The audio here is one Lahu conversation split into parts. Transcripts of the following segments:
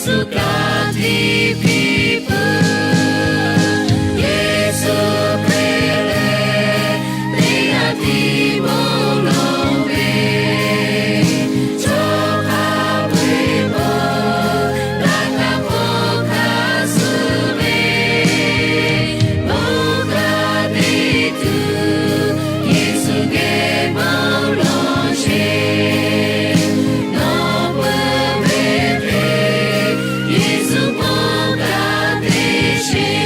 Yeˍsuˆ Hkriꞈ tiˉ piˇ peuˬ. Yeˍsuˆ Hkriꞈ lehˬ, teˇ g'aˇ tiˉ bon lawˬ ve, chaw hk'a peu-eˬ bon daꞈ kaꞈ hk'aw hkanˍ suh ve, bon hk'a te tuˬ Yeˍsuˆ geh bon lawˬ sheˍ. Nawˬ peuˬ ve hk'e, Yeˍsuˆ bon hk'a te sheˍ.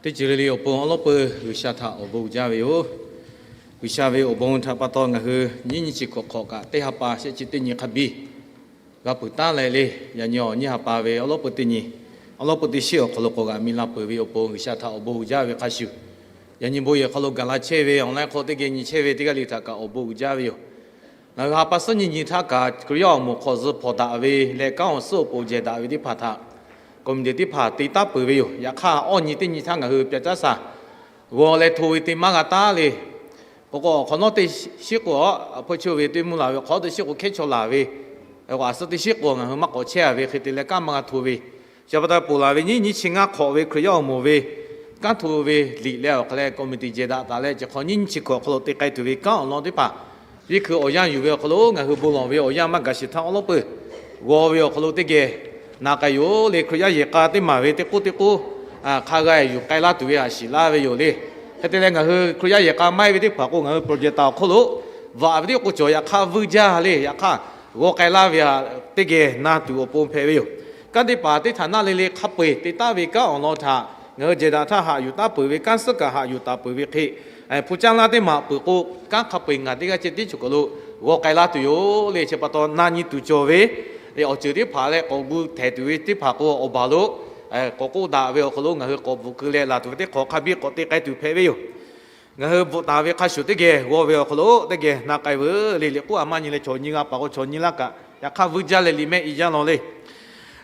Teˇ ceuˬ le le awˬ pon awˉ lawˉ peuˬ G'uiˬsha htaꞈ awˬ bon uiˍ jaˇ ve yoˬ. G'uiˬsha ve awˬ bon htaꞈ pa taw ngaˬ hui nyiˉ nyi chi hkawꞈ hk'awꞈ kaꞈ teˇ ha pa shehˆ chi teˇ nyi hk'a biˇ g'a peuˬ taˉ leh le. Yaꞈ nyi awˬ nyiˇ ha pa ve awˉ lawˉ peuˬ teˇ nyi, awˉ lawˉ peuˬ teˇ shiˉ awˬ hk'aw lo k'awꞈ g'aꞈ mi la peuˬ ve awˬ pon G'uiˬsha htaꞈ awˬ bon uiˍ jaˇ ve hk'a shuˍ, yaꞈ nyi bon yehˬ hk'aw lo gaˬ la chehˇ ve awˬ laiˉ hk'aw teˇ geh nyi chehˇ ve teˇ g'aˇ le htaꞈ kaꞈ awˬ bon uiˍ jaˇ ve yoˬ. Ngaˬ hui ha pa suhˉ nyi nyi htaˇ kaꞈ Hkriꞈ yaˇ awˬ moˍ hk'awꞈ zuh hpawnˬ daꞈ ve leh kanˉ awˬ suhˉ awˬ pon jehˬ daꞈ ve teˇ hpaˍ htaꞈ committee teˇ hpaˍ te taˉ peuˬ ve yoˬ. Yaꞈ hk'aˇ awˇ nyi teˇ nyi htaˇ ngaˬ hui pyaꞈ caˉ shaˍ g'aw leh hto ve te maˇ g'a taˉ le. K'o k'o awˬ hk'awꞈ nawˉ teˇ shiˉ k'o, a hpeuˇ chi ve teˇ mvuhˇ laˬ ve hk'awꞈ teˇ shiˉ k'o hkehˉ chaw laˬ ve, a suhˉ teˇ shiˉ k'o ngaˬ hui maˇ k'awꞈ chehˇ a ve hk'e te leh kanˉ maˇ g'a hto ve, chi pa taw ponˬ laˬ ve nyiˉ nyi chi ngaˇ hk'awꞈ ve Hkriꞈ yaˇ awˬ moˍ ve kanˉ hto ve liꞈ leh awˬ hk'aw leh committee jehˬ daꞈ taˍ leh chi hk'awꞈ nyiˉ nyi chi hkawꞈ awˬ hk'aw lo te k'ai tuˬ ve kanˉ awˬ lawn teˇ hpaˍ viˇ hkui awˬ yanˇ yuˬ ve awˬ hk'aw lo ngaˬ hui bon lawˬ ve awˬ yanˇ maˇ gaˬ sheˍ htaˇ awˉ lawˉ peuˬ g'aw ve awˬ hk'aw lo teˇ geh na k'ai yoˬ le. Hkriꞈ yaˇ yehˬ k'a teˇ maˬ ve teˇ k'oˆ teˇ k'oˆ hk'a g'a yuˬ k'ai laˇ tuˬ ve a shiˍ laˇ ve yoˬ le. Hk'e te leh ngaˬ hui Hkriꞈ yaˇ yehˬ k'a maˇ heˆ ve teˇ hpaˍ k'o ngaˬ hui project taˍ awˬ hk'oˆ lo vaꞈ ve teˇ k'o cawˬ yaꞈ hk'aˇ vuiˇ jaˇ le. Yaꞈ hk'aˇ g'aw k'ai laˇ ve htaꞈ teˇ geh na tuˬ awˬ pon hpehꞈ ve yoˬ. Kanˉ teˇ hpaˍ teˇ htaˍ naˆ le le hk'a peu-eˬ te taˉ ve kanˉ awˬ lawn htaꞈ ngaˬ hui jehˬ daꞈ htaˇ haꞈ yuˬ taˉ peuˬ ve, kanˉ suhˉ kaꞈ haꞈ yuˬ taˍ peuˬ ve hk'e, hpu caˇ laˇ teˇ maˬ peuˬ k'o kanˉ hk'a peu-eˬ ngaˬ teˇ g'aˇ ceh tiˉ choˬ kaˬ lo g'aw k'ai laˇ tuˬ yoˬ le. Chi pa taw na nyi tuˬ cawˬ ve awˬ ceuˬ teˇ hpaˍ leh k'awꞈ gu htehˍ tuˬ ve teˇ hpaˍ k'o awˬ baˬ lo k'awꞈ k'oˆ daꞈ ve awˬ hk'aw lo ngaˬ hui k'awꞈ bvuhꞈ keu leh laˬ tuˬ ve teˇ hk'awꞈ hk'a biˇ k'awꞈ te k'ai tuˬ hpehꞈ ve yoˬ. Ngaˬ hui bvuhꞈ taˍ ve hk'a shuˍ teˇ geh g'aw ve awˬ hk'aw lo teˇ geh na k'ai veuˬ le. Liꞈ k'oˆ a maˇ nyi leh chaw nyi g'a paˍ k'o chaw nyi laˇ kaꞈ yaꞈ hk'aˇ vuiˇ jaˇ leh liꞈ mehˆ i jaˇ law le.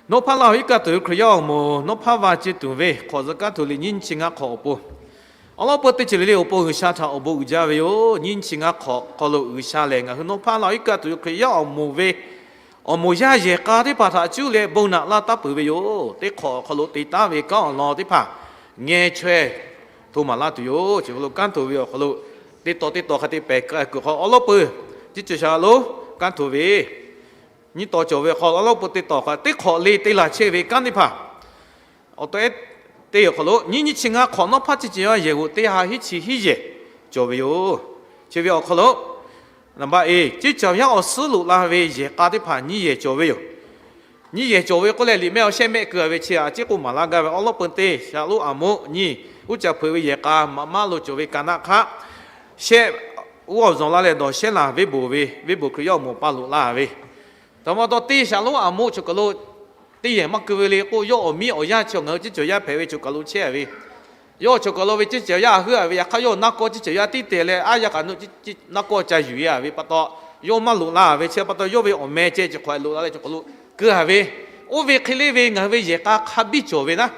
Nawˉ hpaˇ laˇ awˬ iˉ kaˆ tuˬ ve Hkriꞈ yaˇ awˬ moˍ nawˉ hpaˇ va ce tuˬ ve hk'awꞈ zuhꞈ kanˉ htoꞈ liꞈ nyiˉ nyi chi ngaˇ hk'awꞈ awˬ pon awˉ lawˉ peuˬ teˇ ceuˬ le le awˬ pon G'uiˬsha htaꞈ awˬ bon uiˍ jaˇ ve yoˬ. Nyiˉ nyi chi ngaˇ hk'awꞈ hk'aw lo G'uiˬsha lehˬ ngaˬ hui nawˉ hpaˇ laˇ awˬ iˉ kaˆ tuˬ ve Hkriꞈ yaˇ awˬ moˍ ve awˬ moˍ yaˇ yehˬ k'a teˇ hpaˍ htaꞈ cuˇ leh bon naꞈ laˇ taˉ peuˬ ve yoˬ. Teˇ hk'awꞈ awˬ hk'aw lo te taˉ ve kanˉ awˬ lawn teˇ hpaˍ ngeh chaweh hto maˍ laˇ tuˬ yoˬ. Chi hk'aw lo kanˉ htoꞈ ve awˬ hk'aw lo teˇ taw teˇ taw hk'a te pehˬ kuiˬ hk'aw awˉ lawˉ peuˬ teˇ ceuˬ shaˍ lo kanˉ htoꞈ ve nyiˇ taw cawˬ ve hk'aw awˉ lawˉ peuˬ teˇ taw hk'a teˇ hk'awꞈ le te laˬ chehˇ ve kanˉ teˇ hpaˍ awˬ tawꞈ ehˉ teˇ awˬ hk'aw lo nyiˉ nyi chi ngaˇ hk'awꞈ nawˉ hpaˇ chi ceuˬ yaˇ yehˬ g'oꞈ teˇ ha hiˉ chi hiˉ yehˬ cawˬ ve yoˬ. Chi ve awˬ hk'aw lo naˍ baˆ e ceˇ cawˬ yaˇ awˬ suhˉ loꞈ la ve yehˬ k'a teˇ hpaˍ nyiˇ yehˬ cawˬ ve yoˬ. Nyiˇ yehˬ cawˬ ve k'oˆ leh liꞈ mehˆ awˬ shehˆ mehˆ keu a ve chi a ciˉ k'oˆ maˍ laˇ gaˇ ve awˉ lawˉ peuˬ teˇ shaˍ lonˉ aˬ moˆ nyiˇ uˉ caˇ hpeuꞈ ve yehˬ k'a maꞈ maˉ lo cawˬ ve ka naˆ hk'aˆ shehˆ uˉ awˬ zuhˬ la leh dawˬ shehˉ laˬ venˇ boˬ ve venˇ boˬ Hkriꞈ yaˇ awˬ moˍ pa loꞈ la ve taꞈ ma taw teˇ shaˍ lonˉ aˬ moˆ choˬ kaˬ lo teˇ yehˬ maˇ keu ve le k'o yawˇ awˬ miˇ awˬ yaˇ chi ngaˬ hui ceˇ cawˬ yaˇ hpehꞈ ve choˬ kaˬ lo chehˇ a ve yawˇ choˬ kaˬ lo ve ceˇ cawˬ yaˇ a heuˆ a ve yaꞈ hk'aˇ yawˇ naˇ kawˇ ceˇ cawˬ yaˇ tiˉ te leh aˉ yaˇ kaꞈ naˇ kawˇ ca yuˬ e a ve pa taw yawˇ maˇ loꞈ la ve chi pa taw yawˇ ve awˬ meh ceh chi hk'awꞈ loꞈ la leh choˬ kaˬ lo keu a ve oˇ ve hk'e le ve ngaˬ hui ve yehˬ k'a hk'a biˇ cawˬ ve naˉ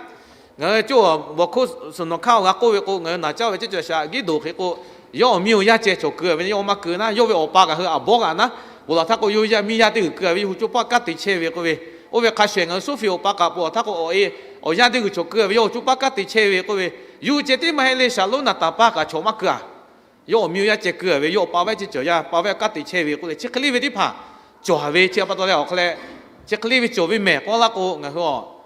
ngaˬ hui coˇ bawˬ hkoˇ suhˍ nawˬ hkanˇ g'a k'oˆ ve k'o ngaˬ hui naˍ caˇ ve ceˇ cawˬ shaꞈ giˉ doˬ hk'e k'o yawˇ awˬ miˇ awˬ yaˇ ceh cawˬ keu a ve yawˇ maˇ keu naˉ yawˇ ve awˬ pa ngaˬ hui aˬ bawˉ g'aꞈ naˉ ponˬ laˬ htaˇ k'o yawˇ yaˇ miˇ yaˇ teˇ g'uiˬ keu a ve yawˇ hui coˇ paˇ kanˉ te chehˇ ve k'oˆ ve oˇ ve hk'a shuˍ ngaˬ hui suˉ fiˍ awˬ pa kaꞈ ponˬ laˬ htaˇ k'o awˬ e awˬ yaˇ teˇ g'uiˬ cawˬ keu a ve yawˇ hui coˇ paˇ kanˉ te chehˇ ve k'oˆ ve yuˬ ceh tiˉ maˇ heˆ le shaˍ lonˉ naˍ taˍ paˇ kaꞈ chaw maˇ keu a yawˇ awˬ miˇ awˬ yaˇ ceh keu a ve yawˇ awˬ pa vehˆ ceˇ cawˬ yaˇ pa vehˆ kanˉ te chehˇ ve k'oˆ leh chi hk'e le ve teˇ hpaˍ cawˬ a ve chi pa taw leh awˬ hk'aw leh chi hk'e le ve cawˬ ve mehˬ k'oˆ laˇ k'o ngaˬ hui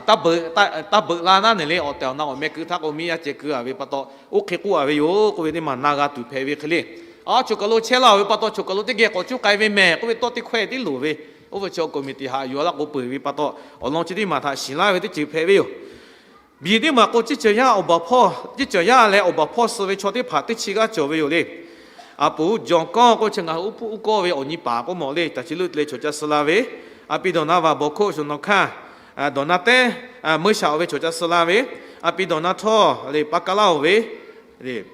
taˇ beuꞈ la naˉ neˬ le awˬ tehˬ awˬ na awˬ meh keu htaˇ k'o miˇ yaˇ ceh keu a ve pa taw oˇ hk'e k'oˆ a ve yoˬ k'oˆ ve teˇ maˬ na g'a tuˬ hpehꞈ ve hk'e le. A choˬ kaˬ lo chehˇ laˇ ve pa taw choˬ kaˬ lo teˇ geh k'awꞈ cuˇ k'ai ve mehˬ k'oˆ ve tawˇ teˇ hkawehˇ tiˉ loˍ ve oˇ ve chaw committee haꞈ yuˬ a laˇ k'o peuˬ ve pa taw awˬ lawn chi teˇ maˬ htaꞈ shiˍ laˇ ve teˇ ceuˬ hpehꞈ ve yoˬ. Biˬ teˇ maˬ k'o ceˇ cawˬ yaˇ awˬ baˬ hpawˇ ceˇ cawˬ yaˇ leh awˬ baˬ hpawˇ suh ve chaw teˇ hpaˍ teˇ chi g'aˇ cawˬ ve yoˬ le. A puˍ Jawˬ kawˇ k'o chi ngaˬ hui uˉ puˉ uˉ kawˇ ve awˬ nyi paˍ k'oˆ mawˬ le. Taˍ chi leuˆ te leh chaw ca suh la ve a pi dawˬ na vaˬ bawˬ hkoˆ shuˍ nawˬ hkanˇ dawˬ na tehˉ meuˇ shaꞈ oˬ ve chaw ca suh la ve a pi dawˬ na htawˇ le pa kaˇ laˇ oˬ ve le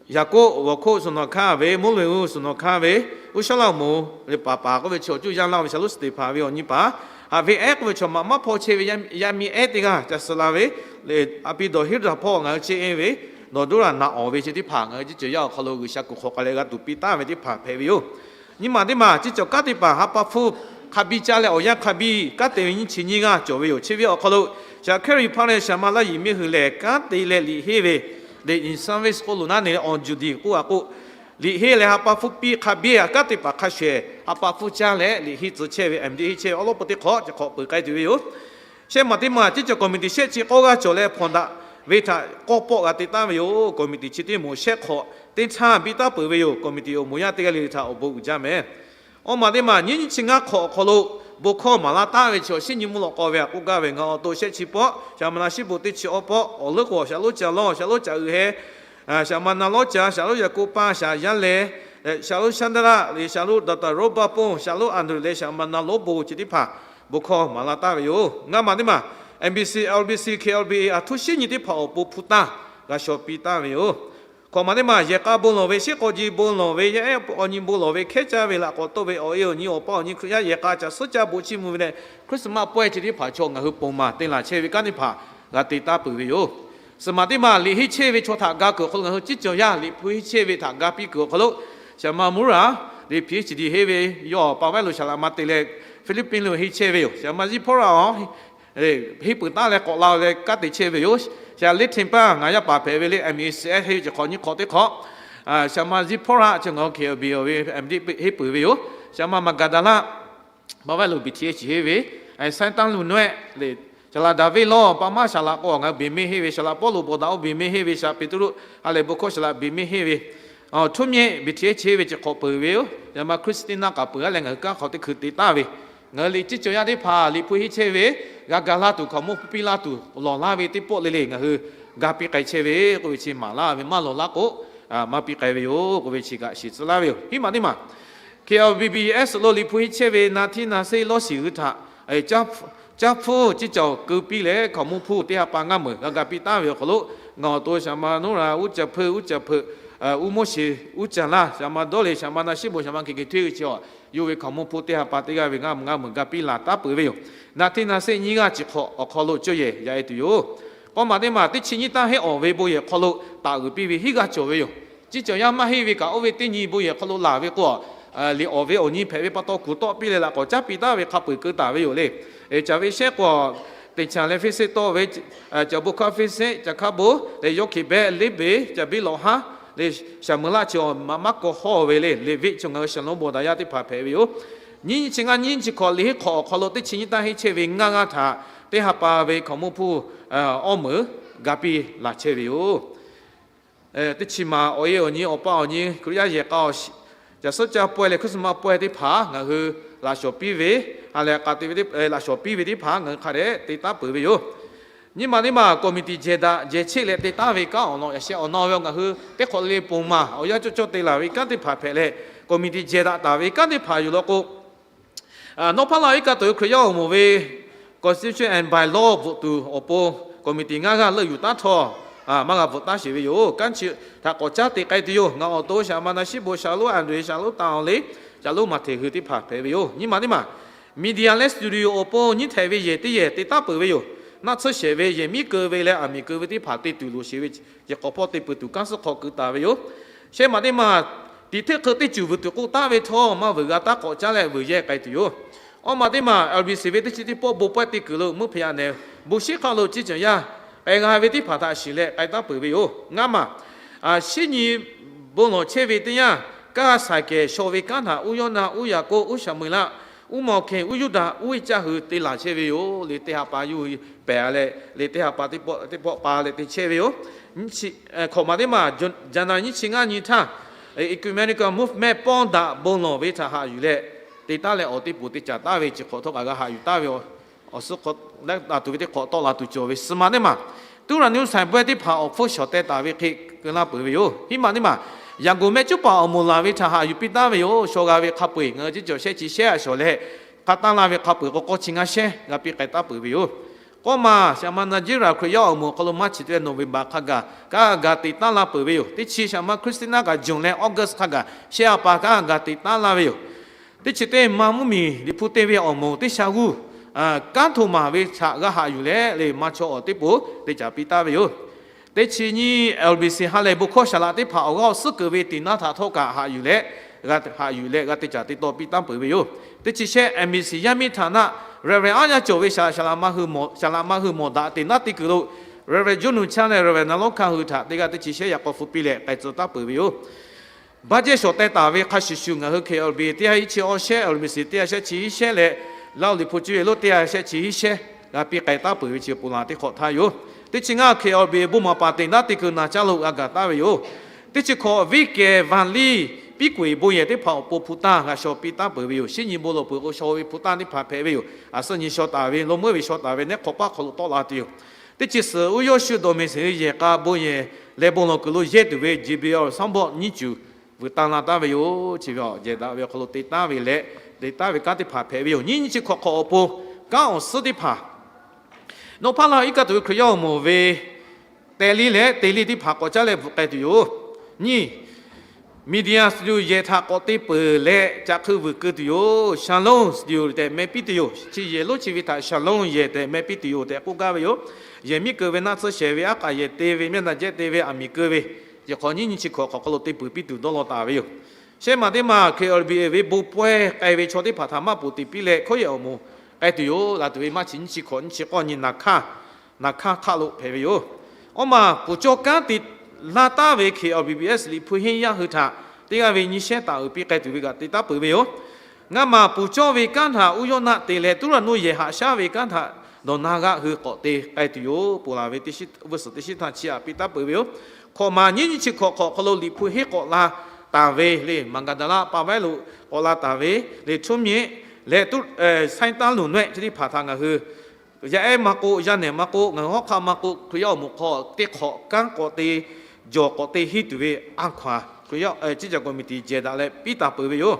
Yaˍkoˆ g'awˬ hk'oˆ suhˍ nawˬ hkanˇ ve, Moˇleˍ g'uˇ suhˍ nawˬ hkanˇ ve, G'uˇshaˉlaˆ awˬ moˍ ve paˍ paˍ k'oˆ ve chaw cuˇ yaˇ laˇ ve Shaˍ loꞈ Steˍhpanˍ ve awˬ nyi paˍ, haꞈ ve ehˉ k'oˆ ve chaw maꞈ maˇ hpaw chehˇ ve yaˇ miˇ ehˉ teˇ g'aˇ ca suh la ve, a pi dawˬ hiˉ daꞈ hpawˇ ngaˬ hui chehˇ e ve, dawˬ doˉ laˬ naꞈ awˍ ve chi teˇ hpaˍ ngaˬ hui ciˉ cawˬ yaˇ awˬ hk'aw lo G'uiˬsha kuˬ hk'awꞈ k'ai leh g'a tuˬ piˇ taˍ ve teˇ hpaˍ hpehꞈ ve yoˬ. Nyi maˬ teˇ maˬ ciˉ cawˬ kanˉ te paˍ ha pa hpfuhˇ hk'a biˇ caˇ leh awˬ yanˇ hk'a biˇ kanˉ te ve nyiˇ chi nyiˇ g'aˇ cawˬ ve yoˬ. Chi ve awˬ hk'aw lo, Shaˍ Hkehˇ Riˍ hpaˇ leh Shaˍ ma Laˇ Yiˍ miˇ hui lehˬ kanˉ te leh liꞈ henˇ ve, the in service k'oˆ lo naˉ ne leh on duty k'oˆ a k'o, liꞈ henˇ leh ha pa hpfuhˇ piˇ hk'a biˇ a kanˉ te paˍ hk'a shuˍ, ha pa hpfuhˇ caˇ leh liꞈ henˇ tcuh chehˇ ve, M D henˇ chehˇ ve awˉ lawˉ peu teˇ hk'awꞈ chi hk'awꞈ peuˬ k'ai tuˬ ve yoˬ. Shehˆ maˬ teˇ maˬ ciˉ cawˬ committee shehˆ chi k'awˇ g'aˇ cawˬ leh hpawnˬ daꞈ ve htaꞈ k'awˇ pawˆ g'a te taˍ ve yoˬ. Committee chi teˇ moˍ shehˆ hk'awꞈ teˇ htaˇ biˇ taˍ peuˬ ve yoˬ. Committee awˬ moˍ yaˇ teˇ g'aˇ le le htaꞈ awˬ bon uiˍ jaˇ meh. Awˬ maˬ teˇ maˬ nyiˉ nyiˇ chi ngaˇ hk'awꞈ awˬ hk'aw lo bon hkawˇ maˍ laˇ taˍ ve chi awˬ shinˉ nyi mvuhˇ lawꞈ k'aw ve a k'oˆ gaˇ ve, ngaˬ awˬ to shehˆ chi pawˆ, Shaˍ ma Na Shiˉ bon teˇ chi awˇ pawˆ, awˬ leuˉ k'o Shaˍ loꞈ ca lawˇ, Shaˍ loꞈ ca uiˍ heh, Shaˍ ma Na lawˇ ca, Shaˍ loꞈ yaꞈ k'oˆ paˇ, Shaˍ yaˇ leh, Shaˍ loꞈ Shaˉdaˍraˆ leh Shaˍ loꞈ Doctor Roˉbaˆ ponˇ, Shaˍ loꞈ Anˍdruˆ leh Shaˍ ma Na lawˇ bon chi teˇ hpaˍ bon hkawˇ maˍ laˇ taˍ ve yoˬ. Ngaˇ maˬ teˇ maˬ M B C, L B C, K L B A a htuˉ shinˉ nyi teˇ hpaˍ awˬ pon hpu taˇ g'a shaw piˇ taˍ ve yoˬ. Hkawꞈ maˬ teˇ maˬ yehˬ k'a bon lawˬ ve, shiˉ k'aw ji bon lawˬ ve, yaˇ ehˉ awˬ nyi bon lawˬ ve, hkehˉ caˇ ve laꞈ k'awꞈ tawˆ ve awˬ e awˬ nyi awˬ pa awˬ nyi Hkriꞈ yaˇ yehˬ k'a ca suhˉ caˇ bon chiˇ mvuh ve leh, Christmas pawehˇ chi teˇ hpaˍ chaw ngaˬ hui ponˬ maˬ te laˬ chehˇ ve kanˉ teˇ hpaˍ g'a te taˍ peuˬ ve yoˬ. Suhˍ maˬ teˇ maˬ liꞈ henˇ chehˇ ve chaw htaꞈ ga kuiˬ awˬ hk'aw lo ngaˬ hui ciˉ cawˬ yaˇ liꞈ hpu henˇ chehˇ ve htaꞈ ga piˇ kuiˬ awˬ hk'aw lo, Shaˍ ma Mura leh P H D henˇ ve yawˇ awˬ pa vaiˉ lo Shaˍ laꞈ ma te leh Philippines lo henˇ chehˇ ve yoˬ. Shaˍ ma Ziˇ hpawˇ raꞈ a henˇ peuˬ taˉ leh k'awꞈ la leh kanˉ te chehˇ ve yoˬ. Shaˍ Liˇ Htinˍ paˇ ngaˬ yaˇ paˍ hpehꞈ ve le, M A C S henˇ ve chi hk'awꞈ nyiˇ hk'awꞈ teˇ hk'awꞈ. Shaˍ ma Ziˇ hpawˇ raꞈ chi ngaˬ hui K L B A ve M D henˇ peuˬ ve yoˬ. Shaˍ ma Maˍgaˍdaˍlaˆ pa vaiˉ lo B T H henˇ ve, Saiˉtanˍ lo nawehˆ le, Shaˍ laꞈ Daˍviˆ lawˇ pa maˇ Shaˍ laꞈ k'o ngaˬ hui beˬ mehˇ henˇ ve, Shaˍ laꞈ Pawˇluꞈ bawˬ daꞈ oˇ beˬ mehˇ henˇ ve, Shaˍ Peˍtruˆ ha lehˬ bon hkawˇ Shaˍ laꞈ beˬ mehˇ henˇ ve, Htuˇ mehˆ B T H henˇ ve chi hk'awꞈ peuˬ ve yoˬ. Shaˍ ma Christina k'aꞈ peuˬ a leh ngaˬ hui kanˉ hk'aw teˇ hkui te taˍ ve, ngaˬ hui liꞈ ciˉ cawˬ yaˇ teˇ hpaˍ liꞈ hpu henˇ chehˇ ve, g'a ga laˇ tuˬ hkaoˍmonˇ hpu piˇ laˇ tuˬ lawˬ laˇ ve teˇ pawˆ le le ngaˬ hui ga piˇ k'ai chehˇ ve k'oˆ ve chi maˍ laˇ ve, maˇ lawˬ laˇ k'o maˇ piˇ k'ai ve yoˬ k'oˆ ve chi kaꞈ shiˍ tcuh laˇ ve yoˬ. Hiˉ maˬ teˇ maˬ K L B B S lo liꞈ hpu henˇ chehˇ ve na htiˇ na seˆ lawˇ shiˍ hui htaꞈ caˇ hpfuhˇ ciˉ cawˬ keu piˇ leh hkaoˍmonˇ hpu teˇ ha pa ngaˇ meunˍ g'a ga piˇ taˍ ve awˬ hk'aw lo, ngaˬ awˬ to Shaˍ ma Noˉraꞈ, Uˉ Caˍ Hpeuˆ, Uˉ Caˍ Hpeuꞈ, Uˉ Moˉseˍ, Uˉ Caˍ laˇ, Shaˍ ma Dawˇleˍ, Shaˍ ma Na Shiˉ bon, Shaˍ ma Hkeˍ Hkeˍ Hteˇ ve chi a, yawˇ ve hkaoˍmonˇ hpu teˇ ha pa teˇ g'aˇ ve ngaˇ meunˍ ngaˇ meunˍ ga piˇ laˬ taˍ peuˬ ve yoˬ. Na htiˇ na seˆ nyiˇ g'aˇ chi hk'awꞈ awˬ hk'aw lo cawˇ yehˬ yaꞈ e tuˬ yoˬ. K'awˇ maˬ teˇ maˬ teˇ chi nyiˇ taˇ henˇ awˬ ve bon yehˬ hk'aw lo taˍ g'uiˬ piˇ ve hiˉ g'aˇ cawˬ ve yoˬ. Ciˉ cawˬ yaˇ maˇ henˇ ve kaꞈ oˇ ve teˇ nyi bon yehˬ hk'aw lo laˬ ve k'o, liꞈ awˬ ve awˬ nyi hpehꞈ ve pa taw kuˬ tawˆ piˇ leh laꞈ k'awꞈ caˉ piˇ taˍ ve hk'a peu-eˬ keu taˍ ve yoˬ le. Caˬ ve shehˆ k'o, teꞈ chaˬ leh fiˇ seˆ tawˆ ve, caˬ bon hkaˇ fiˇ seˆ, caˬ hkaˇ bon leh yawˇ hkiˬ behˆ leˇ beˬ, caˬ biˇ lawꞈ haˉ le, shaˍ meuˍ laˆ chi awˬ maꞈ maˇ k'aw hawˇ ve le, Leˍviˆ chi ngaˬ hui shaˍlonˍ bon daꞈ yaˇ teˇ hpaˍ hpehꞈ ve yoˬ. Nyiˇ nyiˇ chi ngaˇ nyiˇ chi hk'awꞈ liꞈ henˇ hk'awꞈ awˬ hk'aw lo teˇ chi nyiˇ taˇ henˇ chehˇ ve ngaˇ g'aˇ htaꞈ teˇ ha pa ve hkaoˍmonˇ hpu awˇ meunˍ ga piˇ laˬ chehˇ ve yoˬ. Teˇ chi maˬ awˬ e awˬ nyi awˬ pa awˬ nyi Hkriꞈ yaˇ yehˬ k'a awˬ, caˬ suhˉ caˇ pawehˇ leh Christmas pawehˇ teˇ hpaˍ ngaˬ hui laꞈ shawˍ piˇ ve, ha lehˬ k'a te ve, laꞈ shawˍ piˇ ve teˇ hpaˍ ngaˬ hui hk'a dehꞈ te taˉ peuˬ ve yoˬ. Nyiˇ maˬ teˇ maˬ committee jehˬ daꞈ jehˬ cheˆ leh te taˍ ve kanˉ awˬ lawn yaꞈ sheh awˬ na ve ngaˬ hui teˇ hk'awꞈ le ponˬ maˬ awˬ yanˇ cawˇ cawˇ te laˬ ve kanˉ teˇ hpaˍ hpehꞈ leh, committee jehˬ daꞈ taˍ ve kanˉ teˇ hpaˍ yoˬ law k'o, nawˉ hpaˇ laˇ ve kaꞈ tuˬ ve Hkriꞈ yaˇ awˬ moˍ ve constitution and bylaw bvuhꞈ tuˬ awˬ pon committee ngaˇ g'aˇ leuˆ yuˬ taˉ htawˇ, maˇ g'a bvuhꞈ taˉ sheˍ ve yoˬ. Kanˉ chi htaꞈ k'awꞈ caˉ te k'ai tuˬ yoˬ. Ngaˬ awˬ to Shaˍ ma Na Shiˉ bon, Shaˍ loꞈ Anˍdruˆ, Shaˍ loꞈ Taˍ awˬ le, Shaˍ loꞈ Maˍhteˍ hui teˇ hpaˍ hpehꞈ ve yoˬ. Nyiˇ maˬ teˇ maˬ media leh studio awˬ pon nyiˇ htehꞈ ve yehˬ teˇ yehˬ te taˉ peuˬ ve yoˬ. Naˆ tsuhˇ shehˍ ve yehˬ miˉ keu ve leh aˬ miˍ keu ve teˇ hpaˍ te tuˬ loˍ sheˍ ve, yehˬ k'awꞈ hpawˇ te peuˬ tuˬ kanˉ suhˉ hk'aw keu taˍ ve yoˬ. Shehˆ maˬ teˇ maˬ tiꞈ hteˆ hk'eu teˇ cuˬ vuiˬ tuˬ k'oˆ taˍ ve htawˇ, maˇ vuiˬ g'a taˉ k'awꞈ caˉ leh vuiˬ yehˇ k'ai tuˬ yoˬ. Awˇ maˬ teˇ maˬ L B C ve teˇ chi teˇ pawˆ bon pawehˇ te kuiˬ lo meuˇ hpehꞈ yaꞈ nehˬ, bon shiˉ hk'aˆ lo ciˉ cawˬ yaˇ k'ai g'a ve teˇ hpaˍ htaꞈ shiˍ leh k'ai taˉ peuˬ ve yoˬ. Ngaˇ maˬ, shinˉ nyi bon lawˬ chehˇ ve teˇ yanˇ, kaˇ saiˍ kehˬ shaw ve kanˉ htaꞈ Uˉ Yawˇnaˆ, Uˉ Yaˍkoˆ, Uˉ Shaˍmuˍlaˆ, Uˉ Mawˬ Hkeˍ, Uˉ Yuˇdaꞈ, Uˉ Eˇcaˆ hui te laˬ chehˇ ve yoˬ. Le teˇ ha pa yuˇ hui pehˬ leh, le teˇ ha pa teˇ pawˆ pa leh te chehˇ ve yoˬ. Hkawꞈ maˬ teˇ maˬ January nyiˇ chi ngaˇ nyi htaˇ, Ecumenical Movement pawˇ daꞈ bon lawˬ ve htaꞈ haꞈ yuˬ leh, te taˉ leh awˬ teˇ poˬ te caˍ taˍ ve chi hk'awꞈ htawˇ kaꞈ g'a haꞈ yuˬ taˍ ve awˬ suhˉ hk'aw leh taˍ tuˬ ve teˇ hk'awꞈ tawˆ la tuˬ cawˬ ve. Suhˍ maˬ teˇ maˬ, tuˉ raˍ nuˇ saiˍ bawehˇ teˇ hpaˍ awˬ hpfuhˇ shawˍ teh taˍ ve hk'e keu laˇ peuˬ ve yoˬ. Hiˉ maˬ teˇ maˬ, Yangon mehˆ cuˉ paˍ awˬ moˍ laˬ ve htaꞈ haꞈ yuˬ piˇ taˍ ve yoˬ. Shaw g'a ve hk'a peu-eˬ ngaˬ hui ciˉ cawˬ shehˆ chi shehˆ a shawˍ leh, hk'a taˇ laˇ ve hk'a peu-eˬ k'o k'awˇ chi ngaˇ shehˆ g'a piˇ k'ai taˉ peuˬ ve yoˬ. K'awˇ maˬ shaˍ ma Naˍ jiˇ raˍ Hkriꞈ yaˇ awˬ moˍ awˬ hk'aw lo March chi teˇ November hk'a gaˬ kanˉ g'a ga te taˉ laˇ peuˬ ve yoˬ. Teˇ chi shaˍ ma Christina kaꞈ June leh August hk'a gaˬ shehˆ a pa kanˉ g'a ga te taˉ laˇ ve yoˬ. Teˇ chi teˇ ma mvuhˇ miˬ Liꞈ hpu te ve awˬ moˍ teˇ sha g'uˇ kanˉ htoꞈ maˬ ve htaꞈ g'a haꞈ yuˬ leh le ma chaw awˬ teˇ poˍ te caˍ piˇ taˉ ve yoˬ. Teˇ chi nyiˇ L B C ha lehˬ bon hkawˇ shaˍ laꞈ teˇ hpaˍ awˬ g'aˇ awˬ suhˉ keunˍ ve teꞈ naˉ htaꞈ htawˇ kaꞈ haꞈ yuˬ leh g'a te caˍ te taw piˇ taˉ peuˬ ve yoˬ. Teˇ chi shehˆ M B C yaˇ miˇ htaꞈ naˆ Reverend aˉ yaˇ cawˬ ve shaˍ laꞈ, shaˍ laꞈ ma hui mawˬ daꞈ teꞈ naˉ te kuiˬ lo Reverend Juˇ nuˬ chaˇ leh Reverend Naˍ lonˉ hkanˇ hui htaꞈ teˇ g'aˇ teˇ chi shehˆ yaꞈ k'aw hpu piˇ leh k'ai tcuh taˉ peuˬ ve yoˬ. Baˇ jehˇ shawˍ teh taˍ ve hk'a shuˍ shuˍ ngaˬ hui K L B teˇ ha iˉ chi awˇ shehˉ, L B C teˇ ha shehˆ chi hiˉ shehˉ leh Laˇ huˍ Liꞈ hpu cuˇ yehˬ lonˉ teˇ ha shehˆ chi hiˉ shehˉ g'a piˇ k'ai taˉ peuˬ ve chi ponˬ laˬ teˇ hk'awꞈ htaˇ yoˬ. Teˇ chi ngaˇ K L B bon maˍ paˍ teꞈ naˉ te kuiˬ naˬ caˇ lo g'a gaˬ taˉ ve yoˬ. Teˇ chi hkawꞈ viˉ kehˬ vaˍ liˇ piˉ k'oꞈ-e bon yehˬ teˇ hpaˍ awˬ pon hpu tanˇ g'a shaw piˇ taˉ peuˬ ve yoˬ. Shinˉ nyi bon lawˬ peuˬ k'o shaw ve hpu tanˇ teˇ hpaˍ hpehꞈ ve yoˬ. A suhˉ nyi shaw taˍ ve, lawˇ meuˉ ve shaw taˍ ve, neˉ hk'awꞈ paˉ hk'aw lo tawˆ la tuˬ yoˬ. Teˇ chi suhˍ uˉ yawˇ shu dawˬ meꞈ sheˍ ve yehˬ k'a bon yehˬ leh bon lawˬ kuiˬ lo yehˇ tuˬ ve J B L signboard nyiˇ cuˬ vuiˬ tanˇ la taˉ ve yoˬ. Chi ve awˬ jehˬ daꞈ ve awˬ hk'aw lo te taˉ ve leh, te taˉ ve kanˉ teˇ hpaˍ hpehꞈ ve yoˬ. Nyiˇ nyi chi hkawꞈ hk'awꞈ awˬ pon kanˉ awˬ suhˉ teˇ hpaˍ nawˇ hpaˇ laˇ iˉ kaˆ tuˬ ve Hkriꞈ yaˇ awˬ moˍ ve teh liˇ leh te liˇ teˇ hpaˍ k'awꞈ caˉ leh bvuhꞈ k'ai tuˬ yoˬ. Nyiˇ, media studio yehˬ htaꞈ k'awꞈ te peuˬ leh caꞈ hk'eu vuiˬ keu tuˬ yoˬ. Shalom Studio tehꞈ meh piˇ tuˬ yoˬ. Chi yehˬ lonˉ chi ve htaꞈ Shalom yehˬ tehꞈ meh piˇ tuˬ yoˬ tehꞈ k'oˆ gaˇ ve yoˬ. Yehˬ miˉ keu ve naˆ tsuhˇ shehˍ ve aˉ k'aꞈ yehˬ te ve mehˆ naˆ jehˇ te ve aˬ miˍ keu ve, yehˬ hk'awꞈ nyiˇ nyi chi hkawꞈ hk'awꞈ hk'aw lo te peuˬ piˇ tuˬ dawˇ law taˍ ve yoˬ. Shehˉ maˬ teˇ maˬ K L B A ve bon pawehˇ k'ai ve chaw teˇ hpaˍ htaꞈ maˇ poˬ te piˇ leh hkawˉ yehˬ awˬ moˍ k'ai tuˬ yoˬ. Laˬ tuˬ ve March chi nyiˇ chi hkawꞈ nyiˇ chi k'awˇ nyi naˍ hkanˇ, naˍ hkanˇ hk'aˆ lo hpehꞈ ve yoˬ. Awˇ maˬ puˍ cawˇ kanˉ te laˇ taˉ ve K L B B S Liꞈ hpu henˇ yaˇ hui htaꞈ teˇ g'aˇ ve nyi shehnˉ taˍ uiˍ piˇ k'ai tuˬ ve kaꞈ te taˉ peuˬ ve yoˬ. Ngaˇ maˬ puˍ cawˇ ve kanˉ htaꞈ uˉ yawˇ naˆ te leh tuˉ raˬ nuˇ yehˬ haꞈ shaˉ ve kanˉ htaꞈ dawˬ na g'aˇ hui k'awꞈ te k'ai tuˬ yoˬ. Ponˬ laˬ ve teˇ shiˉ, vuiˇ suhˍ teˇ shiˉ htaˇ chi aꞈ piˇ taˉ peuˬ ve yoˬ. Hkawꞈ maˬ nyiˇ nyi chi hkawꞈ hk'awꞈ hk'aw lo Liꞈ hpu henˇ k'awꞈ la taˍ ve le, Maˍgaˍdaˍlaˆ paˍ vaiˉ lo k'awꞈ la taˍ ve le, Htuˇ myeˆ leh tuˉ, Saiˉtaˆ luˬ nawehˆ chi teˇ hpaˍ htaꞈ ngaˬ hui yaˇ ehˉ maˇ k'oˆ, yaˇ nehˬ maˇ k'oˆ, ngaˬ hui hawˉ hk'aˆ maˇ k'oˆ, Hkriꞈ yaˇ awˬ moˍ hk'aw teˇ hk'awꞈ kanˉ k'awꞈ te jawˬ k'awꞈ te henˇ tuˬ ve a hkaw-anˬ Hkriꞈ yaˇ, Ciˉ caˬ k'awꞈ miˬ tiˍ jehˬ daꞈ leh piˇ taˍ peuˬ ve yoˬ.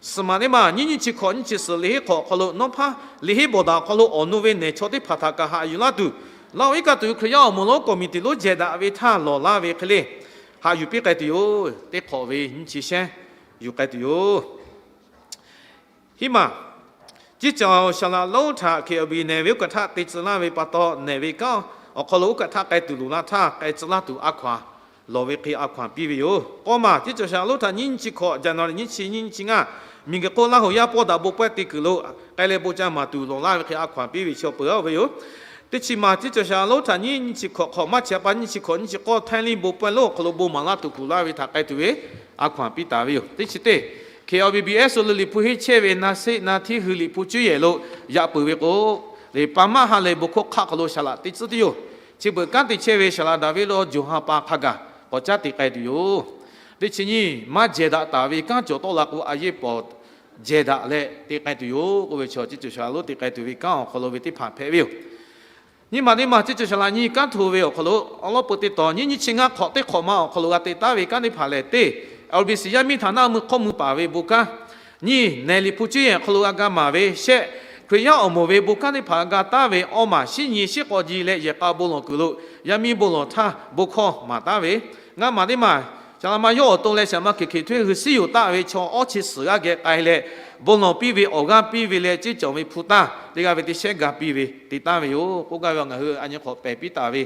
Suhˍ maˬ teˇ maˬ nyiˇ nyiˇ chi hkawꞈ nyiˇ chi suhˍ liꞈ henˇ hk'awꞈ awˬ hk'aw lo nawˇ hpaˇ liꞈ henˇ bawˬ daꞈ awˬ hk'aw lo awˬ nu ve nehˬ chaw teˇ hpaˍ htaꞈ kaꞈ haꞈ yuˬ laˇ tuˬ, Laˇ huˍ iˉ kaˆ tuˬ ve Hkriꞈ yaˇ awˬ moˍ lonˉ k'awꞈ miˬ tiˍ lonˉ jehˬ daꞈ ve htaˇ lawˬ laˇ ve hk'e le haꞈ yuˬ piˇ k'ai tuˬ yoˬ. Teˇ hk'awꞈ ve nyiˇ chi shehnˉ yuˬ k'ai tuˬ yoˬ. Hiˉ maˬ, Ciˉ caˬ Shaˍ laꞈ lonˉ htaꞈ K L B nehˬ ve uˉ kaꞈ htaˇ te tcuh laˇ ve pa taw, nehˬ ve kanˉ awˬ hk'aw lo uˉ kaꞈ htaˇ k'ai tuˬ loˍ laˇ htaˇ k'ai tcuh laˇ tuˬ a hkaw-anˬ lawˬ ve hk'e a hkaw-anˬ piˇ ve yoˬ. K'awˇ maˬ, Ciˉ caˬ Shaˍ laꞈ lonˉ htaꞈ nyiˇ nyi chi hkawꞈ January nyiˇ chi nyiˇ chi ngaˇ, miˬguiˬ hk'oˆ Laˇ huˍ yaˇ pawˇ daꞈ bon pawehˇ te kuiˬ lo k'ai leh bon ca maˍ tuˬ loˍ laˇ ve hk'e a hkaw-anˬ piˇ ve chi awˬ peuˬ-a ve yoˬ. Teˇ chi maˬ, Ciˉ caˬ Shaˍ laꞈ lonˉ htaꞈ nyiˇ nyi chi hkawꞈ hk'awꞈ maˇ chi a pa nyiˇ chi hkawꞈ nyiˇ chi k'awˇ Htaiˇ liˇ bon pawehˇ lonˉ awˬ hk'aw lo bon maˍ laˇ tuˬ kuˬ laˇ ve htaꞈ k'ai tuˬ ve a hkaw-anˬ piˇ taˍ ve yoˬ. Teˇ chi teˇ, K L B B S lo Liꞈ hpu henˇ chehˇ ve naˆ seˆ naˆ htiˉ hui Liꞈ hpu cuˇ yehˬ lo yaꞈ peuˬ ve k'o, le pa maˇ ha lehˬ bon hkawˇ hk'aˆ hk'aw lo Shaˍ laꞈ te tcuhˉ tuˬ yoˬ. Chi beuꞈ kanˉ te chehˇ ve Shaˍ laꞈ daꞈ ve lo Jawˬ ha pa hk'a gaˬ k'awꞈ caˉ te k'ai tuˬ yoˬ. Teˇ chi nyiˇ, maˇ jehˬ daꞈ taˍ ve kanˉ cawˬ tawˆ la k'o, a yeˇ pawˍ jehˬ daꞈ leh te k'ai tuˬ yoˬ k'oˆ ve chaw, Ciˉ caˬ Shaˍ laꞈ lonˉ te k'ai tuˬ ve kanˉ awˬ hk'aw lo ve teˇ hpaˍ hpehꞈ ve yoˬ. Nyiˇ maˬ teˇ maˬ, Ciˉ caˬ Shaˍ laꞈ nyiˇ kanˉ hto ve awˬ hk'aw lo awˬ lawn peu te tawˍ nyiˇ nyi chi ngaˇ hk'awꞈ teˇ hk'awꞈ ma awˬ hk'aw lo g'a te taˉ ve kanˉ teˇ hpaˍ lehˬ, teˇ L B C yaˇ miˇ htaꞈ naˆ mui hk'awˇ mui paˍ ve bon kanˉ, nyiˇ nehˬ Liꞈ hpu cuˇ yehˬ awˬ hk'aw lo g'a ga maˍ ve shehˆ, Hkriꞈ yaˇ awˬ moˍ ve bon kanˉ teˇ hpaˍ g'a ga taˉ ve, awˇ maˬ shinˉ nyi shiˉ k'awꞈ ji leh yehˬ k'a bon lawˬ kuiˬ lo yaˇ miˇ bon lawˬ htaˇ bon hkawˇ maˍ taˉ ve, ngaˇ maˬ teˇ maˬ, Shaˍ laꞈ ma yawˇ awˬ to leh Shaˍ laꞈ ma Hkiˬ Hkiˬ htuˇ hui siˉ yoˬ taˆ ve chaw awˇ chi suhˍ g'aˇ geh k'ai leh, bon lawˬ piˇ ve awˬ g'aˇ piˇ ve leh, ciˉ cawˬ ve hpu tanˇ teˇ g'aˇ ve teˇ shehnˉ ga piˇ ve te taˍ ve yoˬ k'oˆ gaˇ ve, ngaˬ hui a nyi hk'awꞈ pehˬ piˇ taˍ ve,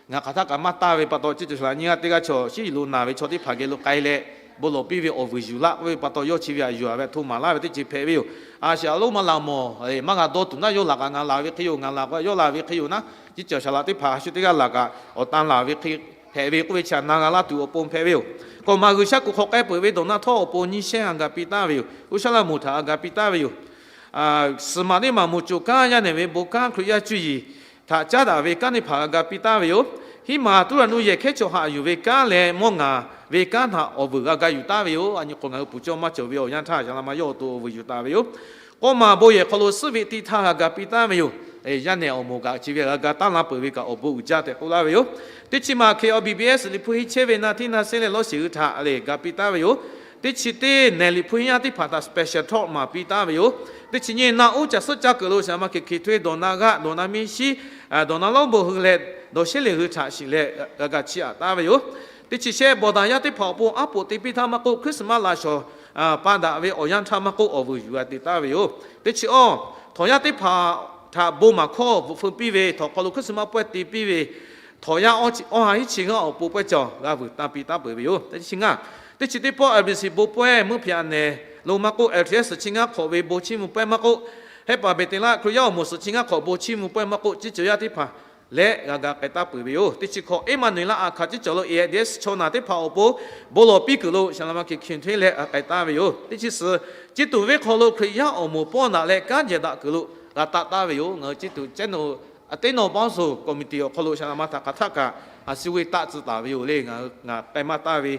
ngaˬ hk'aˬ htaˇ kaꞈ maˇ taˇ ve pa taw, Ciˉ caˬ Shaˍ laꞈ nyiˇ g'aˇ teˇ g'aˇ chaw shiˉ yuˬ lo naˍ ve chaw teˇ hpaˍ geh lo k'ai leh, bon lawˬ piˇ ve awˬ vuiˬ yuˬ laˇ k'oˆ ve pa taw, yawˇ chi ve a yuˬ a ve htoꞈ maˍ laˇ ve teˇ ceuˬ hpehꞈ ve yoˬ. A shaꞈ lonˉ maˇ laˬ mawˬ, maˇ g'a dawˇ tuˬ naˉ, yawˇ laˬ kaꞈ ngaˬ laˬ ve hk'e yoˬ, ngaˬ laˬ k'o yawˇ laˬ ve hk'e yoˬ naˉ, Ciˉ caˬ Shaˍ laꞈ teˇ hpaˍ a shu teˇ g'aˇ laˬ kaꞈ awˬ tan laˬ ve hk'e hpehꞈ ve k'oˆ ve chi a na g'a laˇ tuˬ awˬ pon hpehꞈ ve yoˬ. K'awꞈ maˬ G'uiˬsha kuˬ hk'aw k'ai peuˬ ve dawˬ na htawˇ awˬ pon nyiˇ shehnˉ g'a ga piˇ taˍ ve yoˬ. G'uiˬsha laˇ moˍ htaꞈ g'a ga piˇ taˍ ve yoˬ. Suhˍ maˬ teˇ maˬ moˍ coˬ kanˉ yaˇ nehˬ ve bon kanˉ Hkriꞈ yaˇ cuˇ yiˍ htaꞈ caˉ daꞈ ve kanˉ teˇ hpaˍ g'a ga piˇ taˍ ve yoˬ. Hiˉ maˬ tuˉ raꞈ nuˇ yehˬ hkehˉ chaw haꞈ yuˬ ve kanˉ leh mawˇ ngaˬ ve kanˉ htaꞈ awˬ vuiˬ g'a ga yuˬ taˍ ve yoˬ. A nyi hk'awꞈ ngaˬ hui puˍ cawˇ maˇ cawˬ ve awˬ yanˇ htaˇ, Shaˍ laꞈ ma yawˇ awˬ to awˬ vuiˬ yuˬ taˍ ve yoˬ. K'awˇ maˬ bon yehˬ hk'aw lo suhˉ ve teˇ htaˇ g'a ga piˇ taˍ ve yoˬ. Yaˇ nehˬ awˬ moˍ kaꞈ chi ve g'a ga taˉ laˇ peuˬ ve kaꞈ awˬ bon uiˍ jaˇ tehꞈ k'oˆ laˇ ve yoˬ. Teˇ chi maˬ K L B B S Liꞈ hpu henˇ chehˇ ve naˆ htiˉ naˆ seˉ leh lawˇ shiˍ hui htaꞈ lehˬ ga piˇ taˍ ve yoˬ. Teˇ chi teˇ nehˬ Liꞈ hpu henˇ yaˇ teˇ hpaˍ htaꞈ special talk maˍ piˇ taˍ ve yoˬ. Teˇ chi nyi naˆ uˉ caˬ suhˉ caˇ kuiˬ lo shaˍ ma Hkiˬ Hkiˬ htoˇ ve dawˬ na g'aˆ dawˬ na miˇ shiˉ, dawˬ na lawˉ bon hui leh dawˬ sheˉ leˬ hui htaꞈ shiˍ leh g'a ga chiˇ aꞈ taˍ ve yoˬ. Teˇ chi shehˆ bawˬ daꞈ yaˇ teˇ hpaˍ awˬ pon aˉ poꞈ te piˇ htaˇ maˇ k'oˆ, Christmas laꞈ shawˍ pa daꞈ ve awˬ yanˇ htaˇ maˇ k'oˆ, awˬ vuiˬ yuˬ g'a te taˍ ve yoˬ. Teˇ chi awˇ, htawnˍ yaˇ teˇ hpaˍ htaꞈ bon maˍ hkawˇ bvuhꞈ feu piˇ ve htawnˍ hk'aw lo Christmas pawehˇ te piˇ ve htawnˍ yaˇ awˇ ha hiˉ chi g'aˇ awˬ pon pawehˇ cawˬ g'a vuiˬ tanˇ piˇ taˍ peuˬ ve yoˬ. Teˇ chi ngaˇ, teˇ chi teˇ pawˆ L B C bon pawehˇ mvuhˇ hpyaꞈ nehˬ lo maˇ k'oˆ, L T S chi ngaˇ hk'awꞈ ve bon chiˇ mvuh pawehˇ maˇ k'oˆ, Hehˉ paˍ Beˍteˍlaˆ Hkriꞈ yaˇ awˬ moˍ suhˍ chi ngaˇ hk'awꞈ bon chiˇ mvuh pawehˇ maˇ k'oˆ, ciˇ ceuˬ yaˇ teˇ hpaˍ leh g'a ga k'ai taˍ peuˬ ve yoˬ. Teˇ chi hk'awꞈ, Eˇmaˍnuˍeˍlaˆ aˬ hkanˍ ciˉ cawˬ lo A I D S chaw naˬ teˇ hpaˍ awˬ pon bon lawˬ piˇ kuiˬ lo shaˍ laꞈ ma Hkiˬ Hkiˬ htoˇ leh g'a k'ai taˍ ve yoˬ. Teˇ chi suhˍ, ciˇ tuˬ venˇ hk'aw lo Hkriꞈ yaˇ awˬ moˍ pawˇ naꞈ leh kanˉ jehˬ daꞈ kuiˬ lo g'a taˆ taˍ ve yoˬ. Ngaˬ hui ciˇ tuˬ ceh naˬ aˬ teˇ naw bawˇ suhˍ committee awˬ hk'aw lo shaˍ laꞈ ma htaꞈ hk'aˬ htaˆ kaꞈ a shu ve taˆ tcuh taˍ ve yoˬ le. Ngaˬ hui ngaˬ k'ai maˇ taˍ ve,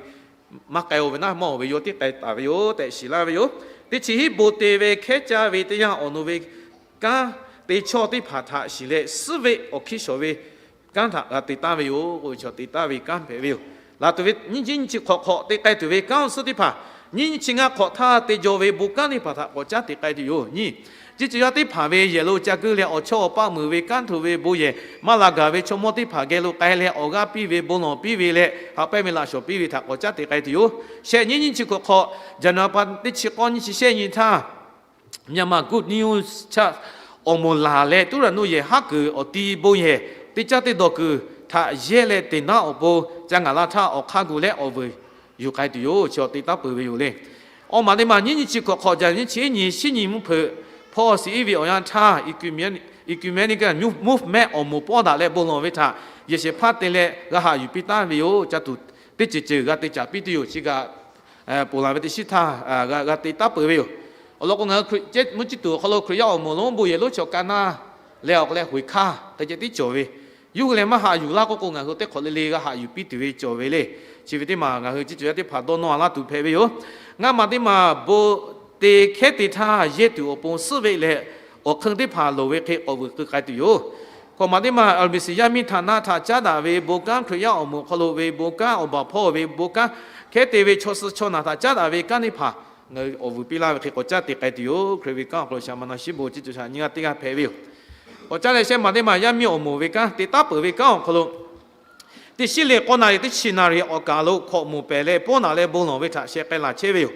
maˇ k'ai-o ve naˉ mawˇ oˬ ve yoˬ, tiˉ k'ai taˍ ve yoˬ tehꞈ shiˍ laˇ ve yoˬ. Teˇ chi hiˉ, bon te ve hkehˉ caˇ ve teˇ yanˇ awˬ nu ve kanˉ te chawˇ teˇ hpaˍ htaꞈ shiˍ leh, suhˉ ve awˬ hkiˇ shawˍ ve kanˉ htaꞈ g'a te taˍ ve yoˬ. K'o chaw te taˍ ve kanˉ hpehꞈ ve yoˬ. Laˬ tuˬ ve nyiˇ nyiˇ chi hk'awꞈ hk'awꞈ te k'ai tuˬ ve kanˉ awˬ suhˉ teˇ hpaˍ, nyiˇ nyiˇ chi ngaˇ hk'awꞈ htaˇ te jaw ve bon kanˉ teˇ hpaˍ htaꞈ k'awꞈ caˉ te k'ai tuˬ yoˬ. Nyiˇ, ciˇ ceuˬ yaˇ teˇ hpaˍ ve yehˬ lo ca guˇ leh awˬ chawˇ awˬ paˆ muiˬ ve kanˉ htoꞈ ve bon yehˬ maˇ la gaˬ ve chaw mawˇ teˇ hpaˍ geh lo k'ai leh awˬ g'aˇ piˇ ve, bon lawˬ piˇ ve leh haꞈ pehnˇ ve laꞈ shawˍ piˇ ve htaꞈ k'awꞈ caˉ te k'ai tuˬ yoˬ. Shehˆ, nyiˇ nyiˇ chi hk'awꞈ hk'awꞈ, January pa teˇ chi k'awˇ nyiˇ chi shehˆ nyi htaˇ, Myanmar Good News Church awˬ moˍ laˬ leh tuˉ raˍ nuˇ yehˬ haˉ kuiˬ awˬ ti bon yehˬ teˇ caˉ teˇ dawˬ kuiˬ htaꞈ yehˇ leh teꞈ naˉ awˬ pon ca ngaˬ la htaˇ awˬ hk'aˇ gu leh awˬ vuiˬ yuˬ k'ai tuˬ yoˬ. Chi awˬ te taˍ peuˬ ve yoˬ le. Awˬ maˬ teˇ maˬ nyiˇ nyiˇ chi hk'awꞈ hk'awꞈ, January nyiˇ chi hiˉ nyi shinˉ nyi mvuhˇ hpeuꞈ hpawˇ shiˍ iˉ ve awˬ yanˇ htaˇ, Ecumenical Movement awˬ moˍ pawˇ daꞈ leh bon lawˬ ve htaꞈ yehˬ shehˍ hpaˇ te leh g'a haꞈ yuˬ piˇ taˍ ve yoˬ. Ca tuˬ teˇ ceuˬ ceuˬ g'a te caˍ piˇ tuˬ yoˬ. Chi kaꞈ ponˬ laˬ ve teˇ shinˉ htaˇ g'a te taˍ peuˬ ve yoˬ. Awˬ lawn k'o, ngaˬ hui mvuhˇ ciˇ tuˬ awˬ hk'aw lo Hkriꞈ yaˇ awˬ moˍ lonˉ bon yehˬ lonˉ chaw ka naˇ leh awˬ hk'aw leh hoꞈ hkaˇ hk'e ceh tiˉ cawˬ ve, yawˇ hui leh maˇ haꞈ yuˬ laˇ k'oˆ k'o, ngaˬ hui teˇ hk'awꞈ le le g'a haꞈ yuˬ piˇ tuˬ ve cawˬ ve le. Chi ve teˇ maˬ ngaˬ hui ciˇ ceuˬ yaˇ teˇ hpaˍ dawˇ nawˇ a laˇ tuˬ hpehꞈ ve yoˬ. Ngaˇ maˬ teˇ maˬ bon te hkehˉ te htaˇ yehˇ tuˬ awˬ pon suhˉ ve leh awˬ hk'eun teˇ hpaˍ loˍ ve hk'e k'awꞈ vuiˬ keu k'ai tuˬ yoˬ. Hkawꞈ maˬ teˇ maˬ L B C yaˇ miˇ htaꞈ naˆ htaꞈ caˉ daꞈ ve bon kanˉ, Hkriꞈ yaˇ awˬ moˍ awˬ hk'aw lo ve bon kanˉ, awˬ baˬ hpawˇ ve bon kanˉ, hkehˉ te ve chaw suh chaw naˬ htaꞈ caˉ daꞈ ve kanˉ teˇ hpaˍ ngaˬ hui awˬ vuiˬ piˇ laˇ ve hk'e k'awꞈ caˉ te k'ai tuˬ yoˬ. Hkriꞈ ve kanˉ awˬ hk'aw lo shaˍ ma na shiˉ bon ciˇ ceuˬ shaˍ nyiˇ g'aˇ teˇ g'aˇ hpehꞈ ve yoˬ. K'awꞈ caˉ leh shehˆ maˬ teˇ maˬ yaˇ miˇ awˬ moˍ ve kanˉ te taˍ peuˬ ve kanˉ awˬ hk'aw lo teˇ shinˉ leh k'awˇ naˍ riˍ teˇ chi naˍ riˍ awˬ kaˬ lo hkawꞈ moˍ pehˬ leh pawˇ naꞈ leh bon lawˬ ve htaꞈ sheh k'ai laˬ chehˇ ve yoˬ.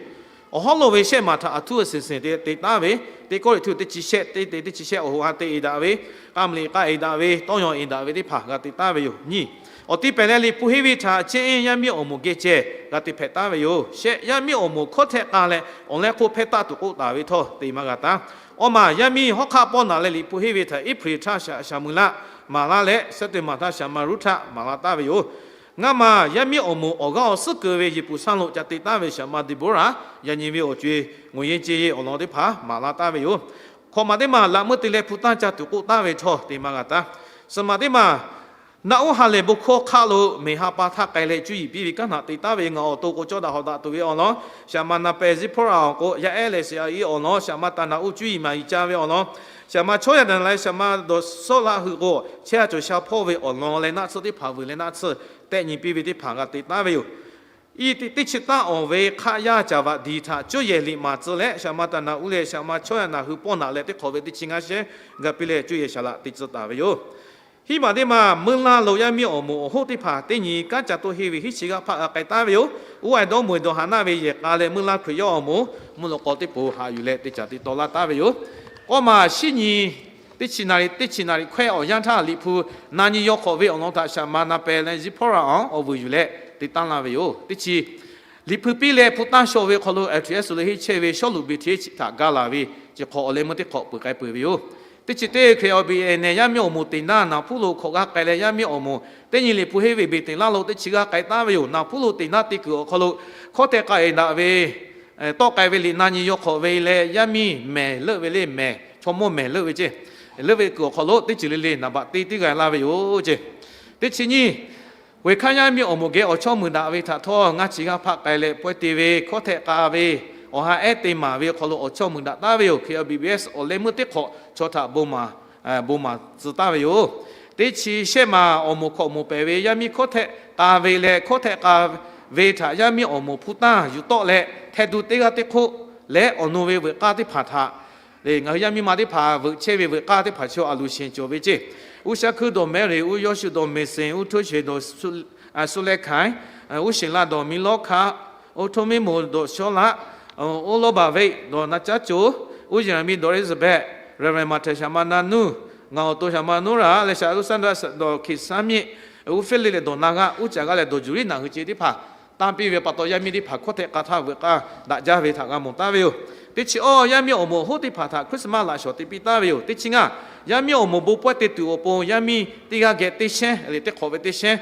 Awˬ hawˉ lo ve shehˆ maˬ htaꞈ aˬ htuˉ a seˍ seˍ te taˍ ve, Teˇ Kawˇrenˍhtuˆ teˇ chi shehˆ teˇ te teˇ chi shehˆ awˬ hoꞈ ha te eˍ daꞈ ve, k'a mliꞈ k'a eˍ daꞈ ve, tawˇ yaw eˍ daꞈ ve teˇ hpaˍ g'a te taˍ ve yoˬ. Nyiˇ, awˬ ti pehˬ leh Liꞈ hpu henˇ ve htaꞈ chehˇ eˉ yaˇ miˇ awˬ moˍ geh ceh g'a te hpehꞈ taˍ ve yoˬ. Shehˆ, yaˇ miˇ awˬ moˍ hkawˉ htehˆ k'a leh awˬ leh hk'oˆ hpehˇ taˆ tuˬ k'oˆ taˍ ve htawˇ te maˇ g'a taˍ. Awˬ maˬ yaˇ miˇ hawˉ hk'aˆ pawˇ naꞈ leh Liꞈ hpu henˇ ve htaꞈ April htaˇ shaˍ, shaˍ mui laˆ maˍ laˇ leh, September htaˇ shaˍ ma ruˉ htaˇ maˍ la taˍ ve yoˬ. Ngaˇ maˬ yaˇ miˇ awˬ moˍ awˬ g'aˇ awˬ suhˉ keu ve Yeˍpuˍsaˍlehnˍ ca te taˍ ve shaˍ ma Deˍboˍraˍ, yaꞈ nyi ve awˬ co-e, ngawˬ yeˇ ce ye awˬ lawn teˇ hpaˍ maˍ la taˍ ve yoˬ. Hkawꞈ maˬ teˇ maˬ laꞈ meuˇ te leh hpu tanˇ ca tuˬ k'oˆ taˍ ve htawˇ te maˇ g'a taˍ. Suhˍ maˬ teˇ maˬ naˆ uˉ ha lehˬ bon hkawˇ hk'aˆ lo meˬ ha pa htaˇ k'ai leh cuˇ yiˍ piˇ ve kanˉ htaꞈ te taˍ ve, ngaˬ awˬ to k'o cawˇ daꞈ hawꞈ daꞈ tuˬ ve awˬ lawn, shaˍ ma Na pehˬ Ziˇhpawˇraꞈ awˬ k'o yaˇ ehˉ leh shiˍ a iˉ awˬ lawn, shaˍ ma Taˍnaˍuˆ cuˇ yiˍ maˍ yiˍ ca ve awˬ lawn, shaˍ ma Chawˇ yaˍ Naˍ leh shaˍ ma Dawˬ Sawˉlaˆ hui k'o chehˇ a cawˬ sha hpawˇ ve awˬ lawn leh naˆ tsuhˇ teˇ hpaˍ vuiˬ leh naˆ tsuhˇ tehˆ nyi piˇ ve teˇ hpaˍ g'a te taˍ ve yoˬ. Iˉ teˇ chi taˇ awˬ ve hk'aˆ yaˇ caˍ vaꞈ diˍ htaꞈ cuˇ yehˬ liꞈ maˍ tcuh leh, shaˍ ma Taˍnaˍuˆ leh shaˍ ma Chawˇ yaˍ Naˍ hui pawˇ naꞈ leh teˇ hk'awꞈ ve teˇ chi ngaˇ shehˉ g'a piˇ leh cuˇ yehˬ shaˍ laꞈ te tcuh taˍ ve yoˬ. Hiˉ maˬ teˇ maˬ meuˇ laˇ lo yaˇ miˇ awˬ moˍ awˬ hoˉ teˇ hpaˍ teˇ nyi kanˉ ca toˇ henˇ ve hiˉ chi g'aˇ hpaˆ g'a k'ai taˍ ve yoˬ. Uˉ a dawˇ meuˬ dawˬ haˍ naˆ ve yehˬ k'a leh meuˇ laˇ Hkriꞈ yaˇ awˬ moˍ mvuhˇ loꞈ k'aw teˇ poˬ haꞈ yuˬ leh te caˍ te taw laˇ taˍ ve yoˬ. K'awˇ maˬ shinˉ nyi teˇ chi naˍ riˍ, teˇ chi naˍ riˍ hkawehˇ awˬ yanˇ htaˇ Liꞈ hpu na nyi yaw hk'awꞈ ve awˬ lawn htaꞈ shaˍ ma Na pehˬ leh Ziˇhpawˇraꞈ awˬ vuiˬ yuˬ leh te taˍ laˇ ve yoˬ. Teˇ chi Liꞈ hpu piˇ leh hpu tanˇ shaw ve hk'aw lo L T S lo henˇ chehˇ ve Sawˉluꞈ Beˍteˇ chi htaꞈ ga laˬ ve chi hk'awꞈ awˬ leh meuˇ teˇ hk'awꞈ peuˬ k'ai peuˬ ve yoˬ. Teˇ chi teˇ Hkriꞈ awˬ beˬ nehˬ yaˇ miˇ awˬ moˍ teꞈ naˇ Naˍ hpuˉ lo hk'awꞈ g'aˇ k'ai leh yaˇ miˇ awˬ moˍ teˇ nyi Liꞈ hpu henˇ ve beˬ teꞈ laˇ lo teˇ chi g'aˇ k'ai taˍ ve yoˬ. Naˍ hpuˉ lo teꞈ naˇ te kuiˬ awˬ hk'aw lo hkawˉ htehˆ k'a eˍ daꞈ ve, tawˆ k'ai ve liꞈ na nyi yaw hk'awꞈ ve leh yaˇ miˇ mehˬ leuˆ ve le mehˬ, chaw mawˇ mehˬ leuˆ ve ceˇ, leuˆ ve kuiˬ awˬ hk'aw lo teˇ ceuˬ le le naˍ baꞈ te teˇ g'aˇ laˇ ve yoˬ ceˇ. Teˇ chi nyiˇ, Hk'aˬ hkaˇ yaˇ miˇ awˬ moˍ geh awˬ chawˇ muiˬ daꞈ ve htaꞈ htawˇ ngaˇ chi g'aˇ hpaˆ k'ai leh pawehˇ te ve, hkawˉ htehˆ k'a ve, awˬ ha ehˉ te maˍ ve awˬ hk'aw lo awˬ chawˇ muiˬ daꞈ taˍ ve yoˬ. K B B S awˬ leh meuˇ teˇ hk'awꞈ chaw htaꞈ bon maˍ tcuh taˍ ve yoˬ. Teˇ chi shehˆ maˬ awˬ moˍ hkawꞈ moˍ pehˬ ve yaˇ miˇ hkawˉ htehˆ k'a ve leh hkawˉ htehˆ k'a ve htaꞈ yaˇ miˇ awˬ moˍ hpu tanˇ yuˬ tawˆ leh, hteh duˬ teˇ g'aˇ teˇ hk'oˆ leh awˬ nu ve veuꞈ k'aˇ teˇ hpaˍ htaꞈ, ngaˬ hui yaˇ miˇ ma teˇ hpaˍ veuꞈ chehˇ ve veuꞈ k'aˇ teˇ hpaˍ chi a luˬ sheˍ cawˬ ve ceˇ. Uˉ shaˉ hkuiˇ dawˬ Mehˉ reˍ, uˉ yawˇ shuˍ dawˬ Meˍ seˍ, uˉ htoˇ sheˍ dawˬ Suˇ lehˇ hkanˍ, uˉ sheˍ la dawˬ miˇ lawˉ hkaˆ, uˉ htoˇ miˇ moˍ dawˬ shawˉ laˆ, uˉ lawˇ baˬ ve dawˬ na caˉ co, uˉ yaˍ miˇ dawˬ Eˇzaˍbehˆ, Reverend Maˍhtehˍ shaˍ ma na nuˇ, ngaˬ awˬ to shaˍ ma nuˇ raꞈ leh shaˍ Luˇsaˇ dawˬ hkiˬ saˉ miˆ, uˉ Feˇliˆ leh dawˬ na g'aˇ, uˉ caˍ g'aˇ leh dawˬ juˬ riˉ naˬ hui ce teˇ hpaˍ tanˇ piˇ ve pa taw, yaˇ miˇ teˇ hpaˍ hkawˇ htehꞈ k'a htaˇ veuꞈ k'aˇ daꞈ jaˇ ve htaꞈ g'a mawˬ taˍ ve yoˬ. Teˇ chi awˇ, yaˇ miˇ awˬ moˍ hoˉ teˇ hpaˍ htaꞈ Christmas laꞈ shawˍ te piˇ taˍ ve yoˬ. Teˇ chi ngaˇ, yaˇ miˇ awˬ moˍ bon pawehˇ te tuˬ awˬ pon yaˇ miˇ teˇ g'aˇ geh teˇ shehnˉ leh teˇ hk'awꞈ ve teˇ shehnˉ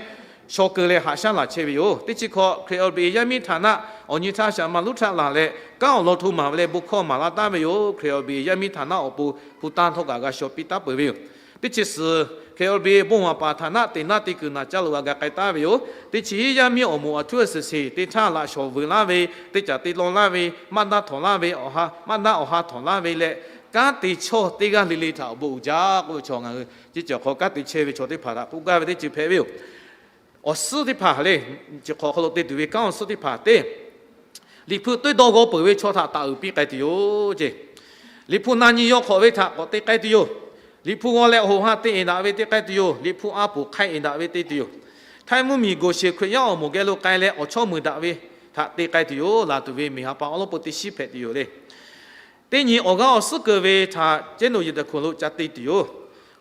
shaw keu leh haꞈ shaˉ laˬ chehˇ ve yoˬ. Teˇ chi hk'awꞈ, Hkriꞈ awˬ beˬ yaˇ miˇ htaꞈ naˆ awˬ nyi htaˇ shaˍ ma luˉ htaˇ laˬ leh, kanˉ awˬ lawn hto maˍ ve leh bon hkawˇ maˍ laˇ taˍ ve yoˬ. Hkriꞈ awˬ beˬ yaˇ miˇ htaꞈ naˆ awˬ pon hpu tanˇ htawˇ kaꞈ g'a shaw piˇ taˍ peuˬ ve yoˬ. Teˇ chi suhˍ, Hkriꞈ awˬ beˬ bon maˍ paˍ htaꞈ naˆ te naˆ te kuiˬ naˬ caˇ lo g'a ga k'ai taˍ ve yoˬ. Teˇ chi hiˉ, yaˇ miˇ awˬ moˍ aˬ htuˉ aˬ suhˍ sheˍ teˇ htaˇ laꞈ shawˍ veuꞈ laˇ ve, teˇ caˬ te law laˇ ve, maˇ daˇ htawnˍ laˇ ve, awˬ ha maˇ daˇ awˬ ha htawnˍ laˇ ve leh, kanˉ te chawˇ teˇ g'aˇ le le htaꞈ awˬ bon uiˍ jaˇ k'oˆ ve chaw ngaˬ hui ciˉ cawˬ hk'aw kanˉ te chehˇ ve chaw teˇ hpaˍ htaꞈ k'oˆ gaˇ ve teˇ ceuˬ hpehꞈ ve yoˬ. Awˬ suhˉ teˇ hpaˍ le, chi hk'awꞈ hk'aw lo te tuˬ ve kanˉ awˬ suhˉ teˇ hpaˍ teˇ, Liꞈ hpu tawˇ dawˇ g'awˇ peuˬ ve chaw htaꞈ taˍ uiˍ piˇ k'ai tuˬ yoˬ ceˇ. Liꞈ hpu na nyi yaw hk'awꞈ ve htaꞈ k'awꞈ te k'ai tuˬ yoˬ. Liꞈ hpu g'aw leh awˬ hoꞈ ha te eˍ daꞈ ve te k'ai tuˬ yoˬ. Liꞈ hpu a poˍ hk'ai eˍ daꞈ ve te tuˬ yoˬ. Htaiˇ mvuhˇmiˬ goˬ sheˍ Hkriꞈ yaˇ awˬ moˍ geh lo k'ai leh awˬ chawˇ meuˍ daꞈ ve htaꞈ te k'ai tuˬ yoˬ. Laˬ tuˬ ve miˬ ha pa awˉ lawˉ peu teˇ shiˉ hpehꞈ tuˬ yoˬ le. Teˇ nyi awˬ g'aˇ awˬ suhˉ keu ve htaꞈ ceˉ noꞈ yehˬ teꞈ hkoˍ lo ca te tuˬ yoˬ.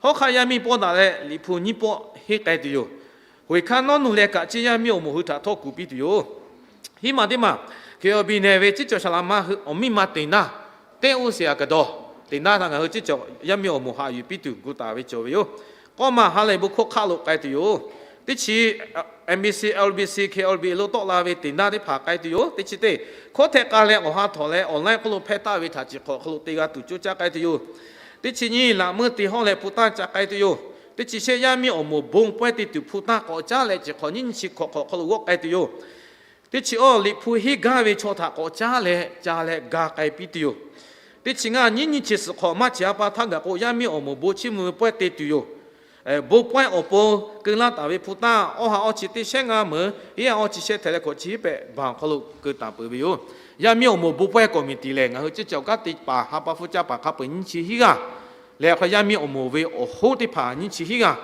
Hawˉ hk'aˆ yaˇ miˇ pawˆ daꞈ leh Liꞈ hpu nyiˇ pawˆ henˇ k'ai tuˬ yoˬ. Hoꞈ e hkanˇ nawˉ nuˇ leh kaꞈ ciˇ yaˇ miˇ awˬ moˍ hui htaꞈ htawˇ kuˬ piˇ tuˬ yoˬ. Hiˉ maˬ teˇ maˬ, Hkriꞈ awˬ beˬ nehˬ ve ciˉ cawˬ shaˍ laꞈ ma hui awˬ miˇ ma teꞈ naˇ teˇ oˇ seˍ a kaꞈ dawˬ teꞈ naˇ htaꞈ ngaˬ hui ciˉ cawˬ yaˇ miˇ awˬ moˍ haꞈ yuˬ piˇ tuˬ gu taˍ ve cawˬ ve yoˬ. K'awˇ maˬ ha lehˬ bon hkawˇ hk'aˆ lo k'ai tuˬ yoˬ. Teˇ chi, MBC, LBC, Hkriꞈ awˬ beˬ lo tawˆ la ve teꞈ naˇ teˇ hpaˍ k'ai tuˬ yoˬ. Teˇ chi teˇ, hkawˇ htehꞈ k'a leh awˬ ha htawnˍ leh online hk'oˆ lo hpehˇ taˍ ve htaꞈ chi hk'awꞈ hk'aw lo te g'a tuˬ coˇ caˇ k'ai tuˬ yoˬ. Teˇ chi nyiˇ, laꞈ meuˇ te hawˇ leh hpu tanˇ ca k'ai tuˬ yoˬ. Teˇ chi shehˆ, yaˇ miˇ awˬ moˍ bon pawehˇ te tuˬ hpu tanˇ k'awꞈ caˉ leh chi hk'awꞈ nyiˇ nyi chi hk'awꞈ hk'awꞈ hk'aw lo g'awˆ k'ai tuˬ yoˬ. Teˇ chi awˇ, Liꞈ hpu henˇ gaˇ ve chaw htaꞈ k'awꞈ caˉ leh ca leh ga k'ai piˇ tuˬ yoˬ. Teˇ chi ngaˇ, nyiˉ nyi chi suhˍ hk'awꞈ maˇ chi a pa htaˇ gaˬ k'o, yaˇ miˇ awˬ moˍ bon chiˇ mvuh ve pawehˇ te tuˬ yoˬ. Bon pawehˇ awˬ pon keu laˇ taˍ ve hpu tanˇ, awˇ ha awˇ chi teˇ shehnˉ ngaˇ meuˍ, iˉ ha awˇ chi shehˉ htehꞈ leh hkawꞈ chi hiˉ pehꞈ baˬ awˬ hk'aw lo keu taˍ peuˬ ve yoˬ. Yaˇ miˇ awˬ moˍ bon pawehˇ committee lehˬ, ngaˬ hui ciˉ cawˬ kanˉ te paˍ ha pa hpfuhˇ caˇ paˍ hk'a peu-eˬ nyiˇ chi hiˉ g'aˇ leh, hk'a yaˇ miˇ awˬ moˍ ve awˬ hoˉ teˇ hpaˍ nyiˇ chi hiˉ g'aˇ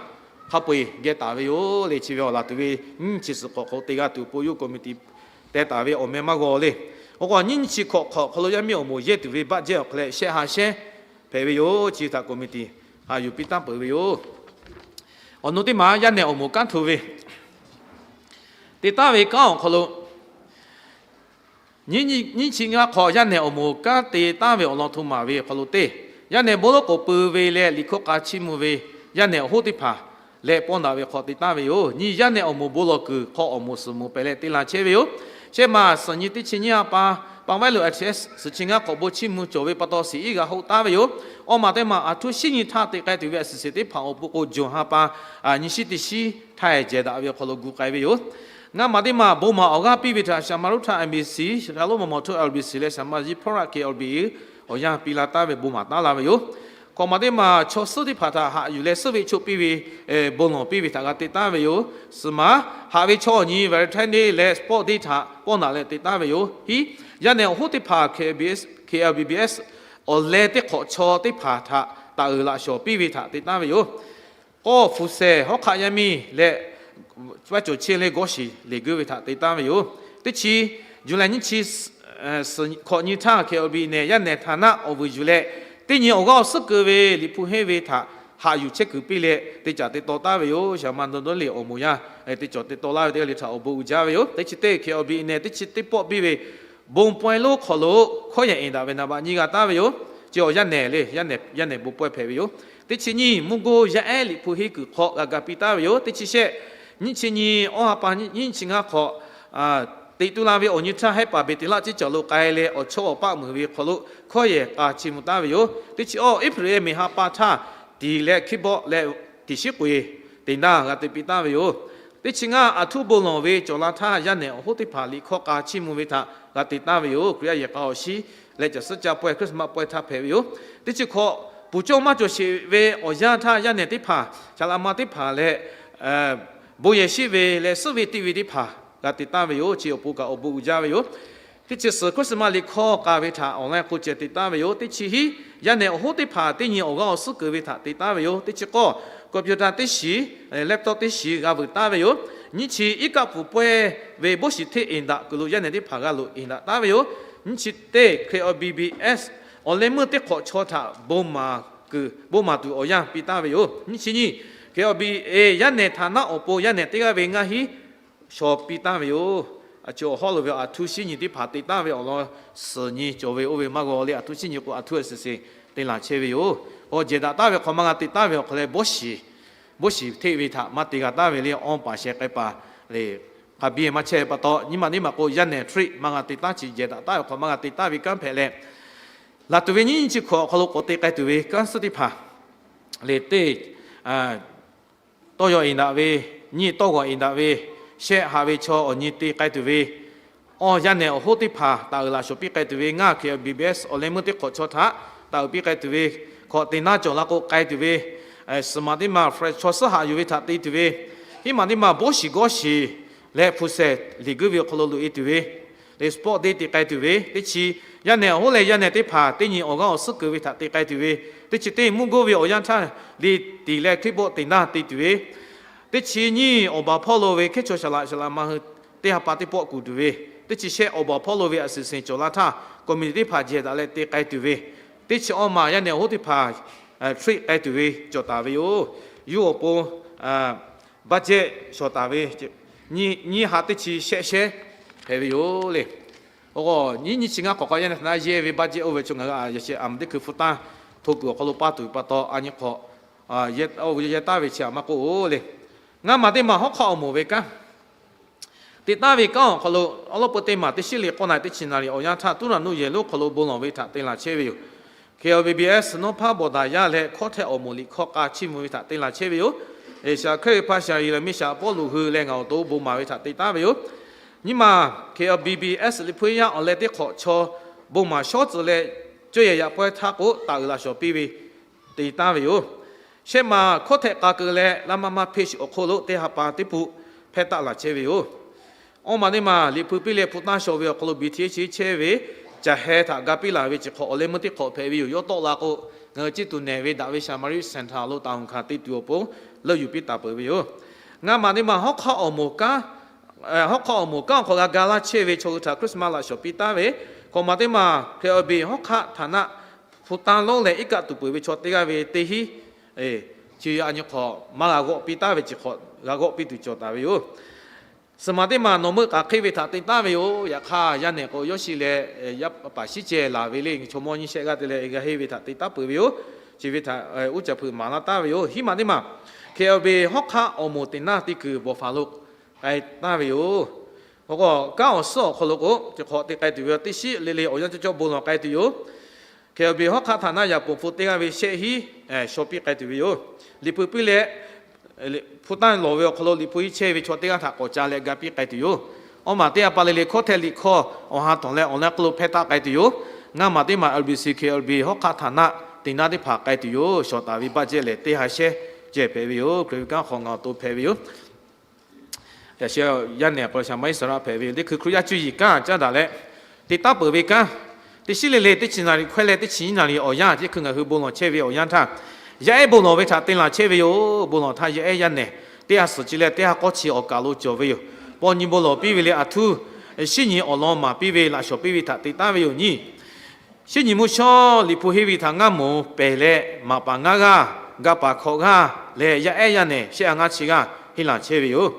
hk'a peu-eˬ geh taˍ ve yoˬ le. Chi ve awˬ laˬ tuˬ ve nyiˇ nyi chi suhˍ hk'awꞈ hk'aw lo te g'a tuˬ po yoˬ committee teh taˍ ve awˬ meh maˇ g'aw le. Awˬ k'o nyiˇ nyi chi hk'awꞈ hk'awꞈ hk'aw lo yaˇ miˇ awˬ moˍ yehˇ tuˬ ve baˆ jehˇ awˬ hk'aw leh shehˆ ha shehˉ hpehꞈ ve yoˬ. Chi htaꞈ committee haꞈ yuˬ piˇ taˍ peuˬ ve yoˬ. Awˬ nu teˇ maˬ yaˇ nehˬ awˬ moˍ kanˉ hto ve te taˍ ve kanˉ awˬ hk'aw lo nyiˇ nyi chi ngaˇ hk'awꞈ yaˇ nehˬ awˬ moˍ kanˉ te taˍ ve awˬ lawn hto maˍ ve awˬ hk'aw lo teˇ, yaˇ nehˬ bon lonˉ k'oˍ pui ve leh liꞈ hkawˇ k'a chiˇ mvuh ve yaˇ nehˬ awˬ hoˉ teˇ hpaˍ leh pawˇ daꞈ ve hk'aw te taˍ ve yoˬ. Nyiˇ, yaˇ nehˬ awˬ moˍ bon lawˬ kuiˬ hk'aw awˬ moˍ suhˍ moˍ pehꞈ leh te la chehˇ ve yoˬ. Shehˆ maˬ suhˍ nyi teˇ chi nyiˇ ha pa, Paˍ Vaiˉ Luꞈ Aˍhtaꞈ suhˍ chi ngaˇ hk'awꞈ bon chiˇ mvuh cawˬ ve pa taw shiˍ iˉ g'a hoˆ taˍ ve yoˬ. Awˇ maˬ teˇ maˬ aˬ htoˇ shinˉ nyi htaˇ te k'ai tuˬ ve a suhˍ sheˍ teˇ hpaˍ awˬ pon k'o, June ha pa nyiˇ shiˉ teˇ shiˉ htaˇ jehˬ daꞈ ve awˬ hk'aw lo gu k'ai ve yoˬ. Ngaˇ maˬ teˇ maˬ bon maˬ awˬ g'aˇ piˇ ve htaꞈ shaˍ ma Roˉhtaˆ MBC, Shaˍlonˉ Maw Maw Htoˇ LBC leh shaˍ ma Ziˇ Hpawˇraˆ K LBA awˬ yanˇ piˇ la taˍ ve bon maˬ taˍ la ve yoˬ. Hkawꞈ maˬ teˇ maˬ chaw suhˉ teˇ hpaˍ htaꞈ haꞈ yuˬ leh suhˉ ve choˆ piˇ ve, bon lawˬ piˇ ve htaꞈ g'a te taˍ ve yoˬ. Suhˍ maˬ haꞈ ve chaw awˬ nyi Valentine Day leh Sport Day htaꞈ pawˇ naꞈ leh te taˍ ve yoˬ. Hiˉ, yaˇ nehˬ awˬ hoˉ teˇ hpaˍ KLBBS awˬ leh teˇ hk'awꞈ chaw teˇ hpaˍ htaꞈ taˍ uiˍ laꞈ shawˍ piˇ ve htaꞈ te taˍ ve yoˬ. K'awˇ hpu sehˍ hawˉ hk'aˆ yaˇ miˇ leh vaˇ cawˬ chehˇ leh gawˇ shiˍ leˬ geuˇ ve htaꞈ te taˍ ve yoˬ. Teˇ chi, July nyiˇ chi suhˍ hkawꞈ nyi htaˇ KLB nehˬ yaˇ nehˬ htaꞈ naˆ awˬ vuiˬ yuˬ leh, teˇ nyi awˬ g'aˇ awˬ suhˉ keu ve Liꞈ hpu henˇ ve htaꞈ haꞈ yuˬ chehˇ kuiˬ piˇ leh te caˍ te taw taˍ ve yoˬ. Shaˍ ma Dawˇ Dawˇ Leˬ awˬ moˍ yaˇ te cawˬ te taw laˇ ve teˇ g'aˇ le htaꞈ awˬ bon uiˍ jaˇ ve yoˬ. Teˇ chi teˇ KLB nehˬ teˇ chi teˇ pawˆ biˇ ve bon pawehˇ lonˉ hk'aw lo hkawˇ yehˬ eˍ daꞈ ve naˍ baꞈ nyiˇ g'a taˍ ve yoˬ. Chi awˬ yaˇ nehˬ le, yaˇ nehˬ bon pawehˇ hpehꞈ ve yoˬ. Teˇ chi nyiˇ, mvuhˇ goˇ yaˇ ehˉ Liꞈ hpu henˇ kuiˬ hk'aw g'a ga piˇ taˍ ve yoˬ. Teˇ chi shehˆ, nyiˇ chi nyi awˇ ha pa nyiˇ chi ngaˇ hk'awꞈ teꞈ tu la ve awˬ nyi htaˇ Hehˉ paˍ Beˍteˍlaˆ ciˉ cawˬ lo k'ai leh awˬ chawˇ awˬ paˆ meuˍ ve hk'aw lo hkawˇ yehˬ k'a chiˇ mvuh taˍ ve yoˬ. Teˇ chi awˇ, April mehˬ ha pa htaˇ tiˍ leh keyboard leh tiˍ shiˉ k'oꞈ e teꞈ naˇ g'a te piˇ taˍ ve yoˬ. Teˇ chi ngaˇ, aˬ htuˉ bon lawˬ ve cawˬ la htaˇ yaˇ nehˬ awˬ hoˉ teˇ hpaˍ liꞈ hkawˇ k'a chiˇ mvuh ve htaꞈ g'a te taˍ ve yoˬ. Hkriꞈ yaˇ yehˬ k'a awˬ shiˉ leh caˬ suhˉ ca pawehˇ Christmas pawehˇ htaˇ hpehꞈ ve yoˬ. Teˇ chi hkawꞈ, puˍ cawˇ maˇ cawˬ sheˍ ve awˬ yanˇ htaˇ yaˇ nehˬ teˇ hpaˍ, shaˍ laꞈ ma teˇ hpaˍ leh bon yehˬ shiˉ ve leh suhˉ ve tiˆ ve teˇ hpaˍ g'a te taˍ ve yoˬ. Chi awˬ pon kaꞈ awˬ bon uiˍ jaˇ ve yoˬ. Teˇ chi suhˍ Christmas liꞈ hkawˇ k'a ve htaꞈ online k'o ceh te taˍ ve yoˬ. Teˇ chi hiˉ, yaˇ nehˬ awˬ hoˉ teˇ hpaˍ teˇ nyi awˬ g'aˇ awˬ suhˉ keu ve htaꞈ te taˍ ve yoˬ. Teˇ chi k'awˇ, computer teˇ shiˍ, laptop teˇ shiˍ g'a vuiˬ taˍ ve yoˬ. Nyiˇ chi iˉ kaˆ pfuhˍ pawehˇ ve โบสิทธิ eˍ daꞈ kuiˬ lo yaˇ nehˬ teˇ hpaˍ g'a loꞈ eˍ daꞈ taˍ ve yoˬ. Nyiˇ chi teˇ, K O B B S awˬ leh meuˇ teˇ hk'awꞈ chaw htaꞈ bon maˍ tuˬ awˬ yanˇ piˇ taˍ ve yoˬ. Nyiˇ chi nyiˇ, K O B A yaˇ nehˬ htaꞈ naˆ awˬ pon yaˇ nehˬ teˇ g'aˇ ve ngaˇ hinˉ shaw piˇ taˍ ve yoˬ. A chi awˬ hawˉ lo ve aˬ htoˇ shinˉ nyi teˇ hpaˍ te taˍ ve awˬ lawn suhˍ nyi cawˬ ve oˇ ve maˇ g'aw le. Aˬ htoˇ shinˉ nyi k'o aˬ htoˇ a suhˍ suhˍ te laˬ chehˇ ve yoˬ. Awˬ jehˬ daꞈ taˍ ve hk'awꞈ maˇ g'a te taˍ ve awˬ hk'aw leh โบสิทธิ ve htaꞈ maˇ te g'a taˍ ve le. Awˇ paˍ sheh k'ai paˍ le, hk'a biˇ maˇ chehˇ ve pa taw, nyiˇ maˬ teˇ maˬ k'o yaˇ nehˬ ทริป maˇ g'a te taˍ, chi jehˬ daꞈ taˍ ve hk'awꞈ maˇ g'a te taˍ ve kanˉ hpehꞈ leh, laˬ tuˬ ve nyiˇ nyiˇ chi hkawꞈ awˬ hk'aw lo k'awꞈ te k'ai tuˬ ve kanˉ suhˉ teˇ hpaˍ le teˇ tawˇ yaw eˍ daꞈ ve, nyiˇ tawˇ g'awˬ eˍ daꞈ ve, shehˆ haꞈ ve chaw awˬ nyi te k'ai tuˬ ve, awˇ yaˇ nehˬ awˬ hoˉ teˇ hpaˍ taˍ uiˍ laꞈ shawˍ piˇ k'ai tuˬ ve, ngaˇ K O B B S awˬ leh meuˇ teˇ hk'awꞈ chaw htaꞈ taˍ uiˍ piˇ k'ai tuˬ ve, hk'awꞈ te naˇ cawˬ la k'o k'ai tuˬ ve, suhˍ maˬ teˇ maˬ French chaw suhˉ haꞈ yuˬ ve htaꞈ te tuˬ ve, hiˉ maˬ teˇ maˬ โบสิทธิ gawˇ shiˍ leh hpu sehˍ liꞈ guiˇ ve awˬ hk'aw lo loꞈ e tuˬ ve, le sport day te k'ai tuˬ ve, teˇ chi yaˇ nehˬ awˬ hoˉ leh yaˇ nehˬ teˇ hpaˍ teˇ nyi awˬ g'aˇ awˬ suhˉ keu ve htaꞈ te k'ai tuˬ ve, teˇ chi teˇ mvuhˇ goˇ ve awˬ yanˇ htaˇ le tiˍ leh คริสต์บอล te naˇ te tuˬ ve, teˇ chi nyiˇ awˬ baˬ hpawˇ lo ve hkehˉ chaw shaˍ laꞈ shaˍ laꞈ ma hui teˇ ha pa teˇ pawˆ kuˬ tuˬ ve, teˇ chi shehˆ awˬ baˬ hpawˇ lo ve aˬ suhˍ suhˍ cawˬ la htaˇ committee teˇ hpaˍ jehˬ daꞈ leh te k'ai tuˬ ve, teˇ chi awˇ maˬ yaˇ nehˬ awˬ hoˉ teˇ hpaˍ ทริป k'ai tuˬ ve cawˬ taˍ ve yoˬ. Yuˇ awˬ pon budget shawˍ taˍ ve nyiˇ ha teˇ chi shehˆ shehˆ hpehꞈ ve yoˬ le. Nyiˇ nyiˇ chi ngaˇ hk'awꞈ k'a yaˇ nehˬ htaꞈ na yehˇ ve budget oˇ ve chaw ngaˬ hui a yaꞈ sheh aˬ mvuhˇ teˇ hkui hpu tanˇ hto kuiˬ awˬ hk'aw lo paˇ tuˬ ve pa taw, a nyi hk'awꞈ oˇ ve yehˇ taˍ ve chi aˬ maˇ k'oˆ le. Ngaˇ maˬ teˇ maˬ hawˉ hk'aˆ awˬ moˍ ve kanˉ te taˍ ve kanˉ awˬ hk'aw lo, awˉ lawˉ peu teˇ maˬ teˇ shiˉ le k'awˇ na teˇ chi naˍ riˍ awˬ yanˇ htaˇ tuˉ naˍ nuˇ yehˬ lonˉ hk'aw lo bon lawˬ ve htaꞈ te laˬ chehˇ ve yoˬ. K O B B S Nawˉ hpaˉ Bawˬ daˍ yaˇ leh hkawˇ htehˆ awˬ moˍ liꞈ hkawˇ k'a chiˇ mvuh ve htaꞈ te laˬ chehˇ ve yoˬ. Eˍshaˍ hkehˇ ve hpa shaˍ Yeˍraˍmiˆ shaˍ Pawˇluꞈ hui leh ngaˬ awˬ to bon maˍ ve htaꞈ te taˍ ve yoˬ. Nyiˇ maˬ K O B B S liꞈ hpu yaˇ awˬ leh teˇ hk'awꞈ chaw bon maˍ shawˉ tcuh leh, cawˇ yehˬ yaꞈ pawehˇ htaˇ k'o taˍ uiˍ laꞈ shawˍ piˇ ve te taˍ ve yoˬ. Shehˆ maˬ hkawˇ htehˆ k'a keu leh laˇ maˇ maˇ เพจ awˬ hk'oˆ lo teˇ ha pa teˇ pun hpehˇ taˆ laˬ chehˇ ve yoˬ. Awˇ maˬ teˇ maˬ liꞈ hpu piˇ leh hpu tanˇ shawˍ ve awˬ hk'aw lo B T H chehˇ ve caˬ heh htaꞈ ga piˇ laˬ ve chi hk'awꞈ awˬ leh meuˇ teˇ hk'awꞈ hpehꞈ ve yoˬ. Yawˇ tawˆ la k'o, ngaˬ hui ciˇ tuˬ nehˬ ve daꞈ ve Samari Center lo taˍ hawˬ hkanˍ te tuˬ awˬ pon leuˆ yuˬ piˇ taˍ peuˬ ve yoˬ. Ngaˇ maˬ teˇ maˬ hawˉ hk'aˆ awˬ moˍ kanˉ, hawˉ hk'aˆ awˬ moˍ kanˉ awˬ hk'aw g'a ga laˇ chehˇ ve chaw hui htaꞈ Christmas laꞈ shawˍ piˇ taˍ ve, hk'awꞈ maˬ teˇ maˬ K O B hawˉ hk'aˆ htaꞈ naˆ hpu tanˇ lonˉ leh iˉ kaˆ tuˬ peuˬ ve chaw teˇ g'aˇ ve teˇ hinˉ chi a nyi hk'awꞈ maˇ g'a g'awˆ piˇ taˍ ve chi hk'awꞈ g'a g'awˆ piˇ tuˬ cawˬ taˍ ve yoˬ. Suhˍ maˬ teˇ maˬ nawˬ meuˆ k'aꞈ hk'eˇ ve htaꞈ te taˍ ve yoˬ. Yaꞈ hk'aˇ yaˇ nehˬ k'o yawˇ shi leh yaˇ paˍ shiˉ ceh laˬ ve le, chaw mawˇ nyiˇ shehˆ g'aˇ te leh g'a henˇ ve htaꞈ te taˍ peuˬ ve yoˬ. Chi ve htaꞈ uˉ caˇ hpeuꞈ maˍ laˇ taˍ ve yoˬ. Hiˉ maˬ teˇ maˬ K O B hawˉ hk'aˆ awˬ moˍ teꞈ naˇ teˇ kuiˬ bawˬ faˍ lo k'ai taˍ ve yoˬ. K'o kanˉ awˬ suhˉ awˬ hk'aw lo k'o, chi hk'awꞈ te k'ai tuˬ ve teˇ shiˉ le le awˬ yanˇ cawˇ cawˇ bon lawˬ k'ai tuˬ yoˬ. K O B hawˉ hk'aˆ htaꞈ naˆ yaꞈ ponˬ hpu teˇ g'aˇ ve shehˆ hinˉ shaw piˇ k'ai tuˬ ve yoˬ. Liꞈ hpu piˇ leh hpu tanˇ lawˬ ve awˬ hk'aw lo liꞈ hpu hiˉ chehˇ ve chaw teˇ g'aˇ htaꞈ k'awꞈ ca leh ga piˇ k'ai tuˬ yoˬ. Awˇ maˬ teˇ ha pa le le hkawˇ htehˆ liꞈ hkawˇ awˬ ha tawˍ leh awˬ leh hk'aw lo hpehˇ taˆ k'ai tuˬ yoˬ. Ngaˇ maˬ teˇ maˬ L B C K L B hawˉ hk'aˆ htaꞈ naˆ teꞈ naˇ teˇ hpaˍ k'ai tuˬ yoˬ. Shawˍ taˍ ve budget lehˬ teˇ ha shehˆ ceh hpehꞈ ve yoˬ. Hkriꞈ ve kanˉ hk'awꞈ ngaˬ awˬ to hpehꞈ ve yoˬ. Yaꞈ sheh yaˇ nehˬ k'o shaˍ maˇ Iˉsaˍreˍlaˆ hpehꞈ ve yoˬ. Teˇ hkui Hkriꞈ yaˇ cuˇ yiˍ kanˉ caˉ daꞈ leh te taˉ peuˬ ve kanˉ, teˇ shiˉ le le teˇ chi naˍ riˍ hkawehˇ leh teˇ chi nyiˇ naˍ riˍ awˬ yanˇ, teˇ hkui ngaˬ hui bon lawˬ chehˇ ve awˬ yanˇ htaˇ, yaˇ ehˉ bon lawˬ ve htaꞈ te laˬ chehˇ ve yoˬ. Bon lawˬ htaˇ yaˇ ehˉ yaˇ nehˬ teˇ ha suhˍ chi leh teˇ ha k'awˇ chi awˬ kaˬ lo cawˬ ve yoˬ. Paw nyi bon lawˬ piˇ ve le aˬ htuˇ, shiˉ nyi awˬ lawn maˍ piˇ ve laꞈ shawˍ piˇ ve htaꞈ te taˉ ve yoˬ nyi. Shiˉ nyi mvuhˇ shawˉ liꞈ hpu henˇ ve htaꞈ ngaˇ moˍ pehˬ leh, maˍ paˍ ngaˇ g'aˇ, ga paˍ hkawꞈ g'aˇ leh yaˇ ehˉ yaˇ nehˬ shehˆ ha ngaˇ chi g'aˇ henˇ laˬ chehˇ ve yoˬ.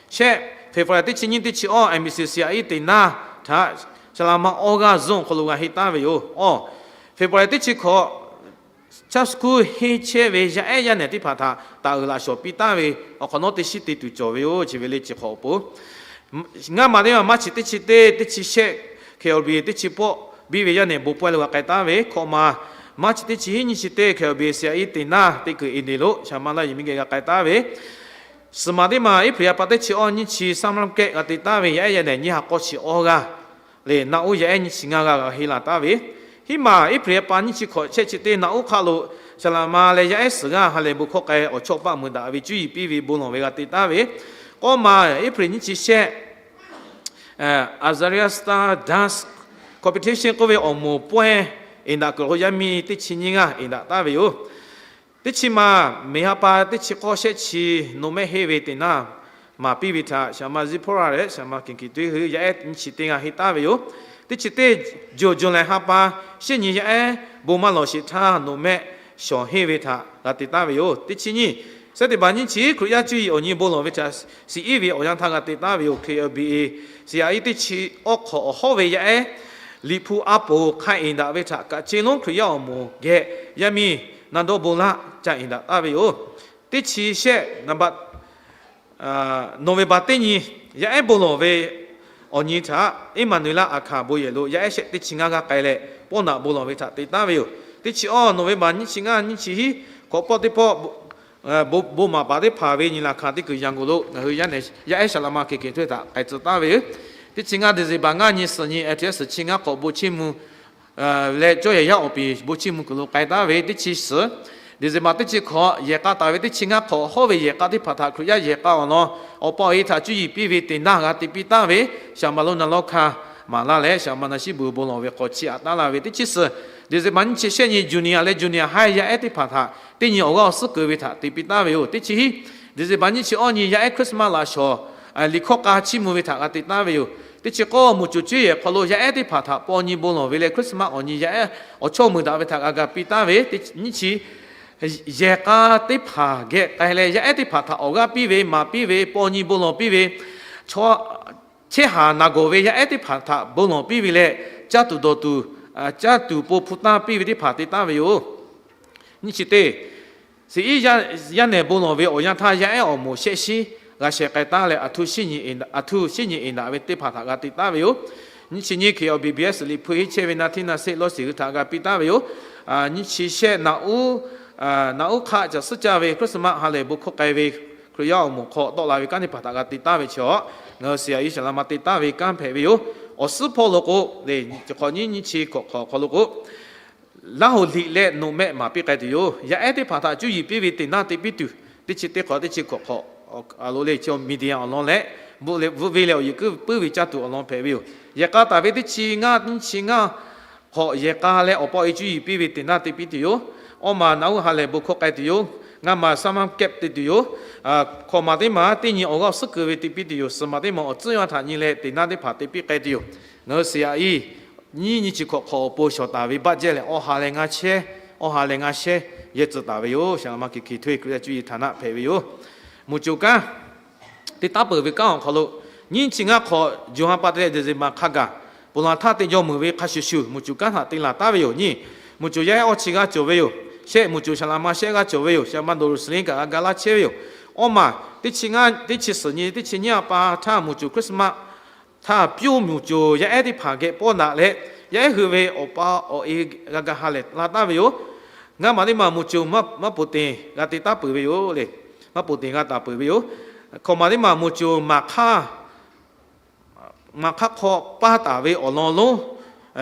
Shehˆ February teˇ chi nyiˇ teˇ chi awˇ M B C C I E teꞈ naˇ htaꞈ shaˍ laꞈ ma awˇ g'aˇ zuhˇ awˬ hk'aw lo g'a henˇ taˉ ve yoˬ. Awˬ February teˇ chi hkawꞈ chaˇ suhˍ kuˇ henˇ chehˇ ve yaˇ ehˉ yaˇ nehˬ teˇ hpaˍ htaꞈ taˍ uiˍ laꞈ shawˍ piˇ taˉ ve awˬ hk'awꞈ nawˉ teˇ shiˉ te tuˬ cawˬ ve yoˬ. Chi ve le chi hk'awꞈ awˬ pon ngaˇ maˬ teˇ maˬ maˇ chi teˇ chi teˇ, teˇ chi shehˆ K O B teˇ chi pawˆ biˇ ve yaˇ nehˬ bon pawehˇ lo g'a k'ai taˉ ve, hkawꞈ maˬ maˇ chi teˇ chi hiˉ nyiˇ chi teˇ K O B C I E teꞈ naˇ teˇ kuiˬ eˍ deˍ lo shaˍ ma laˇ yehˬ miˇ geh g'a k'ai taˉ ve, suhˍ maˬ teˇ maˬ April ha pa teˇ chi awˇ nyiˇ chi saˉ mlaˇ kehˆ g'a te taˉ ve yaˇ ehˉ yaˇ nehˬ nyiˇ ha k'awˇ chi awˇ g'aˇ leh naˆ uˉ yaˇ ehˉ nyiˇ chi ngaˇ g'aˇ g'a henˇ laˬ taˉ ve, hiˉ maˬ April ha pa nyiˇ chi hkawꞈ shehˆ chi teˇ naˆ uˉ hk'aˆ lo shaˍ laꞈ ma leh yaˇ ehˉ suhˍ g'aˇ ha lehˬ bon hkawˇ k'ai awˬ chawˇ paˆ mui daꞈ ve cuˇ yiˍ piˇ ve bon lawˬ ve g'a te taˉ ve, k'awˇ maˬ April nyiˇ chi shehˆ Azalea Star Dance Competition k'oˆ ve awˬ moˍ pawehˇ eˍ daꞈ kuiˬ lo yaˇ miˇ teˇ chi nyiˇ g'aˇ eˍ daꞈ taˍ ve yoˬ. Teˇ chi maˬ, meˬ ha pa teˇ chi k'awˇ shehˆ chi nawˬ mehˆ henˇ ve teˇ naˇ maˍ piˇ ve htaꞈ shaˍ ma Ziˇ hpawˇ raˇ leh shaˍ ma Keˍ kiˍ tuiˇ hui yaˇ ehˉ nyiˇ chi teˇ g'aˇ henˇ taˍ ve yoˬ. Teˇ chi teˇ, July ha pa shehˆ nyi yaˇ ehˉ bon maˇ lawˬ sheˍ htaˇ nawˬ mehˆ shawˍ henˇ ve htaꞈ g'a te taˍ ve yoˬ. Teˇ chi nyiˇ, September nyiˇ chi Hkriꞈ yaˇ cuˇ yiˍ awˬ nyi bon lawˬ ve htaꞈ shiˍ iˉ ve awˬ yanˇ htaˇ g'a te taˍ ve yoˬ. K B B A shiˍ yaˇ iˉ teˇ chi awˉ hk'awꞈ awˬ hawˉ ve yaˇ ehˉ Liꞈ hpu a poˍ hk'a eˍ daꞈ ve htaꞈ kaꞈ ce lonˉ Hkriꞈ yaˇ awˬ moˍ geh yaˇ miˇ na dawˇ bon laˇ ca eˍ daꞈ taˍ ve yoˬ. Teˇ chi shehˆ, November teˇ nyi, yaˇ ehˉ bon lawˬ ve awˬ nyi htaꞈ Iˉmaˍnuˍlaˆ aˬ hkanˍ bon yehˬ lo yaˇ ehˉ shehˆ teˇ chi ngaˇ g'aˇ k'ai leh, pawˇ naꞈ bon lawˬ ve htaꞈ te taˍ ve yoˬ. Teˇ chi awˇ, November nyiˇ chi ngaˇ nyiˇ chi hiˉ, hk'awꞈ pawˆ teˇ pawˆ bon maˍ paˍ teˇ hpaˍ ve nyi laˬ hkanˍ teˇ kuiˬ Yangon lo ngaˬ hui yaˇ ehˉ shaˍ laꞈ ma Keˍ kiˍ tuiˇ htaꞈ k'ai tcuh taˍ ve yoˬ. Teˇ chi ngaˇ, December ngaˇ nyi suhˍ nyi, L T S chi ngaˇ hk'awꞈ bon chiˇ mvuh leh cawˇ yehˬ yaˇ awˬ piˍ bon chiˇ mvuh kuiˬ lo k'ai taˍ ve. Teˇ chi suhˍ, December teˇ chi hk'awꞈ yehˬ k'a taˍ ve teˇ chi ngaˇ hk'awꞈ hawˉ ve yehˬ k'a teˇ hpaˍ htaꞈ Hkriꞈ yaˇ yehˬ k'a awˬ lawn awˬ pa awˬ e htaꞈ cuˇ yiˍ piˇ ve teˇ naˇ g'a te piˇ taˍ ve, shaˍ ma lo na lawˇ hkanˍ maˍ laˇ leh shaˍ ma na shiˉ buˬ bon lawˬ ve hk'aw chi aꞈ taˍ la ve. Teˇ chi suhˍ, December nyiˇ chi shehˆ nyi junior leh junior high yaˇ ehˉ teˇ hpaˍ htaꞈ teˇ nyi awˬ g'aˇ awˬ suhˉ keu ve htaꞈ te piˇ taˍ ve yoˬ. Teˇ chi hiˉ, December nyiˇ chi awˇ nyi yaˇ ehˉ Christmas laꞈ shawˍ liꞈ hkawˇ k'a chiˇ mvuh ve htaꞈ g'a te taˍ ve yoˬ. Teˇ chi k'awˇ, muˬ coˬ cuˇ yehˬ hk'aw lo yaˇ ehˉ teˇ hpaˍ htaꞈ paw nyi bon lawˬ ve leh Christmas awˬ nyi yaˇ ehˉ awˬ chawˇ meuˬ daꞈ ve htaꞈ g'a ga piˇ taˍ ve. Nyiˇ chi, yehˬ k'a teˇ hpaˍ geh k'ai leh yaˇ ehˉ teˇ hpaˍ htaꞈ awˬ g'aˇ piˇ ve, maˍ piˇ ve, paw nyi bon lawˬ piˇ ve, chehˇ haˍ naˍ gawˬ ve yaˇ ehˉ teˇ hpaˍ htaꞈ bon lawˬ piˇ ve leh, caˇ tuˬ dawˬ tuˬ, caˇ tuˬ po hpu tanˇ piˇ ve teˇ hpaˍ te taˍ ve yoˬ. Nyiˇ chi teˇ, shiˍ iˉ yaˇ nehˬ bon lawˬ ve awˬ yanˇ htaˇ yaˇ ehˉ awˬ moˍ shehˆ shiˉ g'a sheh k'ai taˍ leh, aˬ htuˇ shiˉ nyi eˍ daꞈ ve teˇ hpaˍ htaꞈ g'a te taˍ ve yoˬ. Nyiˇ chi nyiˇ, K B B S liꞈ hpu henˇ chehˇ ve na htiˇ na seˆ lawˇ shiˍ hui htaꞈ g'a piˇ taˍ ve yoˬ. Nyiˇ chi shehˆ, naꞈ uˉ hk'aˆ caˬ suhˉ caˇ ve Christmas ha lehˬ bon hkawˇ k'ai ve Hkriꞈ yaˇ awˬ moˍ hk'aw tawˆ la ve kanˉ teˇ hpaˍ htaꞈ g'a te taˍ ve chi, ngaˬ hui shiˍ yaˇ iˉ shaˍ laꞈ ma te taˍ ve kanˉ hpehꞈ ve yoˬ. Awˬ suhˉ hpawˇ lo k'o, leh chi hk'awꞈ nyiˇ nyiˇ chi hkawꞈ hk'awꞈ hk'aw lo k'o, Laˇ hoˍ liꞈ leh nawˬ mehˆ maˍ piˇ k'ai tuˬ yoˬ. Yaˇ ehˉ teˇ hpaˍ htaꞈ cuˇ yiˍ piˇ ve teˇ naˇ te piˇ tuˬ, teˇ chi teˇ hk'awꞈ teˇ chi hkawꞈ hk'awꞈ, a lo leh chi media awˬ lawn leh, bvuhˆ ve leh awˬ yeˬ kuiˉ puiˉ ve caˇ tuˬ awˬ lawn hpehꞈ ve yoˬ. Yehˬ k'a taˍ ve teˇ chi ngaˇ nyiˇ chi ngaˇ hk'awꞈ yehˬ k'a leh awˬ pa awˬ e cuˇ yiˍ piˇ ve teˇ naˇ te piˇ tuˬ yoˬ. Awˇ maˬ naꞈ uˉ ha lehˬ bon hkawˇ k'ai tuˬ yoˬ. Ngaˇ maˬ saˍ maˇ kehˉ te tuˬ yoˬ. Hkawꞈ maˬ teˇ maˬ teˇ nyi awˬ g'aˇ awˬ suhˉ keu ve te piˇ tuˬ yoˬ. Suhˍ maˬ teˇ maˬ awˬ tcuhˉ yaˇ htaꞈ nyi leh teˇ naˇ teˇ hpaˍ te piˇ k'ai tuˬ yoˬ. Ngaˬ hui shiˍ yaˇ iˉ nyiˇ nyiˇ chi hkawꞈ hk'awꞈ awˬ pon shawˍ taˍ ve baˆ jehˇ leh awˇ ha leh ngaˇ shehˉ, awˇ ha leh ngaˇ shehˉ yehˇ tcuh taˍ ve yoˬ. Shaˍ laꞈ ma Keˍ kiˍ htoˇ e Hkriꞈ yaˇ cuˇ yiˍ htaꞈ naˆ hpehꞈ ve yoˬ. Muˬ coˬ kanˉ, teˇ taˉ peuˬ ve kanˉ awˬ hk'aw lo, nyiˇ chi ngaˇ hk'awꞈ June ha pa te leh December hk'a gaˬ, ponˬ laˬ htaˇ te jaw meuˬ ve hk'a shuˍ shuˍ muˬ coˬ kanˉ htaꞈ te laˬ taˍ ve yoˬ. Nyiˇ, muˬ coˬ yaˇ ehˉ awˇ chi g'a cawˬ ve yoˬ. Shehˆ, muˬ coˬ shaˍ laꞈ ma shehˆ g'a cawˬ ve yoˬ. Shaˍ ma Doˬ Roꞈ Suˍ liˇ kaꞈ g'a ga laˇ chehˇ ve yoˬ. Awˇ maˬ teˇ chi ngaˇ, teˇ chi suhˍ nyi, teˇ chi nyiˇ ha pa htaˇ muˬ coˬ Christmas htaˇ pyuˇ muˬ coˬ yaˇ ehˉ teˇ hpaˍ geh pawˇ daꞈ leh, yaˇ ehˉ hui ve awˬ pa awˬ e g'a ga ha lehˬ la taˍ ve yoˬ. Ngaˇ maˬ teˇ maˬ muˬ coˬ maˇ poˍ teˍ g'a te taˉ peuˬ ve yoˬ le. Maˇ poˍ teˍ g'a taˍ peuˬ ve yoˬ. Hkawꞈ maˬ teˇ maˬ muˬ coˬ maˍ hk'aˇ maˍ hk'aˇ hk'aw paˇ taˍ ve awˬ lawn lonˉ,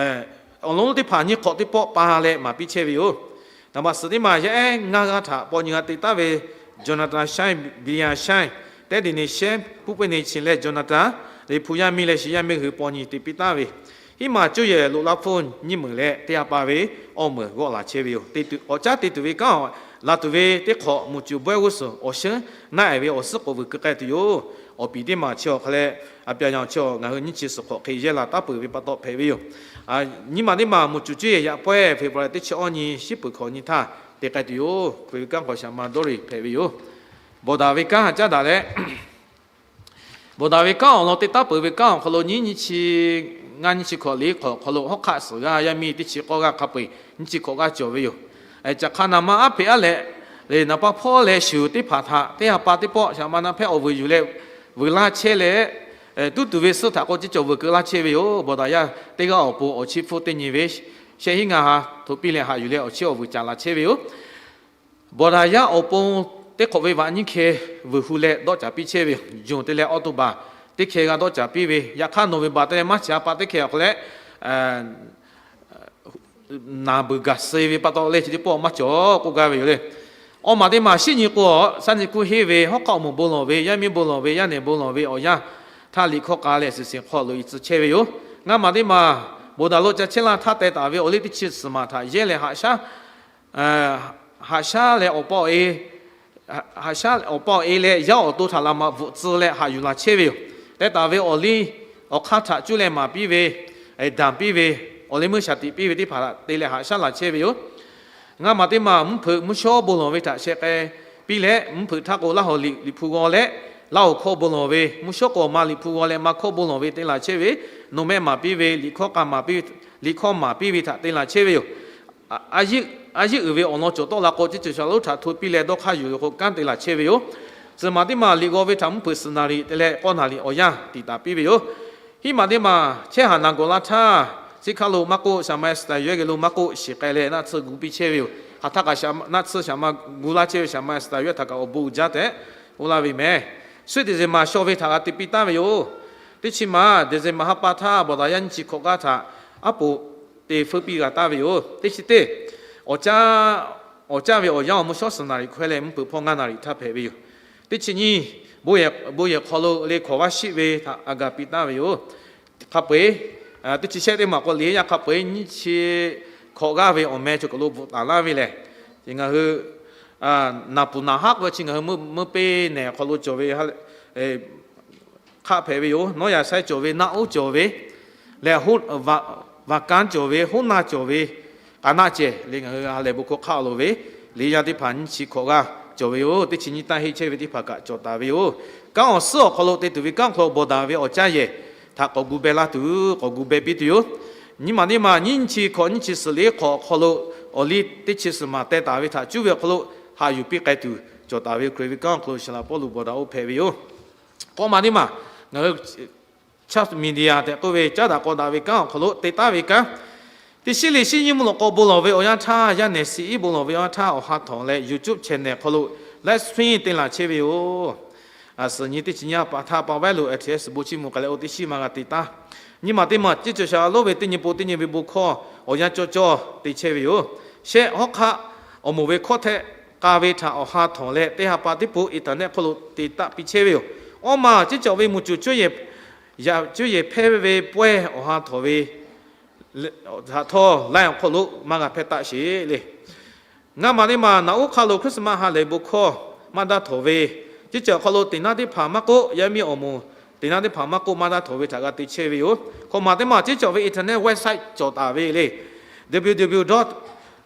awˬ lawn lonˉ teˇ hpaˍ nyiˇ hk'awꞈ teˇ pawˆ pa leh maˍ piˇ chehˇ ve yoˬ. Naˍ baꞈ suhˍ teˇ maˬ yaˇ ehˉ ngaˇ g'aˇ htaꞈ paw nyi g'a te taˍ ve, Jonathan Shine, Billiam Shine, Ted Denis Shine, Puiˉ Pehnˍ Chin leh Jonathan, Liꞈ hpu yaˇ miˇ leh shiˍ yaˇ miˇ hui paw nyi te piˇ taˍ ve, hiˉ maˬ cuˇ yehˬ loꞈ laˇ hpfuhˇ nyiˇ meunˍ leh teˇ ha pa ve awˇ meunˍ g'awˆ laˬ chehˇ ve yoˬ. Awˬ caˉ te tuˬ ve kanˉ laˬ tuˬ ve teˇ hk'awꞈ muˬ coˬ bawehˇ g'uˇ suhˍ awˬ shinˉ naˆ ehˍ ve awˬ suhˉ k'oꞈ vuiˬ keu k'ai tuˬ yoˬ. Awˬ piˍ teˇ maˬ chi awˬ hk'a leh, a pyaꞈ yaꞈ chi awˬ ngaˬ hui nyiˇ chi suhˍ hk'awꞈ hk'e yehˇ laˬ taˉ peuˬ ve pa taw hpehꞈ ve yoˬ. Nyiˇ maˬ teˇ maˬ muˬ coˬ cuˇ yehˬ yaꞈ pawehˇ February teˇ chi awˇ nyi shiˉ peuˬ hkawꞈ nyi htaˇ te k'ai tuˬ yoˬ. Hk'e ve kanˉ hk'awꞈ shaˍ ma Dawˇ riˍ hpehꞈ ve yoˬ. Bawˬ daꞈ ve kanˉ caˉ daꞈ leh, bawˬ daꞈ ve kanˉ awˬ lawn te taˉ peuˬ ve kanˉ awˬ hk'aw lo nyiˇ nyiˇ chi ngaˇ nyiˇ chi hkawꞈ liꞈ hk'awꞈ hk'aw lo hawˉ hk'aˆ suhˍ g'aˇ yaˇ miˇ teˇ chi k'awˇ g'aˇ hk'a peu-eˬ nyiˇ chi hkawꞈ g'aˇ cawˬ ve yoˬ. Caꞈ hk'a naˍ ma aˉ hpeꞈ aˉ leh, leh naˍ paˇ hpawˇ leh shuˍ teˇ hpaˍ htaꞈ teˇ ha pa teˇ pawˆ shaˍ ma na hpehˇ awˬ vuiˬ yuˬ leh vuiˬ laˇ chehˇ leh, tuˉ tuˬ ve suhˉ htaꞈ k'o ceˇ cawˬ vuiˬ keu laˇ chehˇ ve yoˬ. Bawˬ daꞈ yaˇ teˇ g'aˇ awˬ pon awˬ chiˇ hpfuhˇ teˇ nyi ve shehˆ hiˉ ngaˇ ha htoꞈ piˇ leh haꞈ yuˬ leh awˬ chiˇ awˬ vuiˬ caˍ laˇ chehˇ ve yoˬ. Bawˬ daꞈ yaˇ awˬ pon teˇ hk'awꞈ ve vaꞈ nyiˇ hkeh vuiˬ hu leh dawˆ caˍ piˇ chehˇ ve yoˬ. June te leh October teˇ hkeh g'a dawˆ caˍ piˇ ve, yaꞈ hk'aˇ November te leh March ha pa teˇ hkeh awˬ hk'aw leh naˍ beuˬ gaˬ suh ve pa taw leh chi teˇ pawˆ maˇ cawˬ k'oˆ gaˇ ve yoˬ le. Awˇ maˬ teˇ maˬ shiˉ nyi k'o, shaˉ nyi kuˇ henˇ ve hawˉ hk'aˆ awˬ moˍ bon lawˬ ve, yaˇ miˇ bon lawˬ ve, yaˇ nehˬ bon lawˬ ve awˬ yanˇ htaˇ liꞈ hkawˇ k'a leh suhˍ shiˍ hk'aw lo i tcuh chehˇ ve yoˬ. Ngaˇ maˬ teˇ maˬ bawˬ daꞈ lo ca chehˇ laˇ htaˇ teh taˍ ve awˬ liˇ teˇ chi suhˍ maˬ htaꞈ yehˇ leh haꞈ shaˉ, haꞈ shaˉ leh awˬ pa awˬ e, haꞈ shaˉ awˬ pa awˬ e leh yaˇ awˬ to htaꞈ laꞈ maꞈ bvuhꞈ tcuh leh haꞈ yuˬ laˬ chehˇ ve yoˬ. Teh taˍ ve awˬ liˇ awˬ hk'aˇ htaꞈ cuˇ leh maˍ piˇ ve, daˍ piˇ ve, awˬ leh meuˇ shaˍ tiꞈ piˇ ve teˇ hpaˍ htaꞈ te leh haꞈ shaˉ laˬ chehˇ ve yoˬ. Ngaˇ maˬ teˇ maˬ mvuhˇ hpeuꞈ mvuhˇ shawˉ bon lawˬ ve htaꞈ sheh k'ai piˇ leh, mvuhˇ hpeuꞈ htaˇ k'o Laˇ huˍ liꞈ liꞈ hpu g'aw leh, Laˇ huˍ hkawˇ bon lawˬ ve, mvuhˇ shawˉ k'o awˬ ma liꞈ hpu g'aw leh ma hkawˇ bon lawˬ ve te laˬ chehˇ ve, nawˬ mehˆ maˍ piˇ ve, liꞈ hkawˇ k'a maˍ piˇ ve, liꞈ hkawˇ maˍ piˇ ve htaꞈ te laˬ chehˇ ve yoˬ. A yinˉ uiˍ ve awˬ lawn cawˬ tawˆ la k'o, teˇ ceuˬ shaˍ lonˉ htaꞈ hto piˇ leh dawˇ hk'aˇ yuˬ ve k'o kanˉ te laˬ chehˇ ve yoˬ. Suhˍ maˬ teˇ maˬ liꞈ g'aw ve htaꞈ mvuhˇ hpeuꞈ suhˍ naˍ riˍ te leh k'awˇ naˍ riˍ awˬ yanˇ tiꞈ taˍ piˇ ve yoˬ. Hiˉ maˬ teˇ maˬ chehˇ haˍ naˬ gawˬ laˇ htaˇ, chi hk'aˇ lo maˇ k'oˆ, shaˍ ma suhˍ taˍ yawehˇ geh lo maˇ k'oˆ, shiˍ k'ai leh naˆ tsuhˇ gu piˇ chehˇ ve yoˬ. Hk'aˬ htaˇ kaꞈ naˆ tsuhˇ shaˍ ma gu laˇ chehˇ ve shaˍ ma suhˍ taˍ yawehˇ htaꞈ kaꞈ awˬ bon uiˍ jaˇ tehꞈ k'oˆ laˇ ve meh. Suhˆ teꞈ zeˬ maˬ shaw ve htaꞈ g'a te piˇ taˍ ve yoˬ. Teˇ chi maˬ teˇ zeˬ maˬ ha pa htaˇ bawˬ daꞈ yaˇ nyiˇ chi hkawꞈ g'aˇ htaꞈ aˉ poꞈ te feuˉ piˇ g'a taˍ ve yoˬ. Teˇ chi teˇ awˬ caˇ ve awˬ yanˇ awˬ mvuhˇ shawˉ suhˍ naˍ riˍ hkawehˇ leh mvuhˇ hpeuꞈ hpawˇ ngaˇ naˍ riˍ htaˇ hpehꞈ ve yoˬ. Teˇ chi nyiˇ, bon yehˬ hk'aw lo le hkawˍ vaˇ shiˆ ve htaꞈ a gaˬ piˇ taˍ ve yoˬ. Hk'a peu-eˬ, teˇ chi shehˆ teˇ maˬ k'o liꞈ yaˇ hk'a peu-eˬ nyiˇ chi hkawꞈ g'aˇ ve awˬ meh chaw kaˬ lo bvuhꞈ taˍ laˇ ve lehˬ, ngaˬ hui naˍ puˍ naˍ haˉ k'oˆ ve chi ngaˬ hui meuˇ peˇ nehˬ hk'aw lo cawˬ ve hk'aˆ hpehꞈ ve yoˬ. Nawˉ yaꞈ shaiˉ cawˬ ve, naˆ oˉ cawˬ ve leh, vaˍ kanˉ cawˬ ve, hoˉ naˆ cawˬ ve, k'a naˆ cehˬ le ngaˬ hui ha lehˬ bon hkawˇ hk'aˆ lo ve liꞈ yaˇ teˇ hpaˍ nyiˇ chi hkawꞈ g'aˇ cawˬ ve yoˬ. Teˇ chi nyiˇ taˇ henˇ chehˇ ve teˇ hpaˍ kaꞈ cawˬ taˍ ve yoˬ. Kanˉ awˬ suhˉ awˬ hk'aw lo te tuˬ ve kanˉ awˬ hk'aw lo bawˬ daꞈ ve awˬ caˇ yehˬ htaꞈ k'awꞈ gu beh laˇ tuˬ k'awꞈ gu beh piˇ tuˬ yoˬ. Nyiˇ maˬ teˇ maˬ nyiˇ chi hkawꞈ nyiˇ chi suhˍ liꞈ hk'awꞈ awˬ hk'aw lo awˬ liˇ teˇ chi suhˍ maˬ teh taˍ ve htaꞈ cuˇ ve awˬ hk'aw lo haꞈ yuˬ piˇ k'ai tuˬ cawˬ taˍ ve yoˬ. Hkriꞈ ve kanˉ awˬ hk'aw lo shiˍ laꞈ Pawˇluꞈ bawˬ daꞈ oˇ hpehꞈ ve yoˬ. K'awˇ maˬ teˇ maˬ ngaˬ hui Church Media tehꞈ k'oˆ ve caˉ daꞈ k'aw daꞈ ve kanˉ awˬ hk'aw lo te taˍ ve kanˉ, teˇ shiˉ le shiˉ nyiˇ mvuhˇ lawꞈ k'aw bon lawˬ ve awˬ yanˇ htaˇ, yaˇ nehˬ shiˍ iˉ bon lawˬ ve awˬ yanˇ htaˇ, awˬ ha htawnˍ leh YouTube channel hk'aw lo live stream te laˬ chehˇ ve yoˬ. Suhˍ nyi teˇ chi nyiˇ pa htaˇ pa vaiˉ lo S T S bon chiˇ mvuh k'ai leh oˇ teˇ shiˉ maˬ g'a te taˍ. Nyiˇ maˬ teˇ maˬ ciˉ cawˬ shaˍ lonˉ ve teˇ nyi po teˇ nyi ve bon hkawˇ awˬ yanˇ cawˇ cawˇ te chehˇ ve yoˬ. Shehˆ hawˉ hk'aˆ awˬ moˍ ve hkawˇ htehˆ k'a ve htaꞈ awˬ ha htawnˍ leh teˇ ha pa teˇ po internet hk'aw lo te taˆ piˇ chehˇ ve yoˬ. Awˇ maˬ ciˉ cawˬ ve muˬ cuˬ cuˇ yehˬ hpehˇ ve pawehˇ awˬ ha htawnˍ ve htaꞈ htawˇ live awˬ hk'aw lo maˇ g'a hpehˇ taˆ sheˍ le. Ngaˇ maˬ teˇ maˬ naꞈ uˉ hk'aˆ lo Christmas ha lehˬ bon hkawˇ maˇ daˇ htawnˍ ve, ciˉ cawˬ hk'aw lo teꞈ naˉ teˇ hpaˍ maˇ k'oˆ, yaˇ miˇ awˬ moˍ teꞈ naˉ teˇ hpaˍ maˇ k'oˆ maˇ daˇ htawnˍ ve htaꞈ g'a te chehˇ ve yoˬ. Hk'awꞈ maˬ teˇ maˬ ciˉ cawˬ ve internet website cawˬ taˍ ve le. W W W dot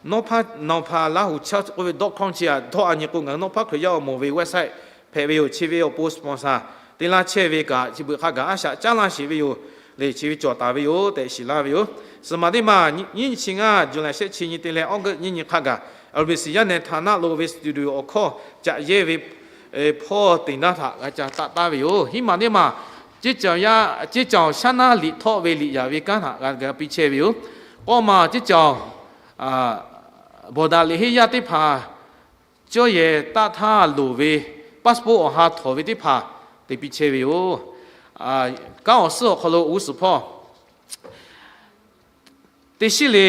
Nawˉ hpaˇ nawˬ hpaˍ Laˇ huˍ church k'oˆ ve dot com chi a dawˇ a nyi k'o, ngaˬ hui Nawˉ hpaˇ Hkriꞈ yaˇ awˬ moˍ ve website hpehꞈ ve yoˬ. Chi ve awˬ pon sponsor te laˇ chehˇ ve kaꞈ chi beuꞈ hk'a gaˬ a shaꞈ caˉ laˇ sheˍ ve yoˬ. Le chi ve cawˬ taˍ ve yoˬ tehꞈ shiˍ laˇ ve yoˬ. Suhˍ maˬ teˇ maˬ nyiˇ nyi chi ngaˇ July shehˆ chi nyi te leh August nyiˇ nyi hk'a gaˬ L B C yaˇ nehˬ htaꞈ naˆ lo ve studio awˬ hkawˇ caꞈ yehˇ ve hpawˇ teꞈ naˉ htaꞈ g'a ca taˆ taˉ ve yoˬ. Hiˉ maˬ teˇ maˬ ciˉ cawˬ shaˉ naˉ liꞈ htawˆ ve liꞈ yaꞈ ve kanˉ htaꞈ g'a g'a piˇ chehˇ ve yoˬ. K'awˇ maˬ ciˉ cawˬ bawˬ daꞈ liꞈ henˇ yaˇ teˇ hpaˍ cawˇ yehˬ taˆ htaˇ loˍ ve passport awˬ ha htawnˍ ve teˇ hpaˍ te piˇ chehˇ ve yoˬ. Kanˉ awˬ suhˉ awˬ hk'aw lo g'uˇ suhˍ hpawˇ teˇ shiˉ le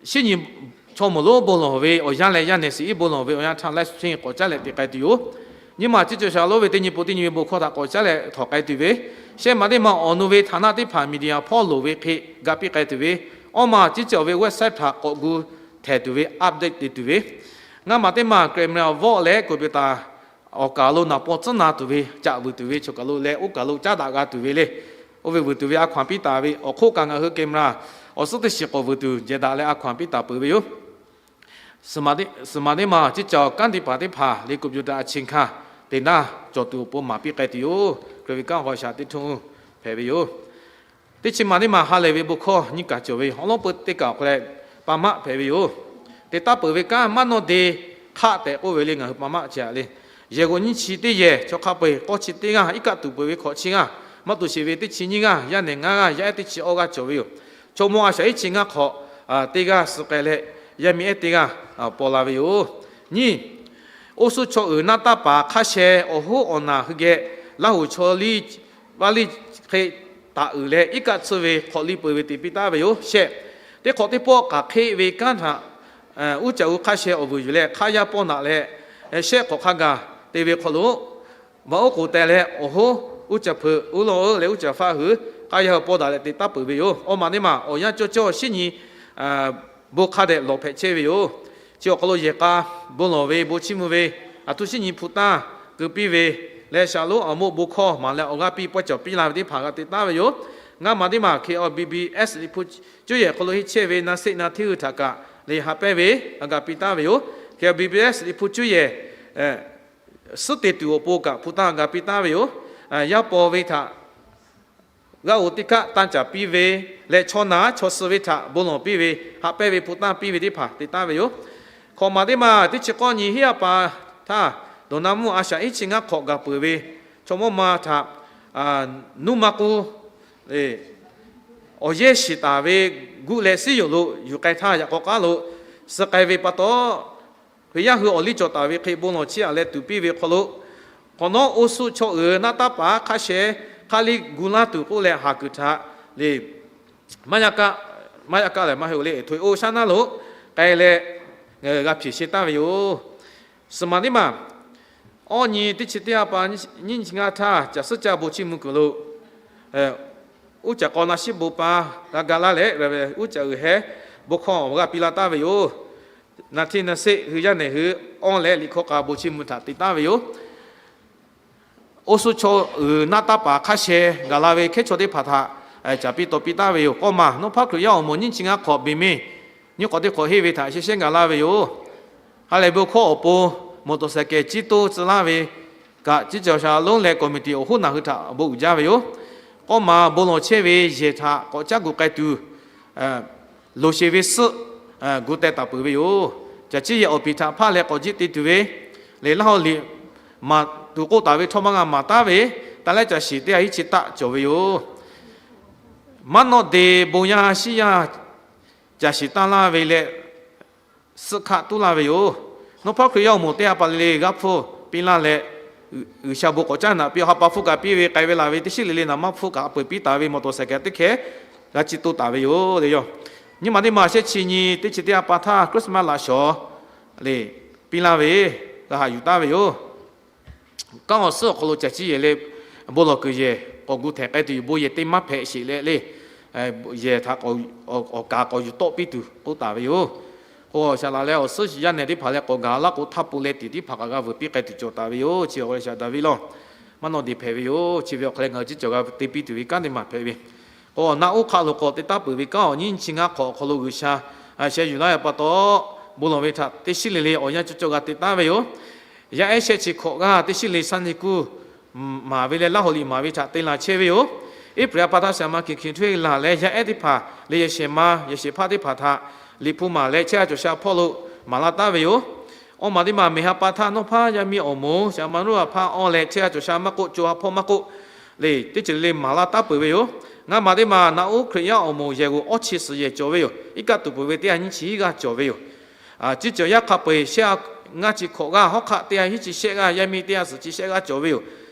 shiˉ nyi chaw moˍ lonˉ bon lawˬ ve awˬ yanˇ leh yaˇ nehˬ shiˍ iˉ bon lawˬ ve awˬ yanˇ htaˇ live stream k'awꞈ caˉ leh te k'ai tuˬ yoˬ. Nyiˇ maˬ ciˉ cawˬ shaˍ lonˉ ve teˇ nyi po teˇ nyi ve bon hkawˇ htaꞈ k'awꞈ caˉ leh htawꞈ k'ai tuˬ ve, shehˆ maˬ teˇ maˬ awˬ nu ve htaˍ naˆ teˇ hpaˍ media hpawˇ loˍ ve hk'e g'a piˇ k'ai tuˬ ve, awˇ maˬ ciˉ cawˬ ve website htaꞈ k'awꞈ gu htehˍ tuˬ ve update te tuˬ ve, ngaˇ maˬ teˇ maˬ camera vawˆ leh computer awˬ kaˬ lo naˍ paw tcuhˉ na tuˬ ve caꞈ vuiˬ tuˬ ve chaw kaˬ lo leh oˇ kaˬ lo caˉ daꞈ g'a tuˬ ve le. Oˇ ve vuiˬ tuˬ ve a hkaw-anˬ piˇ taˍ ve awˬ hk'oˆ kaꞈ ngaˬ hui camera awˬ suhˉ teˇ shiˍ k'awꞈ vuiˬ tuˬ jehˬ daꞈ leh a hkaw-anˬ piˇ taˍ peuˬ ve yoˬ. Suhˍ maˬ teˇ maˬ ciˉ cawˬ kanˉ te paˍ teˇ hpaˍ le computer a chi hkanˇ te naˉ cawˬ tuˬ awˬ pon maˍ piˇ k'ai tuˬ yoˬ. Hkriꞈ ve kanˉ hk'aw shaꞈ teˇ htuˇ hpehꞈ ve yoˬ. Teˇ chi maˬ teˇ maˬ ha lehˬ ve bon hkawˇ nyiˇ kaˬ cawˬ ve awˬ lawˉ peu teˇ kaˬ awˬ hk'aw leh pa maˆ hpehꞈ ve yoˬ. Te taˇ peuˬ ve kanˉ maˇ nawˇ de hk'aˆ tehꞈ k'oˆ ve le ngaˬ hui pa maˆ chi a le. Yehˬ g'oꞈ nyiˇ chi teˇ yehˬ chaw hk'a peu-eˬ k'awˇ chi teˇ g'aˇ iˉ kaˆ tuˬ peuˬ ve hkawꞈ chi g'aˇ, maˇ tuˬ sheˍ ve teˇ chi nyiˇ g'aˇ, yaˇ nehˬ ngaˇ g'aˇ, yaˇ ehˉ teˇ chi awˇ g'aˇ cawˬ ve yoˬ. Chaw mawˇ a shaꞈ iˉ chi ngaˇ hk'awꞈ teˇ g'aˇ suh k'ai leh, yaˇ miˇ ehˉ teˇ g'aˇ paw la ve yoˬ. Nyiˇ, oˇ suˉ chaw uiˍ naˆ taˇ paˍ hk'a sheh awˬ hoˉ awˬ naˬ hui geh Laˇ huˍ chaw liˇ vaˇ liˇ hk'e taˍ uiˍ leh iˉ kaˆ tsuhˇ ve hk'awꞈ liˇ peuˬ ve te piˇ taˍ ve yoˬ. Shehˆ, teˇ hk'awꞈ teˇ pawˆ k'aˬ hk'eˆ ve kanˉ htaꞈ uˉ caꞈ u hk'a sheh awˬ vuiˬ yuˬ leh hk'aˇ yaˇ pawˇ naꞈ leh, shehˆ hk'awꞈ hk'a gaˬ te ve hk'aw lo vaꞈ oˉ k'oˍ teh leh awˬ hoˉ uˉ caˇ hpeuꞈ uˉ lawˇ leh uˉ caˇ faˆ hui k'aˇ yaˇ hui paw daꞈ leh te taˉ peuˬ ve yoˬ. Awˬ maˬ teˇ maˬ awˬ yanˇ cawˇ cawˇ shinˉ nyi bon hk'a dehꞈ lawˬ hpehꞈ chehˇ ve yoˬ. Chi awˬ hk'aw lo yehˬ k'a bon lawˬ ve bon chiˇ mvuh ve, aˬ htoꞈ shinˉ nyi hpu tanˇ keu piˇ ve leh, shaˍlonˉ awˬ moˆ bon hkawˇ maˍ leh awˬ g'aˇ piˇ pawehˇ cawˬ piˇ la ve teˇ hpaˍ g'a te taˉ ve yoˬ. Ngaˇ maˬ teˇ maˬ K B B S Liꞈ hpu cuˇ yehˬ hk'aw lo henˇ chehˇ ve naˆ seˆ naˆ hteˇ hui htaꞈ kaꞈ lehˬ haꞈ pehnˇ ve g'a ga piˇ taˉ ve yoˬ. K B B S Liꞈ hpu cuˇ yehˬ suhˉ te tuˬ awˬ pon kaꞈ hpu tanˇ g'a piˇ taˉ ve yoˬ. Yaˇ paw ve htaꞈ g'aˇ oˬ teˇ kaˆ tanˇ caˍ piˇ ve leh, chaw naˬ chaw suh ve htaꞈ bon lawˬ piˇ ve, haꞈ pehnˇ ve hpu tanˇ piˇ ve teˇ hpaˍ te taˉ ve yoˬ. Hkawꞈ maˬ teˇ maˬ teˇ chi k'awˇ nyi hiˉ a pa htaˇ, dawˬ na mvuhˇ a shaꞈ iˉ chi ngaˇ hk'awꞈ gaˬ peuˬ ve chaw mawˇ ma htaꞈ nuˇ ma k'u awˬ yehˇ shiˍ taˍ ve guˆ leh siˉ yoˬ lo yuˬ k'ai htaˇ, yaꞈ k'aw k'aˉ lo suh k'ai ve pa taw, Hkriꞈ yaˇ hui awˬ liˇ cawˬ taˍ ve hk'e bon lawˬ chiˇ aꞈ leh tuˍ piˇ ve hk'aw lo, hk'awꞈ nawˉ oˇ suˆ chaw uiˍ naˆ taˉ paˍ hk'a sheh hk'a liˇ gu laˇ tuˬ k'oˆ leh, haˍ kuiˬ htaꞈ lehˬ maˇ yaˇ kaˆ lehˬ maˇ heˆ le, htoꞈ e oˇ shaˉ naˉ lo k'ai leh g'a hpeꞈ sheh taˍ ve yoˬ. Suhˍ maˬ teˇ maˬ awˇ nyi teˇ chi teˇ a pa nyiˇ nyi ngaˇ htaˇ, caˬ suhˉ caˇ bon chiˇ mvuh kuiˬ lo uˉ caˇ k'aw naˆ shiˉ bon pa g'a ga laˇ leh, uˉ caˇ uiˍ heh bon hkawˇ awˬ g'aˇ piˇ la taˍ ve yoˬ. Naˆ hteˇ naˆ seˆ hui yaˇ nehˬ hui awˇ leh liꞈ hkawˇ k'a bon chiˇ mvuh htaꞈ te taˍ ve yoˬ. Oˇ suˆ chaw uiˍ naˆ taˉ paˍ hk'a sheh gaˬ la ve hkehˉ chaw teˇ hpaˍ htaꞈ caˍ piˇ taw piˇ taˍ ve yoˬ. K'awˇ maˬ Nawˉ hpaˇ Hkriꞈ yaˇ awˬ moˍ nyiˇ chi ngaˇ hk'awꞈ beˬ meˇ nyiˇ hk'awꞈ teˇ hk'awꞈ henˇ ve htaꞈ sheh shehˉ gaˬ laˇ ve yoˬ. Ha lehˬ bon hkawˇ awˬ pon motorcycle ciˉ toˇ tcuh laˇ ve kaꞈ, ciˉ cawˬ sha lonˉ leh committee awˬ hoˉ naˬ hui htaꞈ awˬ bon uiˍ jaˇ ve yoˬ. K'awˇ maˬ bon lawˬ chehˇ ve yehˬ htaꞈ k'awꞈ caˉ gu k'ai tuˬ loˍ sheˍ ve suhˆ gu teh taˍ peuˬ ve yoˬ. Caˬ ciˇ yehˬ awˬ piˍ htaꞈ hpaˇ leh k'awꞈ jiˆ te tuˬ ve lehˬ, Laˇ haw liꞈ maˍ tuˬ k'oˆ taˍ ve htawˇ maˇ g'a maˍ taˉ ve, taˇ lehˉ caˬ shiˍ teˇ ha hiˉ chi taˆ cawˬ ve yoˬ. Maˉ nawˆ de bon yaˇ shiˉ yaˇ caˬ shiˍ taˇ laˇ ve leh, suhˆ hkaˆ tuˉ laˇ ve yoˬ. Nawˉ hpaˇ Hkriꞈ yaˇ awˬ moˍ teˇ ha pa le le g'aˇ hpfuhˇ piˇ laˇ leh, G'uiˬsha bon k'awꞈ caˉ naꞈ piˇ, ha pa hpfuhˇ kaꞈ piˇ ve, k'ai ve laˬ ve teˇ shiˉ le le naꞈ maˇ hpfuhˇ kaꞈ peuˬ piˇ taˍ ve motorcycle teˇ hkeh g'a ciˇ toˇ taˍ ve yoˬ le yoˬ. Nyiˇ maˬ teˇ maˬ shehˆ chi nyi teˇ chi teˇ ha pa htaˇ Christmas laꞈ shawˍ lehˬ piˇ laˇ ve, g'a haꞈ yuˬ taˍ ve yoˬ. Kanˉ awˬ suhˉ awˬ hk'aw lo caˬ ciˇ yehˬ leh bon lawˬ kuiˬ yehˬ k'awꞈ gu htehꞈ k'ai tuˬ yoˬ. Bon yehˬ teˇ maˇ hpehꞈ sheˍ leh le, yehˬ htaꞈ awˬ kaˍ k'awꞈ yuˬ tawˆ piˇ tuˬ k'oˆ taˍ ve yoˬ. K'o, shaˍ laꞈ leh awˬ suhˉ yaˇ nehˬ teˇ hpaˍ leh k'awꞈ gaˬ laˇ k'o, htaˇ pu leh teꞈ teˇ hpaˍ kaꞈ g'a veuˬ piˇ k'ai tuˬ cawˬ taˍ ve yoˬ. Chi awˬ g'aˇ leh shaˍ Daˍviˆ lawˇ, maˇ nawˆ deˬ hpehꞈ ve yoˬ. Chi ve awˬ hk'aw leh ngaˬ hui ciˉ cawˬ g'a te piˇ tuˬ ve kanˉ teˇ maˬ hpehꞈ ve. K'o, naˆ uˉ hk'aˆ lo k'awꞈ te taˉ peuˬ ve kanˉ awˬ nyiˇ chi ngaˇ hk'awꞈ awˬ hk'aw lo G'uiˬsha sheh yuˬ laˇ ve pa taw, bon lawˬ ve htaꞈ teˇ shiˉ le le awˬ yanˇ cawˇ cawˇ g'a te taˉ ve yoˬ. Yaˇ ehˉ shehˆ chi hk'awꞈ g'aˇ teˇ shiˉ le Sunday school maˍ ve leh Laˇ haw liꞈ maˍ ve htaꞈ te laˬ chehˇ ve yoˬ. April a pa htaˇ shaˍ ma Hkiˬ Hkiˬ Htawehˇ laˬ leh yaˇ ehˉ teˇ hpaˍ leh yehˬ shehˍ ma yehˬ shehˍ hpaˇ teˇ hpaˍ htaꞈ liꞈ hpu maˍ leh chehˇ g'a cawˬ sha hpawˇ lo maˍ laˇ taˉ ve yoˬ. Awˇ maˬ teˇ maˬ mehˬ ha pa htaˇ Nawˉ hpaˇ yaˇ miˇ awˬ moˍ shaˍ ma Nuˇ a hpaˇ awˇ leh chehˇ g'a cawˬ sha maˇ k'oˆ, co ha hpawˇ maˇ k'oˆ, le teˇ ceuˬ le maˍ laˇ taˉ peuˬ ve yoˬ. Ngaˇ maˬ teˇ maˬ naˆ uˉ Hkriꞈ yaˇ awˬ moˍ yehˬ g'oꞈ awˇ chi suhˍ yehˬ cawˬ ve yoˬ. Iˉ kaˆ tuˬ peuˬ ve teˇ ha nyiˇ chi hiˉ g'aˇ cawˬ ve yoˬ. Ciˉ cawˬ yaˇ hk'a peu-eˬ shehˆ ngaˇ chi hk'awꞈ g'aˇ, hawˉ hk'aˆ teˇ ha hiˉ chi shehˆ g'aˇ, yaˇ miˇ teˇ ha suhˍ chi shehˆ g'aˇ cawˬ ve yoˬ.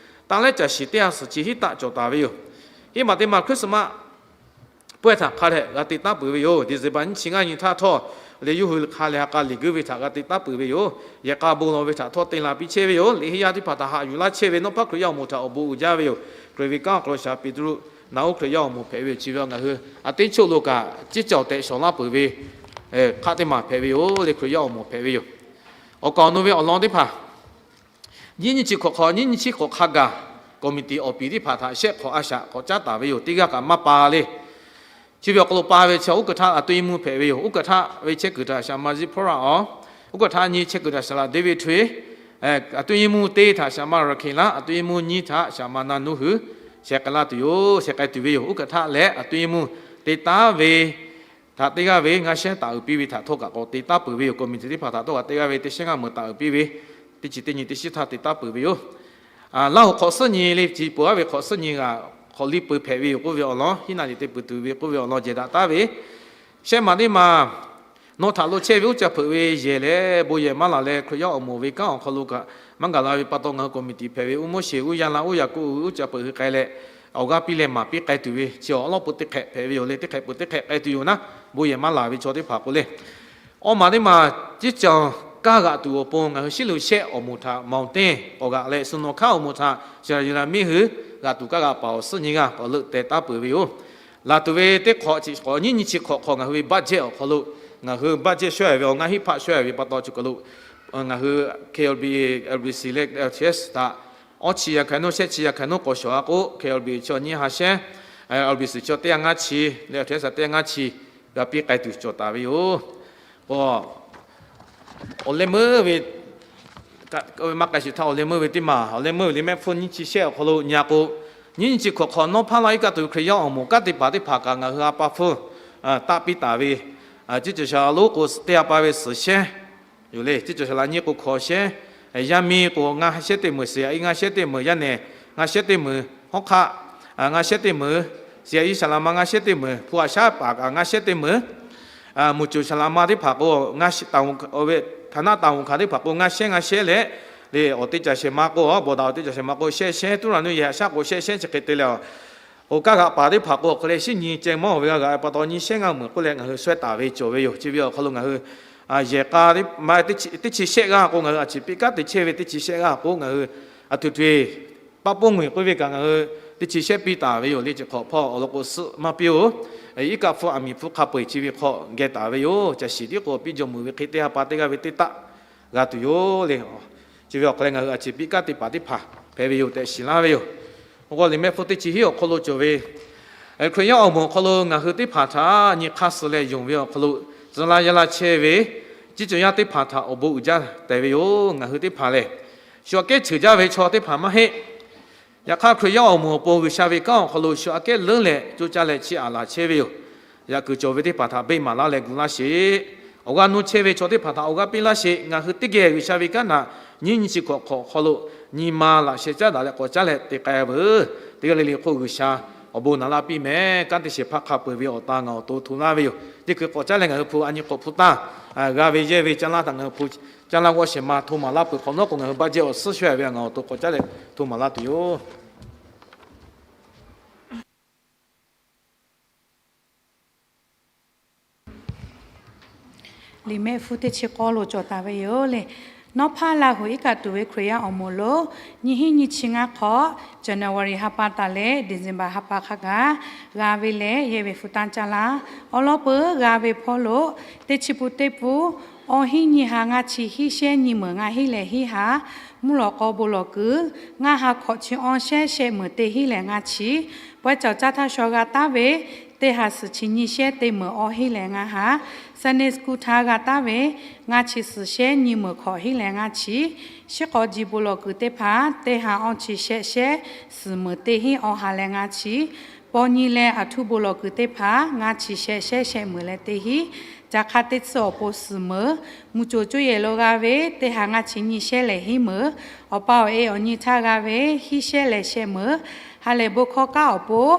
Taˇ lehˉ caˬ shiˍ teˇ ha suhˍ chi hiˉ taˆ cawˬ taˍ ve yoˬ. Hiˉ maˬ teˇ maˬ Christmas pawehˇ htaꞈ hk'a dehꞈ g'a te taˉ peuˬ ve yoˬ. December nyiˇ chi ngaˇ nyi htaˇ htawˇ le yuˇ hui hk'a leh ha k'a liꞈ guiˇ ve htaꞈ g'a te taˉ peuˬ ve yoˬ. Yehˬ k'a bon lawˬ ve htaꞈ htawˇ te la piˇ chehˇ ve yoˬ. Liꞈ henˇ yaˇ teˇ hpaˍ htaꞈ haꞈ yuˬ laˇ chehˇ ve Nawˉ hpaˇ Hkriꞈ yaˇ awˬ moˍ htaꞈ awˬ bon uiˍ jaˇ ve yoˬ. Hkriꞈ ve kanˉ awˬ hk'aw lo shaˍ Peˍtruˆ naˆ uˉ Hkriꞈ yaˇ awˬ moˍ hpehꞈ ve yoˬ. Chi ve ngaˬ hui a teˇ choˆ lo kaꞈ ciˉ cawˬ tehꞈ shawˍ laˇ peuˬ ve hk'aˆ teˇ maˬ hpehꞈ ve yoˬ le. Hkriꞈ yaˇ awˬ moˍ hpehꞈ ve yoˬ. Awˬ kaˍ awˬ nu ve awˬ lawn teˇ hpaˍ nyiˇ nyiˇ chi hk'awꞈ hk'aw nyiˇ nyiˇ chi hk'awꞈ hk'a gaˬ committee awˬ piˍ teˇ hpaˍ htaꞈ shehˆ hk'awꞈ a shaꞈ k'awꞈ caˉ taˍ ve yoˬ. Teˇ g'aˇ kaꞈ maˇ pa le. Chi ve awˬ hk'aw lo pa ve chi uˉ kaˍ htaˆ a tuˇ yeˇ mvuhˇ hpehꞈ ve yoˬ. Uˉ kaˍ htaˆ ve chehˇ kuiˬ htaꞈ shaˍ ma Ziˇ hpawˇ raꞈ awˬ, uˉ kaˍ htaˆ nyi chehˇ kuiˬ htaꞈ shaˍ laꞈ Deˇ ve htoꞈ e, a tuˇ yeˇ mvuhˇ teˇ htaꞈ shaˍ ma Raˍhkeˍlaˆ, a tuˇ yeˇ mvuhˇ nyiˇ htaꞈ shaˍ ma Naˍnuˇ hui sheh k'ai laˇ tuˬ yoˬ. Sheh k'ai tuˬ ve yoˬ. Uˉ kaˍ htaˆ leh a tuˇ yeˇ mvuhˇ te taˉ ve htaꞈ teˇ g'aˇ ve ngaˇ shehnˉ taˍ uiˍ piˇ ve htaꞈ htawˇ kaꞈ k'awꞈ te taˉ peuˬ ve yoˬ. Committee teˇ hpaˍ htaꞈ htawˇ kaꞈ teˇ g'aˇ ve teˇ shehnˉ ngaˇ meuꞈ taˍ uiˍ piˇ ve teˇ chi teˇ nyi teˇ shiˉ htaˇ te taˉ peuˬ ve yoˬ. Laˇ hoꞈ hk'awꞈ suhˉ nyi le, chi peuˬ aˉ ve hk'awꞈ suhˉ nyi g'aꞈ hk'awꞈ liˇ peu hpehꞈ ve yoˬ k'oˆ ve awˬ lawn, hiˉ naˆ liꞈ te peuˬ tuˬ ve k'oˆ ve awˬ lawn jehˬ daꞈ taˉ ve, shehˆ maˬ teˇ maˬ nawˬ htaꞈ lo chehˇ ve uˉ caˇ hpeuꞈ ve yehˬ leh bon yehˬ maˇ laˬ leh Hkriꞈ yaˇ awˬ moˍ ve kanˉ awˬ hk'aw lo kaꞈ maˇ gaˬ la ve pa taw, ngaˬ hui committee hpehꞈ ve uˉ Moˉseˍ, uˉ Yaˇ laˇ, uˉ Yaˍkoˆ hui uˉ caˇ hpeuꞈ hui k'ai leh awˬ g'aˇ piˇ leh maˍ piˇ k'ai tuˬ ve chi awˬ lawn peu teˇ hk'ehꞈ hpehꞈ ve yoˬ le. Teˇ hk'ehꞈ peuˬ teˇ hk'ehꞈ k'ai tuˬ yoˬ naˉ, bon yehˬ maˇ laˬ ve chaw teˇ hpaˍ k'o le. Awˇ maˬ teˇ maˬ ciˉ cawˬ kaˇ g'aꞈ tuˬ awˬ pon ngaˬ hui shiˉ lo shehˆ awˬ moˍ htaꞈ mountain k'awꞈ g'aꞈ leh, suh nawˬ hkaˉ awˬ moˍ htaꞈ Siˍraˍ Yuˍdaˍ miˇ hui g'a tuˬ kaˇ g'a paˍ awˬ suhˉ nyiˇ g'aˇ k'awꞈ leuˆ teh taˉ peuˬ ve yoˬ. Laˬ tuˬ ve teˇ hk'awꞈ chi k'awꞈ nyiˇ nyi chi hk'awꞈ hk'awꞈ ngaˬ hui ve budget awˬ hk'aw lo, ngaˬ hui budget shawˉ ve awˬ ngaˇ hinˉ hpaˆ shawˉ ve pa taw chi kaˬ lo, ngaˬ hui K L B, L B C leh L T S htaꞈ awˇ chi yaꞈ hkaˍ nuˇ shehˆ chi yaꞈ hkaˍ nuˇ k'awꞈ shawˍ a k'o, K L B chi awˬ nyiˇ ha shehˉ, L B C chi awˬ teˇ yanˇ ngaˇ chi, leh L T S teˇ yanˇ ngaˇ chi g'a piˇ k'ai tuˬ cawˬ taˍ ve yoˬ. K'o, awˬ leh meuˇ ve maˇ k'ai shiˍ htaˇ, awˬ leh meuˇ ve teˇ maˬ, awˬ leh meuˇ ve liꞈ mehˆ hpfuhˇ nyiˇ chi shehˆ awˬ hk'aw lo nyi a k'o, nyiˇ nyi chi hk'awꞈ hk'awꞈ nawˉ hpaˇ laˇ iˉ kaˆ tuˬ ve Hkriꞈ yaˇ awˬ moˍ kanˉ te paˍ teˇ hpaˍ kaꞈ ngaˬ hui ha pa hpfuhˇ taˆ piˇ taˍ ve, teˇ cawˬ shaˍ laꞈ lonˉ k'o teˇ ha pa ve suhˍ shehˉ yoˬ le. Teˇ cawˬ shaˍ laꞈ nyiˇ k'o hkawꞈ shehˉ, yaˇ miˇ k'o ngaˇ shehˉ teˇ meunˍ, suhˍ yaꞈ iˉ ngaˇ shehˉ teˇ meunˍ, yaˇ nehˬ ngaˇ shehˉ teˇ meunˍ, hawˉ hk'aˆ ngaˇ shehˉ teˇ meunˍ, suhˍ yaꞈ iˉ shaˍ laꞈ ma ngaˇ shehˉ teˇ meunˍ, hpu aꞈ shaˉ paˍ kaꞈ ngaˇ shehˉ teˇ meunˍ, mvuhˇ coˬ shaˍ laꞈ ma teˇ hpaˍ k'o, htaˍ naˆ taˍ hoꞈ hkanˍ teˇ hpaˍ k'o ngaˇ shehˉ ngaˇ shehˉ leh, le awˬ teˇ caˬ shehˍ ma k'o, bawˬ daꞈ awˬ teˇ caˬ shehˍ ma k'o shehˆ shehˆ, tuˉ raˬ nuˇ yehˬ haꞈ shaˉ k'o shehˆ shehˆ chi hk'e te leh, k'o kaˇ g'aꞈ paˍ teˇ hpaˍ k'o hk'e leh shinˉ nyi ceh mawˇ ve g'a g'aꞈ pa taw nyiˇ shehˉ ngaˇ meunˍ k'oˆ leh ngaˬ hui shawehˇ taˍ ve cawˬ ve yoˬ. Chi ve awˬ hk'aw lo ngaˬ hui yehˬ k'a teˇ chi shehˆ g'aˇ k'o ngaˬ hui a ciˍ piˇ kanˉ te chehˇ ve teˇ chi shehˆ g'aˇ k'o ngaˬ hui a htoꞈ htoꞈ e paˆ poˆ ngeuˍ k'oˆ ve kaꞈ ngaˬ hui teˇ chi shehˆ piˇ taˍ ve yoˬ le. Chi hk'awꞈ hpawˇ awˬ lawn k'o suhˆ maˇ piˇ-oˬ. Iˉ kaˆ hpfuhˇ aˬ miˍ hpfuhˇ hk'a peu-eˬ chi ve hk'aw geh taˍ ve yoˬ. Caˬ shiˍ tiˉ k'o piˇ jawˇ meuˍ ve hk'e teˇ ha pa teˇ g'aˇ ve teˇ taˆ g'a tuˬ yoˬ le. Chi ve awˬ hk'aw leh ngaˬ hui a ciˍ piˇ kanˉ te paˍ teˇ hpaˍ hpehꞈ ve yoˬ tehꞈ shiˍ laˇ ve yoˬ. Awˬ g'aw liꞈ mehˆ hpfuhˇ teˇ chi hiˉ awˬ hk'aw lo cawˬ ve Hkriꞈ yaˇ awˬ moˍ awˬ hk'aw lo ngaˬ hui teˇ hpaˍ htaꞈ nyi hk'aˇ suh leh yonˍ ve awˬ hk'aw lo, tcuh laˇ yaˇ laˇ chehˇ ve ciˉ cawˬ yaˇ teˇ hpaˍ htaꞈ awˬ bon uiˍ jaˇ tehꞈ ve yoˬ. Ngaˬ hui teˇ hpaˍ lehˬ, shu aꞈ kehˉ cheuˬ jaˇ ve chaw teˇ hpaˍ maˇ heˆ. Yaꞈ hk'aˇ Hkriꞈ yaˇ awˬ moˍ awˬ pon G'uiˬsha ve kanˉ awˬ hk'aw lo shu aꞈ kehˉ leuˉ leh coˇ caˇ leh chiˇ aꞈ laˬ chehˇ ve yoˬ. Yaꞈ kuiˬ cawˬ ve teˇ hpaˍ htaꞈ beˆ maˍ laˇ leh gu laˇ sheˍ. Awˬ g'aˇ nuˇ chehˇ ve chaw teˇ hpaˍ htaꞈ awˬ g'aˇ piˇ laˇ sheˍ. Ngaˬ hui teˇ geh G'uiˬsha ve kanˉ htaꞈ nyiˇ nyi chi hk'awꞈ hk'awꞈ awˬ hk'aw lo nyi ma laꞈ sheh caˉ daꞈ leh k'awꞈ caˉ leh te k'ai veuˬ. Teˇ g'aˇ le le hk'oˆ G'uiˬsha awˬ bon naˍ laˇ piˇ mehˍ. Kanˉ te shehˍ hpaˇ hk'a peu-eˬ ve awˬ ta ngaˬ awˬ to hto laˇ ve yoˬ. Teˇ hkui k'awꞈ caˉ leh ngaˬ hui hpu a nyi k'awꞈ hpu taˇ g'a ve yehˇ ve caˇ laˇ htaꞈ ngaˬ hui hpu caˇ laˇ g'awˇ shehˍ ma hto maˍ laˇ peuˬ hk'awꞈ nawˉ k'o, ngaˬ hui baˆ jehˇ awˬ suhˉ shawehˇ ve ngaˬ awˬ to k'awꞈ caˉ leh hto maˍ laˇ tuˬ yoˬ. Liꞈ mehˆ hpfuhˇ teˇ chi k'awˇ lo cawˬ taˍ ve yoˬ le. Nawˉ hpaˇ Laˇ huˍ iˉ kaˆ tuˬ ve Hkriꞈ yaˇ awˬ moˍ lo nyiˇ hinˉ nyiˇ chi ngaˇ hk'awꞈ January ha pa taˍ leh December ha pa hk'a gaˬ g'a ve leh yehˇ ve hpu tanˇ caˇ laˇ. Awˬ lawn peuˬ g'a ve hpawˇ lo teˇ chi pun teˇ pun awˇ hinˉ nyiˇ ha ngaˇ chi hiˉ shehˉ nyiˇ meunˍ ngaˇ hinˉ leh hiˉ ha, mvuhˇ lawꞈ k'aw bon lawˬ kuiˬ ngaˇ ha hkawꞈ chi awˇ shehˉ shehˆ meunˍ teˇ hinˉ leh ngaˇ chi, pawehˇ cawˬ caˇ htaˇ shaw g'a taˉ ve teˇ ha suhˍ chi nyiˇ shehˉ teˇ meunˍ awˇ hinˉ leh ngaˇ ha, Sunday school htaˇ g'a taˉ ve ngaˇ chi suhˍ shehˉ nyiˇ meunˍ hkawꞈ hinˉ leh ngaˇ chi, shiˉ k'aw ji bon lawˬ kuiˬ teˇ hpaˍ teˇ ha awˇ chi shehˆ shehˉ suhˍ meunˍ teˇ hinˉ awˇ ha leh ngaˇ chi, paw nyi leh aˬ htuˇ bon lawˬ kuiˬ teˇ hpaˍ ngaˇ chi shehˆ shehˉ shehˆ meunˍ leh teˇ hinˉ, caˬ hk'a teˇ tsuhˇ awˬ pon suhˍ meunˍ, mvuhˇ coˬ coˇ yehˬ lo g'a ve teˇ ha ngaˇ chi nyiˇ shehˉ leh hiˉ meunˍ, awˬ pa awˬ e awˬ nyi htaˇ g'a ve hiˉ shehˉ leh shehˆ meunˍ, ha lehˬ bon hkawˇ kaˉ awˬ pon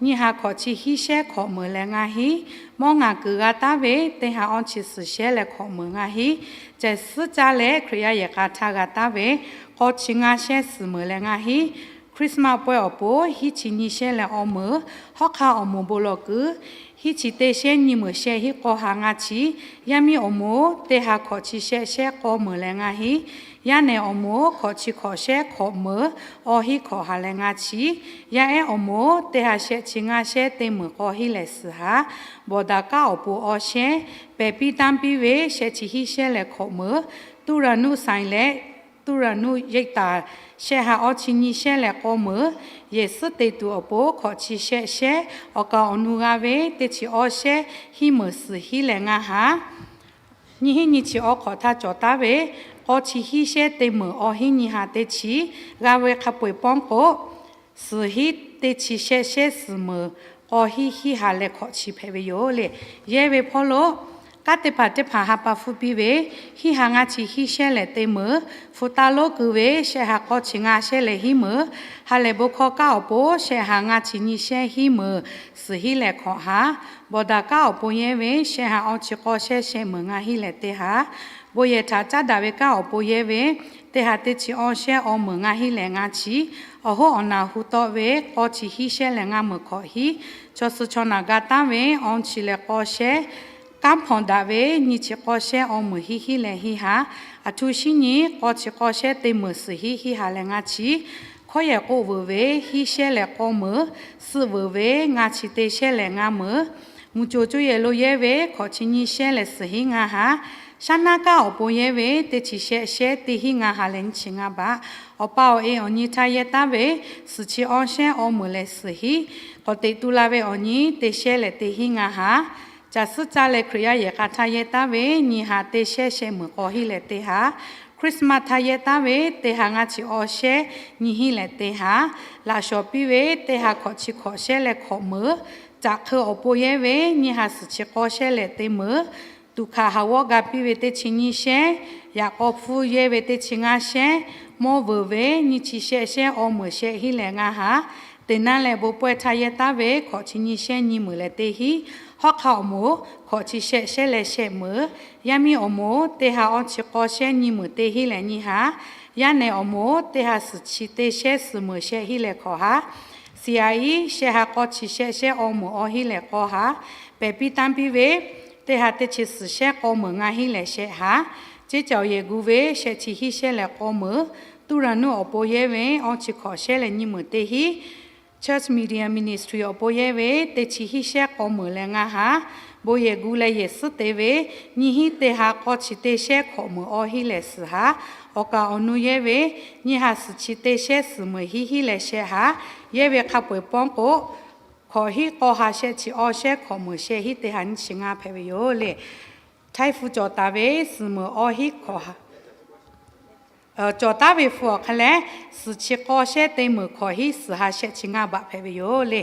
nyiˇ ha hkawꞈ chi hiˉ shehˉ hkawꞈ meunˍ leh ngaˇ hinˉ, mawˇ ngaˬ kuiˬ g'a taˉ ve teˇ ha awˇ chi suhˍ shehˉ leh hkawꞈ meunˍ ngaˇ hinˉ, cehˬ suhˉ caˇ leh Hkriꞈ yaˇ yehˬ k'a htaˇ g'a taˉ ve k'awˇ chi ngaˇ shehˉ suhˍ meunˍ leh ngaˇ hinˉ, Christmas pawehˇ awˬ pon hiˉ chi nyiˇ shehˉ leh awˇ meunˍ, hawˉ hk'aˇ awˬ moˍ bon lawˬ kuiˬ hiˉ chi teˇ shehˉ nyiˇ meunˍ shehˆ hinˉ k'awˇ ha ngaˇ chi, yaˇ miˇ awˬ moˍ teˇ ha hkawꞈ chi shehˆ shehˉ k'awˇ meunˍ leh ngaˇ hinˉ, yaˇ nehˬ awˬ moˍ hkawꞈ chi hkawꞈ shehˉ hkawꞈ meunˍ awˇ hinˉ hkawꞈ ha leh ngaˇ chi, yaˇ ehˉ awˬ moˍ teˇ ha shehˆ chi ngaˇ shehˉ teˇ meunˍ k'awˇ hinˉ leh suhˍ ha, bawˬ daꞈ kaˉ awˬ pon awˇ shehˉ, pehˬ piˇ tanˇ piˇ ve shehˆ chi hiˉ shehˉ leh hkawꞈ meunˍ, tuˇ raˬ nuˆ saˍ leh tuˇ raˬ nuˆ yehˆ taˍ shehˆ ha awˇ chi nyiˇ shehˉ leh k'awˇ meunˍ, yehˬ suhˉ te tuˬ awˬ pon hkawꞈ chi shehˆ shehˉ, awˬ kaˍ awˬ nu g'a ve teˇ chi awˇ shehˉ hiˉ meunˍ suhˍ hiˉ leh ngaˇ ha, nyiˇ hinˉ nyiˇ chi awˇ hk'awꞈ htaˇ cawˬ taˉ ve k'awˇ chi hiˉ shehˉ teˇ meunˍ awˇ hinˉ nyiˇ ha teˇ chi, g'a ve hk'a peu-eˬ pawˆ k'o suhˍ hiˉ teˇ chi shehˆ shehˉ suhˍ meunˍ k'awˇ hinˉ hiˉ ha leh hkawꞈ chi hpehꞈ ve yoˬ le. Yehˇ ve hpawˇ lo kanˉ te paˍ teˇ hpaˍ ha pa hpfuhˇ piˇ ve hiˉ ha ngaˇ chi hiˉ shehˉ leh teˇ meunˍ, hpu taˇ lonˉ keu ve shehˆ ha k'awˇ chi ngaˇ shehˉ leh hiˉ meunˍ, ha lehˬ bon hkawˇ kaˉ awˬ pon shehˆ ha ngaˇ chi nyiˇ shehˉ hiˉ meunˍ suhˍ hiˉ leh hkawꞈ ha, bawˬ daꞈ kaˉ awˬ pon yehˇ ve shehˆ ha awˇ chi k'awˇ shehˉ shehˆ meunˍ ngaˇ hinˉ leh teˇ ha, bon yehˬ htaꞈ caˉ daꞈ ve kanˉ awˬ pon yehˇ ve teˇ ha teˇ chi awˇ shehˉ awˇ meunˍ ngaˇ hinˉ leh ngaˇ chi, awˬ hoˉ awˬ naˬ hu tawˆ ve k'awˇ chi hiˉ shehˉ leh ngaˇ meunˍ hkawꞈ hiˉ, chaw suh chaw naˬ ga taˉ ve awˇ chi leh k'awˇ shehˉ, kanˉ hpawnˬ daꞈ ve nyiˇ chi k'awˇ shehˉ awˇ meunˍ hiˉ hiˉ leh hiˉ ha, aˬ htu shinˉ nyi k'awˇ chi k'awˇ shehˉ teˇ meunˍ suhˍ hiˉ hiˉ ha leh ngaˇ chi, Hkawˇ yehˬ k'oˆ veuˬ ve hiˉ shehˉ leh k'awˇ meuˍ, suh veuˬ ve ngaˇ chi teˇ shehˉ leh ngaˇ meuˍ, mvuhˬ coˬ coˇ yehˬ lo yehˇ ve hkawꞈ chi nyiˇ shehˉ leh suhˍ hiˉ ngaˇ ha, shaˉ naˆ kaˉ awˬ pon yehˇ ve teˇ chi shehˆ shehˉ teˇ hiˉ ngaˇ ha leh nyiˇ chi ngaˇ baꞈ, awˬ pa awˬ e awˬ nyi htaˇ yehˇ taˉ ve suhˍ chi awˇ shehˉ awˇ meuˍ leh suhˍ hiˉ, k'awꞈ teꞈ tu la ve awˬ nyi teˇ shehˉ leh teˇ hiˉ ngaˇ ha, caˬ suhˉ caˇ leh Hkriꞈ yaˇ yehˬ k'a htaˇ yehˇ taˉ ve nyiˇ ha teˇ shehˉ shehˆ meuˍ k'awˇ hiˉ leh teˇ ha, Christmas htaˇ yehˇ taˉ ve teˇ ha ngaˇ chi awˇ shehˉ nyiˇ hiˉ leh teˇ ha, laꞈ shawˍ piˇ ve teˇ ha hkawꞈ chi hkawꞈ shehˉ leh hkawꞈ meuˍ, caꞈ hk'eu awˬ pon yehˇ ve nyiˇ ha suhˍ chi k'awˇ shehˉ leh teˇ meuˍ, tuꞈ hkanˍ haˍ g'awˇ ga piˇ ve teˇ chi nyiˇ shehˉ, yaꞈ k'aw hpfuhˇ yehˇ ve teˇ chi ngaˇ shehˉ, mawˇ veuˬ ve nyiˇ chi shehˆ shehˉ awˇ meuˍ shehˆ hiˉ leh ngaˇ ha, teˇ naˇ leh bon pawehˇ htaˇ yehˇ taˉ ve hkawꞈ chi nyiˇ shehˉ nyiˇ meuˍ leh teˇ hiˉ, hawˉ hk'aˇ awˬ moˍ hkawꞈ chi shehˆ shehˉ leh shehˆ meuˍ, yaˇ miˇ awˬ moˍ teˇ ha awˇ chi k'awˇ shehˉ nyiˇ meuˍ teˇ hiˉ leh nyiˇ ha, yaˇ nehˬ awˬ moˍ teˇ ha suhˍ chi teˇ shehˉ suhˍ meuˍ shehˆ hiˉ leh hkawꞈ ha, siˍ a iˉ shehˆ ha k'awˇ chi shehˆ shehˉ awˇ meuˍ awˇ hiˉ leh k'awˇ ha, pehˬ piˇ tanˇ piˇ ve teˇ ha teˇ chi suhˍ shehˉ k'awˇ meuˍ ngaˇ hiˉ leh shehˆ ha, ceˇ caˬ awˬ yehˬ gu ve shehˆ chi hiˉ shehˉ leh k'awˇ meuˍ, tuˇ raˬ nuˇ awˬ pon yehˇ ve awˇ chi hkawꞈ shehˉ leh nyiˇ meuˍ teˇ hiˉ, Church Media Ministry awˬ pon yehˇ ve teˇ chi hiˉ shehˉ k'awˇ meuˍ leh ngaˇ ha, bon yehˬ gu leh yehˬ suhˉ te ve nyiˇ hiˉ teˇ ha k'awˇ chi teˇ shehˉ hkawꞈ meuˍ awˇ hiˉ leh suhˍ ha, awˬ kaˍ awˬ nu yehˇ ve nyiˇ ha suhˍ chi teˇ shehˉ suhˍ meuˍ hiˉ hiˉ leh shehˆ ha, yehˇ ve hk'a peu eˬ pawˇ k'o, hkawꞈ hiˉ k'awˇ ha shehˆ chi awˇ shehˉ hkawꞈ meuˍ shehˆ hiˉ teˇ ha nyiˇ chi ngaˇ hpehꞈ ve yoˬ le. Htaiˇ hpu cawˬ taˍ ve suhˍ meuˍ awˇ hiˉ hkawꞈ ha cawˬ taˍ ve hpu awˬ hk'a leh, suhˍ chi k'awˇ shehˉ teˇ meuˍ hkawꞈ hiˉ suhˍ ha shehˆ chi ngaˇ baꞈ hpehꞈ ve yoˬ le.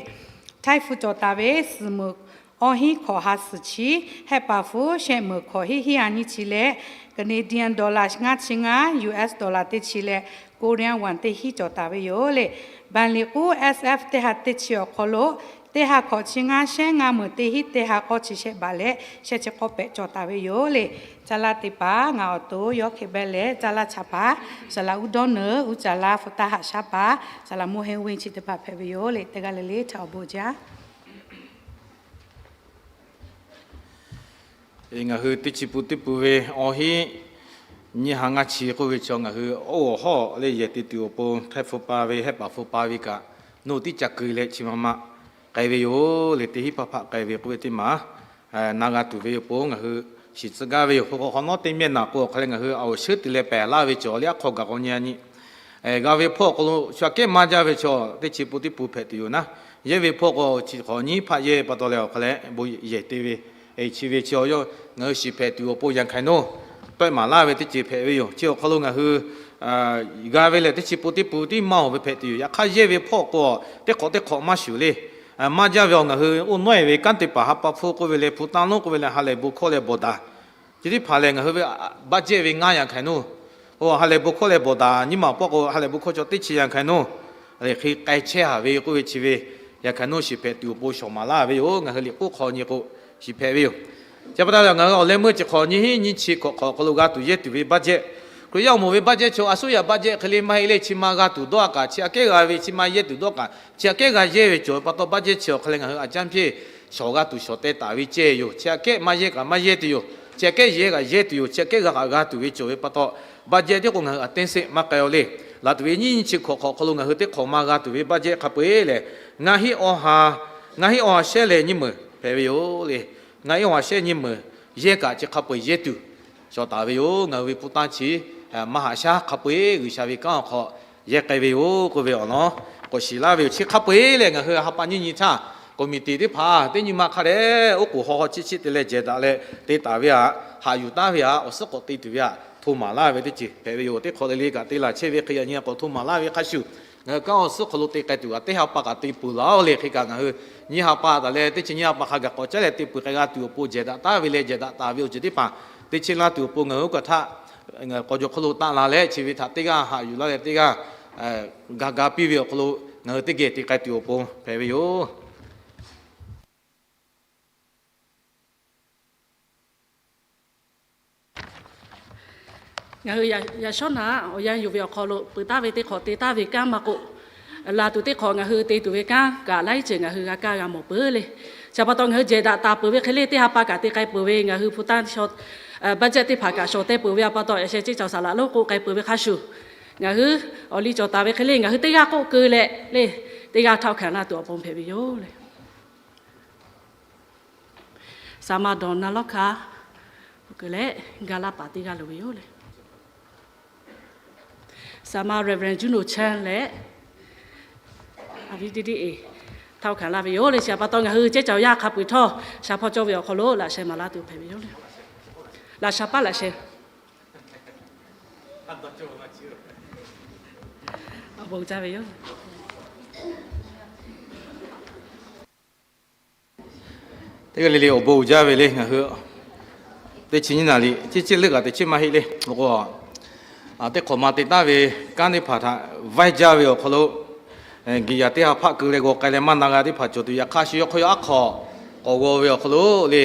Htaiˇ hpu cawˬ taˍ ve suhˍ meuˍ awˇ hiˉ hkawꞈ ha suhˍ chi, Hehˆ paˍ hpu shehˆ meuˍ hkawꞈ hiˉ hiˉ ha nyiˇ chi leh, Canadian dollar ngaˇ chi ngaˇ, U S dollar teˇ chi leh, Korean won teˇ hiˉ cawˬ taˍ ve yoˬ le. Banˍ liꞈ k'uˉ S F teˇ ha teˇ chi awˬ hk'aw lo, teˇ ha hkawꞈ chi ngaˇ shehˉ ngaˇ meuˍ teˇ hiˉ teˇ ha k'awˇ chi shehˆ baˬ leh shehˆ chi k'awˇ pehꞈ cawˬ taˍ ve yoˬ le. Caˇ laˇ teˇ hpaˍ ngaˬ awˬ to yawˇ hk'e beh leh caˇ laˇ chaꞈ paˍ, saˍ laꞈ uˉ dawˇ neuˬ uˉ caˍ laˇ hpu taˇ haꞈ shaˉ paˍ, saˍ laꞈ moˇ heˆ uˇ ve chi teˇ hpaˍ hpehꞈ ve yoˬ le. Teˇ g'aˇ le le htaꞈ awˬ bon jaˇ. Ngaˬ hui teˇ chi pun teˇ pun ve awˇ hiˉ nyiˇ ha ngaˇ chi k'oˆ ve chaw ngaˬ hui oˇ awˬ hawˉ leh yehˬ te tuˬ awˬ pon Htaiˇ hpu pa ve Hehˆ paˍ hpu pa ve kaꞈ, nawˬ hui tiˉ ca keu leh chi ma ma k'ai ve yoˬ le. Teˇ hinˉ hpaˇ hpaˆ k'ai ve k'oˆ ve teˇ maˬ na g'a tuˬ ve awˬ pon ngaˬ hui shiˍ tcuh gaˇ ve yoˬ. Hk'aw hk'awꞈ nawˉ teˇ mehˆ naˍ k'o awˬ hk'a leh ngaˬ hui awˬ sheuˉ te leh pehˬ laˇ ve cawˬ le. Aˉ hk'aw gaˬ k'awꞈ nyi a nyi g'a ve hpawˇ k'o lo, shu aꞈ kehˉ maˇ jaˇ ve chaw teˇ chi pun teˇ pun hpehꞈ tuˬ yoˬ naˉ. Yehˇ ve hpawˇ k'o chi hk'awꞈ nyiˇ hpaˆ yehˇ pa taw leh awˬ hk'a leh bon yehˬ te ve, chi ve chi awˬ yawˇ ngaˬ hui shiˍ hpehꞈ tuˬ awˬ pon yanˇ hk'aiˬ nawˉ pehˆ maˍ laˇ ve teˇ ceuˬ hpehꞈ ve yoˬ. Chi awˬ hk'aw lo ngaˬ hui g'a ve lehˬ teˇ chi pun teˇ pun tiˉ maˇ awˬ ve hpehꞈ tuˬ yoˬ. Yaꞈ hk'aˇ yehˇ ve hpawˇ k'o teˇ hk'awꞈ teˇ hk'awꞈ maˇ shuˍ le. Maˇ jaˇ ve awˬ ngaˬ hui oˇ nawˉ e ve kanˉ te paˍ ha pa hpfuhˇ k'oˆ ve leh hpu taˇ lonˉ k'oˆ ve leh ha lehˬ bon hkawˇ leh bawˬ daꞈ chi teˇ hpaˍ lehˬ ngaˬ hui ve budget ve ngaˇ yanˇ hk'aiˬ nawˉ, ha lehˬ bon hkawˇ leh bawˬ daꞈ nyiˇ maˬ pawˆ k'o ha lehˬ bon hkawˇ chaw teˇ chi yanˇ hk'aiˬ nawˉ, hk'e k'ai chehˇ haˍ ve k'oˆ ve chi ve yanˇ hk'aiˬ nawˉ shiˍ hpehꞈ tuˬ awˬ pon shawˍ maˍ laˇ ve yoˬ. Ngaˬ hui liꞈ k'oˆ hk'aw nyi k'o shiˍ hpehꞈ ve yoˬ. Chi pa taw leh ngaˬ hui awˬ leh meuˇ chi hk'awꞈ nyiˇ hiˉ nyiˇ chi hk'awꞈ hk'awꞈ hk'aw lo g'a tuˬ yehˇ tuˬ ve budget, Hkriꞈ yaˇ awˬ moˍ ve budget chaw a suˉ yaꞈ budget hk'e le maˇ heˆ le. Chi ma g'a tuˬ dawˇ a kaꞈ chi aꞈ kehˉ g'a ve, chi ma yehˇ tuˬ dawˇ kaꞈ chi aꞈ kehˉ g'a yehˇ ve cawˬ ve pa taw budget chi awˬ hk'a leh ngaˬ hui aꞈ caˇ hpiˇ shawˍ g'a tuˬ shawˍ teh taˍ ve ceh yoˬ. Chi aꞈ kehˉ maˇ yehˇ kaꞈ maˇ yehˇ tuˬ yoˬ. Chi aꞈ kehˉ yehˇ kaꞈ yehˇ tuˬ yoˬ. Chi aꞈ kehˉ g'a kaꞈ g'a tuˬ ve cawˬ ve pa taw, budget tiˉ k'o ngaˬ hui aꞈ teˇ seˆ maˇ k'ai a le. Laˬ tuˬ ve nyiˇ nyiˇ chi hk'awꞈ hk'awꞈ hk'aw lo ngaˬ hui teˇ hk'awꞈ ma g'a tuˬ ve budget hk'a peu eˬ lehˬ, ngaˇ hiˉ awˇ ha, ngaˇ hiˉ awˇ ha shehˉ leh nyiˇ meuˍ hpehꞈ ve yoˬ le. Ngaˇ hiˉ awˇ ha shehˉ nyiˇ meuˍ yehˇ kaꞈ chi hk'a peu eˬ yehˇ tuˬ shawˍ taˍ ve yoˬ. Ngaˬ hui ve hpu tanˇ chi maˇ haꞈ shaˉ hk'a peu eˬ G'uiˬsha ve kanˉ awˬ hk'aw yehˇ k'ai ve yoˬ k'oˆ ve awˬ lawn k'awꞈ shiˍ laˇ ve yoˬ. Chi hk'a peu eˬ lehˬ ngaˬ hui ha pa nyiˇ nyi htaˇ committee teˇ hpaˍ teˇ nyi ma hk'a dehꞈ oˉ k'oˍ haw haw chiˆ chiˆ te leh jehˬ daꞈ leh te taˍ ve aꞈ, haꞈ yuˬ taˉ ve aꞈ, awˬ suhˉ k'awꞈ te tuˬ ve aꞈ hto maˍ laˇ ve teˇ ceuˬ hpehꞈ ve yoˬ. Teˇ hk'awꞈ le le kaꞈ te laˬ chehˇ ve hk'e yaꞈ nyi k'awꞈ hto maˍ laˇ ve hk'a shuˍ, ngaˬ hui kanˉ awˬ suhˉ hk'aw lo te k'ai tuˬ aꞈ teˇ ha pa kaꞈ te peuˬ laˇ oˬ le. Hk'e kaꞈ ngaˬ hui nyiˇ ha pa taˍ leh teˇ chi nyiˇ ha pa hk'a gaˬ k'awꞈ caˉ leh te peuˬ k'ai g'a tuˬ awˬ pon jehˬ daꞈ taˉ ve leh jehˬ daꞈ taˍ ve awˬ ceuˬ teˇ hpaˍ te chehˇ laˇ tuˬ awˬ pon ngaˬ hui oˇ kaꞈ htaˇ k'awꞈ jawˬ hk'aw lo taˆ la leh chi ve htaꞈ teˇ g'aˇ haꞈ yuˬ laˇ leh teˇ g'aˇ ga ga piˇ ve awˬ hk'aw lo ngaˬ hui teˇ geh te k'ai tuˬ awˬ pon hpehꞈ ve yoˬ. Ngaˬ hui yaꞈ shawˉ naꞈ awˬ yanˇ yuˬ ve awˬ hk'aw lo peuˬ taˍ ve teˇ hk'awꞈ te taˍ ve kanˉ maˇ k'oˆ, laˬ tuˬ teˇ hk'awꞈ ngaˬ hui te tuˬ ve kanˉ kaꞈ laiˉ ceuˬ ngaˬ hui g'a kaˇ g'a mawˬ peuˬ le. Chi pa taw ngaˬ hui jehˬ daꞈ taˍ peuˬ ve hk'e le teˇ ha pa kaꞈ te k'ai peuˬ ve ngaˬ hui hpu tanˇ budget teˇ hpaˍ kaꞈ shawˍ teh peuˬ ve a pa taw yaꞈ sheh ceˇ cawˬ saˍ laꞈ lonˉ k'oˆ k'ai peuˬ ve hk'a shuˍ, Ngaˬ hui awˬ liˇ cawˬ taˍ ve hk'e le, ngaˬ hui teˇ g'aˇ k'oˆ keu leh le, teˇ g'aˇ htawˇ hkanˍ la tuˬ awˬ pon hpehꞈ ve yoˬ le. Saˍ ma dawˬ na lawˉ hka keu leh, ga laˇ paˍ teˇ g'aˇ loˍ ve yoˬ le. Saˍ ma Reverend Juno Chan leh, a viˉ teˇ deˇ e, htawˇ hkanˍ laˇ ve yoˬ le. Chi htaꞈ pa taw ngaˬ hui cehˇ caoˬ yaˇ hk'a peu-eˬ htawˇ shaˍ hpaw cawˇ ve awˬ hk'aw lo laꞈ sheh maˍ laˇ tuˬ hpehꞈ ve yoˬ le. Laꞈ sha paˉ laꞈ sheh awˬ bon uiˍ jaˇ ve yoˬ. Teˇ g'aˇ le le awˬ bon uiˍ jaˇ ve le. Ngaˬ hui teˇ chi nyiˇ naˍ riˍ ceh ceh leuˆ kaꞈ teꞈ chiˉ maˇ heˆ le. K'o, teˇ hk'awꞈ ma te taˍ ve kanˉ teˇ hpaˍ htaꞈ vaiˇ jaˇ ve awˬ hk'aw lo, G'uiˬ sha teˇ ha hpaˆ keu leh g'aw k'ai leh maˇ na g'a teˇ hpaˍ cawˬ tuˬ, yaꞈ hk'aˇ shu yawˇ hk'aw yawˇ aˉ hk'awꞈ k'awꞈ g'aw ve awˬ hk'aw lo le,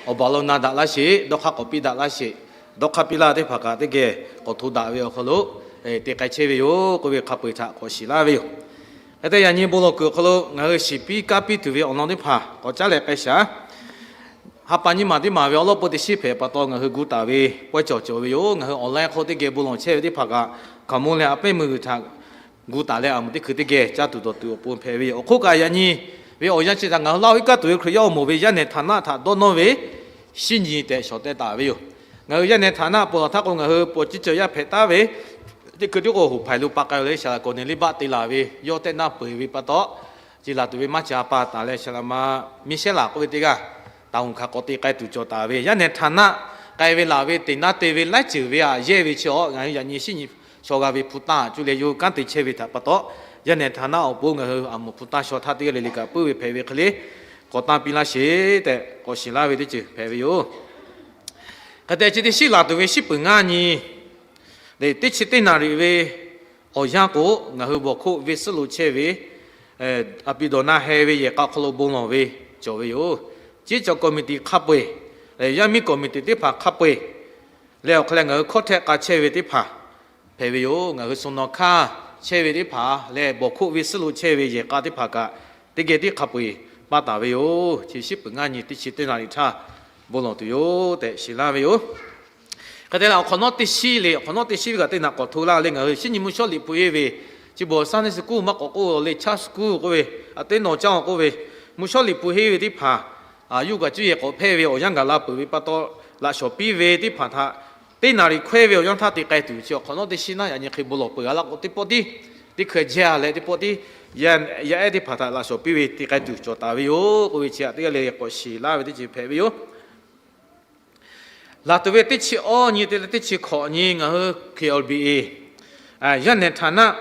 awˬ baˬ lo na daꞈ laˇ sheˍ, dawˇ hk'aˇ k'awꞈ piˇ daꞈ laˇ sheˍ, dawˇ hk'aˇ piˇ laˇ teˇ hpaˍ kaꞈ teˇ geh k'awꞈ hto daꞈ ve awˬ hk'aw lo te k'ai chehˇ ve yoˬ k'oˆ ve hk'a peu-eˬ htaꞈ k'awꞈ shiˍ laˇ ve yoˬ. Hk'e te yaꞈ nyi bon lawˬ kuiˬ awˬ hk'aw lo ngaˬ hui shiˍ piˇ kaˇ piˇ tuˬ ve awˬ lawn teˇ hpaˍ k'awꞈ caˉ leh k'ai shaˍ. Ha pa nyiˇ maˬ teˇ maˬ ve awˉ lawˉ peu teˇ shiˉ hpehꞈ pa taw, ngaˬ hui gu taˍ ve pawehˇ cawˬ cawˬ ve yoˬ. Ngaˬ hui online hk'oˆ teˇ geh bon lawˬ chehˇ ve teˇ hpaˍ kaꞈ, hkaoˍmonˇ leh a pehˉ meuˇ g'uiˬ htaꞈ gu taˍ leh a muˍ teˇ hkui teˇ geh caˇ tuˬ dawˬ tuˬ awˬ pon hpehꞈ ve yoˬ. Awˬ hk'oˆ kaꞈ yaꞈ nyi ve awˬ yanˇ chi htaꞈ ngaˬ hui laˇ-oˆ iˉ kaˉ tuˬ ve Hkriꞈ yaˇ awˬ moˍ ve yaˇ nehˬ htaˍ naˆ htaꞈ dawˇ nawˇ ve shinˉ nyi tehꞈ shawˍ teh taˍ ve yoˬ. Ngaˬ hui yaˇ nehˬ htaˍ naˆ pon laˬ htaˇ k'o, ngaˬ hui pawˬ ciˇ cawˬ yaˇ hpehꞈ taˉ ve teˇ hkui tiˉ k'o, hoꞈ hpaiˍ lo pa k'ai-o leh, saˍ laꞈ Kawˍneˍliˆ baˆ te laˬ ve yawˇ tehˆ naˆ peu-eˬ ve pa taw, ce laˬ tuˬ ve maˇ ca pa taˍ leh, saˍ laꞈ ma Miˇsehˉlaꞈ k'oˆ ve teˇ g'aˇ taˍ huˍ hkanˍ k'awꞈ te k'ai tuˬ cawˬ taˍ ve yaˇ nehˬ htaˍ naˆ k'ai ve laˬ ve teꞈ naˉ te ve laiˉ ceuˬ ve aꞈ yehˇ ve chi awˬ, ngaˬ hui yaꞈ nyi shinˉ nyi shaw g'a ve hpu taˇ cuˇ leh yawˇ hui kanˉ te chehˇ ve htaꞈ pa taw, yaˇ nehˬ htaˍ naˆ awˬ pon ngaˬ hui a moˍ hpu taˇ shaw htaˇ teˇ g'aˇ le le kaꞈ puiˉ ve hpehꞈ ve hk'e le, k'awꞈ tanˇ piˇ laˇ sheˍ tehꞈ k'awꞈ shiˍ laˇ ve teˇ ceuˬ hpehꞈ ve yoˬ. Hk'e te chi teˇ shiˉ laˬ tuˬ ve shiˉ peuˬ ngaˇ nyi le, teˇ chi teˇ naˍ riˍ ve awˬ yanˇ k'o, ngaˬ hui bawˬ hkoˆ venˇ suhˉ lo chehˇ ve a pi dawˬ na heh ve yehˬ k'a hk'aw lo bon lawˬ ve cawˬ ve yoˬ. Ciˉ cawˬ committee hk'a peu-eˬ, yaˇ miˇ committee teˇ hpaˍ hk'a peu-eˬ leh awˬ hk'aw leh ngaˬ hui hkawˇ htehˆ k'a chehˇ ve teˇ hpaˍ hpehꞈ ve yoˬ. Ngaˬ hui suh nawˬ hkanˇ chehˇ ve teˇ hpaˍ leh bawˬ hkoˆ venˇ suhˉ lo chehˇ ve yehˬ k'a teˇ hpaˍ kaꞈ teˇ geh tiˉ hk'a peu-eˬ paˇ taˍ ve yoˬ. Chi shiˉ peuˬ ngaˇ nyi teˇ chi teˇ naˍ riˍ htaˇ bon lawˬ tuˬ yoˬ tehꞈ shiˍ laˇ ve yoˬ. Hk'e te leh awˬ hk'awꞈ nawˉ teˇ shiˉ le, awˬ hk'awꞈ nawˉ teˇ shiˉ ve kaꞈ teˇ naꞈ k'awꞈ hto laˇ leh, ngaˬ hui shinˉ nyi mvuhˇ shawˉ liꞈ hpu henˇ ve chi bawˬ Sunday school maˇ k'awꞈ k'oˆ le, church school k'oˆ ve, a teˇ nawˬ caˇ-oˬ k'oˆ ve, mvuhˇ shawˉ liꞈ hpu henˇ ve teˇ hpaˍ yuˇ kaꞈ cuˇ yehˬ k'awꞈ hpehˇ ve awˬ yanˇ gaˬ la peuˬ ve pa taw, laꞈ shawˍ piˇ ve teˇ hpaˍ htaꞈ teˇ naˍ riˍ hkawehˇ ve awˬ yanˇ htaˇ te k'ai tuˬ chi awˬ hk'awꞈ nawˉ teˇ shiˉ naˉ yaꞈ nyi hk'e bon lawˬ peuˬ g'a laˇ k'o, teˇ pawˆ tiˉ teˇ hkui jehˇ leh teˇ pawˆ tiˉ yaˇ ehˉ teˇ hpaˍ htaꞈ laꞈ shawˍ piˇ ve te k'ai tuˬ cawˬ taˍ ve yoˬ k'oˆ ve chi htaꞈ teˇ g'aˇ le k'awꞈ shiˍ laˇ ve teˇ ceuˬ hpehꞈ ve yoˬ. Laˬ tuˬ ve teˇ chi awˇ nyi te leh teˇ chi hkawꞈ nyi ngaˬ hui K L B A yaˇ nehˬ htaˍ naˆ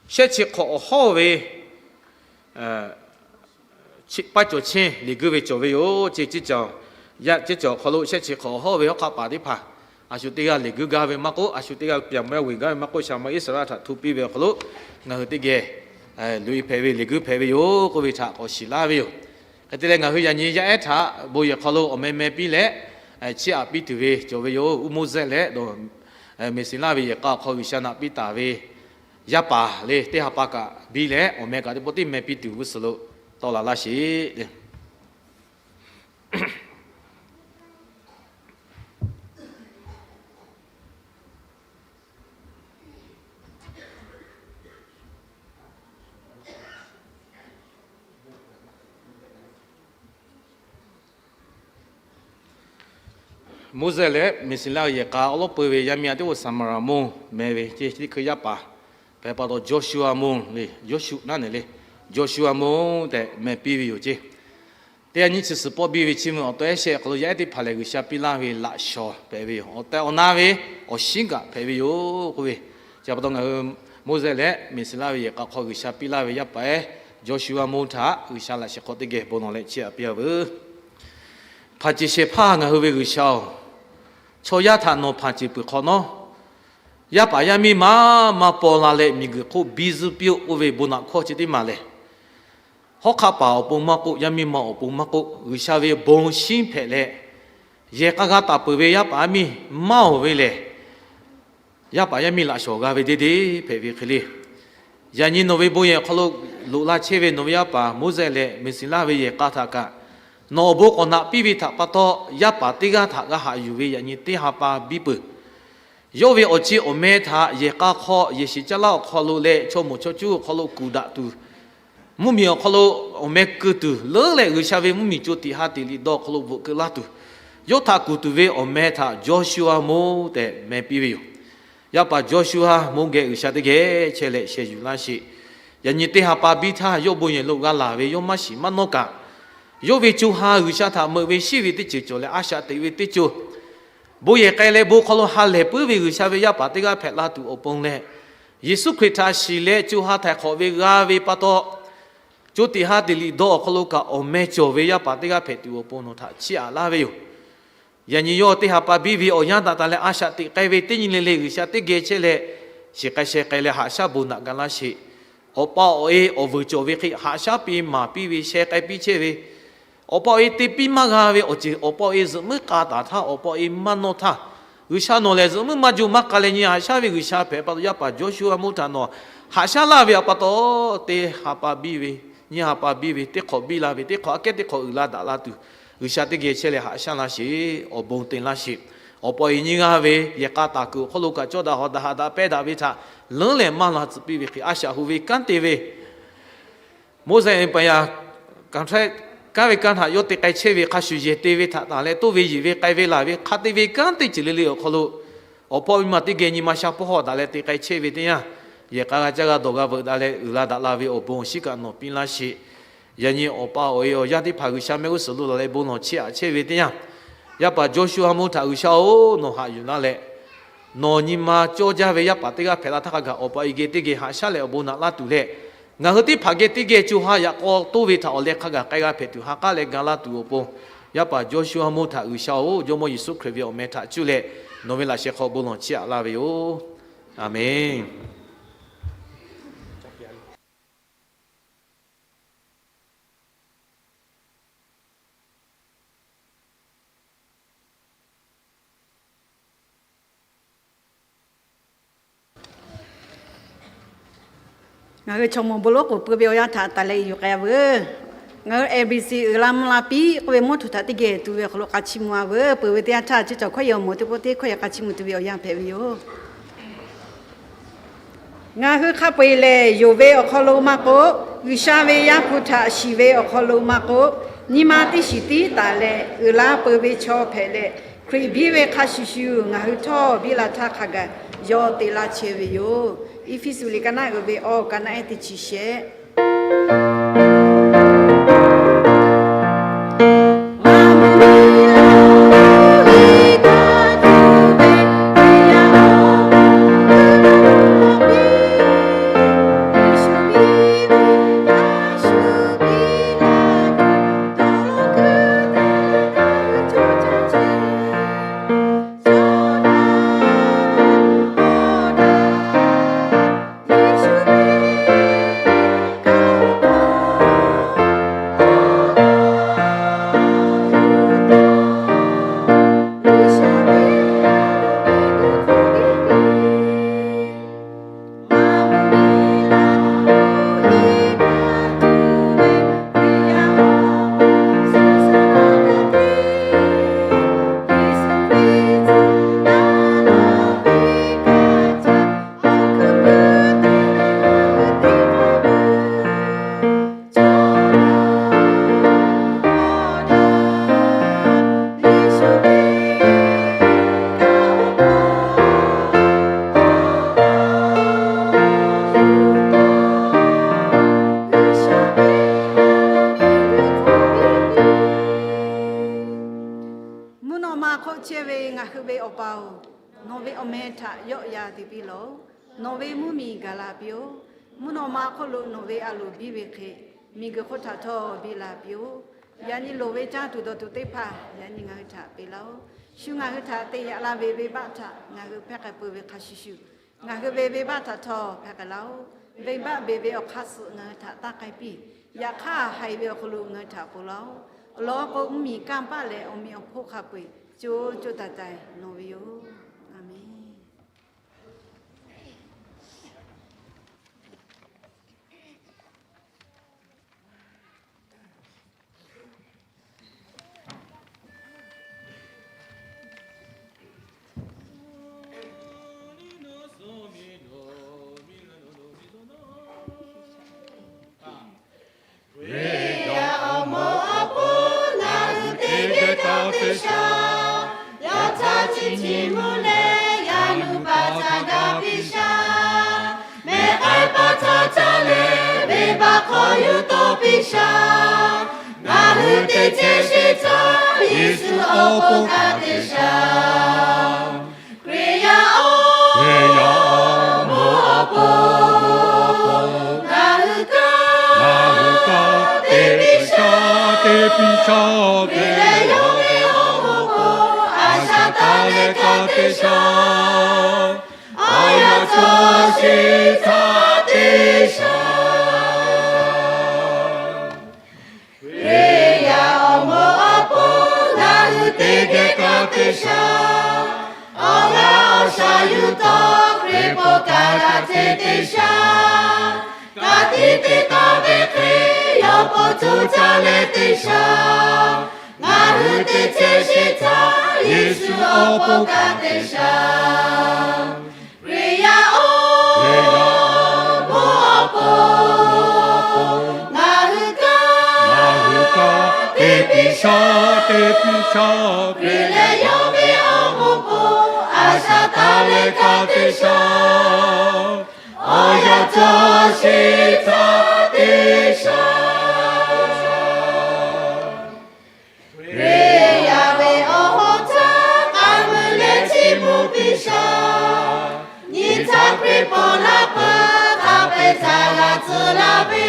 shehˆ chi hk'awꞈ awˬ hawˉ ve paˇ cawˬ cheˇ liꞈ guiˇ ve cawˬ ve yoˬ. Ceˇ ceˇ cawˬ awˬ hk'aw lo shehˆ chi hk'awꞈ awˬ hawˉ ve hawˉ hk'aˆ paˍ teˇ hpaˍ a shu teˇ g'aˇ liꞈ guiˇ gaˇ ve maˇ k'oˆ, a shu teˇ g'aˇ pianˍ mawehˇ g'uiˬ gaˇ ve maˇ k'oˆ, shaˍ ma Iˉsaˍreˍlaˆ htaꞈ hto piˇ ve awˬ hk'aw lo ngaˬ hui teˇ geh loꞈ-e hpehꞈ ve liꞈ guiˇ hpehꞈ ve yoˬ k'oˆ ve htaꞈ k'awꞈ shiˍ laˇ ve yoˬ. Hk'e te leh ngaˬ hui yaꞈ nyi yaˇ ehˉ htaꞈ bon yehˬ hk'aw lo awˬ meh meh piˇ leh chiˇ aꞈ piˇ tuˬ ve cawˬ ve yoˬ. Uˉ Moˉseˆ leh dawˬ Meˍsiˍlaˆ ve yehˬ k'a awˬ hk'aw G'uiˬsha naꞈ piˇ taˍ ve yaˇ paˍ le teˇ ha pa kaꞈ biˇ leh awˬ meh kaꞈ teˇ pawˆ tiˉ meh piˇ tuˬ g'uˇ suhˍ lo tawˆ la laˇ sheˍ. Moˉseˆ leh Meˍsiˍlaˆ ve yehˬ k'a awˉ lawˉ peu ve yaˇ miˇ aꞈ teˇ g'aˇ Saˍmaˍraˍ mvuhˇ meh ve ceˇ, teˇ hkui yaˇ paˍ hpehꞈ pa taw Jawˇsuˆaꞈ mvuhˇ le, Yawˇshuˆ naˉ neˬ le, Jawˇsuˆaꞈ mvuhˇ tehꞈ meh piˇ ve yoˬ ceˇ. Teˇ g'aˇ nyiˇ chi suhˍ pawˆ biˇ ve chi mvuhˇ awˬ to ehˉ shehˆ hk'aw lo yaˇ ehˉ teˇ hpaˍ lehˬ G'uiˬsha piˇ laˇ ve laꞈ shawˍ hpehꞈ ve yoˬ. Awˬ tehˬ awˬ na ve awˬ shinˉ kaꞈ hpehꞈ ve yoˬ k'oˆ ve, chi pa taw ngaˬ hui Moˉseˆ leh Meˍsiˍlaˆ ve yehˬ k'a hk'aw G'uiˬsha piˇ laˇ ve yaˇ paˍ ehˉ Jawˇsuˆaꞈ mvuhˇ htaꞈ G'uiˬsha laꞈ shehˍ hk'aw teˇ geh bon lawˬ leh chiˇ aꞈ piˇ-a veuˬ. Hpanˍ ceˬ shehˍ hpaˇ ngaˬ hui ve G'uiˬsha-oˬ, chaw yaˇ htaꞈ nawˬ hpanˍ ceˬ peuˬ hk'awꞈ nawˉ, yaˇ paˍ yaˇ miˇ maˇ maˇ paw la leh miˬguiˬ hk'oˆ biˇ zuhˇ piˇ-oˆ k'oˆ ve bon naꞈ hkawˇ chi teˇ maˬ lehˬ, hawˉ hk'aˆ paˍ awˬ pon maˇ k'oˆ, yaˇ miˇ ma awˬ pon maˇ k'oˆ, G'uiˬsha ve bon shinˉ hpehꞈ leh, yehˬ k'a g'a taˍ peuˬ ve yaˇ paˍ yaˇ miˇ maˇ-oˬ ve lehˬ, yaˇ paˍ yaˇ miˇ laꞈ shawˍ g'a ve deˇ deˇ hpehꞈ ve hk'e le. Yaꞈ nyi nawˬ ve bon yehˬ hk'aw lo loꞈ la chehˇ ve nawˬ ve yaˇ paˍ Moˉseˆ leh Meˍsiˍlaˆ ve yehˬ k'a htaꞈ kaꞈ nawˬ awˬ bon k'awꞈ naꞈ piˇ ve htaꞈ pa taw, yaˇ paˍ teˇ g'aˇ htaꞈ g'a haꞈ yuˬ ve yaꞈ nyi teˇ ha pa biˇ peuˬ. Yawˇ ve awˬ chi awˬ meh htaꞈ yehˬ k'a hk'aw, yehˬ shiˍ caˇ laˇ awˬ hk'aw lo leh chaw moˍ chaw cuˇ awˬ hk'aw lo kuˬ daꞈ tuˬ, mvuhˇmiˬ awˬ hk'aw lo awˬ meh keu tuˬ leuˉ leh, G'uiˬsha ve mvuhˇmiˬ co tiꞈ ha tiꞈ liꞈ dawˇ awˬ hk'aw lo bvuhꞈ keu laˇ tuˬ, yawˇ htaꞈ kuˬ tuˬ ve awˬ meh htaꞈ Jawˇshuˆaˆ mawˇ tehꞈ meh piˇ ve yoˬ. Yaˇ paˍ Jawˇshuˆaˆ mawˇ geh G'uiˬsha teˇ geh chehˇ leh sheh yuˬ laˇ sheˍ. Yaꞈ nyi teˇ ha pa biˇ htaˇ, yawˇ bon yehˬ lo g'a laˬ ve yawˇ maˇ shiˍ maˇ nawˇ kaꞈ, yawˇ ve co ha G'uiˬsha htaꞈ meuꞈ ve shiˉ ve teˇ ceuˬ cawˬ leh a shaꞈ teꞈ ve teˇ co, bon yehˬ k'ai leh bon hk'aw lo ha lehˬ puiˉ ve G'uiˬsha ve yaˇ paˍ teˇ g'aˇ hpehꞈ la tuˬ awˬ pon leh, Yeˍsuˆ Hkriꞈ htaꞈ shiˍ leh co ha htaiˍ hk'awꞈ ve g'a ve pa taw, co tiꞈ ha tiꞈ liꞈ dawˇ awˬ hk'aw lo kaꞈ awˬ meh cawˬ ve yaˇ paˍ teˇ g'aˇ hpehꞈ tuˬ awˬ pon nawˬ htaꞈ chiˇ aꞈ laˇ ve yoˬ. Yaꞈ nyi yawˇ teˇ ha pa biˇ ve awˬ yanˇ daꞈ taˍ leh a shaꞈ teꞈ k'ai ve teˇ nyi le le G'uiˬsha teˇ geh chehˇ leh, shiˍ k'ai sheh k'ai leh haꞈ shaˉ bon naꞈ ga laˇ sheˍ. Awˬ pa awˬ e awˬ vuiˬ cawˬ ve hk'e haꞈ shaˉ piˇ maˍ piˇ ve sheh k'ai piˇ chehˇ ve, awˬ pa awˬ e te piˇ maˇ g'a ve awˬ ceuˬ awˬ pa awˬ e zuhꞈ muiˉ k'a taˍ htaˇ awˬ pa awˬ e maˇ nawˇ htaˇ, G'uiˬsha nawˬ lehˬ zuhꞈ muiˉ maˇ jaw maˇ k'a leh nyi haꞈ shaˉ ve G'uiˬsha hpehꞈ pa taw, yaˇ paˍ Jawˇshuˆaˆ mawˇ htaꞈ nawˬ haꞈ shaˉ laˇ ve awˬ pa taw, teˇ ha pa biˇ ve, nyiˇ ha pa biˇ ve, teˇ hk'awꞈ biˇ la ve, teˇ hk'awꞈ aꞈ kehˉ teˇ hk'awꞈ uiˍ la daꞈ la tuˬ, G'uiˬsha teˇ geh chehˇ leh haꞈ shaˉ laˇ sheˍ. Awˬ bon te laˇ sheˍ. Awˬ pa awˬ e nyiˇ g'aˇ ve yehˬ k'a taˍ kuiˬ awˬ hk'aw lo kaꞈ cawˇ daꞈ hawˍ daꞈ haꞈ daꞈ pehˇ daꞈ ve htaꞈ leuˉ leh maˇ la tcuh piˇ ve hk'e a shaꞈ hu ve kanˉ te ve Mawˇ zeꞈ pa yaꞈ, kanˉ ve kanˉ htaꞈ yawˇ te k'ai chehˇ ve hk'a shuˍ yehˬ te ve htaꞈ tanˬ leh toˇ ve yeˬ ve k'ai ve laˬ ve hk'a te ve kanˉ teˇ ceuˬ le le awˬ hk'aw lo, awˬ hpawˇ miˇ ma teˇ geh nyi ma sha pawˇ hawˇ daꞈ leh te k'ai chehˇ ve teˇ yanˇ, yehˬ k'a g'a caˇ g'a dawˬ g'a veuꞈ daꞈ leh uiˍ la daꞈ la ve awˬ bon awˬ shinˉ kaꞈ nawˬ piˇ laˇ sheˍ. Yaꞈ nyi awˬ pa awˬ e awˬ yaˇ teˇ hpaˍ G'uiˬsha mehˆ g'uˇ suhˍ lo laˬ leh bon lawˬ chiˇ aꞈ chehˇ ve teˇ yanˇ, yaˇ paˍ Jawˇshuˆaˆ mawˇ htaꞈ G'uiˬsha-oˬ, nawˬ haꞈ yuˬ laˇ leh, nawˬ nyi ma cawˇ jaˇ ve yaˇ paˍ teˇ g'aˇ hpehꞈ la htaˇ hk'a gaˬ awˬ pa awˬ e geh teˇ geh haꞈ shaˉ leh awˬ bon naꞈ laˇ tuˬ leh, ngaˬ hui teˇ hpaˍ geh teˇ geh co ha yaꞈ k'aw toˇ ve htaꞈ awˬ leh hk'a gaˬ k'ai g'a hpehꞈ tuˬ ha k'aˉ leh ga laˇ tuˬ awˬ pon, yaˇ paˍ Jawˇshuˆaˆ mawˇ htaꞈ G'uiˬsha-oˬ, Jawˇmawˇ Yeˍsuˆ Hkriꞈ ve awˬ meh htaꞈ cuˇ leh nawˬ ve laꞈ sheh hk'aw bon lawˬ chiˇ aꞈ laˇ ve yoˬ. Aˍmenˍ. Ngaˬ hui chaw mawˬ bon lonˉ k'oˍ pui ve awˬ yanˇ htaꞈ taˍ leh yuˬ k'ai-a veuˬ. Ngaˬ hui A B C uiˍ la mvuh la piˇ k'oˆ ve mawˇ htoꞈ htaꞈ teˇ geh tuˬ ve awˬ hk'aw lo k'a chiˇ mvuh-a veuˬ. Peuˬ ve teˇ yanˇ htaˇ, chi cawˬ hkawˇ yehˬ awˬ moˍ teˇ pawˆ teˇ hkawˇ yehˬ k'a chiˇ mvuh tuˬ ve awˬ yanˇ hpehꞈ ve yoˬ. Ngaˬ hui hk'a peu-eˬ lehˬ, yonˍ ve awˬ hk'aw lo maˇ k'oˆ, G'uiˬsha ve Yaˇ hpu htaꞈ shiˍ ve awˬ hk'aw lo maˇ k'oˆ, nyi ma teˇ shiˍ tiˉ taˍ leh uiˍ la peuˬ ve chaw hpehꞈ leh, Hkriꞈ biˇ ve hk'a shuˍ shuˍ ngaˬ hui htawˇ biˇ la htaˇ hk'a gaˬ yawˇ te laˇ chehˇ ve yoˬ. Eˇfeˇsuꞈ liꞈ ka naˆ uiˍ ve awˬ ka naˆ ehˉ teˇ chi shehˆ. Mvuhˇ naw ma hk'oˆ chehˇ ve ngaˬ hui ve Awˬ pa-oˬ, nawˬ ve awˬ meh htaꞈ yawˆ yan te piˇ lawˬ. Nawˬ ve mvuhˇmiˬ gaˬ la piˇ-oˆ. Mvuhˇ naw ma hk'oˆ lo nawˬ ve a loˍ biˇ ve hk'e, miˬguiˬ hk'oˆ htaꞈ htawˇ biˇ la piˇ-oˆ. Yaꞈ nyi loˍ ve caˇ tuˬ dawˬ tuˬ teˇ hpaˍ yaꞈ nyi ngaˬ hui htaꞈ peꞈ laˇ-oˆ. Shu ngaˬ hui htaꞈ te yaꞈ la ve venˇbaˆ htaꞈ ngaˬ hui hpehˇ k'ai peuˬ ve hk'a shuˍ shuˍ, ngaˬ hui ve venˇbaˆ htaꞈ htawˇ hpehˇ k'ai laˇ-oˆ. Venˇbaˆ beˬ ve awˬ hk'aˇ suh ngaˬ hui htaꞈ taˇ k'ai piˇ. Yaꞈ hk'aˇ, haiˬ ve awˬ hk'aw lo ngaˬ hui htaꞈ ponˬ laˇ-oˆ. Awˬ lawn k'o, mvuhˇmiˬ kanˇ paˆ leh awˬ meꞈ awˬ hponˇ hk'a peu-eˬ co co taiˍ taiˍ nawˬ ve yoˬ. Aˍmenˍ. Chi mvuhˇ leh yaꞈ nyi pa htaꞈ ga piˇ shaˍ. Mehˬ k'ai pa htaꞈ caˇ leh venˇbaˆ hk'aw yuˬ tawˆ piˇ shaˍ. Ngaˬ hui teˇ chehˇ sheˍ htaˇ Yeˍsuˆ awˬ pon kaꞈ te shaˍ. Hkriꞈ yaˇ awˬ, Hkriꞈ yaˇ awˬ moˍ awˬ pon, ngaˬ hui kaꞈ, ngaˬ hui kaꞈ te piˇ shaˍ, te piˇ shaˍ. Hkriꞈ leh yawˇ ve awˬ moˍ awˬ pon a shaꞈ taˍ leh kaꞈ te shaˍ. Awˬ yanˇ cawˬ sheˍ htaˇ te shaˍ. Hkriꞈ yaˇ awˬ moˍ awˬ pon ngaˬ hui teˇ geh kaꞈ te shaˍ. Awˬ g'aˇ awˬ shaˍ yuˬ tawˆ Hkriꞈ pon kaꞈ g'a te te shaˍ. Ka tiꞈ te taˍ ve hk'e yawˇ po co caˇ leh te shaˍ. Ngaˬ hui teˇ chehˇ sheˍ htaˇ Yeˍsuˆ awˬ pon kaꞈ te shaˍ. Hkriꞈ yaˇ awˬ, Hkriꞈ yaˇ awˬ moˍ awˬ pon, ngaˬ hui kaꞈ, ngaˬ hui kaꞈ te piˇ shaˍ, te piˇ shaˍ. Hkriꞈ leh yawˇ ve awˬ moˍ pon a shaꞈ taˍ leh kaꞈ te shaˍ. Awˬ yanˇ cawˬ sheˍ htaˇ te shaˍ. Hkriꞈ yaˇ ve awˬ hoˉ htaˇ k'aˉ mui leh chiˇ mvuh piˇ shaˍ. Nyi htaˇ Hkriꞈ pon laˇ peuˬ hk'a peu-eˬ htaꞈ g'a tcuh laˇ ve,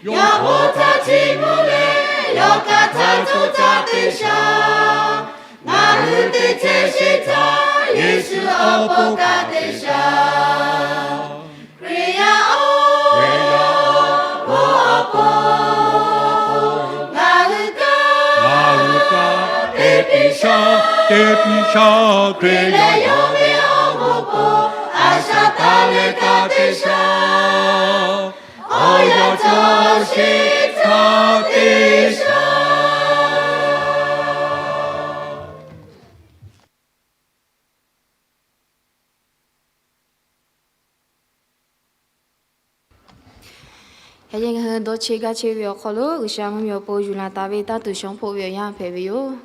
yawˇ hoˉ htaˇ chiˇ mvuh leh yawˇ kaꞈ htaˇ co caˇ te shaˍ. Ngaˬ hui teˇ chehˇ sheˍ htaˇ Yeˍsuˆ awˬ pon kaꞈ te shaˍ. Hkriꞈ yaˇ awˬ, Hkriꞈ yaˇ awˬ moˍ awˬ pon, ngaˬ hui kaꞈ, ngaˬ hui kaꞈ te piˇ shaˍ, te piˇ shaˍ. Hkriꞈ leh yawˇ ve awˬ moˍ pon a shaꞈ taˍ leh kaꞈ te shaˍ. Awˬ yanˇ cawˬ sheˍ htaˇ te shaˍ. Yaꞈ nyi ngaˬ hui dawˇ cheˆ gaˇ cheˆ ve awˬ hk'aw lo G'uiˬsha mvuhˇmiˬ awˬ pon yuˬ laˬ taˍ ve taˇ tuˬ shawˉ hpoˆ ve awˬ yanˇ hpehꞈ ve yoˬ.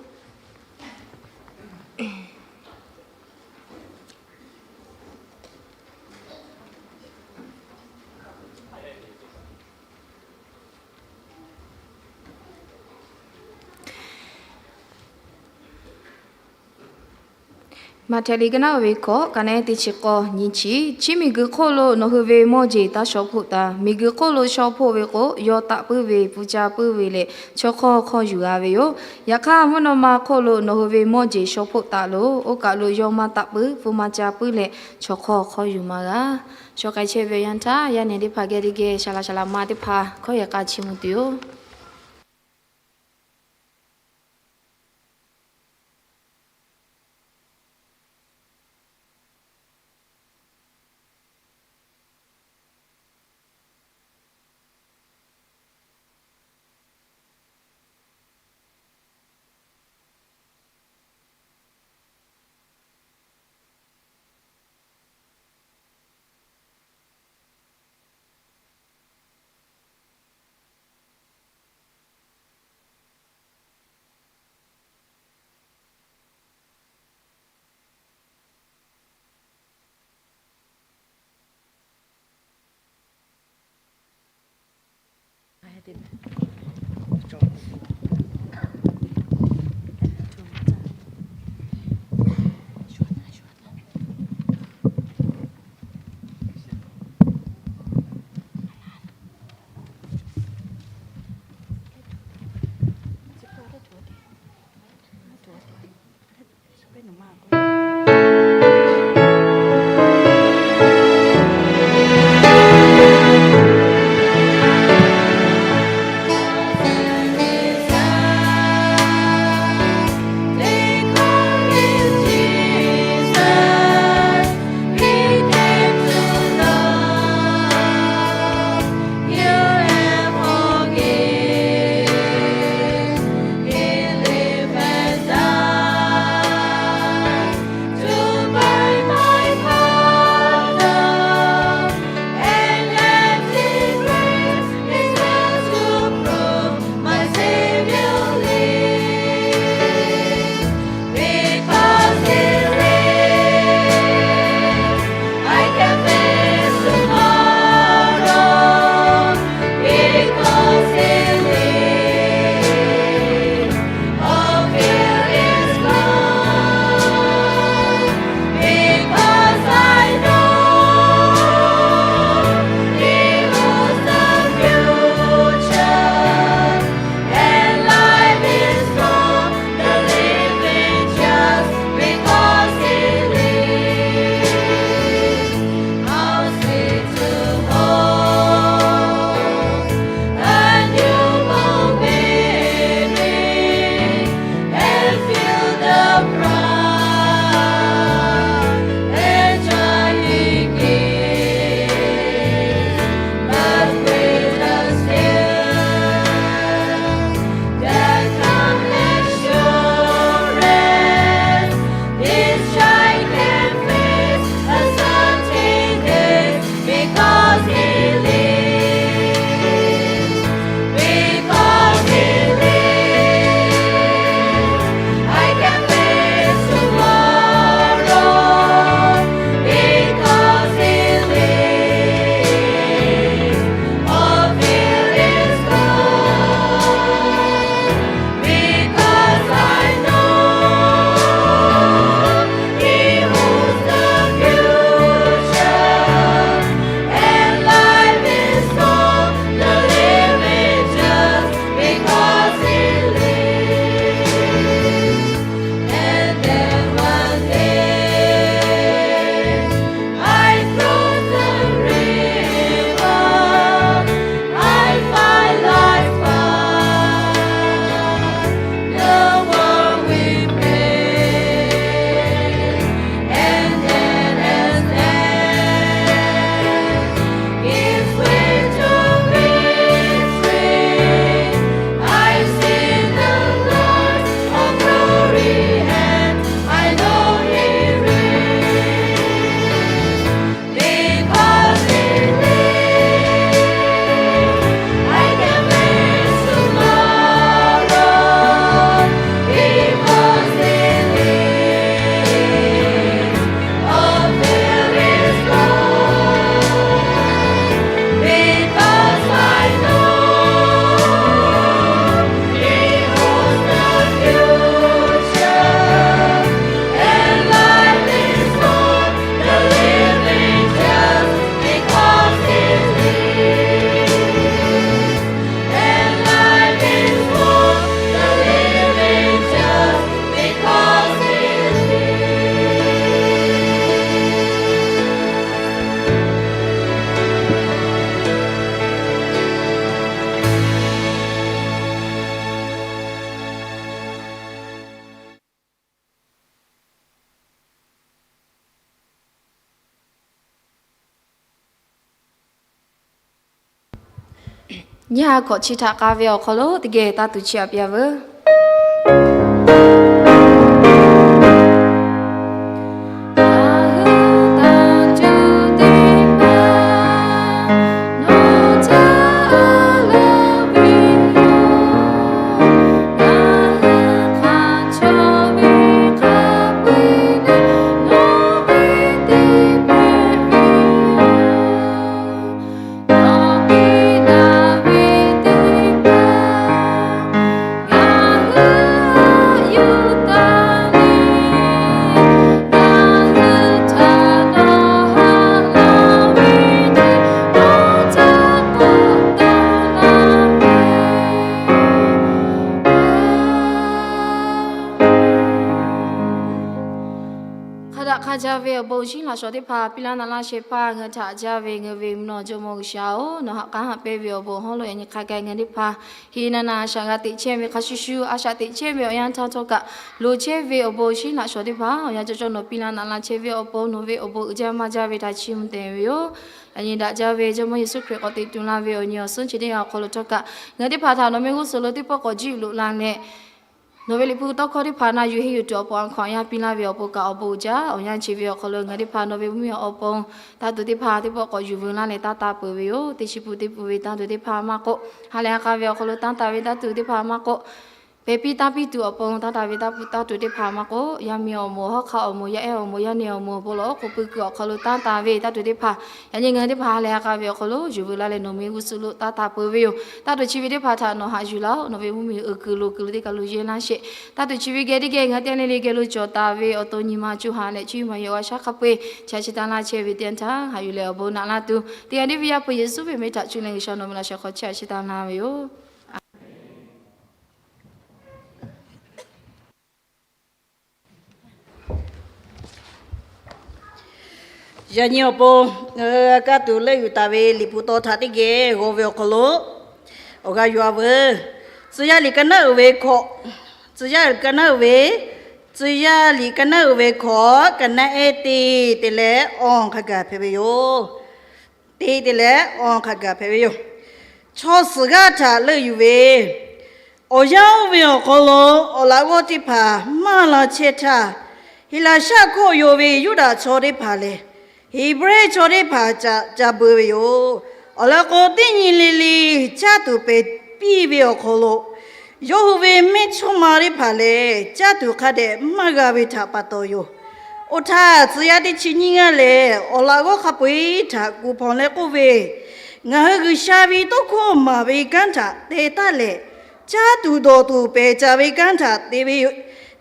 Maꞈhtehˍ liꞈ ka naˉ ve hkawꞈ, ka naˉ teˇ chi k'awˇ nyi chi, chi miˬguiˬ hk'oˆ lo nawˬ hui ve mawˇ jeˬ taˇ shawˉ hpoˆ taˍ. Miˬguiˬ hk'oˆ lo shawˉ hpoˆ ve k'o, yawˇ taˆ puiˉ ve, pfuhˇ ca puiˉ ve leh chaw hk'awˇ hk'awˇ yuˬ g'a ve yoˬ. Yaꞈ hk'aˇ, mvuhˇ naw ma hk'oˆ lo nawˬ hui ve mawˇ jeˬ shawˉ hpoˆ taˍ loˬ. Oˇ kaˬ lo yawˇ maˇ taˆ puiˉ, pfuhˇ maˇ ca puiˉ leh chaw hk'awˇ hk'awˇ yuˬ maˇ g'a. Shawˉ k'ai chehˇ ve awˬ yanˇ htaˇ, yaˇ nehˬ teˇ hpaˍ geh teˇ geh shaˍ laꞈ shaˍ laꞈ ma teˇ hpaˍ hkawˇ yehˬ k'a chi mvuh tuˬ yoˬ. Nyiˇ ha hkawꞈ chi htaꞈ k'a ve awˬ hk'aw lo teˇ geh taˇ tuˬ chiˇ aꞈ piˇ a veuˬ. Hk'a daꞈ hk'a jaˇ ve awˬ bon shinˉ laꞈ shawˍ teˇ hpaˍ piˇ laˇ na laˇ shehˍ hpaˇ ngaˬ htaꞈ jaˇ ve ngaˬ ve mvuhˇ naw jawˇmawˇ G'uiˬsha-oˬ, nawˬ haꞈ k'aˉ haꞈ pehnˇ ve awˬ bon hawˉ lo yaꞈ nyi hk'a gaˬ ngaˬ teˇ hpaˍ heˍ naˍ naˍ a shaꞈ g'a teꞈ chehˇ ve hk'a shuˍ shuˍ, a shaꞈ teꞈ chehˇ ve awˬ yanˇ htaˇ htawˇ kaꞈ loˍ chehˇ ve awˬ bon shinˉ laꞈ shawˍ teˇ hpaˍ awˬ yanˇ cawˇ cawˇ nawˬ piˇ laˇ na laˇ chehˇ ve awˬ pon nawˬ ve awˬ bon uiˍ jaˇ maˇ jaˇ ve htaꞈ chiˇ mvuh te ve yoˬ. Yaꞈ nyi daꞈ jaˇ ve Jawˇmawˇ Yeˍsuˆ Hkriꞈ k'awꞈ teꞈ tuˬ laˇ ve awˬ nyi awˬ suhˉ chi teˇ g'aˇ awˬ hk'aw lo htawˇ kaꞈ ngaˬ teˇ hpaˍ htaꞈ nawˬ mehˆ g'uˇ suhˍ lo teˇ pawˆ k'awꞈ jiˇ loꞈ la leh, nawˬ ve Liꞈ hpu tawˇ hkawˇ teˇ hpaˍ na yuˬ henˇ yuˬ tuˬ awˬ pon a hkaw aꞈ yaˇ piˇ laˇ ve awˬ pon kaꞈ awˬ bon uiˍ jaˇ. Awˬ yanˇ chi ve awˬ hk'aw lo ngaˬ teˇ hpaˍ nawˬ ve mvuhˇmiˬ awˬ pon tanˇ tuˬ teˇ hpaˍ teˇ pawˆ k'awꞈ yuˬ veu laˇ leh taˇ taˇ peuˬ ve yoˬ. Teˇ chi pun teˇ pun ve tanˇ tuˬ teˇ hpaˍ maˇ k'oˆ, ha lehˬ ha k'a ve awˬ hk'aw lo tanˇ taˍ ve tanˇ tuˬ teˇ hpaˍ maˇ k'oˆ, pehˬ piˇ tanˇ piˇ tuˬ awˬ pon tanˇ taˍ ve tanˇ tuˬ teˇ hpaˍ maˇ k'oˆ, yaˇ miˇ awˬ moˍ, hawˉ hk'aˆ awˬ moˍ, yaˇ ehˉ awˬ moˍ, yaˇ nehˬ awˬ moˍ awˬ bon lawˬ k'oˍ pui kuiˬ awˬ hk'aw lo tanˇ taˍ ve tanˇ tuˬ teˇ hpaˍ yaꞈ nyi ngaˬ hui teˇ hpaˍ ha lehˬ ha k'a ve awˬ hk'aw lo yuˬ veu laˇ leh nawˬ mehˆ g'uˇ suhˍ lo taˇ taˇ peuˬ ve yoˬ. Tanˇ tuˬ chi ve teˇ hpaˍ htaꞈ nawˬ haꞈ yuˬ laˇ-oˆ. Nawˬ ve mvuhˇmiˬ uiˍ kuiˬ loˍ kuiˬ lo teˇ kaˬ lo yehˇ laˇ sheˍ. Tanˇ tuˬ chi ve geh teˇ geh ngaˬ hui teˇ g'aˇ le le geh lo cawˬ taˍ ve awˬ to nyi ma co ha leh cuˇ yiˍ maˍ yehˬ awˬ g'aˇ shaˉ hk'a peu-eˬ chi a chi taˇ laˇ chehˇ ve teˇ yanˇ htaˇ haꞈ yuˬ leh awˬ bon naꞈ laˇ tuˬ teˇ g'aˇ teˇ ve Yaˇ hpu Yeˍsuˆ ve meh htaꞈ cuˇ leh G'uiˬsha nawˬ ve laꞈ sheh hk'aw chehˇ a chi taˇ laˇ ve yoˬ. Yaꞈ nyi awˬ pon ngaˬ hui g'a kaˇ tuˬ leuˆ yuˬ taˍ ve Liꞈ hpu taw htaꞈ teˇ geh g'aw ve awˬ hk'aw lo awˬ g'aˇ yuˬ a veuˬ. Tcuh yaˇ liꞈ ka naˉ uiˍ ve hkawꞈ, tcuh yaˇ liꞈ ka naˉ uiˍ ve, tcuh yaˇ liꞈ ka naˉ uiˍ ve hkawꞈ, ka naˉ ehˉ teˇ te leh awˬ hk'a gaˬ hpehꞈ ve yoˬ. Teˇ te leh awˬ hk'a gaˬ hpehꞈ ve yoˬ. Chaw suhˍ g'aˇ htaꞈ leuˆ yuˬ ve, awˬ yanˇ oˇ ve awˬ hk'aw lo awˬ laꞈ g'awˇ teˇ hpaˍ maˇ la chehˇ htaˇ, Heˍlaˍsaˆ hkawˇ yaw ve Yuˇdaꞈ chaw teˇ hpaˍ lehˬ, Heˍbrehˇ chaw teˇ hpaˍ ca beu ve yoˬ. Awˬ lawn k'o, teˇ nyi le le caˇ tuˬ pehˬ piˇ ve awˬ hk'aw lo, yawˇ hui ve mehˇchawˇma teˇ hpaˍ lehˬ, caˇ tuˬ hk'a dehꞈ maˇ g'a ve htaꞈ pa taw yoˬ. Oˇ htaˇ, tcuh yaˇ teˇ chi nyiˇ g'aˇ lehˬ, awˬ laꞈ g'awˇ hk'a peu-eˬ htaꞈ kuˬ hpawnˬ leh k'oˆ ve, Ngaˬ hui G'uiˬsha ve tawˇ hkawˇ maˍ ve kanˉ htaꞈ te taˉ leh, caˇ tuˬ dawˬ tuˬ pehˬ caˍ ve kanˉ htaꞈ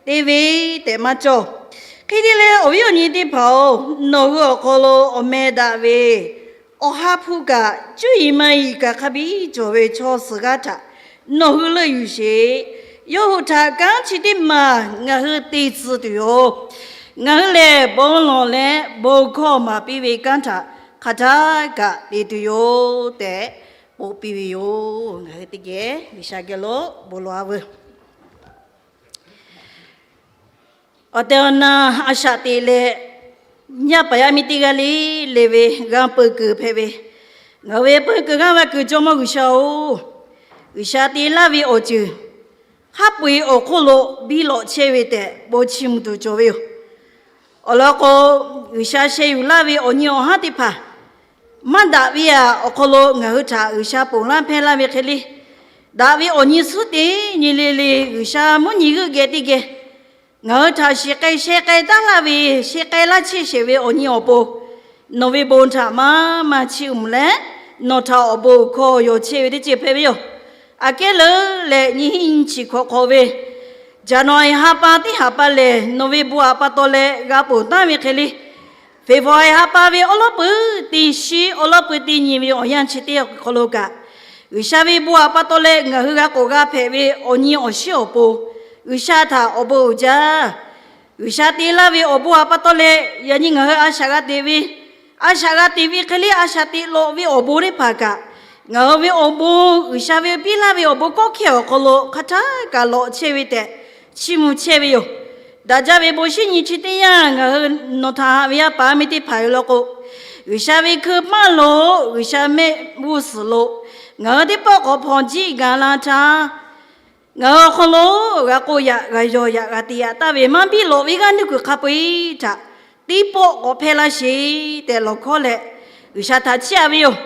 te ve tehꞈ maˇ cawˬ. Hk'e te leh, awˬ viˉ awˬ nyi teˇ hpaˍ-oˬ, nawˬ hui awˬ hk'aw lo awˬ meh daꞈ ve Awˬ ha hpu kaꞈ, cuˇ yiˍ maˇ yiˍ kaꞈ hk'a biˇ cawˬ ve chaw suhˍ g'aˇ htaꞈ nawˬ hui leuˆ yuˬ sheˍ. Yawˇ hui htaꞈ kanˉ chi teˇ maˬ ngaˬ hui te tcuh tuˬ yoˬ. Ngaˬ hui lehˬ, bon lawˬ leh bon hkawˇ maˍ piˇ ve kanˉ htaꞈ hk'aˬ htaˇ kaꞈ te tuˬ yoˬ tehꞈ k'oˆ piˇ ve yoˬ. Ngaˬ hui teˇ geh G'uiˬsha geh lo bon lawˬ a veuˬ. Awˬ tehˬ awˬ na a shaꞈ teꞈ leh, nyaˇ paˍ yaˇ miˇ teˇ g'aˇ le le ve g'a peu kuiˬ hpehꞈ ve, ngaˬ hui ve peu kuiˬ g'aˇ va kuiˬ Jawˇmawˇ G'uiˬsha-oˬ, G'uiˬsha te laˇ ve awˬ ceuˬ haˉ pui awˬ hk'oˆ lo biˇ lawꞈ chehˇ ve tehꞈ bon chiˇ mvuh tuˬ cawˬ ve yoˬ. Awˬ lawn k'o, G'uiˬsha sheh yuˬ laˇ ve awˬ nyi awˬ haˉ teˇ hpaˍ maˇ daꞈ ve aꞈ awˬ hk'aw lo ngaˬ hui htaꞈ G'uiˬsha ponˬ laˇ hpehˇ laˇ ve hk'e le, daꞈ ve awˬ nyi suhˉ teˇ nyi le le G'uiˬsha mvuhˇ nyi g'euˆ geh teˇ geh ngaˬ hui htaꞈ shiˍ k'ai sheh k'ai taˉ laˇ ve, sheh k'ai laˇ chehˇ sheˍ ve awˬ nyi awˬ pon, nawˬ ve bon htaꞈ maˇ maˇ chiˇ mvuh leh, nawˬ htaꞈ awˬ bon hkawˇ yaw chehˇ ve teˇ ceuˬ hpehꞈ ve yoˬ. Aꞈ kehˉ leuˉ leh nyiˇ hinˉ nyiˇ chi hk'awꞈ hk'awꞈ ve, Jaˍnaˍriˍ ha pa teˇ haˍ pa lehˬ, nawˬ ve bon aꞈ pa taw leh g'a ponˬ taˉ ve hk'e le, Feˍbruˍaˍriˍ ha pa ve awˉ lawˉ peuˬ teˇ shiˉ awˉ lawˉ peuˬ teˇ nyi ve awˬ yanˇ chi teˇ hk'aw lo kaꞈ, G'uiˬsha ve bon aꞈ pa taw leh ngaˬ hui g'a k'awꞈ g'a hpehꞈ ve awˬ nyi awˬ shiˉ awˬ pon, G'uiˬsha htaꞈ awˬ bon uiˍ jaˇ. G'uiˬsha te laˇ ve awˬ bon aꞈ pa taw leh yaꞈ nyi ngaˬ hui a shaꞈ g'a teꞈ ve, a shaꞈ g'a teꞈ ve hk'e le a shaꞈ teꞈ lawꞈ ve awˬ bon teˇ hpaˍ kaꞈ, ngaˬ hui ve awˬ bon, G'uiˬsha ve piˇ laˇ ve awˬ bon kawˆ hkehˇ awˬ hk'aw lo hk'aˬ htaˇ kaꞈ lawꞈ chehˇ ve tehꞈ chiˇ mvuh chehˇ ve yoˬ. Daꞈ jaˇ ve bon shinˉ nyi chi teˇ yanˇ ngaˬ hui nawˬ htaꞈ haꞈ ve yaˇ paˍ yaˇ miˇ teˇ hpaˍ yoˬ law k'o, G'uiˬsha ve hkui maˇ lo, G'uiˬsha mehˆ g'uˇ suhˍ lo ngaˬ hui teˇ pawˆ k'awꞈ hpawnˬ jiˆ gaˬ la htaˇ, ngaˬ hui awˬ hk'aw lo g'a k'oˆ yaꞈ, g'a yawˬ yaꞈ, g'a te yaꞈ taˍ ve maˇ biˇ lawꞈ ve g'aˇ nuˇ kuiˬ hk'a peu-eˬ htaꞈ teˇ pawˆ k'awꞈ hpehˇ laˇ sheˍ tehꞈ lawˬ hkawˇ leh, G'uiˬsha htaꞈ chiˇ aꞈ ve yoˬ.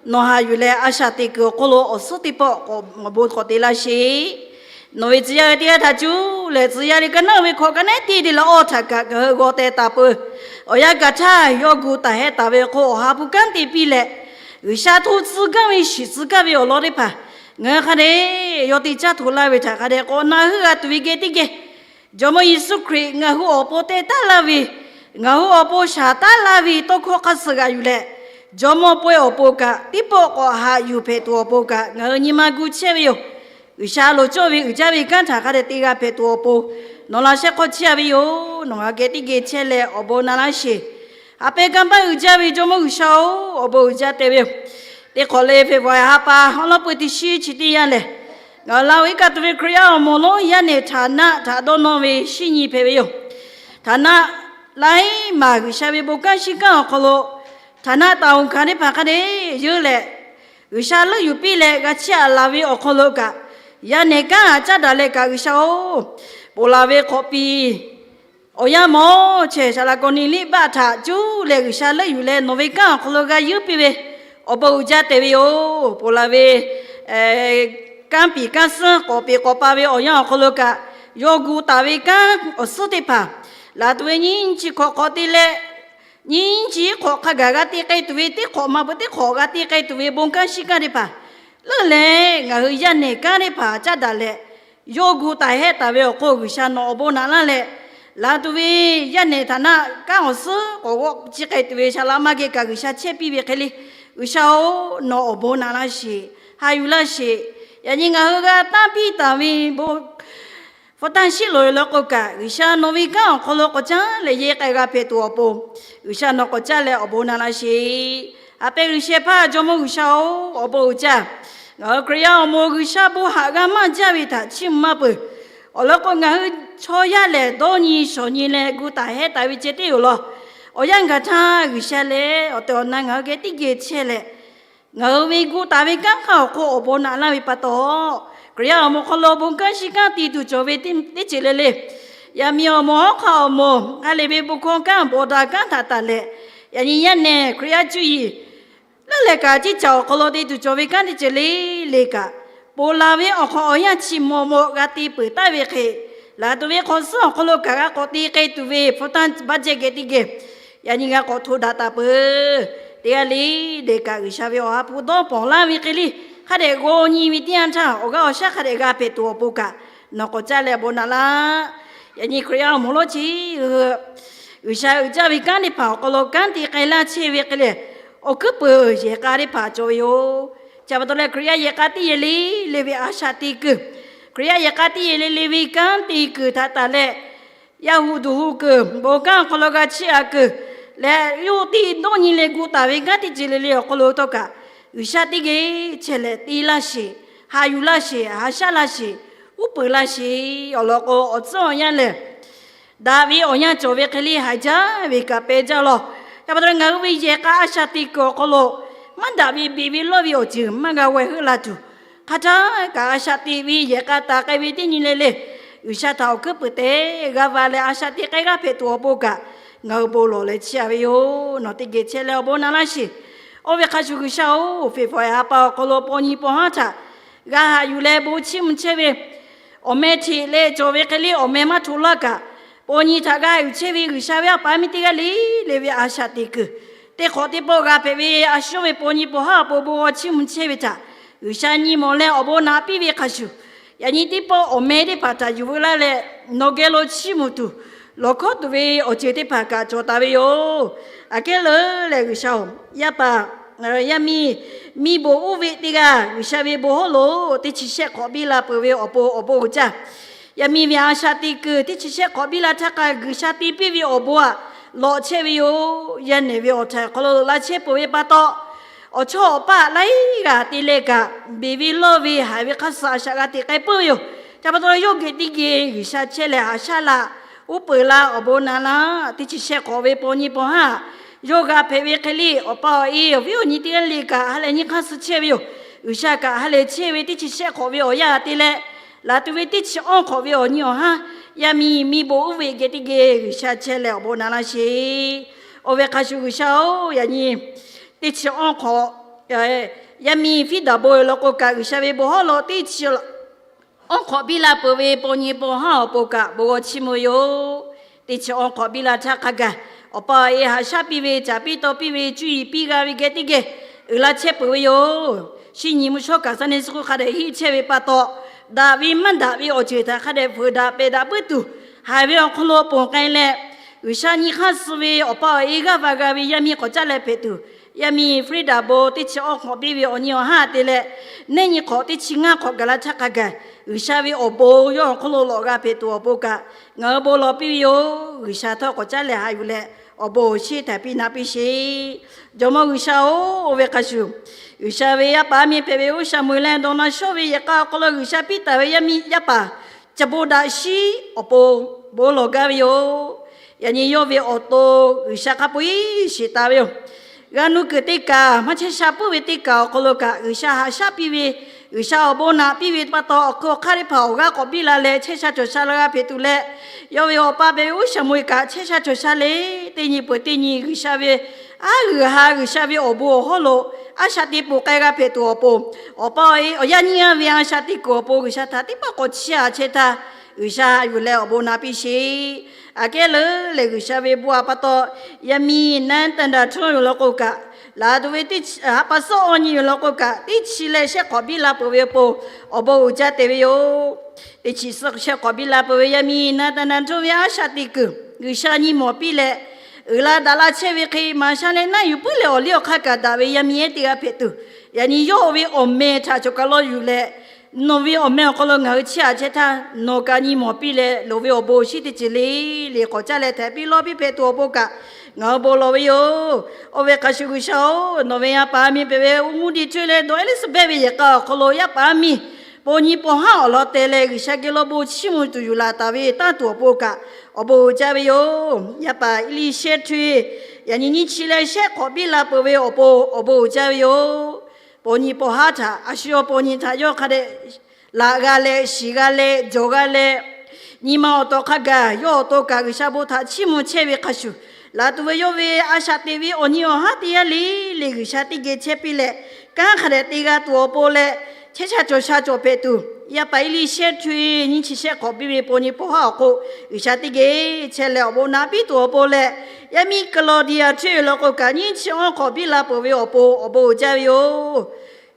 Nawˬ haꞈ yuˬ leh a shaꞈ teꞈ kuiˬ awˬ hk'aw lo awˬ suhˉ teˇ pawˆ k'awꞈ bon k'awꞈ te laˇ sheˍ. Nawˬ ve tcuh yaˇ ve teˇ g'aˇ htaꞈ cuˇ leh tcuh yaˇ ve ka naˉ ve hkawꞈ ka naˉ teˇ te la awˇ htaꞈ kaꞈ ngaˬ hui g'aw teh taˍ peuˬ. Awˬ yanˇ gaˬ htaˇ yawˇ gu taˍ hehˆ taˍ ve awˬ hk'aw lo Awˬ ha hpu kanˉ te piˇ leh, G'uiˬsha hto tcuh gaˇ ve shiˍ tcuh gaˇ ve awˬ lawn teˇ hpaˍ ngaˬ hui hk'a dehꞈ yawˇ te caˇ hto laˇ ve htaꞈ hk'a dehꞈ k'awꞈ na heuˆ g'a tuˬ ve geh teˇ geh, Jawˇmawˇ Yeˍsuˆ Hkriꞈ ngaˬ hui awˬ pon teh taˉ laˇ ve, ngaˬ hui awˬ pon shaˍ taˉ laˇ ve tawˇ hkawˇ hk'a suh g'aꞈ yuˬ leh, Jawˇmawˇ pawehˇ awˬ pon kaꞈ teˇ pawˆ k'awꞈ haꞈ yuˬ hpehꞈ tuˬ awˬ pon kaꞈ ngaˬ hui nyi ma gu chehˇ ve yoˬ. G'uiˬsha loˍ cawˇ ve uiˍ jaˇ ve kanˉ htaꞈ hk'a dehꞈ te g'a hpehꞈ tuˬ awˬ pon nawˬ laꞈ shehˆ hk'aw chehˇ a ve yoˬ. Nawˬ ngaˬ hui geh teˇ geh chehˇ leh awˬ bon na laˇ sheˍ. Haꞈ pehnˇ kanˇ paˆ uiˍ jaˇ ve Jawˇmawˇ G'uiˬsha-oˬ, awˬ bon uiˍ jaˇ te ve yoˬ. Teˇ hk'awꞈ le February ha pa awˉ lawˉ pui teˇ shiˉ chi teˇ yanˇ lehˬ, ngaˬ hui Laˇ huˍ iˉ kaˆ tuˬ ve Hkriꞈ yaˇ awˬ moˍ lonˉ yaˇ nehˬ htaꞈ naˆ htaꞈ dawˇ nawˇ ve shinˉ nyi hpehꞈ ve yoˬ. Htaꞈ naˆ laiˉ maˬ G'uiˬsha ve bon kanˉ shinˉ kanˉ awˬ hk'aw lo htaꞈ naˆ taˍ oˬ hkanˍ teˇ hpaˍ hk'a dehꞈ yeuˇ leh, G'uiˬsha leuˆ yuˬ piˇ leh g'a chiˇ aꞈ laˬ ve awˬ hk'aw lo kaꞈ, yaˇ nehˬ kanˉ htaꞈ caˉ daꞈ leh kaꞈ G'uiˬsha-oˬ, ponˬ laˬ ve hk'awꞈ piˍ awˬ yanˇ mawˬ chehˇ shaˍ laꞈ kawˍ niˍ liˇ baˆ htaꞈ cuˇ leh G'uiˬsha leuˆ yuˬ leh nawˬ ve kanˉ awˬ hk'aw lo g'a yeuˇ piˇ ve awˬ bon uiˍ jaˇ te ve yoˬ. Ponˬ laˬ ve kanˉ piˍ kanˉ suhˉ k'awꞈ peˍ k'awꞈ pa ve awˬ yanˇ awˬ hk'aw lo kaꞈ, yawˇ gu taˍ ve kanˉ awˬ suhˉ teˇ hpaˍ laˬ tuˬ ve nyiˇ nyiˇ chi hk'awꞈ hk'awꞈ te leh, nyiˇ nyiˇ chi hk'awꞈ hk'a gaˬ g'a te k'ai tuˬ ve teˇ hk'awꞈ maˇ peuˬ teˇ hk'awꞈ g'a te k'ai tuˬ ve bon kanˉ shinˉ kanˉ teˇ hpaˍ leuˆ leh, ngaˬ hui yaˇ nehˬ kanˉ teˇ hpaˍ caˉ daꞈ leh, yawˇ gu taˍ hehˆ taˍ ve awˬ hk'oˆ G'uiˬsha nawˬ awˬ bon naꞈ laˇ leh, laˬ tuˬ ve yaˇ nehˬ htaꞈ naˆ kanˉ awˬ suhˉ k'awꞈ g'awˆ chi k'ai tuˬ ve shaˍ laꞈ maˇ geh kaꞈ G'uiˬsha chehˇ piˇ ve hk'e le, G'uiˬsha-oˬ, nawˬ awˬ bon naꞈ laˇ sheˍ, haꞈ yuˬ laˇ sheˍ. Yaꞈ nyi ngaˬ hui g'a tanˇ piˇ taˍ ve bon hpu tanˇ shiˉ loꞈ e lawˬ k'o kaꞈ, G'uiˬsha nawˬ ve kanˉ awˬ hk'aw lo k'awꞈ caˉ leh yehˇ k'ai g'a hpehꞈ tuˬ awˬ pon, G'uiˬsha nawˬ k'awꞈ caˉ leh awˬ bon naꞈ laˇ sheˍ. Haꞈ pehnˇ G'uiˬsha hpaˇ Jawˇmawˇ G'uiˬsha-oˬ, awˬ bon uiˍ jaˇ. Ngaˬ hui Hkriꞈ yaˇ awˬ moˍ G'uiˬsha bon haꞈ g'a maˇ jaˇ ve htaꞈ chiˇ mvuh maˇ peuˬ. Awˬ lawn k'o, ngaˬ hui chaw yaˇ lehˬ dawˇ nyi shawˍ nyi leh gu taˍ hehˆ taˍ ve ceh teˇ yoˬ law. Awˬ yanˇ gaˬ htaˇ G'uiˬsha lehˬ awˬ tehˬ awˬ na ngaˬ hui geh teˇ geh chehˇ leh, ngaˬ hui ve gu taˍ ve kanˉ hk'aˇ awˬ hk'oˆ awˬ bon naꞈ laˇ ve pa taw, Hkriꞈ yaˇ awˬ moˍ hk'aw lo bon kanˉ shinˉ kanˉ te tuˬ cawˬ ve teˇ ceuˬ le le, yaꞈ miˍ awˬ moˍ hawˉ hk'aˆ awˬ moˍ g'a le ve bon hkawˇ kanˉ bawˬ daꞈ kanˉ htaꞈ taˍ leh, yaꞈ nyi yaˇ nehˬ Hkriꞈ yaˇ cuˇ yiˍ leuˆ leh kaꞈ, ceˇ caˬ awˬ hk'aw lo te tuˬ cawˬ ve kanˉ teˇ ceuˬ le le kaꞈ, ponˬ laˬ ve awˬ hk'awꞈ awˬ yanˇ chi maw maw g'a te peuˬ taˍ ve hk'e, laˬ tuˬ ve hk'awꞈ suhˉ awˬ hk'aw lo kaꞈ g'a k'awꞈ te k'ai tuˬ ve hpu tanˇ baˆ jehˇ geh teˇ geh, yaꞈ nyi g'a k'awꞈ hto daꞈ taˍ peuˬ. Teˇ g'aˇ le le kaꞈ, G'uiˬsha ve Awˬ ha hpu dawˇ pawnˍ laˇ ve hk'e le, hk'a dehꞈ g'aw nyi ve teˇ yanˇ htaˇ, awˬ g'aˇ awˬ shaˉ hk'a dehꞈ g'a hpehꞈ tuˬ awˬ pon kaꞈ, nawˬ k'awꞈ caˉ leh bon naꞈ laˇ. Yaꞈ nyi Hkriꞈ yaˇ awˬ moˍ lonˉ chi, G'uiˬsha uiˍ jaˇ ve kanˉ teˇ hpaˍ awˬ hk'aw lo kanˉ te k'ai laˇ chehˇ ve hk'e le, awˬ hkuiˉ peuˬ yehˬ k'a teˇ hpaˍ cawˬ ve yoˬ. Chi pa taw leh, Hkriꞈ yaˇ yehˬ k'a teˇ yehˬ le le ve a shaꞈ te kuiˬ, Hkriꞈ yaˇ yehˬ k'a teˇ yehˬ le le ve kanˉ te kuiˬ htaꞈ taˍ leh, yaˇ hu duˬ hu kuiˬ, bon kanˉ awˬ hk'aw lo g'a chiˇ aꞈ kuiˬ leh, yawˇ hui te dawˇ nyi leh gu taˍ ve kanˉ teˇ ceuˬ le le awˬ hk'aw lo htawˇ kaꞈ, G'uiˬsha teˇ geh chehˇ leh te laˇ sheˍ, haꞈ yuˬ laˇ sheˍ, haꞈ shaˉ laˇ sheˍ, uˉ peunˍ laˇ sheˍ. Awˬ lawn k'o, awˬ tcuhˉ awˬ yanˇ lehˬ, daꞈ ve awˬ yanˇ cawˬ ve hk'e le, haiˬ jaˇ ve kaꞈ pehˬ jaˇ law. Chi pa taw leh, ngaˬ hui ve yehˬ k'a a shaꞈ te kuiˬ awˬ hk'aw lo maˇ daꞈ ve beˬ ve lawˇ ve awˬ ceuˬ maˇ g'a g'aw heuˆ la tuˬ, hk'a htaˇ kaꞈ a shaꞈ te ve yehˬ k'a taˍ k'ai ve teˇ nyi le le, G'uiˬsha htaꞈ awˬ hkuiˉ peuˬ tehꞈ g'a va leh a shaꞈ te k'ai g'aˇ hpehꞈ tuˬ awˬ pon kaꞈ, ngaˬ hui bon lawˬ leh chiˇ aꞈ ve yoˬ. Nawˬ teˇ geh chehˇ leh awˬ bon naꞈ laˇ sheˍ. Oˇ ve hk'a shuˍ G'uiˬsha-oˬ, February ha pa awˬ hk'aw lo paw nyi paw haˉ htaꞈ g'a haꞈ yuˬ leh bon chiˇ mvuh chehˇ ve awˬ meh hteꞈ leh cawˬ ve hk'e le, awˬ meh maˇ htoꞈ laˇ kaꞈ, paw nyi htaꞈ g'a haꞈ yuˬ chehˇ ve G'uiˬsha ve a paˍ miˇ teˇ g'aˇ le le ve a shaꞈ teꞈ kuiˬ, teˇ hk'awꞈ teˇ pawˆ g'a hpehꞈ ve a shu ve paw nyi paw haˉ awˬ pon bon g'aw chiˇ mvuh chehˇ ve htaꞈ G'uiˬsha nyi mawˬ leh awˬ bon naꞈ piˇ ve hk'a shuˍ, yaꞈ nyi teˇ pawˆ awˬ meh teˇ hpaˍ htaꞈ yuˬ veu laˇ leh, nawˬ geh lo chiˇ mvuh tuˬ lawˬ hkawˉ tuˬ ve awˬ ceuˬ teˇ hpaˍ kaꞈ cawˬ taˍ ve yoˬ. Aꞈ kehˉ leuˉ leh G'uiˬsha-oˬ, yaˇ paˍ, yaˇ miˇ, miˇ bon uˉ veˆ teˇ g'aˇ G'uiˬsha ve bon hawˉ lo teˇ chi shehˆ hk'awꞈ biˇ la peuˬ ve awˬ pon awˬ bon uiˍ jaˇ. Yaˇ miˇ ve a shaꞈ teꞈ kuiˬ teˇ chi shehˆ hk'awꞈ biˇ la htaˇ k'a G'uiˬsha te piˇ ve awˬ bon aꞈ lawꞈ chehˇ ve yoˬ. Yaˇ nehˬ ve awˬ htaiˍ hk'aw lo laˇ chehˇ peuˬ ve pa taw, awˬ chawˇ awˬ paˆ laiˉ g'aˇ te leh kaꞈ, beˬ ve lawˇ ve haiˬ ve hk'aˇ suh a shaꞈ g'a teꞈ k'ai puiˉ ve yoˬ. Chi pa taw yawˇ geh teˇ geh G'uiˬsha chehˇ leh haꞈ shaˉ la, uˉ peunˍ la, awˬ bon naꞈ la, teˇ chi shehˆ hk'awꞈ ve paw nyi paw haˉ yawˇ g'a hpehꞈ ve hk'e le, awˬ pa awˬ e awˬ viˉ awˬ nyi teˇ g'aˇ le kaꞈ ha lehˬ nyiˇ hk'aˇ suh chehˇ ve yoˬ. G'uiˬsha kaꞈ ha lehˬ chehˇ ve teˇ chi shehˆ hk'awꞈ ve awˬ yanˇ te leh, laˬ tuˬ ve teˇ chi awˇ hk'awꞈ ve awˬ nyi awˬ haˉ, yaˇ miˇ miˇ bon uˉ ve geh teˇ geh G'uiˬsha chehˇ leh awˬ bon na laˇ sheˍ. Oˇ ve hk'a shuˍ G'uiˬsha-oˬ, yaꞈ nyi teˇ chi awˇ hk'awꞈ, yaˇ miˇ fiˉ daꞈ bon law k'o kaꞈ, G'uiˬsha ve bon hawˉ lo teˇ chi awˇ hk'awꞈ biˇ la peuˬ ve paw nyi paw haˉ awˬ pon kaꞈ bon g'aw chiˇ mvuh yoˬ. Teˇ chi awˇ hk'awꞈ biˇ la htaˇ hk'a gaˬ, awˬ pa awˬ e haꞈ shaˉ piˇ ve, caˍ piˇ taw piˇ ve, cuˇ yiˍ piˇ g'a ve geh teˇ geh uiˍ la chehˇ peuˬ ve yoˬ. Shinˉ nyi mvuhˇ shawˉ kaꞈ Sunday school hk'a dehꞈ henˇ chehˇ ve pa taw, daꞈ ve maˇ daꞈ ve awˬ ceuˬ htaꞈ hk'a dehꞈ fuiˍ daꞈ pehˬ daꞈ puiˉ tuˬ, haiˬ ve awˬ hk'aw lo ponˬ k'ai leh, G'uiˬsha nyi hk'aˇ suh ve awˬ pa awˬ e g'aˇ va g'a ve yaˇ miˇ k'awꞈ caˉ leh hpehꞈ tuˬ, yaˇ miˇ Frida bon teˇ chi awˇ hk'awꞈ biˇ ve awˬ nyi awˬ haˉ te leh, neˇ nyi hk'awꞈ teˇ chi ngaˇ hk'awꞈ gaˬ la htaˇ hk'a gaˬ, G'uiˬsha ve awˬ bon yawˇ awˬ hk'oˆ lo lawꞈ g'a hpehꞈ tuˬ awˬ pon kaꞈ ngaˬ hui bon lawˬ piˇ ve yoˬ. G'uiˬsha htawˇ k'awꞈ caˉ leh haꞈ yuˬ leh awˬ bon awˬ shinˉ htaꞈ piˇ na piˇ sheˍ. Jawˇmawˇ G'uiˬsha-oˬ, oˇ ve hk'a shuˍ, G'uiˬsha ve yaˇ paˍ miˇ hpehꞈ ve Oˇ Shaˍmuˍeˍlaˆ dawˇ na shawˉ ve yehˬ k'a awˬ hk'aw lo G'uiˬsha piˇ taˍ ve yaˇ miˇ yaˇ paˍ chi bon daꞈ shiˉ awˬ pon bon lawˬ gaˇ ve yoˬ. Yaꞈ nyi yawˇ ve awˬ to G'uiˬsha hk'a peu-eˬ shiˍ taˍ ve yoˬ. G'a nuˇ kuiˬ teˇ kaˬ, maˇ chehˇ sha puiˉ ve teˇ kaˬ awˬ hk'aw lo kaꞈ G'uiˬsha haꞈ shaˉ piˇ ve, G'uiˬsha awˬ bon naꞈ piˇ ve pa taw, awˬ hk'aw hk'aˇ teˇ hpaˍ awˬ g'aˇ k'awꞈ biˇ la leh chehˇ sha cawˬ sha la g'a hpehꞈ tuˬ leh, yawˇ ve awˬ pa hpehꞈ ve Oˇ Shaˍmuˍeˍlaˆ kaꞈ chehˇ sha cawˬ sha le. Teˇ nyi peuˬ teˇ nyi G'uiˬsha ve aˉ g'uiˬ ha G'uiˬsha ve awˬ bon awˬ hawˉ lo a shaꞈ teꞈ ponˬ k'ai g'a hpehꞈ tuˬ awˬ pon, awˬ pa awˬ e awˬ yanˇ nyiˇ g'aˇ ve a shaꞈ teꞈ kuiˬ awˬ pon G'uiˬsha htaꞈ teˇ pawˆ k'awꞈ chiˇ a chehˇ htaˇ, G'uiˬsha yuˬ leh awˬ bon na piˇ sheˍ. Aꞈ kehˉ leuˉ lehˬ, G'uiˬsha ve bon a pa taw, yaˇ miˇ naˉ tanˇ daꞈ htuˇ yoˬ law k'o kaꞈ, laˬ tuˬ ve teˇ chi ha pa suhˉ awˇ nyi yoˬ law k'o kaꞈ, teˇ chi leh shehˆ hk'awꞈ biˇ la peuˬ ve awˬ pon awˬ bon uiˍ jaˇ te ve yoˬ. Teˇ chi suhˉ shehˆ hk'awꞈ biˇ la peuˬ ve yaˇ miˇ naˉ tanˇ daꞈ htuˇ ve a shaꞈ teꞈ kuiˬ G'uiˬsha nyi mawˬ piˇ leh, uiˍ la daꞈ la chehˇ ve hk'e maˍ sha leh naˆ yuˬ puiˉ leh awˬ liˇ awˬ hk'aˇ kaꞈ daꞈ ve yaˇ miˇ ehˉ teˇ g'aˇ hpehꞈ tuˬ, yaꞈ nyi yawˇ ve awˬ meh htaꞈ choˬ kaˬ lo yuˬ leh, nawˬ ve awˬ meh awˬ hk'aw lo ngaˬ hui chiˇ a chehˇ htaˇ, nawˬ kaꞈ nyi mawˬ piˇ leh loˍ ve awˬ bon awˬ shinˉ teˇ ceuˬ le le k'awꞈ caˉ leh htaꞈ piˇ lawˇ piˇ hpehꞈ tuˬ awˬ pon kaꞈ ngaˬ hui bon lawˬ ve yoˬ. Oˇ ve hk'a shuˍ G'uiˬsha-oˬ, nawˬ ve yaˇ paˍ miˇ hpehꞈ ve Oˇ mvuhˇ Diˇ Htuˇ leh dawˇ Eˇliˇsaˍbehˆ ve yehˬ k'a awˬ hk'aw lo yaˇ paˍ miˇ paw nyi paw haˉ awˬ lawn te leh G'uiˬsha geh lo bon chiˇ mvuh tuˬ yuˬ laˬ taˍ ve tanˇ tuˬ awˬ pon kaꞈ awˬ bon uiˍ jaˇ ve yoˬ. Yaˇ paˍ Eˇliˇshehˇ Htuˇ, yaꞈ nyi nyiˇ chi leh shehˆ hk'awꞈ biˇ la peuˬ ve awˬ pon awˬ bon uiˍ jaˇ ve yoˬ. Paw nyi paw haˉ htaꞈ a shu yawˇ paw nyi htaꞈ yawˇ hk'a dehꞈ laꞈ g'a leh shiˍ g'a leh jawˬ g'a leh, nyi ma awˬ to hk'a gaˬ yawˇ awˬ to kaꞈ G'uiˬsha bon htaꞈ chiˇ mvuh chehˇ ve hk'a shuˍ, laˬ tuˬ ve yawˇ ve a shaꞈ teꞈ ve awˬ nyi awˬ haˉ teˇ yanˇ le le G'uiˬsha teˇ geh chehˇ piˇ leh, kanˉ hk'a dehꞈ te g'a tuˬ awˬ pon leh, chehˇ sha cawˬ sha cawˬ hpehꞈ tuˬ, yaˇ paˍ Eˇliˇshehˇ Htuˇ nyiˇ chi shehˆ hk'awꞈ biˇ ve paw nyi paw haˉ awˬ hk'oˆ G'uiˬsha teˇ geh chehˇ leh awˬ bon naꞈ piˇ tuˬ awˬ pon leh, yaˇ miˇ Kaˍlawˍdiˍyaˍ Htuˇ yoˬ law k'o kaꞈ nyiˇ chi awˇ hk'awꞈ biˇ la peuˬ ve awˬ pon awˬ bon uiˍ jaˇ ve yoˬ.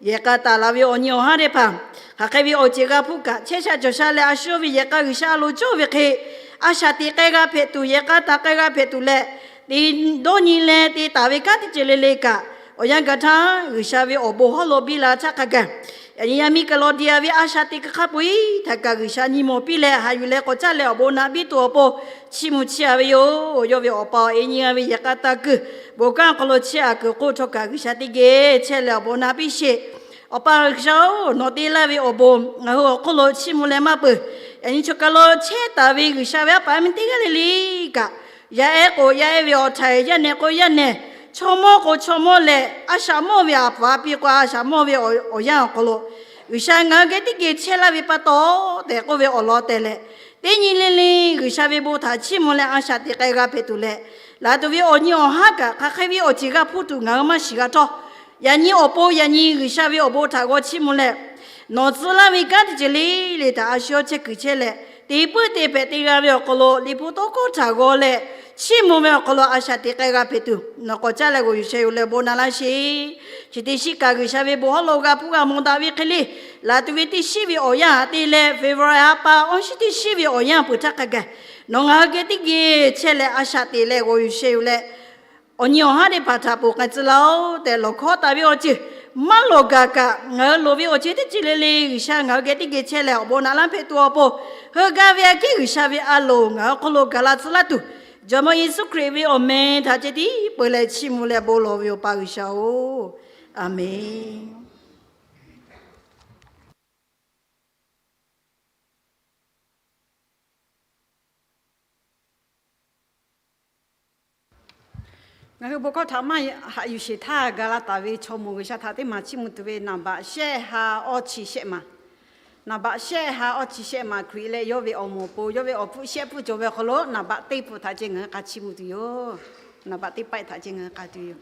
Yehˬ k'a taˍ la ve awˬ nyi awˬ haˉ teˇ hpaˍ, hk'aˬ hk'e ve awˬ ceuˬ g'a hpuˇ kaꞈ, chehˇ sha cawˬ sha leh a shu yawˇ ve yehˬ k'a G'uiˬsha a loˍ cawˇ ve hk'e, a shaꞈ teꞈ k'ai g'a hpehꞈ tuˬ, yehˬ k'a taˍ k'ai g'a hpehꞈ tuˬ leh, te dawˇ nyi leh te taˍ ve kanˉ teˇ ceuˬ le le kaꞈ, awˬ yanˇ gaˬ htaˇ G'uiˬsha ve awˬ bon hawˉ lo biˇ la htaˇ hk'a gaˬ, yaꞈ nyi yaˇ miˇ Kaˍlawˍdiˍyaˍ ve a shaꞈ teꞈ kuiˬ hk'a peu-eˬ htaꞈ kaꞈ G'uiˬsha nyi mawˬ piˇ leh haꞈ yuˬ leh k'awꞈ caˉ leh awˬ bon naꞈ piˇ tuˬ awˬ pon chiˇ mvuh chiˇ a ve yoˬ. Yawˇ ve awˬ pa awˬ e nyi g'a ve yehˬ k'a taˍ kuiˬ, bon kanˉ awˬ hk'aw lo chiˇ a kuiˬ hk'oˆ htawˇ kaꞈ G'uiˬsha teˇ geh chehˇ leh awˬ bon naꞈ piˇ sheˍ. Awˬ pa G'uiˬsha-oˬ, nawˬ te laˇ ve awˬ bon ngaˬ hui awˬ hk'oˆ lo chiˇ mvuh leh maˇ peuˬ. Yaꞈ nyi choˬ kaˬ lo chehˇ taˍ ve G'uiˬsha ve yaˇ paˍ yaˇ miˇ teˇ g'aˇ le le kaꞈ, yaˇ ehˉ k'o yaˇ ehˉ ve awˬ htaiˍ, yaˇ nehˬ k'o yaˇ nehˬ, chaw mawˇ k'o chaw mawˇ leh a shaꞈ mawˇ ve awˬ pa awˬ pi k'o a shaꞈ mawˇ ve awˬ yanˇ awˬ hk'aw lo, G'uiˬsha ngaˬ hui geh teˇ geh chehˇ laˇ ve pa taw tehꞈ k'oˆ ve awˬ lawn tehꞈ leh, teˇ nyi le le G'uiˬsha ve bon htaꞈ chiˇ mvuh leh a shaꞈ teꞈ k'ai g'a hpehꞈ tuˬ leh, laˬ tuˬ ve awˬ nyi awˬ haˉ kaꞈ hk'aˬ hk'e ve awˬ ceuˬ g'a hpuˇ tuˬ ngaˬ hui maˇ shiˍ g'a htawˇ, yaꞈ nyi awˬ pon yaꞈ nyi G'uiˬsha ve awˬ bon htaꞈ g'aw chiˇ mvuh leh, nawˬ tcuh laˇ ve kanˉ teˇ ceuˬ le le htaꞈ a shu yawˇ chehˇ kuiˬ chehˇ leh, te puiˉ te hpehꞈ te g'a ve awˬ hk'aw lo Liꞈ hpu tawˇ hkawˇ htaꞈ g'aw leh chiˇ mvuh ve awˬ hk'aw lo a shaꞈ teꞈ k'ai g'a hpehꞈ tuˬ nawˬ k'awꞈ caˉ leh g'aw yuˬ sheh yuˬ leh bon na laˇ sheˍ. Chi teˇ shiˉ kaꞈ G'uiˬsha ve bon hawˉ lo g'a hpuˇ g'a mawˬ daꞈ ve hk'e le, laˬ tuˬ ve teˇ shiˉ ve awˬ yanˇ te leh February ha pa awˇ shiˉ teˇ shiˉ ve awˬ yanˇ peuˬ htaˇ hk'a gaˬ, nawˬ ngaˬ hui geh teˇ geh chehˇ leh a shaꞈ teꞈ leh g'aw yuˬ sheh yuˬ leh, awˬ nyi awˬ haˉ teˇ hpaˍ htaꞈ ponˬ k'ai tcuh laˇ-oˆ tehꞈ lawˬ hkawˇ taˍ ve awˬ ceuˬ maˇ lawˬ gaˬ kaꞈ, ngaˬ hui loˍ ve awˬ ceuˬ teˇ ceuˬ le le G'uiˬsha ngaˬ hui geh teˇ geh chehˇ leh awˬ bon naꞈ laˇ hpehꞈ tuˬ awˬ pon, heuˆ gaˇ ve aꞈ kehˉ G'uiˬsha ve a loˍ ngaˬ hui hk'oˆ lo gaˬ la tcuh laˇ tuˬ, Jawˇmawˇ Yeˍsuˆ Hkriꞈ ve awˬ meh htaꞈ ceh tiˉ peu leh chiˇ mvuh leh bon lawˬ ve yoˬ, pa G'uiˬsha-oˬ. Aˍmenˍ. Ngaˬ hui bon hkawˇ htaꞈ maˇ haꞈ yuˬ sheˍ htaˇ, ga la taˍ ve chaw moˍ G'uiˬsha htaꞈ teˇ maˬ chiˇ mvuh tuˬ ve naˍ baꞈ shehˆ ha awˇ chi shehˆ maˬ, naˍ baꞈ shehˆ ha awˇ chi shehˆ maˬ Hkriꞈ leh yawˇ ve awˬ moˍ awˬ pon yawˇ ve awˬ hpfuhˇ shehˆ hpfuhˇ cawˬ ve awˬ hk'aw lo naˍ baꞈ teˇ hpfuhˇ htaꞈ ceh ngaˬ hui k'a chiˇ mvuh tuˬ yoˬ. Naˍ baꞈ teˇ paiˆ htaꞈ ceh ngaˬ hui k'a tuˬ yoˬ.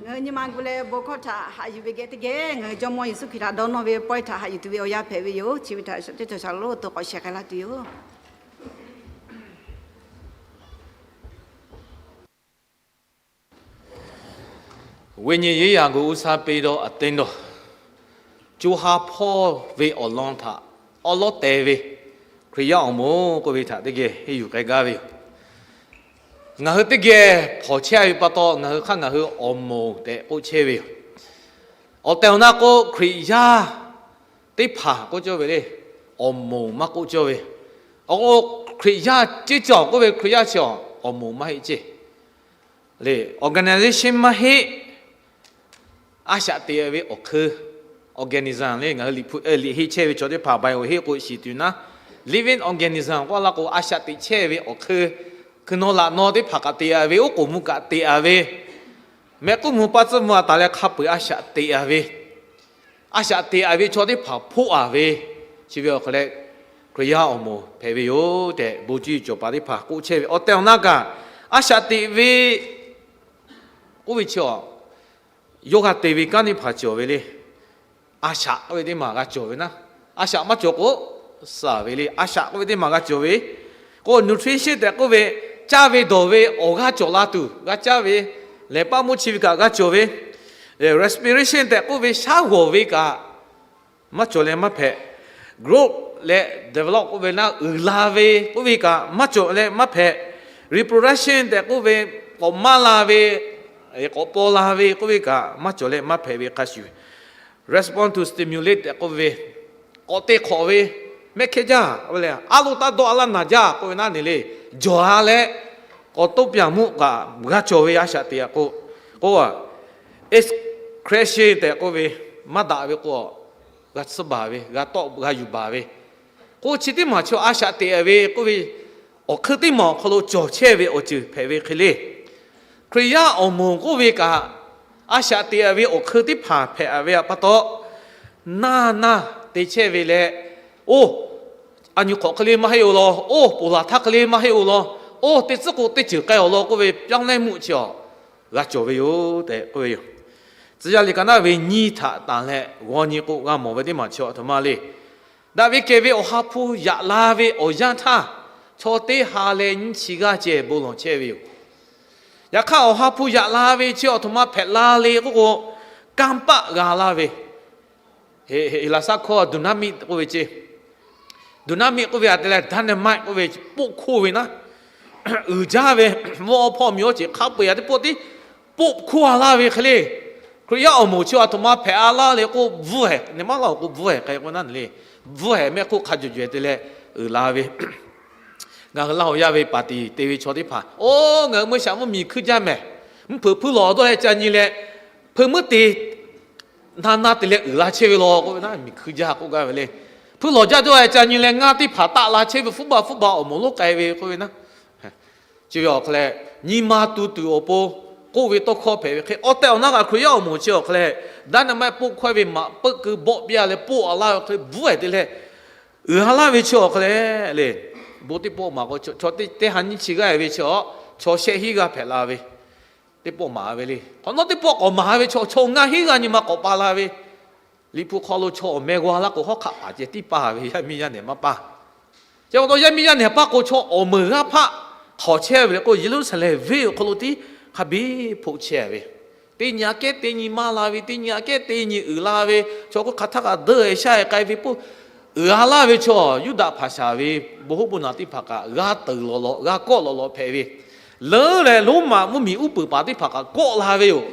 Ngaˬ hui nyi ma gu leh bon hkawˇ htaꞈ haꞈ yuˬ ve geh teˇ geh ngaˬ hui Jawˇmawˇ Yeˍsuˆ Hkriꞈ htaꞈ dawˇ nawˇ ve pawehˇ htaꞈ haꞈ yuˬ tuˬ ve awˬ yanˇ hpehꞈ ve yoˬ. Chi ve htaꞈ teˇ cawˬ shaˍ lo to k'awꞈ shehˍ k'ai laˇ tuˬ yoˬ. Ve nyi yeˉ yaˍ gu uˇ saˇ peˇ dawˇ a teˇ dawˇ, co ha hpawˇ ve awˬ lawn htaꞈ awˉ lawˉ te ve Hkriꞈ yaˇ awˬ moˍ k'oˆ ve htaꞈ teˇ geh henˇ yuˬ k'ai gaˇ ve yoˬ. Ngaˬ hui teˇ geh hpawnˬ chehˇ ve pa taw, ngaˬ hui hk'aˇ ngaˬ hui awˬ moˍ tehꞈ k'oˆ chehˇ ve yoˬ. Awˬ tehˬ awˬ na k'o, Hkriꞈ yaˇ teˇ hpaˍ k'oˆ cawˇ ve le, awˬ moˍ maˇ k'oˆ cawˇ ve. Awˬ k'o, Hkriꞈ yaˇ ceˇ cawˬ k'oˆ ve Hkriꞈ yaˇ chi awˬ moˍ maˇ heˆ ceˇ le, organization maˇ heˆ. A shaꞈ teꞈ ve awˬ hk'eun, organism le, ngaˬ hui liꞈ hpu liꞈ henˇ chehˇ ve chaw teˇ hpaˍ bai awˬ heˆ k'o shiˍ tuˬ naˉ, living organism k'oˆ la k'o, a shaꞈ teꞈ chehˇ ve awˬ hk'eun, hkui naw laꞈ naw teˇ hpaˍ kaꞈ teꞈ a ve, oˉ k'oˍ mvuh kaꞈ teꞈ a ve, mehˆ k'uˉ mvuh paˇ tcuhˇ mvuh a taˍ leh hk'a peu-eˬ a shaꞈ teꞈ a ve, a shaꞈ teꞈ a ve chaw teˇ hpaˍ hpoˆ a ve, chi ve awˬ hk'aw leh Hkriꞈ yaˇ awˬ moˍ hpehꞈ ve yoˬ tehꞈ bon cuˇ cawˬ paˍ teˇ hpaˍ k'oˆ chehˇ ve. Awˬ tehˬ awˬ na kaꞈ a shaꞈ teꞈ ve k'oˆ ve chi a, yawˇ g'a te ve kanˉ teˇ hpaˍ cawˬ ve le. A shaꞈ k'oˆ ve teˇ maˬ g'a cawˬ ve naˉ, a shaꞈ maˇ cawˬ k'o, suh ve le. A shaꞈ k'oˆ ve teˇ maˬ g'a cawˬ ve k'o, nutrition tehꞈ k'oˆ ve, caˇ ve dawˬ ve awˬ g'aˇ cawˬ la tuˬ g'a caˇ ve, lehˬ paˆ mvuhˇ chi ve kaꞈ g'a cawˬ ve, respiration tehꞈ k'oˆ ve shaˉ g'awˬ ve kaꞈ maˇ cawˬ leh maˇ hpehꞈ. Growth leh develop k'oˆ ve naˉ, uiˍ la ve k'oˆ ve kaꞈ maˇ cawˬ leh maˇ hpehꞈ. Reproduction tehꞈ k'oˆ ve, k'awꞈ maˇ la ve, k'awꞈ paw la ve k'oˆ ve kaꞈ maˇ cawˬ leh maˇ hpehꞈ ve hk'a shuˍ, respond to stimulate tehꞈ k'oˆ ve, k'awꞈ te hk'awꞈ ve, mehˆ hkehˇ jaˇ, a lo taˇ dawˇ a laˇ naˬ jaˇ k'oˆ ve naˉ ne le, jawˬ a leh k'awꞈ toˇ pyaˍ mvuhˇ kaꞈ g'a cawˬ ve a shaꞈ teꞈ a k'o, k'o a, excretion tehꞈ k'oˆ ve, maˇ daꞈ ve k'o, g'a tsuhˇ baˬ ve, g'a tawˆ g'a yuˬ baˬ ve, k'o chi teˇ maˬ chaw a shaꞈ teꞈ ve k'oˆ ve, awˬ hk'eun teˇ maˬ awˬ hk'aw lo cawˬ chehˇ ve awˬ ceuˬ hpehꞈ ve hk'e le. Hkriꞈ yaˇ awˬ moˍ k'oˆ ve kaꞈ, a shaꞈ teꞈ ve awˬ hk'eun teˇ hpaˍ hpehꞈ ve pa taw, naˇ naˇ te chehˇ ve leh, oˇ, a nyi hk'awꞈ hk'e le maˇ heˆ-oˬ law, oˇ, ponˬ laˬ htaˇ hk'e le maˇ heˆ-oˬ law, oˇ, teˇ tcuhˉ k'o teˇ ceuˬ k'ai-oˬ law k'oˆ ve ပြောင်းလဲမှု chi a g'a cawˬ ve yoˬ tehꞈ k'oˆ ve yoˬ. Tcuh yaˇ liꞈ ka naˉ ve nyiˇ htaꞈ tanˬ leh g'aw nyi k'o, g'a mawˬ ve teˇ maˬ chi a htoꞈ ma le. Daꞈ ve kehˬ ve awˬ ha hpu yaꞈ la ve awˬ yanˇ htaˇ, chaw teˇ ha leh nyiˇ chi g'aˇ ceh bon lawˬ chehˇ ve yoˬ. Yaꞈ hk'aˇ, awˬ ha hpu yaꞈ la ve chi awˬ htoꞈ ma hpehꞈ la le k'oˆ k'o, kanˇ paˆ g'a laˇ ve, Heˍlaˍsaˆ hkawˇ dynamic k'oˆ ve ceˇ, dynamic k'oˆ ve a te leh dynamite k'oˆ ve, poˆ hkoˇ ve naˉ, uiˍ jaˇ ve, mvuhˇ awˇ hpawˇ miˬ awˇ ceˬ hk'a peu-eˬ a teˇ pawˆ tiˉ poˆ hkoˇ a laˇ ve hk'e le. Hkriꞈ yaˇ awˬ moˍ chi a htoꞈ ma hpehꞈ a laˇ le k'o, bvuhˇ hehˍ, ne maˇ laˇ-oˬ k'o, bvuhˇ hehˍ k'ai k'o naˉ le, bvuhˇ hehˍ mehˆ hk'oˆ hk'a jawˬ jawˬ te leh uiˍ la ve. Ngaˬ hui Laˇ huˍ yaˇ ve paˍ tiˍ te ve chaw teˇ hpaˍ, oˇ, ngaˬ hui meuˇ shaꞈ mvuhˇ miˬ hkui jaˇ mehˍ, mvuhˇ hpeuꞈ hpuiˇ lawˬ dawˇ leh ca nyi leh, hpeuꞈ meuˇ te na na te leh uiˍ la chehˇ ve law k'oˆ ve naˉ, miˬ hkui jaˇ k'oˆ gaˇ ve le. Hpuiˇ lawˬ jaˇ dawˇ leh ca nyi leh ngaˇ teˇ hpaˍ taˆ la chehˇ ve, hpfuhˇ baˬ hpfuhˇ baˬ awˬ moˍ lonˉ k'ai ve k'oˆ ve naˉ, chi ve awˬ hk'aw leh nyi ma tu tuˬ awˬ pon k'oˆ ve tawˇ hkawˇ hpehꞈ ve hk'e, awˬ tehˬ awˬ na kaꞈ Hkriꞈ yaˇ awˬ moˍ chi awˬ hk'aw leh dynamite poˆ hkawˇ ve maꞈ peuˆ keu bawˆ piˇ a leh poˆ a laˇ ve hk'e le, bvuhˇ hehˍ te leh uiˍ ha laˇ ve chi awˬ hk'aw leh le. Bon teˇ pawˆ maˍ k'o, chaw teˇ ha nyiˇ chi g'aˇ ve chi, chaw shehˆ hinˉ g'aˇ hpehꞈ la ve teˇ pawˆ maˍ ve le. Hk'awꞈ nawˉ teˇ pawˆ k'awꞈ maˍ ve chaw, chaw ngaˇ hinˉ g'aˇ nyi ma k'awꞈ pa la ve. Liꞈ hpu hk'aw lo chaw awˬ meh g'aw laˇ k'o, hawˉ hk'aˆ paˍ ceh tiˉ paˇ ve, yaˇ miˇ yaˇ nehˬ maˇ paˇ. Chi pa taw yaˇ miˇ yaˇ nehˬ paˇ k'o, chaw awˬ meunˍ g'aˇ hpaˆ hk'awꞈ chehˇ ve le k'o, Yeˍruˆsaˍlehnˍ venˇ awˬ hk'aw lo tiˉ hk'a biˇ hpoˆ chehˇ ve. Teˇ nyi aꞈ kehˉ teˇ nyi maˇ la ve, teˇ nyi aꞈ kehˉ teˇ nyi uiˍ la ve, chaw hk'oˆ hk'aˬ htaˇ kaꞈ dawˇ e shaˇ e k'ai ve, pawˆ uiˍ a laˇ ve chaw, Yuˇdaꞈ hpaˍ shaˍ ve bon hoˉ bon naˬ teˇ hpaˍ kaꞈ g'a teuˬ lawˬ lawˬ, g'a kawˆ lawˬ lawˬ hpehꞈ ve, leuˉ leh Roˉmaꞈ mvuhˇmiˬ uˉ peunˍ paˍ teˇ hpaˍ kaꞈ kawˆ la ve yoˬ.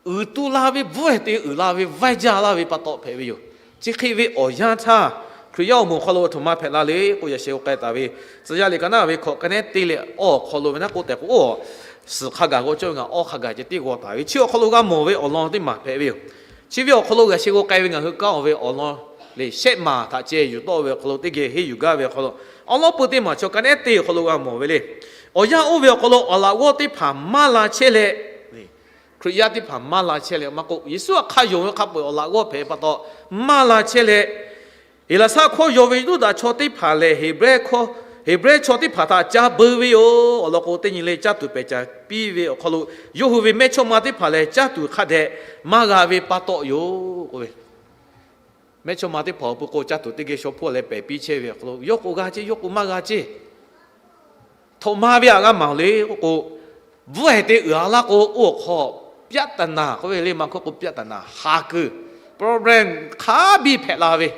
Uiˍ tu la ve, bvuhˆ ehˍ te uiˍ la ve, vaiˇ jaˇ laˇ ve pa taw hpehꞈ ve yoˬ. Chi hk'e ve awˬ yanˇ htaˇ, Hkriꞈ yaˇ awˬ moˍ awˬ hk'aw lo a htoꞈ ma hpehꞈ la le k'o, yaꞈ sheh g'a k'ai taˍ ve, Tcuh yaˇ liꞈ ka naˉ ve hkawꞈ ka nehˉ te leh awˬ hk'aw lo ve naˉ k'oˆ tehꞈ k'o, suhˍ hk'a gaˬ g'aw cawˇ ve ngaˬ awˇ hk'a gaˬ ceh tiˉ g'aw taˍ ve, chi awˬ hk'aw lo g'a mawˬ ve awˬ lawn teˇ maˬ hpehꞈ ve yoˬ. Chi ve awˬ hk'aw lo yaꞈ sheh g'a k'ai ve ngaˬ hui kanˉ ve awˬ lawn le, shehˆ maˬ htaꞈ ceh yuˬ tawˆ ve awˬ hk'aw lo teˇ geh henˇ yuˬ gaˇ ve awˬ hk'aw lo, awˬ lawn peuˬ teˇ maˬ chaw ka nehˉ te awˬ hk'aw lo g'a mawˬ ve le. Awˬ yanˇ oˇ ve awˬ hk'aw lo awˬ laꞈ g'awˇ teˇ hpaˍ maˇ la chehˇ leh, Hkriꞈ yaˇ teˇ hpaˍ maˇ la chehˇ leh maˇ k'oˆ, Yeˍsuˆ htaꞈ hk'a yonˍ ve hk'a peu-eˬ awˬ laꞈ g'awˇ hpehꞈ pa taw maˇ la chehˇ leh, Heˍlaˍsaˆ hkawˇ yaw ve Yuˇdaꞈ chaw teˇ hpaˍ lehˬ, Heˍbrehˇ chaw teˇ hpaˍ htaꞈ ca beu ve yoˬ. Awˬ lawn k'o, teˇ nyi leh caˇ tuˬ pehˬ caˍ piˇ ve awˬ hk'aw lo, yawˇ hui ve mehˇ chawˇ ma teˇ hpaˍ lehˬ, caˇ tuˬ hk'a dehꞈ maˇ g'a ve pa taw yoˬ k'oˆ ve. Mehˇ chawˇ ma teˇ hpaˍ awˬ pon k'o, caˇ tuˬ teˇ geh shaw hpawˇ leh pehˬ piˇ chehˇ ve awˬ hk'aw lo, yawˇ k'o g'a chehˇ, yawˇ k'o maˇ g'a chehˇ. Htoꞈ ma ve htaꞈ g'a mawˬ le k'oˆ k'o, bvuhˆ ehˍ te uiˍ a laˇ k'o, oˇ awˬ hk'aw ပြဿနာ k'oˆ ve le, maˇ hkawˇ k'o ပြဿနာ haˍ kuiˬ, problem hk'a biˇ hpehꞈ la ve.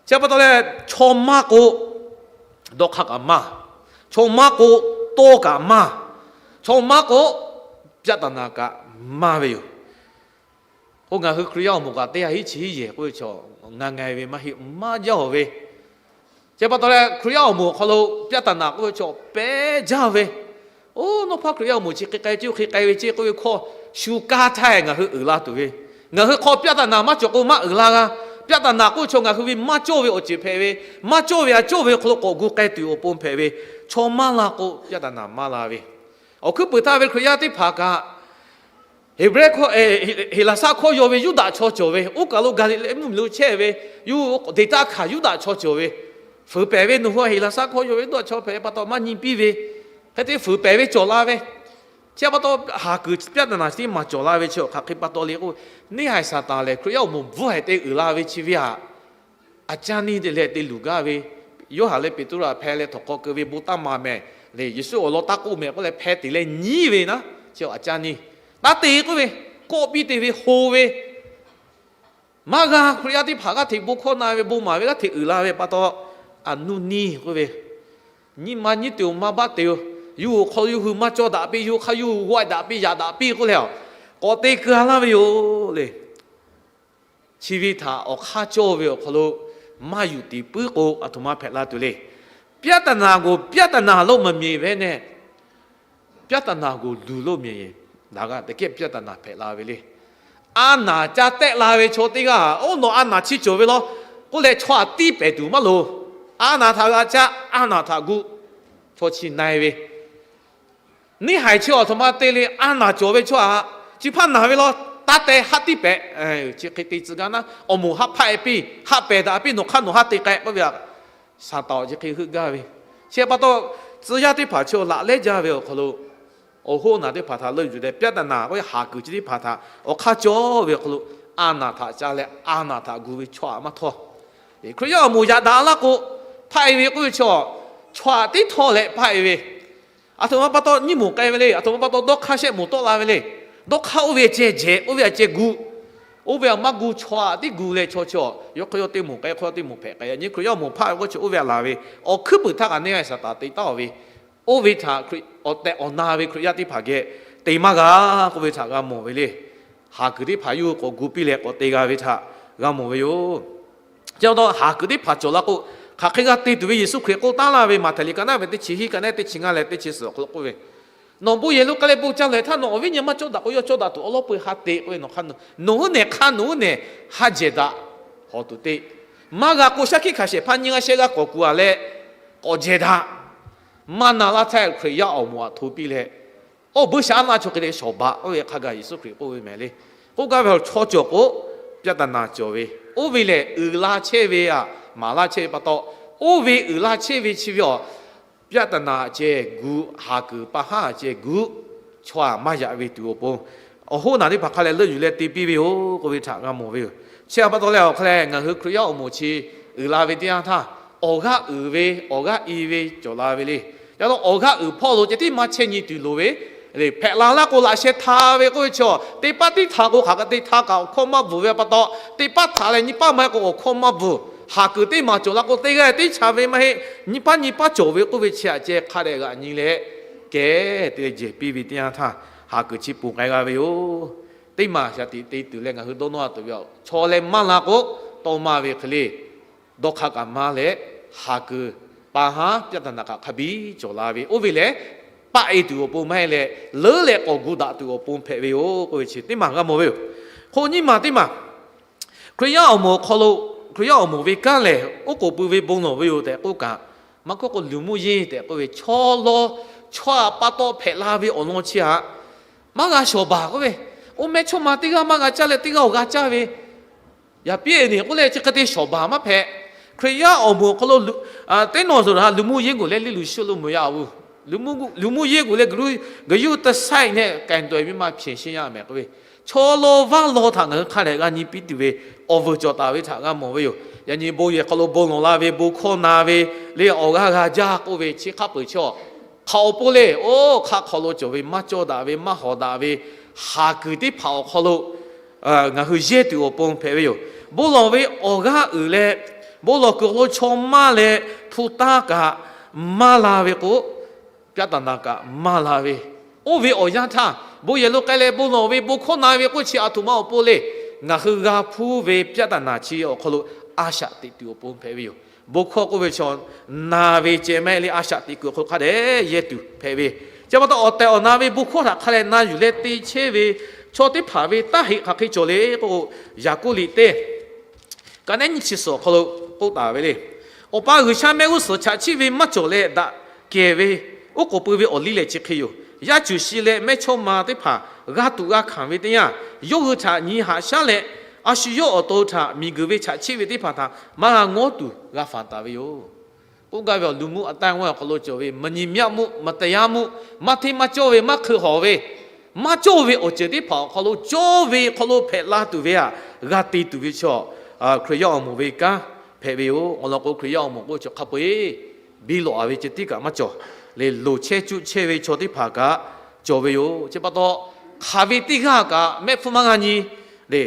Chi pa taw leh, chaw maˇ k'o, dawˇ hk'aˇ kaꞈ maˇ, chaw maˇ k'o, tawˇ kaꞈ maˇ, chaw maˇ k'o, ပြဿနာ kaꞈ maˇ ve yoˬ. K'o, ngaˬ hui Hkriꞈ yaˇ awˬ moˍ kaꞈ teˇ ha hiˉ chi hiˉ yehˬ k'oˆ ve chaw, ngaˬ ngaˬ ve maˇ heˆ, maˇ jaˇ ve. Chi pa taw leh, Hkriꞈ yaˇ awˬ moˍ awˬ hk'aw lo ပြဿနာ k'oˆ ve chaw pehˉ jaˇ ve. Oˇ, nawˬ hpaˇ Hkriꞈ yaˇ awˬ moˍ chi hk'e k'ai ve, chi hk'e k'ai ve, chi k'oˆ ve hkawˇ shu kaˇ htaˇ ngaˬ hui uiˍ la tuˬ ve. Ngaˬ hui hk'aw ပြဿနာ maˇ cawˬ k'o maˇ uiˍ la g'a. ပြဿနာ k'oˆ ve chaw ngaˬ hui ve maˇ cawˇ ve awˬ ceuˬ hpehꞈ ve, maˇ cawˇ ve aꞈ cawˇ ve awˬ hk'aw lo k'awꞈ gu k'ai tuˬ awˬ pon hpehꞈ ve, chaw maˇ la k'o ပြဿနာ maˇ la ve. Awˬ hkuiˉ puiˍ htaˇ ve Hkriꞈ yaˇ teˇ hpaˍ kaꞈ, Heˍbrehˇ hkawˇ, Heˍlaˍsaˆ hkawˇ yaw ve Yuˇdaꞈ chaw cawˬ ve, oˇ kaˬ lo Gaˍliˍlehˇ mvuhˇmiˬ lo chehˇ ve, yawˇ hui deꞈ taˇ hkanˍ Yuˇdaꞈ chaw cawˬ ve, fuiˍ pehˍ ve nawˬ hui Heˍlaˍsaˆ hkawˇ yaw ve Yuˇdaꞈ chaw hpehꞈ pa taw maˇ nyi piˇ ve, hk'e te fuiˍ pehˍ ve cawˬ la ve. Chi pa taw, haˍ kuiˬ ပြဿနာ chi tiˉ maˇ cawˬ la ve chi hk'aˬ hk'e pa taw le k'o, neˇ haiˬ Saˍtanˍ lehˬ Hkriꞈ yaˇ awˬ moˍ bvuhˆ ehˍ te uiˍ la ve chi ve aꞈ, a caˇ neˇ te leh te luˬ gaˇ ve, Yoˇhanˬ leh Peˍtruˆ hpehˇ leh htawnˍ hk'aw keu ve bon taˇ maˍ mehˍ le, Yeˍsuˆ awˬ lawn taˇ k'oˆ mehˍ k'oˆ leh hpehˇ te leh nyi ve naˉ, chi a caˇ neˇ taˇ te k'oˆ ve, kawˆ piˇ te ve ho ve, maˇ g'a. Hkriꞈ yaˇ teˇ hpaˍ g'aˇ hteꞈ bon hkawˇ na ve, bon maˍ ve g'aˇ hteꞈ uiˍ la ve pa taw, a nuˇ neˇ k'oˆ ve, nyiˇ ma nyiˇ te-oˬ, maˇ baˆ te-oˬ, yawˇ hui hk'aw yawˇ hui maˇ cawˇ daꞈ piˇ, yawˇ hui hk'aˇ yawˇ hui g'awˆ daꞈ piˇ, yaꞈ daꞈ piˇ k'oˆ leh, k'awꞈ te keu a laˇ ve yoˬ le. Chi ve htaꞈ awˬ hk'aˇ cawˇ ve awˬ hk'aw lo maˇ yuˬ tiˍ puiˉ k'o, aˬ htoꞈ ma hpehꞈ la tuˬ le. ပြဿနာကို ပြဿနာလို့ မမြင်ဘဲနဲ့ ပြဿနာကို လူလို့ မြင်ရင် daꞈ g'a tehꞈ ပြဿနာ hpehꞈ la ve le. A naˍ ca tehˆ la ve chaw teˇ g'aˇ, oˇ nawˬ a naˍ chi cawˬ ve law k'oˆ leh chaw aꞈ tiˇ pehˍ tuˬ maˇ loˍ. A naˍ htaꞈ g'a caˇ, a naˍ htaꞈ gu, chaw chi na-e ve. Neˇ haiˬ chi awˬ htoꞈ ma te le, a naˍ cawˬ ve chaw aꞈ, chi hpaˇ naˍ ve law, taˇ teh haˆ tiˇ pehˍ. Chi hk'e te tcuh gaˇ naˉ, awˬ moˍ haˆ hpaˆ-e piˇ, haˆ pehˍ daꞈ piˇ, nawˬ hk'aˇ nawˬ haˆ te k'ai k'oˆ ve aꞈ, Saˍtanˍ awˬ chi hk'e heuˆ gaˇ ve. Chi pa taw, tcuh yaˇ teˇ hpaˍ chi laꞈ lehˉ jaˇ ve awˬ hk'aw lo, awˬ hoˉ naˍ teˇ hpaˍ htaꞈ leuˆ yuˬ leh ပြဿနာ k'oˆ ve haˍ kuiˬ chi teˇ hpaˍ htaꞈ awˬ hk'aˇ cawˇ ve awˬ hk'aw lo, a naˍ htaꞈ ca leh a naˍ htaꞈ gu ve chaw aꞈ maˇ htawˇ. Hkriꞈ yaˇ awˬ moˍ yaꞈ daꞈ laˇ k'o, hpaˆ-e ve k'oˆ ve chaw, chaw aꞈ tiˉ htawˇ leh hpaˆ-e ve, aˬ htoꞈ ma pa taw nyiˇ moˍ k'ai ve le. Aˬ htoꞈ ma pa taw dawˇ hk'aˇ shehˆ moˍ tawˆ la ve le. Dawˇ hk'aˇ oˇ ve ceh jehˬ, oˇ ve aꞈ ceh gu, oˇ ve aꞈ maˇ gu, chaw aꞈ tiˉ gu leh chaw chi awˬ yawˇ hk'aˇ yawˇ teˇ moˍ k'ai, hk'aˇ yawˇ teˇ moˍ hpehꞈ k'ai. Nyi Hkriꞈ yaˇ awˬ moˍ hpaˆ ve k'oˆ chi oˇ ve aꞈ laˬ ve, awˬ hkuiˉ puiˍ htaˇ kaꞈ neˇ haiˬ Saˍtanˍ te taˍ-oˬ ve, oˇ ve htaꞈ Hkriꞈ awˬ tehˬ awˬ na ve Hkriꞈ yaˇ teˇ hpaˍ geh te maˇ g'a k'oˆ ve htaꞈ g'a mawˬ ve le. Haˍ kuiˬ teˇ hpaˍ yawˇ hui k'awꞈ gu piˇ leh k'awꞈ te g'a ve htaꞈ g'a mawˬ ve yoˬ. Chi pa taw haˍ kuiˬ teˇ hpaˍ cawˬ la k'o, hk'aˬ hk'e g'a te tuˬ ve Yeˍsuˆ Hkriꞈ k'oˆ taˉ laˇ ve Maꞈhtehˍ liꞈ ka naˉ ve teˇ chi hiˉ, ka naˉ teˇ chi ngaˇ leh teˇ chi suhˍ awˬ hk'aw lo k'oˆ ve, Nawˬ bon yehˬ lo k'ai leh bon ca lehˬ htaˇ, nawˬ awˬ viˉ nyi maˇ cawˇ daꞈ k'o, yawˇ cawˇ daꞈ tuˬ awˬ lawn peu-eˬ ha teꞈ k'oˆ ve, nawˬ hk'aˇ nawˬ, nawˬ hui nehˬ hk'aˇ nawˬ hui nehˬ ha jehˬ daꞈ. Hawˬ tuˬ teˇ maˇ g'a k'o, shaˉ hkiˆ hkanˍ shehˍ hpaˇ nyiˇ g'aˇ shehˆ g'aˇ k'awꞈ kuˬ-a leh k'awꞈ jehˬ daꞈ. Maˇ na laˇ htaˇ Hkriꞈ yaˇ awˬ moˍ aꞈ hto piˇ leh, awˬ buiˇshaˆaˉnaˆ chaw hk'e leh shawˍ baˬ k'oˆ ve hk'a gaˬ Yeˍsuˆ Hkriꞈ k'oˆ ve mehˍ le. K'oˆ gaˇ ve awˬ chaw cawˬ k'o, ပြဿနာ cawˬ ve, oˇ ve lehˬ uiˍ la chehˇ ve aꞈ maˍ laˇ chehˇ ve pa taw, Oˇ ve uiˍ la chehˇ ve chi ve awˬ ပြဿနာ ceh gu, haˍ kuiˬ pa haˉ ceh gu, chaw aꞈ maˇ yaꞈ ve tuˬ awˬ pon, awˬ hoˉ naˬ teˇ hpaˍ hk'a leh leuˆ yuˬ leh te piˇ ve yoˬ k'oˆ ve htaꞈ g'a mawˬ ve yoˬ. Chi htaꞈ pa taw leh awˬ hk'a leh ngaˬ hui Hkriꞈ yaˇ awˬ moˍ chi uiˍ la ve teˇ yanˇ htaˇ, awˬ g'aˇ uiˍ ve awˬ g'aˇ i ve cawˬ la ve le. Yaꞈ hk'aˇ awˬ g'aˇ uiˍ hpawˇ lo ceh tiˉ maˇ chehˇ nyi tuˬ loˍ ve, hpehꞈ la laˇ k'o laꞈ sheh hta ve k'oˆ ve chaw, teˇ paˉ tiˉ htaꞈ k'o hk'aˬ hk'e te htaꞈ kaꞈ awˬ hkawˇ maˇ bvuhˬ ve pa taw, teˇ paˉ htaꞈ leh nyi paˉ maˇ heˆ k'o awˬ hkawˇ maˇ bvuhˬ. Haˍ kuiˬ teˇ maˬ cawˬ la k'o teˇ g'aˇ teˇ cha ve maˇ heˆ, nyi paˉ nyi paˉ cawˬ ve k'oˆ ve chi htaꞈ ceh hk'a dehꞈ g'aꞈ nyi leh, kehˬ te leh jehˬ piˇ ve teˇ yanˇ htaˇ, haˍ kuiˬ chi ponˬ k'ai g'a ve yoˬ. Teˇ maˬ shaˍ tiꞈ te tuˬ leh ngaˬ hui dawˇ nawˇ tuˬ ve, chaw leh maˇ la k'o, tawˇ maˇ ve hk'e le, dawˇ hk'aˇ kaꞈ maˇ leh, haˍ kuiˬ pa haˉ ပြဿနာ kaꞈ hk'a biˇ cawˬ la ve, oˇ ve lehˬ, paˆ e tuˬ awˬ pon maˇ heˆ leh, leuˉ leh k'awꞈ gu daꞈ tuˬ awˬ pon hpehꞈ ve yoˬ k'oˆ ve chi teˇ maˬ g'a mawˬ ve yoˬ. Hk'o nyiˇ maˬ teˇ maˬ, Hkriꞈ yaˇ awˬ moˍ awˬ hk'aw lo, Hkriꞈ yaˇ awˬ moˍ ve kanˉ lehˬ, oˉ k'oˍ pui ve bon lawˬ ve yoˬ tehꞈ k'oˆ kaꞈ, maˇ k'oˆ k'o လူမှုရေး tehꞈ k'oˆ ve chaw law, chaw aꞈ pa taw hpehꞈ la ve awˬ lawn chi htaꞈ maˇ g'a shawˍ baˬ k'oˆ ve, oˇ mehˇchawˇma teˇ g'aˇ maˇ g'a caˇ leh teˇ g'aˇ awˬ g'a caˇ ve, yaꞈ piˇ e ne k'oˆ leh chi hk'e te shawˍ baˬ maˇ hpehꞈ. Hkriꞈ yaˇ awˬ moˍ awˬ hk'aw lo, teˇ nawˬ zuhˬ htaꞈ လူမှုရေး k'oˆ leh le luˬ shu lo mawˬ yaˇ aˬ ve, လူမှုရေး k'oˆ leh g'uiˬ yuˇ te saiˆ nehˆ ကိုင်တွယ်ပြီးမှ ဖြေရှင်းရမယ် k'oˆ ve, chaw law vaˇ law htaꞈ ngaˬ hui hk'a dehꞈ g'a nyi piˇ tuˬ ve awˬ vuiˬ cawˬ taˍ ve htaꞈ g'a mawˬ ve yoˬ. Yaꞈ nyi bon yehˬ hk'aw lo bon lawˬ la ve, bon hkawˇ na ve, le awˬ g'aˇ g'a jaˇ k'oˆ ve chi hk'a peu-eˬ chaw hk'aˬ awˬ pon le, oˇ hk'aˆ hk'aw lo cawˬ ve maˇ cawˇ daꞈ ve maˇ hawˍ daꞈ ve, haˍ kuiˬ teˇ hpaˍ awˬ hk'aw lo ngaˬ hui yehˇ tuˬ awˬ pon hpehꞈ ve yoˬ. Bon lawˬ ve awˬ g'aˇ uiˍ leh, bon lawˬ kuiˬ awˬ hk'aw lo chaw maˇ leh hpu taˇ kaꞈ maˇ la ve k'o, ပြဿနာ kaꞈ maˇ la ve, oˇ ve awˬ yanˇ htaˇ bon yehˬ lo k'ai leh bon lawˬ ve bon hkawˇ na ve k'oˆ chi aˬ htoꞈ ma awˬ pon le, ngaˬ hui g'a hpuˇ ve ပြဿနာ chi awˬ hk'aw lo a shaꞈ teꞈ tuˬ awˬ pon hpehꞈ ve yoˬ. Bon hkawˇ k'oˆ ve chaw na ve ceh maˇ heˆ le, a shaꞈ teꞈ kuiˬ awˬ hk'aw lo hk'a dehꞈ yehˇ tuˬ hpehꞈ ve. Chi pa taw awˬ tehˬ awˬ na ve bon hkawˇ htaꞈ hk'a leh na yuˬ leh te chehˇ ve chaw teˇ hpaˍ ve taˇ heꞈ hk'aˬ hk'e cawˬ le k'o, Yaˍkoˆ liꞈ teˇ ka nehˉ nyiˇ chi suhˍ awˬ hk'aw lo k'oˆ taˍ ve le. Awˬ pa G'uiˬsha mehˆ g'uˇ suhˍ chaꞈ chiˆ ve maˇ cawˬ leh daꞈ kehˬ ve oˉ k'oˍ pui ve awˬ liˇ lehˬ chi hk'e yoˬ. Yaˇ cuˬ shi leh mehˇchawˇma teˇ hpaˍ g'a tuꞈ g'a hkanˍ ve teˇ yanˇ, yawˇ hui htaꞈ nyi haꞈ shaˉ leh, a shu yawˇ awˬ to htaꞈ miˬguiˬ ve chaꞈ chiˆ ve teˇ hpaˍ htaꞈ maˇ g'a ngawˉ tuˬ g'a fanˍ taˍ ve yoˬ. K'oˆ gaˇ ve awˬ လူမှုအသိုင်းအဝိုင်း awˬ hk'aw lo cawˬ ve မညီမျှမှု, မတရားမှု, maˇ hteˇ maˇ cawˇ ve, maˇ hkeu hawˍ ve, maˇ cawˇ ve awˬ ceuˬ teˇ hpaˍ awˬ hk'aw lo cawˇ ve hk'aw lo hpehꞈ la tuˬ ve htaꞈ g'a te tuˬ ve chaw, Hkriꞈ yaˇ awˬ moˍ ve kanˉ hpehꞈ ve yoˬ. Awˬ lawn k'o, Hkriꞈ yaˇ awˬ moˍ k'oˆ ve chaw hk'a peu-eˬ biˇ lawꞈ a ve ceh tiˉ kaꞈ maˇ cawˬ le. Loˍ chehˇ cuˆ chehˇ ve chaw teˇ hpaˍ kaꞈ cawˬ ve yoˬ. Chi pa taw, hk'aˬ ve teˇ g'aˇ kaꞈ mehˆ hpfuhˇ maˇ g'a nyi le.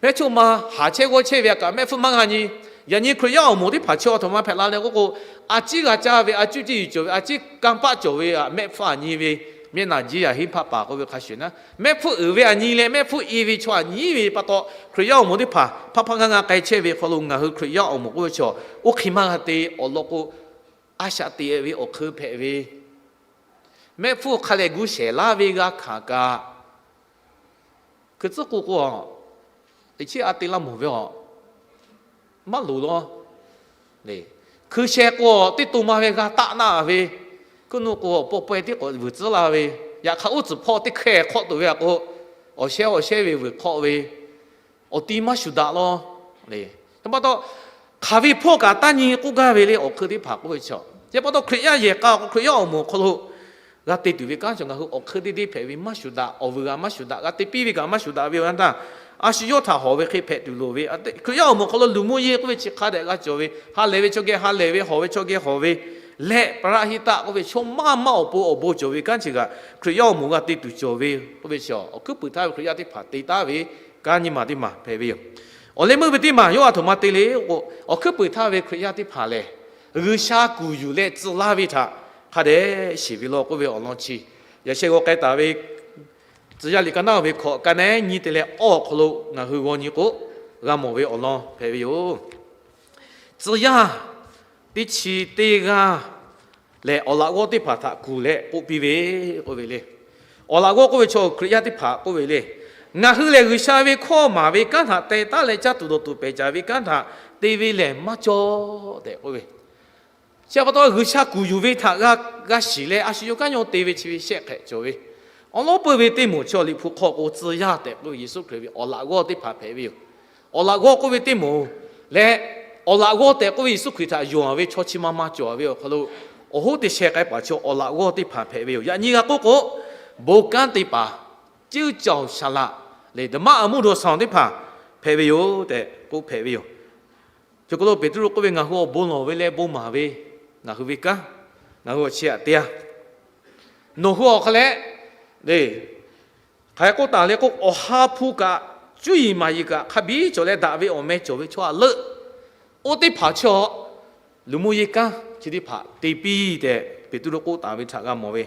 Mehˇchawˇma haˍ chehˇ g'awˇ chehˇ ve htaꞈ kaꞈ mehˆ hpfuhˇ maˇ g'a nyi. Yaꞈ nyi Hkriꞈ yaˇ awˬ moˍ teˇ hpaˍ chi aˬ htoꞈ ma hpehꞈ la le k'oˆ k'o, a ciˉ g'a caˇ ve, a cuˇ ciˇ yuˬ cawˬ ve, a ciˉ kanˇ paˆ cawˬ ve htaꞈ mehˆ hpfuhˇ aꞈ nyi ve, mehˆ naˍ jiˇ yaꞈ henˇ hpaˆ paˍ k'oˆ ve hk'a shuˍ naˉ, mehˆ hpfuhˇ uiˍ ve aꞈ nyi leh mehˆ hpfuhˇ i ve chaw aꞈ nyi ve pa taw, Hkriꞈ yaˇ awˬ moˍ teˇ hpaˍ hpaˇ hpaˇ g'aˇ g'aˇ k'ai chehˇ ve hk'aw lo ngaˬ hui Hkriꞈ yaˇ awˬ moˍ k'oˆ ve chaw, oˇ hk'e maˇ g'a te awˬ lawn k'o, a shaꞈ teꞈ ve awˬ hk'eun hpehꞈ ve, mehˆ hpfuhˇ hk'a lehˬ gu shehˍ laˇ ve g'a hkanˍ kaꞈ, hkui tcuhˉ k'o k'o, teꞈ chiˉ a te laˇ mawˬ ve a, maˇ loˍ law. Hkui sheh k'o, teˇ to ma ve g'a taˆ naˆ ve, hkuiˉ nuˆ k'o, pawˇ pawehˇ tiˉ k'awꞈ vuiˬ tcuhˉ la ve, yaꞈ hk'aˇ uˉ tcuhˍ hpawˇ teˇ hkehˇ hk'awˆ tuˬ ve a k'o, awˬ shehˇ awˬ shehˇ ve vuiˬ hk'awˆ ve, awˬ ti maˇ shuˍ daꞈ law. Chi pa taw, hk'aˬ ve hpawˇ kaꞈ taˇ nyi k'oˆ gaˇ ve le awˬ hk'eun teˇ hpaˍ k'oˆ ve chaw. Chi pa taw, Hkriꞈ yaˇ yehˬ k'a awˬ hk'aw, Hkriꞈ yaˇ awˬ moˍ awˬ hk'aw lo g'a te tuˬ ve kanˉ chaw ngaˬ hui awˬ hk'eun teˇ deˇ hpehꞈ ve maˇ shuˍ daꞈ, awˬ vuiˬ g'a maˇ shuˍ daꞈ, g'a te piˇ ve kaꞈ maˇ shuˍ daꞈ ve awˬ yanˇ htaˇ, a shu yawˇ htaꞈ hawˍ ve hk'e hpehꞈ tuˬ loˍ ve, Hkriꞈ yaˇ awˬ moˍ awˬ hk'aw lo လူမှုရေး k'oˆ ve chi hk'a dehꞈ g'a cawˬ ve, ha lehˬ ve chaw geh ha lehˬ ve, hawˍ ve chaw geh hawˍ ve, leh ပရဟိတ k'oˆ ve chaw maˇ maˇ awˬ pon awˬ bon cawˬ ve kanˉ chi kaꞈ Hkriꞈ yaˇ awˬ moˍ g'a te tuˬ cawˬ ve k'oˆ ve chi, awˬ hkuiˉ puiˍ htaˇ ve Hkriꞈ yaˇ teˇ hpaˍ te taˉ ve kanˉ nyiˇ maˬ teˇ maˬ hpehꞈ ve yoˬ. Awˬ leh meuˇ ve teˇ maˬ yawˇ a htoꞈ ma te le k'o, awˬ hkuiˉ puiˍ htaˇ ve Hkriꞈ yaˇ teˇ hpaˍ lehˬ, G'uiˬsha kuˬ yuˬ leh tcuh laˇ ve htaꞈ hk'a dehꞈ shiˍ ve law k'oˆ ve awˬ lawn chi, yaꞈ sheh g'aw k'ai taˍ ve Tcuh yaˇ liꞈ ka naˉ ve hkawꞈ ka nehˉ nyi te leh awˬ hk'aw lo ngaˬ hui g'aw nyi k'o, g'a mawˬ ve awˬ lawn hpehꞈ ve yoˬ. Tcuh yaˇ teˇ chi teˇ g'aˇ lehˬ, awˬ laꞈ g'awˇ teˇ hpaˍ htaꞈ kuˬ leh k'oˆ piˇ ve k'oˆ ve le. Awˬ laꞈ g'awˇ k'oˆ ve chaw Hkriꞈ yaˇ teˇ hpaˍ k'oˆ ve le. Ngaˬ hui lehˬ, G'uiˬsha ve hkawˇ maˍ ve kanˉ htaꞈ teh taˉ leh caˇ tuˬ dawˬ tuˬ pehˬ caˍ ve kanˉ htaꞈ te ve lehˬ maˇ cawˇ tehꞈ k'oˆ ve. Chi pa taw G'uiˬsha kuˬ yuˬ ve htaꞈ g'a shiˍ leh, a shu yawˇ kanˉ yawˇ te ve chi ve shehˆ hk'ehꞈ cawˬ ve. Awˬ lawn peuˇ ve teˇ moˍ chaw Liꞈ hpu hk'aw k'o, tcuh yaˇ tehꞈ k'oˆ ve Yeˍsuˆ Hkriꞈ ve awˬ laꞈ g'awˇ teˇ hpaˍ hpehꞈ ve yoˬ. Awˬ laꞈ g'awˇ k'oˆ ve teˇ moˍ leh awˬ laꞈ g'awˇ tehꞈ k'oˆ ve Yeˍsuˆ Hkriꞈ htaꞈ yonˍ ve chaw chi ma ma cawˬ ve awˬ hk'aw lo, awˬ hoˉ te sheh k'ai paˍ chaw awˬ laꞈ g'awˇ teˇ hpaˍ hpehꞈ ve yoˬ. Yaꞈ nyi g'a k'oˆ k'o, bon kanˉ te paˍ, ceuˇ caoˬ shaˍ laꞈ leh ဓမ္မအမှုတော်ဆောင် teˇ hpaˍ hpehꞈ ve yoˬ tehꞈ k'oˆ hpehꞈ ve yoˬ. Chi hk'aw lo Peˍtruˆ k'oˆ ve, Ngaˬ hui awˬ bon lawˬ ve leh bon maˍ ve ngaˬ hui ve kanˉ, ngaˬ hui awˬ chi aꞈ te-a. Nawˬ hui awˬ hk'a leh, hk'aˬ hk'e k'oˆ taˍ le k'o, awˬ ha hpu kaꞈ cuˇ yiˍ maˍ yiˍ kaꞈ hk'a biˇ cawˬ leh daꞈ ve awˬ meh cawˬ ve chaw aꞈ leuˆ, oˇ teˇ hpaˍ chaw luˬ mvuhˇ yeˇ kanˉ chi teˇ hpaˍ te piˇ tehꞈ Peˍtruˆ k'oˆ taˍ ve htaꞈ g'a mawˬ ve.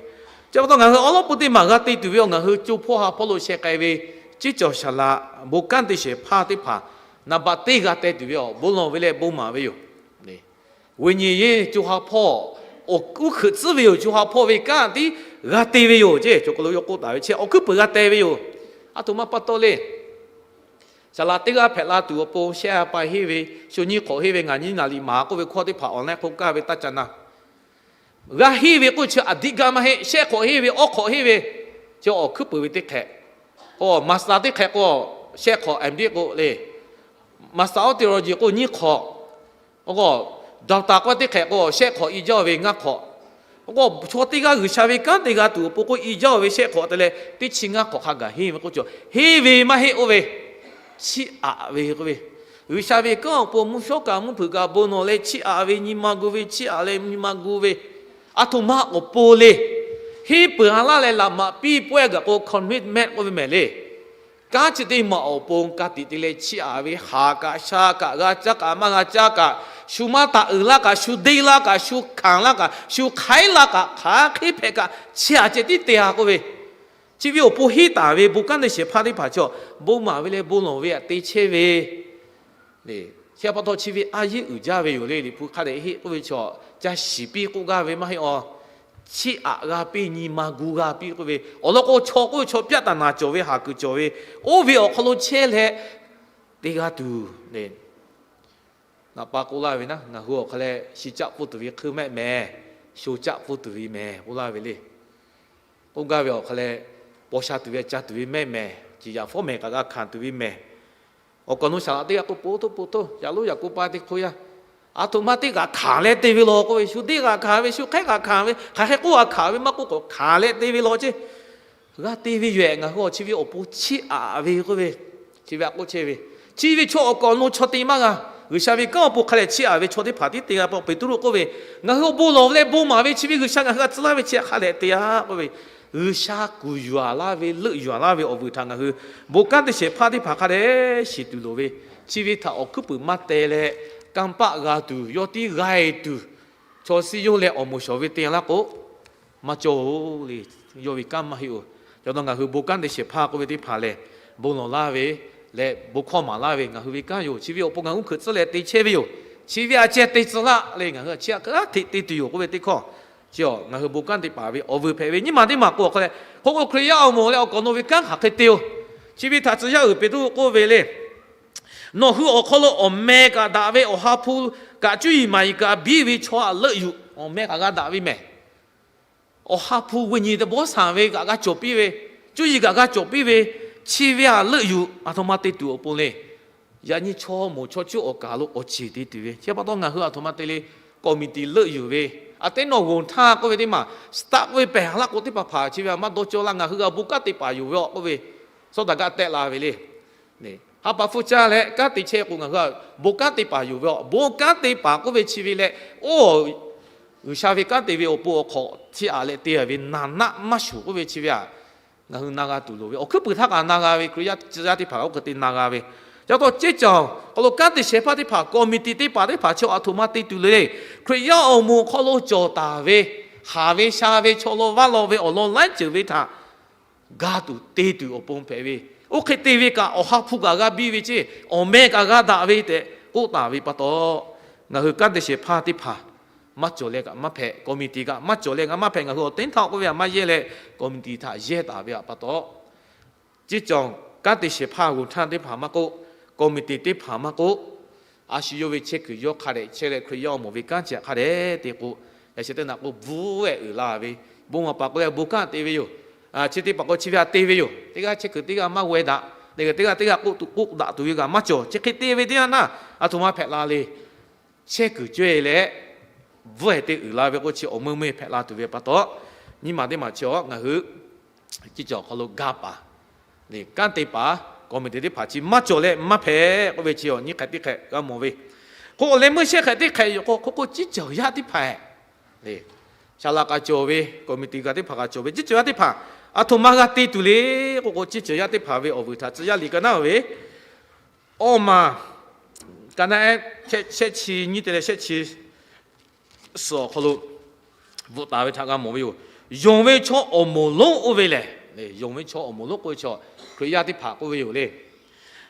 Chi pa taw ngaˬ hui awˉ lawˉ pon teˇ maˬ g'a te tuˬ ve awˬ, ngaˬ hui co hpawˇ ha hpawˇ lo sheh k'ai ve ceuˇ caoˬ shaˍ laꞈ bon kanˉ te shehˍ hpaˇ teˇ hpaˍ naˍ baꞈ teˇ g'a teh tuˬ ve awˬ, bon lawˬ ve leh bon maˍ ve yoˬ. Ve nyi yeˇ co ha hpawˇ, awˬ uˉ hkeuꞈ tcuhˉ ve yoˬ. Co ha hpawˇ ve kanˉ tiˉ g'a te ve yoˬ. Chi hk'aw lo yawˇ k'oˆ taˍ ve chi awˬ hkuiˉ puiˍ g'a teh ve yoˬ. Aˬ htoꞈ ma pa taw le. Shaˍ laꞈ teˇ g'aˇ hpehꞈ la tuˬ awˬ pon shehˆ ha pa henˇ ve, shu nyiˇ hk'awꞈ henˇ ve, ngaˬ nyiˇ naˍ riˍ maˍ k'oˆ ve hkawˇ teˇ hpaˍ online hk'oˆ gaˇ ve taˇ ca na. G'a henˇ ve k'oˆ chi aˬ diˆ gaˇ maˇ heˆ. Shehˆ hk'awꞈ henˇ ve, awˇ hk'awꞈ henˇ ve, chi awˬ hkuiˉ puiˍ ve teˇ hk'ehꞈ. Master teˇ hk'ehꞈ k'o, shehˆ hk'awꞈ M.Div k'o le, Master of Theology k'o nyiˇ hk'awꞈ, k'o doctor k'o teˇ hk'ehꞈ k'o shehˆ hk'awꞈ i jaˇ ve ngaˇ hk'awꞈ. K'o chaw teˇ g'aˇ G'uiˬsha ve kanˉ te g'a tuˬ awˬ pon k'o i jaˇ ve shehˆ hk'awꞈ te leh teˇ chi ngaˇ hk'awꞈ hk'a gaˬ henˇ ve k'oˆ cawˬ. Henˇ ve maˇ heˆ k'oˆ ve, chiˇ aꞈ ve k'oˆ ve, G'uiˬsha ve kanˉ awˬ pon mvuhˇ shawˉ kaꞈ mvuhˇ hpeuꞈ kaꞈ bon lawˬ leh chiˇ aꞈ ve nyi ma gu ve, chiˇ aꞈ leh nyi ma gu ve, aˬ htoꞈ ma awˬ pon le. Henˇ peuˬ a laˇ leh laꞈ maꞈ piˇ pawehˇ gaˬ k'o commitment k'oˆ ve mehˍ le. Kanˉ chi teˇ maˬ awˬ pon ka tiꞈ te leh chiˇ aꞈ ve, haˍ kaꞈ sha kaꞈ g'a caˇ kaꞈ maˇ g'a caˇ kaꞈ, shu maˇ taꞈ uiˍ laˇ kaꞈ, shu deˇ laˇ kaꞈ, shu hkanˍ laˇ kaꞈ, shu hk'aiˉ laˇ kaꞈ, hk'aˬ hk'e hpehꞈ kaꞈ, chi aꞈ ceh tiˉ te-a k'oˆ ve, chi ve awˬ pon henˇ taˍ ve bon kanˉ te shehˍ hpaˇ teˇ hpaˍ chaw bon maˍ ve leh bon lawˬ ve aꞈ te chehˇ ve le. Chi pa taw chi ve a yeˇ uiˍ jaˇ ve yoˬ le. Liꞈ hpu hk'a dehꞈ heˆ k'oˆ ve chaw ca shiˍ piˇ k'oˆ gaˇ ve maˇ heˆ a. Chiˇ aꞈ g'a piˇ, nyi ma gu g'a piˇ k'oˆ ve awˬ lawn k'o, chaw k'oˆ ve chaw pyaˆ taˍ naˍ cawˬ ve, haˍ kuiˬ cawˬ ve, oˇ ve awˬ hk'aw lo chehˇ leh te g'a tuˬ le. Naˍ pa k'oˆ laˇ ve naˉ, ngaˬ hui awˬ hk'a leh shi caˆ pfuhˇ tuˬ ve hk'eun mehˆ mehˍ, sho caˆ pfuhˇ tuˬ ve mehˍ k'oˆ laˇ ve le. K'oˆ gaˇ ve awˬ hk'a leh, paw sha tuˬ ve ca tuˬ ve mehˆ mehˍ, ciˍ yaꞈ fawˉ mehˍ kaꞈ g'a hkanˍ tuˬ ve mehˍ. Awˬ kaˍ awˬ nu shaˍ laꞈ teˇ g'aˇ k'oˆ po htoˇ po htoˇ, yaꞈ loˉ yaꞈ k'oˆ pa teˇ hk'oˆ yaˇ, aˬ htoꞈ ma teˇ g'aꞈ hkanˍ leh te ve law k'oˆ ve, shu deˇ g'aꞈ hkanˍ ve, shu hk'aiˉ g'aꞈ hkanˍ ve, hk'aˬ hk'e k'oˆ g'a hkanˍ ve maˇ k'oˆ k'o hkanˍ leh te ve law ceˇ. G'a te ve yoˬ-ehˍ, ngaˬ hui awˬ chi ve awˬ pon chiˇ aꞈ ve k'oˆ ve, chi ve a k'oˆ chehˇ ve, chi ve chaw awˬ kaˍ awˬ nu chaw te maˇ g'a. G'uiˬsha ve kanˉ awˬ pon hk'a leh chiˇ aꞈ ve chaw teˇ hpaˍ tiˉ te g'a pa. Peˍtruˆ k'oˆ ve, ngaˬ hui awˬ bon lawˬ leh bon maˍ ve chi ve G'uiˬsha ngaˬ hui g'a tcuh laˇ ve chi hk'a leh te-a k'oˆ ve, G'uiˬsha kuˬ yuˬ-a laˇ ve, leuˆ yuˬ-a laˇ ve awˬ vuiˬ htaꞈ ngaˬ hui bon kanˉ te shehˍ hpaˇ teˇ hpaˍ hk'a dehꞈ shiˍ tuˬ loˍ ve, chi ve htaꞈ awˬ hkuiˉ puiˍ maˇ teh leh, kanˇ paˆ g'a tuˬ, yawˇ tiˉ g'a-e tuˬ, chaw siˉ yoˇ leh awˬ moˍ shawˍ ve te laˇ k'o, maˇ cawˬ-oˬ le. Yawˇ ve kanˉ maˇ heˆ-oˬ. Yaꞈ taw ngaˬ hui bon kanˉ te shehˍ hpaˇ k'oˆ ve teˇ hpaˍ lehˬ, bon lawˬ laˇ ve leh bon hkawˇ maˍ laˇ ve ngaˬ hui ve kanˉ yoˬ. Chi ve awˬ pon ngaˬ hui uˉ hkeuꞈ tcuhˉ leh te chehˇ ve yoˬ. Chi ve aꞈ ceh te tcuh laˇ le, ngaˬ hui a chi hk'aˬ hk'e te tuˬ yoˬ k'oˆ ve teˇ hkawˇ, chi ngaˬ hui bon kanˉ te paˍ ve awˬ vuiˬ hpehꞈ ve nyiˇ maˬ teˇ maˬ k'o awˬ hk'a leh, hk'oˆ k'o Hkriꞈ yaˇ awˬ moˍ leh awˬ kaˍ awˬ nu ve kanˉ hk'aˬ hk'e te-oˬ. Chi ve htaꞈ tcuh yaˇ uiˍ Peˍtruˆ k'oˆ ve le, nawˬ hui awˬ hk'aw lo awˬ meh kaꞈ daꞈ ve, awˬ ha hpu kaꞈ cuˇ yiˍ maˍ yiˍ kaꞈ biˇ ve chaw aꞈ leuˆ yuˬ. Awˬ meh kaꞈ g'a daꞈ ve mehˍ. Awˬ ha hpu ve nyi teˇ bawˇ shaˍ ve kaꞈ g'a cawˬ piˇ ve, cuˇ yiˍ kaꞈ g'a cawˬ piˇ ve, chi ve aꞈ leuˆ yuˬ. Aˬ htoꞈ ma te tuˬ awˬ pon le. Yaꞈ nyi chaw moˍ chaw cuˇ awˬ kaˍ lo awˬ ceˬ te tuˬ ve, chi pa taw ngaˬ hui aˬ htoꞈ ma te le, committee leuˆ yuˬ ve, aꞈ teˉ nawˬ g'oˬ htaˇ k'oˆ ve teˇ maˬ, staff k'oˆ ve pehˬ laˇ k'o teˇ hpaˍ hpaˍ chi ve aꞈ maˇ dawˇ cawˇ laˇ. Ngaˬ hui g'a bon kanˉ te paˍ yoˬ ve awˬ k'oˆ ve, sawˉ daꞈ kaꞈ tehˆ la ve le. Ha pa hpfuhˇ caˇ leh kanˉ te chehˇ k'o ngaˬ hui bon kanˉ te paˍ yoˬ ve awˬ, bon kanˉ te paˍ k'oˆ ve chi ve leh, oˇ G'uiˬsha ve kanˉ te ve awˬ pon awˬ hk'awꞈ chiˇ aꞈ leh te-a ve naˍ naˆ maˇ shuˍ k'oˆ ve chi ve aꞈ, ngaˬ hui na g'a tuˬ loˍ ve, awˬ hkuiˉ puiˍ htaˇ kaꞈ na g'a ve, Hkriꞈ yaˇ tcuh yaˇ teˇ hpaˍ oˇ hk'e te na g'a ve. Yaꞈ taw ceˇ caˬ hk'aw lo kanˉ te shehˍ hpaˇ teˇ hpaˍ committee teˇ hpaˍ teˇ hpaˍ chi aˬ htoꞈ ma te tuˬ le le, Hkriꞈ yaˇ awˬ moˍ hk'aw lo cawˬ taˍ ve, haˍ ve sha ve, chaw law vaˇ law ve awˬ lawn laiˉ ceuˬ ve htaꞈ ga tuˬ te tuˬ awˬ pon hpehꞈ ve, oˇ hk'e te ve kaꞈ awˬ ha hpu kaꞈ g'a biˇ ve ceˇ, awˬ meh kaꞈ g'a daꞈ ve tehꞈ k'oˆ taˍ ve pa taw, ngaˬ hui kanˉ te shehˍ hpaˇ teˇ hpaˍ maˇ cawˬ leh kaꞈ maˇ hpehꞈ, committee kaꞈ maˇ cawˬ leh kaꞈ maˇ hpehꞈ, ngaˬ hui awˬ teˇ htaˇ k'oˆ ve aꞈ maˇ yehˇ leh committee htaꞈ yehˇ taˍ ve aꞈ pa taw, ceˇ caˬ kanˉ te shehˍ hpaˇ g'oˬ htaˇ teˇ hpaˍ maˇ k'oˆ, committee teˇ hpaˍ maˇ k'oˆ, a shu yawˇ ve chehˇ kuiˬ yawˇ hk'a dehꞈ chehˇ leh Hkriꞈ yaˇ awˬ moˍ ve kanˉ chi hk'a dehꞈ te k'o, yaꞈ sheh teˇ naꞈ k'o bvuhˉ-ehˍ uiˍ la ve, bon maˍ paˍ k'oˆ leh bon kanˉ te ve yoˬ. Chi teˇ hpaˍ k'o chi ve aꞈ te ve yoˬ. Teˇ g'aˇ chehˇ kuiˬ teˇ g'aˇ maˇ g'aw-e daꞈ, teˇ g'aˇ teˇ g'aˇ k'oˆ tuˬ k'oˆ daꞈ tuˬ ve kaꞈ maˇ cawˬ. Chi hk'e te ve teˇ yanˇ naˇ, aˬ htoꞈ ma hpehꞈ la le. chehˇ kuiˬ cawehˇ leh bvuhˆ-e te uiˍ la ve k'o chi awˬ meuˇ meuˇ hpehꞈ la tuˬ ve pa taw, nyiˇ maˬ teˇ maˬ chi a ngaˬ hui ciˇ cawˬ awˬ hk'aw lo gaˇ paˍ le, kanˉ te paˍ committee teˇ hpaˍ chi maˇ cawˬ leh maˇ hpehꞈ k'oˆ ve chi a nyiˇ hk'ehꞈ teˇ hk'ehꞈ g'a mawˬ ve. K'o awˬ leh meuˇ shehˆ hk'ehꞈ teˇ hk'ehꞈ yoˬ k'o, hk'oˆ k'o ciˇ cawˬ yaˇ teˇ hpaˍ le, saˍ laꞈ k'a cawˬ ve, committee kaꞈ teˇ hpaˍ k'a cawˬ ve ciˇ cawˬ yaˇ teˇ hpaˍ aˬ htoꞈ ma g'a te tuˬ le k'oˆ k'o, ciˇ cawˬ yaˇ teˇ hpaˍ ve awˬ vuiˬ htaꞈ tcuh yaˇ liꞈ ka naˉ ve awˬ maˬ ka naˉ shehˆ chi nyiˇ te leh shehˆ chi suhˍ awˬ hk'aw lo bvuhꞈ taˍ ve htaꞈ g'a mawˬ ve yoˬ. Yonˍ ve chaw awˬ moˍ lonˉ oˇ ve lehˬ, yonˍ ve chaw awˬ moˍ lonˉ k'oˆ ve chaw Hkriꞈ yaˇ teˇ hpaˍ k'oˆ ve yoˬ le.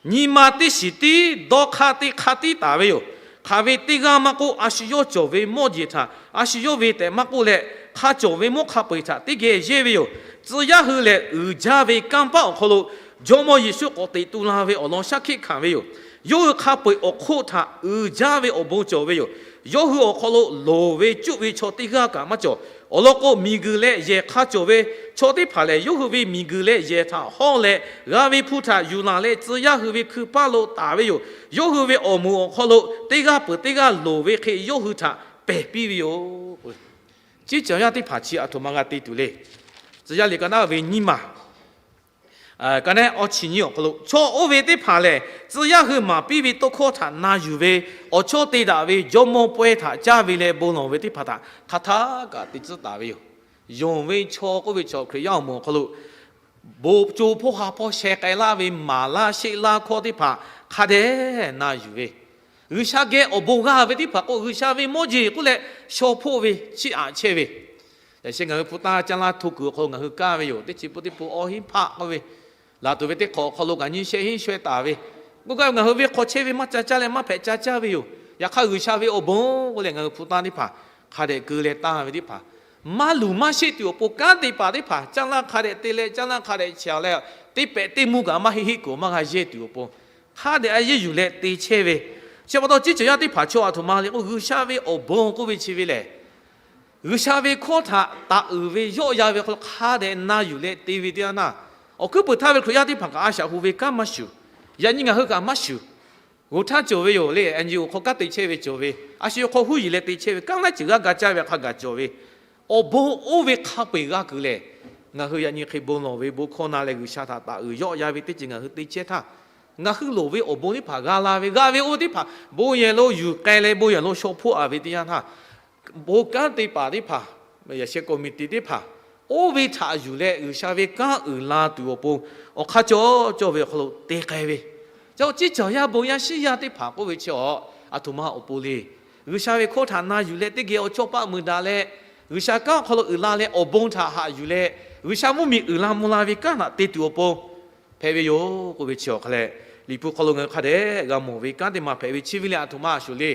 Nyi ma teˇ shiˍ tiˉ dawˇ hk'aˇ teˇ hk'aˇ tiˉ taˍ ve yoˬ. Hk'aˬ ve teˇ g'aˇ maˇ k'oˆ, a shu yawˇ cawˬ ve mawˇ jeˬ htaꞈ a shu yawˇ ve tehꞈ maˇ k'oˆ leh, hk'a cawˬ ve mawˇ hk'a peu-eˬ htaꞈ teˇ geh yehˇ ve yoˬ. Tcuh yaˇ hui lehˬ, uiˍ jaˇ ve kanˇ paˆ awˬ hk'aw lo Jawˇmawˇ Yeˍsuˆ k'awꞈ teꞈ tu la ve awˬ lawn shaˉ hkiˆ hkanˍ ve yoˬ. Yawˇ hui hk'a peu-eˬ awˬ hk'oˆ htaꞈ uiˍ jaˇ ve awˬ bon cawˬ ve yoˬ. Yawˇ hui awˬ hk'aw lo loˍ ve cuˆ ve chaw teˇ g'aˇ kaꞈ maˇ cawˬ. Awˬ lawn k'o, miˬguiˬ leh yehˬ hk'a cawˬ ve chaw teˇ hpaˍ lehˬ, yawˇ hui ve miˬguiˬ leh yehˬ htaꞈ hawˇ leh g'a ve hpu htaꞈ yuˬ laˬ leh tcuh yaˇ hui ve hkui paˇ lo taˍ ve yoˬ. Yawˇ hui ve awˬ moˍ awˬ hk'aw lo teˇ g'aˇ peuˬ teˇ g'aˇ loˍ ve hk'e yawˇ hui htaꞈ pehˬ piˇ ve yoˬ. Ciˇ cawˬ yaˇ teˇ hpaˍ chi aˬ htoꞈ ma g'a te tuˬ le. Tcuh yaˇ liꞈ ka naˉ ve nyiˇ maˬ ka naˉ awˇ chi nyiˇ awˬ hk'aw lo, chaw oˇ ve teˇ hpaˍ lehˬ, tcuh yaˇ hui maˍ piˇ ve tawˇ hkawˇ htaꞈ na yuˬ ve awˬ chawˇ te daꞈ ve jawˇmawˇ pawehˇ htaꞈ caˇ ve leh bon lawˬ ve teˇ hpaˍ htaꞈ hk'aˬ htaˇ kaꞈ te tcuhˉ taˍ ve yoˬ. Yonˍ ve chaw k'oˆ ve chaw Hkriꞈ yaˇ awˬ moˍ awˬ hk'aw lo bon co hpawˇ ha hpawˇ sheh k'ai laˇ ve maˍ laˇ sheˆ laˇ hkawˇ teˇ hpaˍ hk'a dehꞈ na yuˬ ve, G'uiˬsha geh awˬ bon g'a ve teˇ hpaˍ k'o, G'uiˬsha ve mawˇ jeˬ k'oˆ leh shaw hpoˆ ve chiˇ aꞈ chehˇ ve, yaꞈ sheh ngaˬ hui hpu taˇ caˇ laˇ hto kuiˬ awˬ hk'aw lo ngaˬ hui kaˇ ve yoˬ. Teˇ chi pun teˇ pun awˇ hinˉ hpaˆ k'oˆ ve, laˬ tuˬ ve teˇ hk'awꞈ awˬ hk'aw lo kaꞈ nyi sheh hinˉ shaweh taˍ ve, k'oˆ gaˇ ve ngaˬ hui venˇ hk'aw chehˇ ve maˇ ca caˇ leh maˇ hpehꞈ ca caˇ ve yoˬ. Yaꞈ hk'aˇ G'uiˬsha ve awˬ bon k'oˆ leh ngaˬ hui hpu taˇ teˇ hpaˍ hk'a dehꞈ keu leh tanˇ ve teˇ hpaˍ, maˇ luˬ maˇ sheˆ tuˬ awˬ pon kanˉ te paˍ teˇ hpaˍ caˇ laˇ hk'a dehꞈ te leh caˇ laˇ hk'a dehꞈ chehˬ leh, teˇ pehꞈ teˇ mvuhˇ kaꞈ maˇ heˆ heˆ kuiˬ maˇ g'a yehˇ tuˬ awˬ pon hk'a dehꞈ a yeˇ yuˬ leh te chehˇ ve. Chi pa taw ciˇ cawˬ yaˇ teˇ hpaˍ chaw aˬ htoꞈ ma le k'o, G'uiˬsha ve awˬ bon k'oˆ ve chi ve lehˬ, G'uiˬsha ve hkawˇ htaꞈ taˍ uiˍ ve yawˆ yan ve hk'aw lo hk'a dehꞈ na yuˬ leh te ve teˇ yanˇ htaˇ, awˬ hkuiˉ puiˍ htaˇ ve Hkriꞈ yaˇ teˇ hpaˍ kaꞈ a shaꞈ hu ve kanˉ maˇ shuˍ, yaꞈ nyi ngaˬ hui kaꞈ maˇ shuˍ. G'oˬ htaˇ cawˬ ve yoˬ le, N G O hk'aw kanˉ te chehˇ ve cawˬ ve, a shu hk'aw huˉ yiˍ leh te chehˇ ve kanˉ laiˉ ceuˬ g'aˇ ga caˇ ve hk'a gaˬ cawˬ ve, awˬ bon oˇ ve hk'a peu-eˬ g'a kuiˬ lehˬ, ngaˬ hui yaꞈ nyi hk'e bon lawˬ ve bon hkawˇ na leh G'uiˬsha htaꞈ taˍ uiˍ yawˆ yan ve teˇ ceuˬ ngaˬ hui te chehˇ htaˇ, ngaˬ hui loˍ ve awˬ bon teˇ hpaˍ g'a la ve, g'a ve oˇ teˇ hpaˍ bon yehˬ lo yuˬ k'ai leh bon yehˬ lo shaw hpoˆ a ve teˇ yanˇ htaˇ, bon kanˉ te paˍ teˇ hpaˍ, yaꞈ sheh committee teˇ hpaˍ oˇ ve htaꞈ yuˬ leh G'uiˬsha ve kanˉ uiˍ la tuˬ awˬ pon awˬ hk'aˇ cawˇ cawˇ ve awˬ hk'aw lo te k'ai ve, ca ciˇ cawˬ yaˇ bon yaˇ shiˉ yaˇ teˇ hpaˍ k'oˆ ve chi a, aˬ htoꞈ ma awˬ pon le. G'uiˬsha ve hkawˇ htaꞈ na yuˬ leh teˇ geh awˬ chawˇ paˆ mui daꞈ leh, G'uiˬsha kanˉ awˬ hk'aw lo uiˍ la leh awˬ bon htaꞈ haꞈ yuˬ leh, G'uiˬsha mvuhˇmiˬ uiˍ la mvuh la ve kanˉ htaꞈ te tuˬ awˬ pon hpehꞈ ve yoˬ k'oˆ ve chi awˬ hk'a leh, Liꞈ hpu hk'aw lo ngaˬ hui hk'a dehꞈ g'a mawˬ ve kanˉ teˇ ma hpehꞈ ve chi ve le. Aˬ htoꞈ ma a shuˍ le.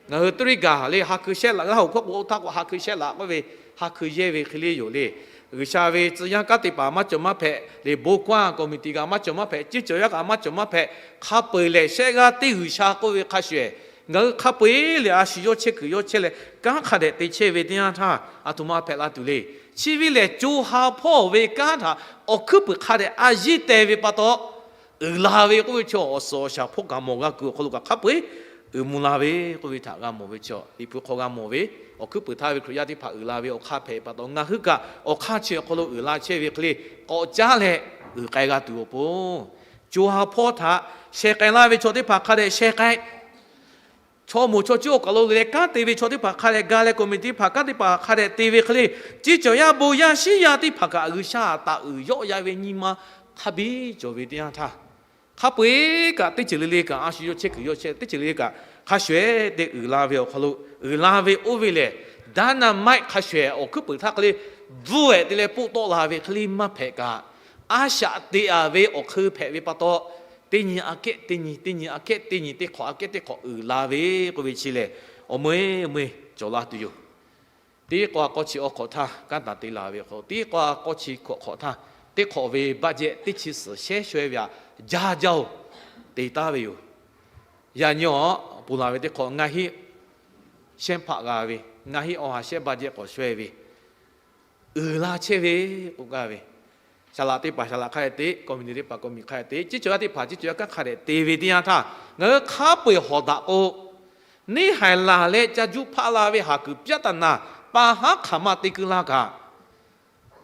Ngaˬ hui teˇ riˉ gaˬ le ha hkui shehˆ laꞈ g'aˇ hoꞈ hkawˇ k'o oˇ htaˇ k'o ha hkui shehˆ laꞈ k'oˆ ve, ha hkui yehˇ ve hk'e le yoˬ le. G'uiˬsha ve tcuh yaˇ kanˉ te paˍ maˇ cawˬ maˇ hpehꞈ le, bon kanˉ committee kaꞈ maˇ cawˬ maˇ hpehꞈ, ciˇ cawˬ yaˇ kaꞈ maˇ cawˬ maˇ hpehꞈ, hk'a peu-eˬ lehˬ shehˆ g'aˇ teˇ G'uiˬsha k'oˆ ve hk'a shuˍ, ngaˬ hui hk'a peu-eˬ lehˬ a shu yawˇ chehˇ kuiˬ yawˇ chehˇ leh kanˉ hk'a dehꞈ te chehˇ ve teˇ yanˇ htaˇ, aˬ htoꞈ ma hpehꞈ la tuˬ le. Chi ve lehˬ, co ha hpawˇ ve kanˉ htaꞈ awˬ hkuiˉ puiˍ hk'a dehꞈ a yeˇ teh ve pa taw, uiˍ la ve k'oˆ ve chi awˬ suhˍ awˬ shaˍ hpawˇ kaꞈ mawˬ g'a kuiˬ awˬ hk'aw lo kaꞈ hk'a peu-eˬ uiˍ mvuh la ve k'oˆ ve htaꞈ g'a mawˬ ve chi, Liꞈ hpu hk'aw g'a mawˬ ve, awˬ hkuiˉ puiˍ htaˇ ve Hkriꞈ yaˇ teˇ hpaˍ uiˍ la ve awˬ hk'aˇ hpehꞈ pa taw, ngaˬ hui kaꞈ awˬ hk'aˇ chi awˬ hk'aw lo uiˍ la chehˇ ve hk'e le, k'awꞈ caˉ leh uiˍ k'ai g'a tuˬ awˬ pon, co ha hpawˇ htaꞈ sheh k'ai laˇ ve chaw teˇ hpaˍ hk'a dehꞈ sheh k'ai, chaw moˍ chaw cuˉ awˬ kaˬ lo leh kanˉ te ve chaw teˇ hpaˍ hk'a dehꞈ ga leh committee teˇ hpaˍ kanˉ teˇ hpaˍ hk'a dehꞈ te ve hk'e le, ciˇ cawˬ yaˇ bon yaˇ shiˉ yaˇ teˇ hpaˍ kaꞈ G'uiˬsha taˍ uiˍ yawˆ yan ve nyi ma hk'a biˇ cawˬ ve teˇ yanˇ htaˇ, hk'a peu-eˬ kaꞈ teˇ ceuˬ le le kaꞈ a shu yawˇ chehˇ kuiˬ yawˇ chehˇ teˇ ceuˬ le le kaꞈ hk'a shuˍ-ehˍ te uiˍ la ve awˬ hk'aw lo, uiˍ la ve oˇ ve lehˬ, dynamite hk'a shuˍ-ehˍ awˬ hkuiˉ puiˍ htaˇ hk'e le bvuhˇ-ehˍ te leh poˆ tawˆ la ve hk'e le maˇ hpehꞈ kaꞈ, a shaꞈ teꞈ-a ve awˬ hk'eun hpehꞈ ve pa taw, teˇ nyi aꞈ kehˉ teˇ nyi, teˇ nyi aꞈ kehˉ teˇ nyi, teˇ hk'awꞈ aꞈ kehˉ teˇ hk'awꞈ uiˍ la ve k'oˆ ve chi lehˬ, awˬ meuˇ meuˇ cawˬ la tuˬ yoˬ. Teˇ k'o a k'awˇ chi awˬ hk'awꞈ htaˇ kanˉ taˍ te la ve awˬ hk'aw lo, teˇ k'o a k'awˇ chi hkawꞈ hk'awꞈ htaˇ, teˇ hk'awꞈ ve budget teˇ chi suhˍ shehˉ shawehˇ ve aꞈ jaˇ jaˇ-oˬ te taˍ ve yoˬ. Yaꞈ nyi awˬ ponˬ laˬ ve teˇ hk'awꞈ ngaˇ hinˉ shehˉ hpaˆ g'a ve, ngaˇ hinˉ awˬ ha shehˉ budget k'awꞈ shawehˇ ve, uiˍ la chehˇ ve k'oˆ gaˇ ve, saˍ laꞈ teˇ hpaˍ saˍ laꞈ hk'a dehꞈ te, committee teˇ hpaˍ committee hk'a dehꞈ te, ciˇ cawˬ yaˇ teˇ hpaˍ ciˇ cawˬ yaˇ kanˉ hk'a dehꞈ te ve teˇ yanˇ htaˇ, ngaˬ hui hk'a peu-eˬ hawˍ daꞈ k'o, neˇ haiˬ laˬ leh ca juˇ hpaˆ la ve haˍ kuiˬ pyaˇ taˍ naˍ, pa haˉ hk'aˬ ma te keu la kaꞈ,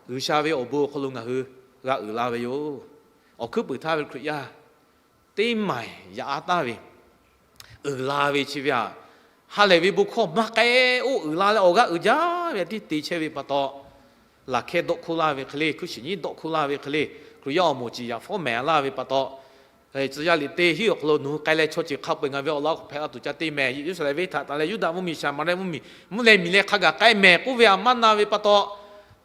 G'uiˬsha ve awˬ bon awˬ hk'aw lo ngaˬ hui g'a uiˍ la ve yoˬ. Awˬ hkuiˉ puiˍ htaˇ ve Hkriꞈ yaˇ teˇ maiˬ yaꞈ a taˍ ve uiˍ la ve chi ve aꞈ, ha lehˬ ve bon hkawˇ maˇ k'ai, oˇ uiˍ la leh awˬ g'aˇ uiˍ jaˇ ve tiˉ te chehˇ ve pa taw, laˬ hkehˇ dawˆ hkuˇ laˇ ve hk'e le, hkuiˇ shiˍ nyiˉ dawˆ hkuˇ laˇ ve hk'e le, Hkriꞈ yaˇ awˬ moˍ ciˍ yaꞈ fawˉ mehˍ laˇ ve pa taw, tcuh yaˇ liꞈ teˇ hinˉ awˬ hk'aw lo nawˬ hui k'ai leh chaw ceuˬ hk'a peu-eˬ ngaˬ ve awˬ lawn hk'aw hpehꞈ la tuˬ ca te mehˍ. Yeˍruˆsaˍlehnˍ venˇ htaꞈ taˍ leh Yuˇdaꞈ mvuhˇmiˬ, Saˍmaˍriˆ mvuhˇmiˬ, mvuhˇ leh miˬ leh hk'a gaˬ k'ai mehˍ k'oˆ ve aꞈ maˇ na ve pa taw,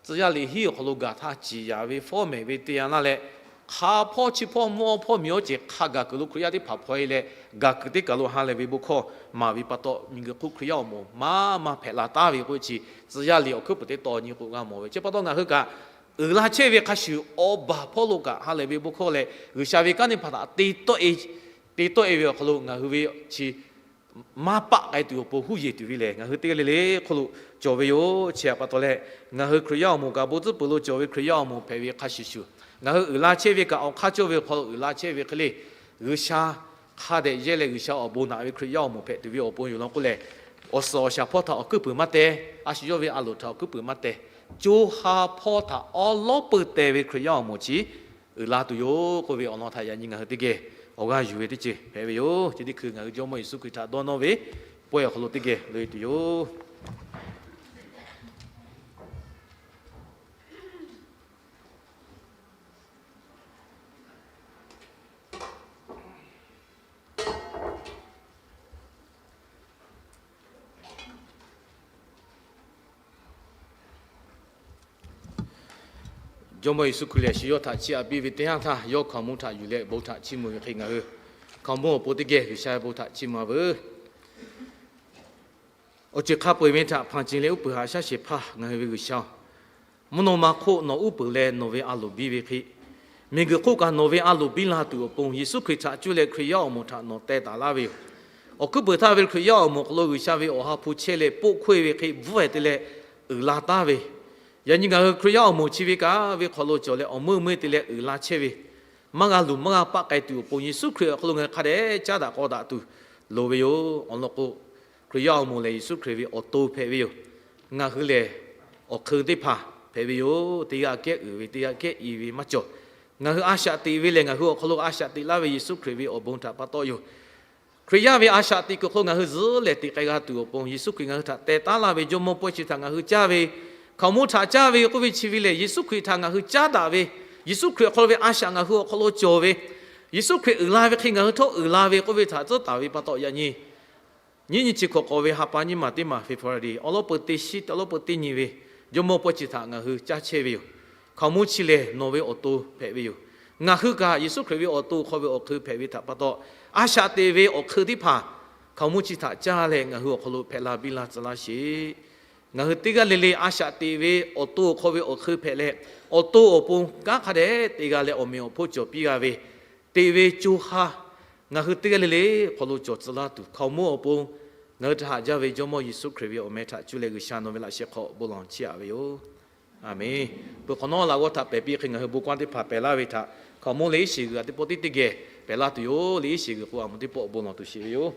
tcuh yaˇ liꞈ hinˉ awˬ hk'aw lo gaˬ htaˇ ciˍ yaꞈ ve fawˉ mehˍ ve te yanˇ laˇ leh, hk'a hpawˇ chi hpawˇ mvuhˇ hawˉ hpawˇ miˬ awˬ ceuˬ hk'a gaˬ kuiˬ lo Hkriꞈ yaˇ teˇ hpaˍ hpaw e leh, gaˬ kuiˬ teˇ kaˬ lo ha lehˬ ve bon hkawˇ maˍ ve pa taw, miˬguiˬ hk'oˆ Hkriꞈ yaˇ awˬ moˍ maˇ maˇ hpehꞈ la taˍ ve k'oˆ ve chi, tcuh yaˇ liꞈ awˬ hkuiˉ puiˍ teˇ taw nyi k'o g'a mawˬ ve. Chi pa taw ngaˬ hui kaꞈ uiˍ la chehˇ ve hk'a shuˍ, awˬ baˬ hpawˇ lo kaꞈ ha lehˬ ve bon hkawˇ leh G'uiˬsha ve kanˉ teˇ hpaˍ htaꞈ te tawˆ e ve awˬ hk'aw lo ngaˬ hui ve chi maˇ paˆ k'ai tuˬ awˬ pon huˉ yeˬ tuˬ ve lehˬ, ngaˬ hui teˇ g'aˇ le le hk'oˆ lo cawˬ ve yoˬ. Chi htaꞈ pa taw leh, ngaˬ hui Hkriꞈ yaˇ awˬ moˍ kaꞈ bon tcuhˉ peuˬ lo cawˬ ve Hkriꞈ yaˇ awˬ moˍ hpehꞈ ve hk'a shuˍ shuˍ, ngaˬ hui uiˍ la chehˇ ve kaꞈ awˬ hk'aˇ cawˇ ve awˬ hk'aw lo uiˍ la chehˇ ve hk'e le, G'uiˬsha hk'a dehꞈ yehˇ leh G'uiˬsha awˬ bon naꞈ ve Hkriꞈ yaˇ awˬ moˍ hpehꞈ tuˬ ve awˬ pon yoˬ law k'oˆ leh, awˬ suhˍ awˬ shaˍ hpawˇ htaꞈ awˬ hkuiˉ puiˍ maˇ teh, a shu yawˇ ve a loˍ htaꞈ awˬ hkuiˉ puiˍ maˇ teh, co ha hpawˇ htaꞈ awˉ lawˉ peu teh ve Hkriꞈ yaˇ awˬ moˍ chi uiˍ la tuˬ yoˬ k'oˆ ve awˬ lawn htaꞈ yaꞈ nyi ngaˬ hui teˇ geh awˬ g'aˇ yuˬ ve teˇ ceuˬ hpehꞈ ve yoˬ. Chi teˇ hkui ngaˬ hui Jawˇmawˇ Yeˍsuˆ Hkriꞈ htaꞈ dawˇ nawˇ ve pawehˇ awˬ hk'aw lo teˇ geh loꞈ e tuˬ yoˬ. Jawˇmawˇ Yeˍsuˆ Hkriꞈ lehˬ, shu yawˇ htaꞈ chiˇ aꞈ piˇ ve teˇ yanˇ htaˇ, yawˇ hkaoˍmonˇ htaꞈ yuˬ leh bon htaꞈ chiˇ mvuh ve hk'e, ngaˬ hui hkaoˍmonˇ awˬ pon teˇ geh G'uiˬsha ve bon htaꞈ chiˇ mvuh-a veuˬ. Awˬ ceuˬ hk'a peu-eˬ ve htaꞈ hpanˍ ceˬ leh uˉ peunˍ haꞈ shaˉ shehˍ hpaˇ ngaˬ hui ve G'uiˬsha-oˬ, mvuhˇ naw ma hk'oˆ nawˬ uˉ peunˍ leh nawˬ ve a loˍ biˇ ve hk'e, miˬguiˬ hk'oˆ kaꞈ nawˬ ve a loˍ biˇ la tuˬ awˬ pon Yeˍsuˆ Hkriꞈ htaꞈ cuˇ leh Hkriꞈ yaˇ awˬ moˍ htaꞈ nawˬ teh taˍ laˇ ve yoˬ. Awˬ hkuiˉ puiˍ htaˇ ve Hkriꞈ yaˇ awˬ moˍ awˬ hk'aw lo G'uiˬsha ve awˬ ha hpu chehˇ leh poˆ hkoˇ e ve hk'e bvuhˇ-e te leh uiˍ la taˍ ve, yaꞈ nyi ngaˬ hui Hkriꞈ yaˇ awˬ moˍ chi ve kaꞈ ve hk'aw lo cawˬ leh awˬ meuˇ meuˇ te leh uiˍ la chehˇ ve, maˇ g'a luˬ maˇ g'a paˆ k'ai tuˬ awˬ pon Yeˍsuˆ Hkriꞈ awˬ hk'aw lo ngaˬ hui hk'a dehꞈ caˉ daꞈ k'aw daꞈ tuˬ loˍ ve yoˬ. Awˬ lawn k'o, Hkriꞈ yaˇ awˬ moˍ lehˬ Yeˍsuˆ Hkriꞈ ve awˬ to hpehꞈ ve yoˬ. Ngaˬ hui lehˬ awˬ hk'eun teˇ hpaˍ hpehꞈ ve yoˬ. Teˇ g'aˇ kehˉ uiˍ ve, teˇ g'aˇ kehˉ i ve maˇ cawˬ. Ngaˬ hui a shaꞈ teꞈ ve lehˬ, ngaˬ hui awˬ hk'aw lo a shaꞈ teꞈ laˇ ve Yeˍsuˆ Hkriꞈ ve awˬ bon htaꞈ pa taw yoˬ. Hkriꞈ yaˇ ve a shaꞈ teꞈ kuiˬ hk'aw lo ngaˬ hui zuhˉ lehˬ teꞈ k'ai g'a tuˬ awˬ pon Yeˍsuˆ Hkriꞈ ngaˬ hui htaꞈ teh taˉ laˇ ve jawˇmawˇ pawehˇ chi htaꞈ ngaˬ hui caˇ ve, hkaoˍmonˇ htaꞈ caˇ ve k'oˆ ve chi ve lehˬ, Yeˍsuˆ Hkriꞈ htaꞈ ngaˬ hui caˉ daꞈ ve, Yeˍsuˆ Hkriꞈ awˬ hk'aw lo ve a shaꞈ ngaˬ hui awˬ hk'aw lo cawˬ ve, Yeˍsuˆ Hkriꞈ uiˍ la ve hk'e ngaˬ hui htawˇ uiˍ la ve k'oˆ ve htaꞈ tcuhˉ taˍ ve pa taw yaꞈ nyi nyiˇ nyi chi hkawꞈ k'awꞈ ve ha pa nyiˇ maˬ teˇ maˬ February awˬ lawn peu teˇ shiˉ awˬ lawn peu teˇ nyi ve jawˇmawˇ pawehˇ chi htaꞈ ngaˬ hui caˇ chehˇ ve yoˬ. Hkaoˍmonˇ chi lehˬ nawˬ ve awˬ to hpehꞈ ve yoˬ. Ngaˬ hui kaꞈ Yeˍsuˆ Hkriꞈ ve awˬ to hk'aw ve awˬ hk'eun hpehꞈ ve htaꞈ pa taw, a shaꞈ teꞈ ve awˬ hk'eun teˇ hpaˍ hkaoˍmonˇ chi htaꞈ caˇ leh ngaˬ hui awˬ hk'aw lo hpehꞈ la biˇ la tcuh laˇ sheˍ. Ngaˬ hui teˇ g'aˇ le le a shaꞈ teꞈ ve awˬ to awˬ hk'aw ve awˬ hk'eun hpehꞈ leh, awˬ to awˬ pon kanˉ hk'a dehꞈ te g'a leh awˬ meꞈ awˬ hponˇ cawˬ piˇ g'a ve, teꞈ ve co ha ngaˬ hui teˇ g'aˇ le le hk'aw lo cawˬ tcuh laˇ tuˬ, hkaoˍmonˇ awˬ pon ngaˬ hui htaꞈ haꞈ jaˇ ve jawˇmawˇ Yeˍsuˆ Hkriꞈ ve awˬ meh htaꞈ cuˇ leh G'uiˬsha nawˬ ve laꞈ sheh hk'aw bon lawˬ chiˇ aꞈ ve yoˬ. Aˬmenˍ. Peuˬ hk'awꞈ nawˉ laꞈ g'awˇ htaꞈ pehˬ piˇ hk'e ngaˬ hui bon kawˇ teˇ hpaˍ pehˬ laˇ ve htaꞈ hkaoˍmonˇ leh iˉ shiˍ g'uiˬ teˇ pawˆ tiˉ teˇ geh pehˬ laˇ tuˬ yoˬ. Leh iˉ shiˍ g'uiˬ k'o a moˍ teˇ pawˆ bon lawˬ tuˬ sheˍ ve yoˬ.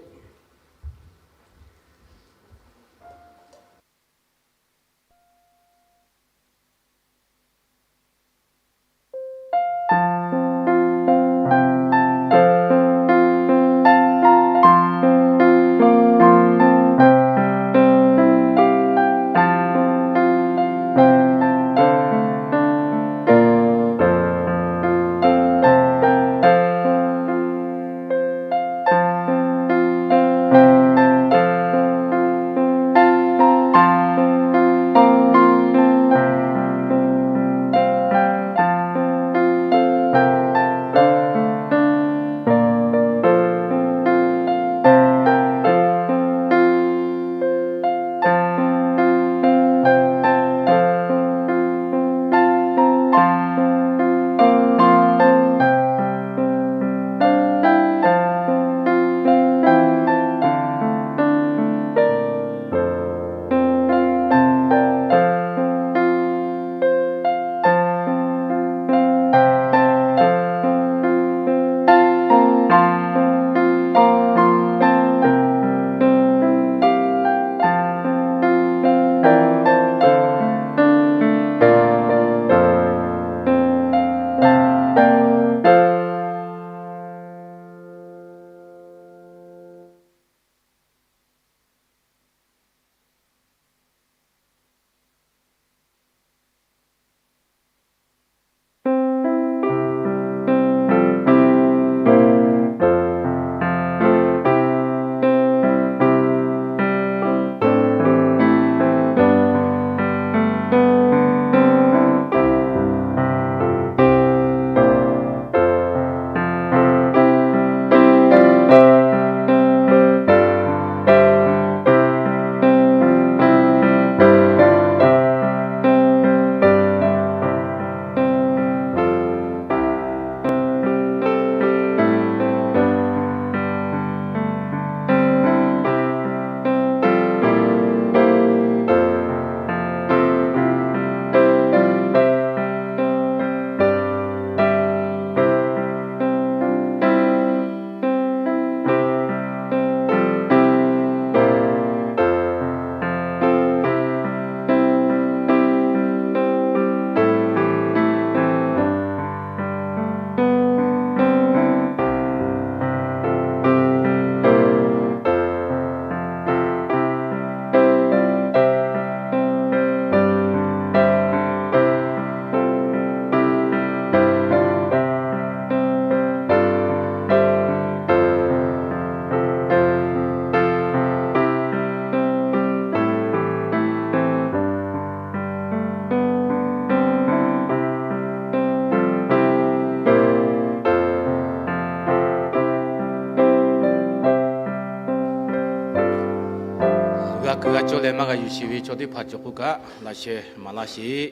Kuiˬ g'a cawˬ leh maˇ g'a yuˬ sheˍ ve chaw teˇ hpaˍ cawˬ k'oˆ kaꞈ laꞈ sheh maˍ laˇ sheˍ.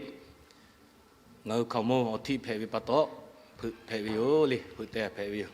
Ngaˬ hui hkaoˍmonˇ awˬ htiˆ hpehꞈ ve pa taw, hpeuꞈ hpehꞈ ve yoˬ le, hpeuꞈ te hpehꞈ ve yoˬ.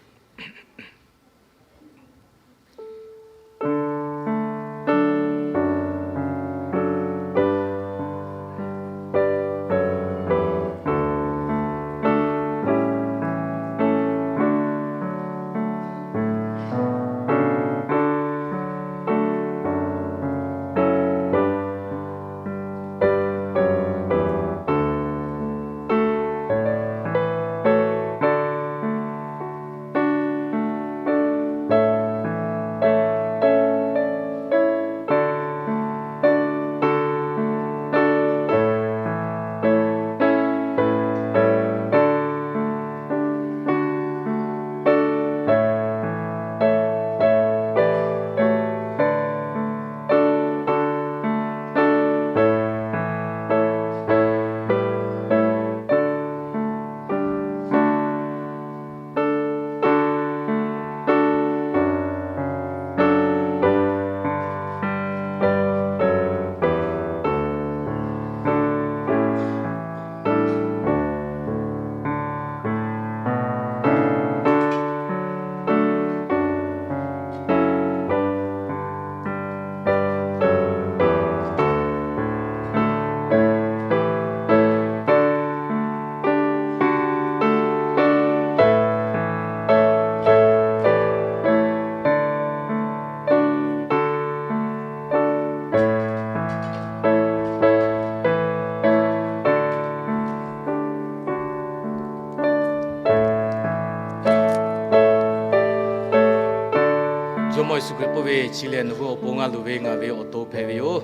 Jawˇmawˇ Yeˍsuˆ Hkriꞈ k'oˆ ve, Chi lehˬ nawˬ hui awˬ pon ngaˬ loˍ ve ngaˬ ve awˬ to hpehꞈ ve yoˬ.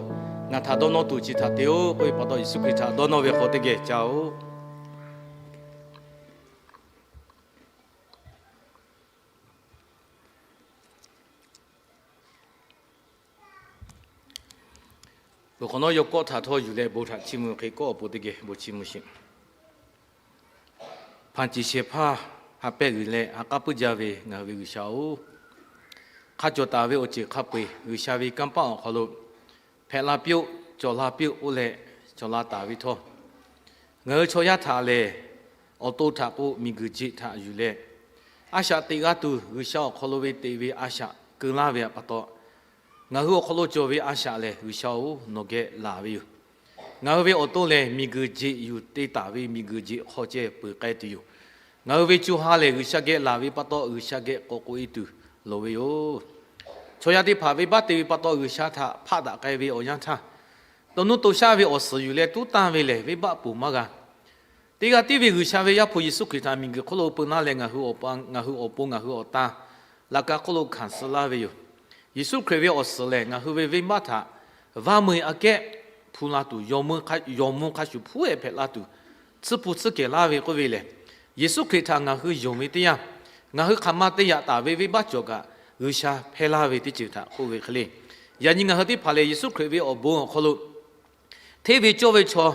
Ngaˬ htaꞈ dawˇ nawˇ tuˬ chi htaꞈ te-oˆ k'oˆ ve pa taw, Yeˍsuˆ Hkriꞈ htaꞈ dawˇ nawˇ ve hk'aw teˇ geh ca-oˆ. Awˬ hk'awꞈ nawˉ yawˇ kawˆ htaꞈ htawˇ yuˬ leh bon htaꞈ chiˇ mvuh hk'e kawˆ awˬ pon teˇ geh bon chiˇ mvuh sheˍ. Hpanˍ ceˬ shehˍ hpaˇ ha pehˇ g'uiˬ leh ha k'aˉ puiˉ jaˇ ve ngaˬ hui ve G'uiˬsha-oˬ, hk'a cawˬ taˍ ve awˬ ceuˬ hk'a peu-eˬ G'uiˬsha ve kanˇ paˆ awˬ hk'aw lo hpehꞈ la piˇ-oˆ, cawˬ la piˇ-oˆ k'oˆ leh cawˬ la taˍ ve htawˇ, ngaˬ hui chaw yaˇ htaꞈ lehˬ, awˬ to htaꞈ k'o miˬguiˬ jeꞈ htaꞈ yuˬ leh, a shaꞈ teꞈ g'a tuˬ G'uiˬsha awˬ hk'aw lo ve teꞈ ve a shaꞈ keu laˇ ve pa taw, ngaˬ hui awˬ hk'aw lo cawˬ ve a shaꞈ lehˬ, G'uiˬsha-oˬ, nawˬ geh laˬ ve yoˬ. Ngaˬ hui ve awˬ to lehˬ, miˬguiˬ jeꞈ yuˬ te taˍ ve miˬguiˬ jeꞈ hk'aw ceh peuˬ k'ai tuˬ yoˬ. Ngaˬ hui ve co ha lehˬ, G'uiˬsha geh laˬ ve pa taw, G'uiˬsha geh k'awꞈ k'oꞈ-e tuˬ loˍ ve yoˬ. Chaw yaˇ teˇ hpaˍ venˇbaˆ te ve pa taw, G'uiˬsha htaꞈ hpaˆ daꞈ k'ai ve awˬ yanˇ htaˇ, to nuˇ to shaˆ ve awˬ suhˍ yuˬ leh tuˉ tanˇ ve lehˬ, venˇbaˆ ponˬ maˇ g'a. Teˇ g'aˇ tiˉ ve G'uiˬsha ve Yaˇ hpu Yeˍsuˆ Hkriꞈ htaꞈ miˬguiˬ hk'oˆ lo peu laˇ leh, ngaˬ hui awˬ pa, ngaˬ hui awˬ pon, ngaˬ hui awˬ tan laꞈ ka hk'oˆ lo hkanˍ suh laˇ ve yoˬ. Yeˍsuˆ Hkriꞈ ve awˬ suhˍ lehˬ, ngaˬ hui ve venˇbaˆ htaꞈ vaˇ meu-eˬ aꞈ kehˉ hpu la tuˬ, yawˬ meuˇ hk'a shuˍ hpu-ehˍ hpehꞈ la tuˬ, tsuhˇ hpu tsuhˇ kehˬ laˇ ve k'oˆ ve lehˬ, Yeˍsuˆ Hkriꞈ htaꞈ ngaˬ hui yonˍ ve teˇ yanˇ, ngaˬ hui hk'aˬ ma te yaꞈ taˍ ve venˇbaˆ cawˬ kaꞈ, G'uiˬsha hpehˇ laˇ ve teˇ ceuˬ htaꞈ k'oˆ ve hk'e le. Yaꞈ nyi ngaˬ hui teˇ hpaˍ lehˬ, Yeˍsuˆ Hkriꞈ ve awˬ bon awˬ hk'aw lo hteˇ ve cawˇ ve chaw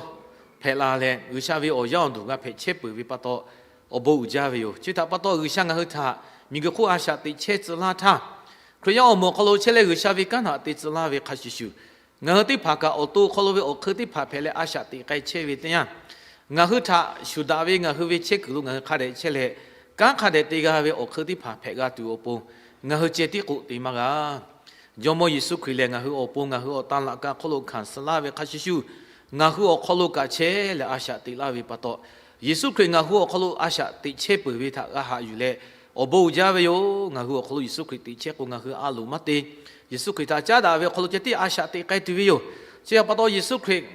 hpehꞈ la leh, G'uiˬsha ve awˬ yaˇ awˬ duˬ g'a hpehꞈ chehˇ peuˬ ve pa taw, awˬ bon uiˍ jaˇ ve yoˬ. Chi htaꞈ pa taw, G'uiˬsha ngaˬ hui htaꞈ miˬguiˬ hk'oˆ a shaꞈ teꞈ chehˇ tcuh laˇ htaˇ, Hkriꞈ yaˇ awˬ moˍ awˬ hk'aw lo chehˇ leh G'uiˬsha ve kanˉ htaꞈ te tcuh laˇ ve hk'a shuˍ shuˍ, ngaˬ hui teˇ hpaˍ kaꞈ awˬ to awˬ hk'aw lo ve awˬ hk'eun teˇ hpaˍ hpehꞈ leh a shaꞈ teꞈ k'ai chehˇ ve teˇ yanˇ, ngaˬ hui htaꞈ shuˍ daꞈ ve ngaˬ hui ve chehˇ kuiˬ lo ngaˬ hui hk'a dehꞈ chehˇ leh, kanˉ hk'a dehꞈ te g'a ve awˬ hk'eun teˇ hpaˍ hpehꞈ g'a tuˬ awˬ pon, ngaˬ hui ceh tiˉ k'oˆ te maˇ g'a. Jawˇmawˇ Yeˍsuˆ Hkriꞈ lehˬ, ngaˬ hui awˬ pon ngaˬ hui awˬ tan laꞈ ka hk'oˆ lo hkanˍ suh laˇ ve hk'a shuˍ shuˍ, ngaˬ hui awˬ hk'aw lo kaꞈ chehˇ leh a shaꞈ teꞈ laˇ ve pa taw, Yeˍsuˆ Hkriꞈ ngaˬ hui awˬ hk'aw lo a shaꞈ teꞈ chehˇ peuˬ ve htaꞈ g'a haꞈ yuˬ leh, awˬ bon uiˍ jaˇ ve yoˬ. Ngaˬ hui awˬ hk'aw lo Yeˍsuˆ Hkriꞈ teꞈ chehˇ k'o, ngaˬ hui a loˍ maˇ te. Yeˍsuˆ Hkriꞈ htaꞈ caˉ daꞈ ve awˬ hk'aw lo ceh tiˉ a shaꞈ teꞈ k'ai tuˬ ve yoˬ. Chi htaꞈ pa taw, Yeˍsuˆ Hkriꞈ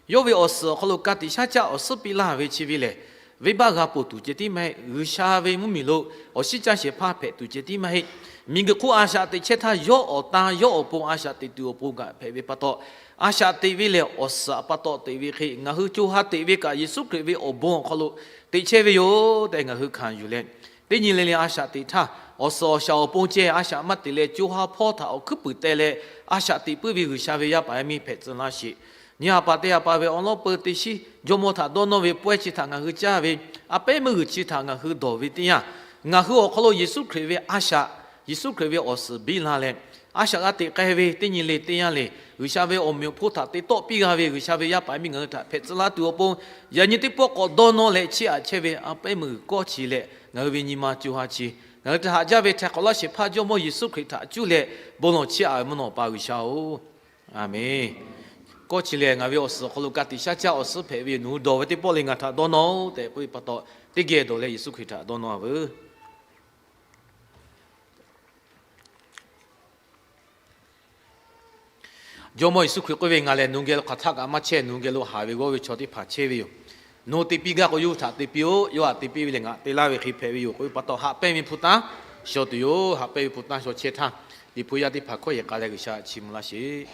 yawˇ ve awˬ suhˍ awˬ hk'aw lo ka tiꞈ shaˉ caˆ awˬ suhˉ piˇ laˇ ve chi ve lehˬ, venˇbaˆ g'a ponˬ tuˬ ceh tiˉ maˇ heˆ. G'uiˬsha ve mvuhˇmiˬ lo awˬ shinˉ caˇ shehˍ hpaˇ hpehꞈ tuˬ ceh tiˉ maˇ heˆ. Miˬguiˬ hk'oˆ a shaꞈ teꞈ chehˇ htaˇ, yawˇ awˬ tan yawˇ awˬ pon a shaꞈ teꞈ tuˬ awˬ pon kaꞈ hpehꞈ ve pa taw, a shaꞈ teꞈ ve lehˬ, awˬ suhˍ pa taw teꞈ ve hk'e, ngaˬ hui co ha teꞈ ve kaꞈ Yeˍsuˆ Hkriꞈ ve awˬ bon awˬ hk'aw lo teꞈ chehˇ ve yoˬ tehꞈ ngaˬ hui hkanˍ yuˬ leh, teˇ nyi le le a shaꞈ teꞈ htaˇ, awˬ suhˍ awˬ shaˍ awˬ pon ceh a shaꞈ maˇ teꞈ leh, co ha hpawˇ htaꞈ awˬ hkuiˉ puiˍ teh leh a shaꞈ teꞈ puiˉ ve G'uiˬsha ve yaˇ paˍ yaˇ miˇ hpehꞈ tcuh laˇ sheˍ. Nyi ha pa teˇ ha pa ve awˬ lawn peu teˇ shiˉ jawˇmawˇ htaꞈ dawˇ nawˇ ve pawehˇ chi htaꞈ ngaˬ hui caˇ ve, a pehˉ meuˇ g'uiˬ chi htaꞈ ngaˬ hui dawˬ ve teˇ yanˇ, ngaˬ hui awˬ hk'aw lo Yeˍsuˆ Hkriꞈ ve a shaꞈ, Yeˍsuˆ Hkriꞈ ve awˬ suhˍ biˇ la leh, A shaꞈ g'a teꞈ k'ai ve teˇ nyi le teˇ yanˇ le, G'uiˬsha ve awˬ meꞈ awˬ hponˇ htaꞈ te tawˆ piˇ g'a ve G'uiˬsha ve yaˇ paˍ miˇ ngaˬ hui htaꞈ hpehꞈ tcuh laˇ tuˬ awˬ pon, yaꞈ nyi teˇ pawˆ k'awꞈ dawˇ nawˇ leh chiˇ aꞈ chehˇ ve a pehˉ meuˇ g'uiˬ kawˇ chi leh ngaˬ hui ve nyi ma co ha chi, ngaˬ hui htaꞈ haꞈ jaˇ ve htaiˍ hk'awꞈ laˇ shehˍ hpaˇ Jawˇmawˇ Yeˍsuˆ Hkriꞈ htaꞈ cuˇ leh bon lawˬ chiˇ aꞈ ve mvuhˇ naw pa G'uiˬsha-oˬ, Aˍmenˍ. Kawˇ chi lehˬ, ngaˬ ve awˬ suhˍ awˬ hk'aw lo ka tiꞈ shaˉ caˇ awˬ suhˉ hpehꞈ ve yoˬ. Nawˬ hui dawˬ ve teˇ pawˆ le ngaˬ htaꞈ dawˇ nawˇ-oˆ tehꞈ k'oˆ ve pa taw, teˇ geh dawˬ leh Yeˍsuˆ Hkriꞈ htaꞈ dawˇ nawˇ-a veuˬ. Jawˇmawˇ Yeˍsuˆ Hkriꞈ k'oˆ ve, Ngaˬ lehˬ nawˬ hui geh lo hk'aˬ htaˆ kaꞈ maˇ chehˇ. Nawˬ hui geh lo haˍ ve g'awˇ ve chaw teˇ hpaˍ chehˇ ve yoˬ. Nawˬ hui te piˇ gaˇ k'o, yawˇ hui htaꞈ te piˇ-oˆ. Yawˇ htaꞈ te piˇ ve lehˬ, ngaˬ te laˇ ve hk'e hpehꞈ ve yoˬ k'oˆ ve pa taw, haꞈ pehnˇ ve hpu tanˉ shaw tuˬ yoˬ. Haꞈ pehnˇ ve hpu tanˉ shaw chehˇ htaˇ, Liꞈ hpu yaˇ teˇ hpaˍ hkawˇ yehˬ k'a leh G'uiˬsha chiˇ mvuh laˇ sheˍ.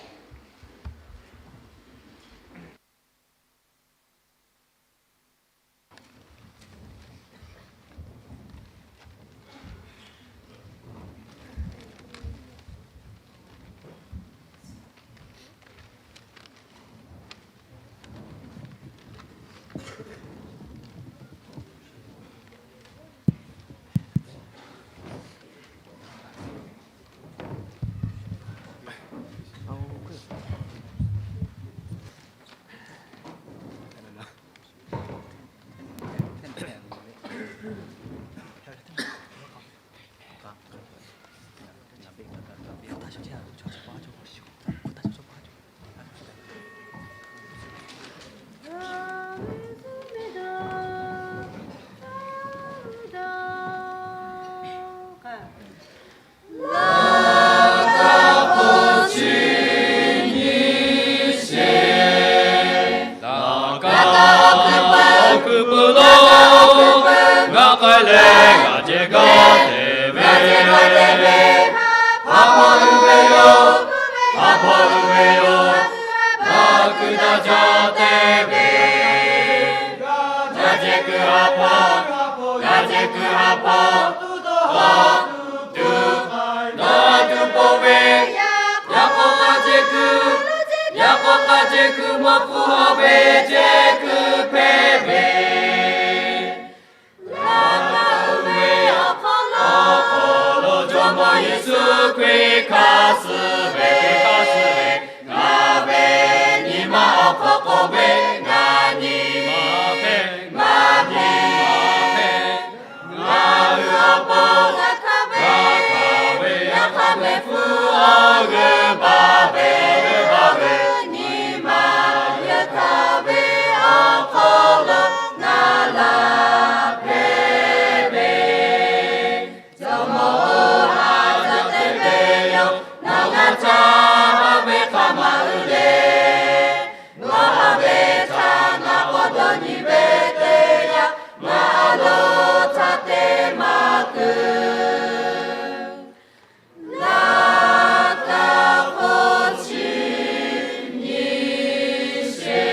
Ngaˬ k'ai leh ngaˬ ceh gaˇ te ve, a hpaw uiˍ ve yoˬ, a hpaw uiˍ ve yoˬ, a kuiˬ daꞈ jaˇ te ve, yaˇ ceh kuiˬ a hpaw, yaˇ ceh kuiˬ a hpaw, tuˬ dawˇ tuˬ, dawˇ tuˬ pon ve, yaꞈ k'aw k'a ceh kuiˬ, yaꞈ k'aw k'a ceh kuiˬ maˇ k'oˆ ve ceh kuiˬ hpehꞈ ve. Laˇ taˍ ve awˬ hk'aw lo, awˬ hk'aw lo Jawˇmawˇ Yeˍsuˆ Hkriꞈ hkanˍ suh ve, hkanˍ suh ve, ngaˬ ve nyi ma awˬ hk'aw k'oˆ ve, ngaˬ nyi ma hpehꞈ, ngaˬ nyi ma hpehꞈ, ngaˬ hui awˬ pon g'a hkanˍ ve, g'a hkanˍ ve, yaꞈ hk'aˇ mehˆ hpfuhˇ awˬ g'euˆ baˬ ve, g'euˆ baˬ ve, nyi ma yeuˬ hkanˍ ve awˬ hk'aw lo ngaˬ laˬ hpehꞈ ve. Jawˇmawˇ-oˬ, a shaꞈ teꞈ ve yoˬ. Nawˬ ngaˬ htaꞈ haꞈ ve hk'a maˇ uiˍ le. Nawˬ haꞈ ve htaꞈ ngaˬ k'awꞈ dawˇ nyi ve teˇ yanˇ, ngaˬ a loˍ htaꞈ te maˇ kuiˬ. Laˇ taˍ k'o chi nyi sheˍ.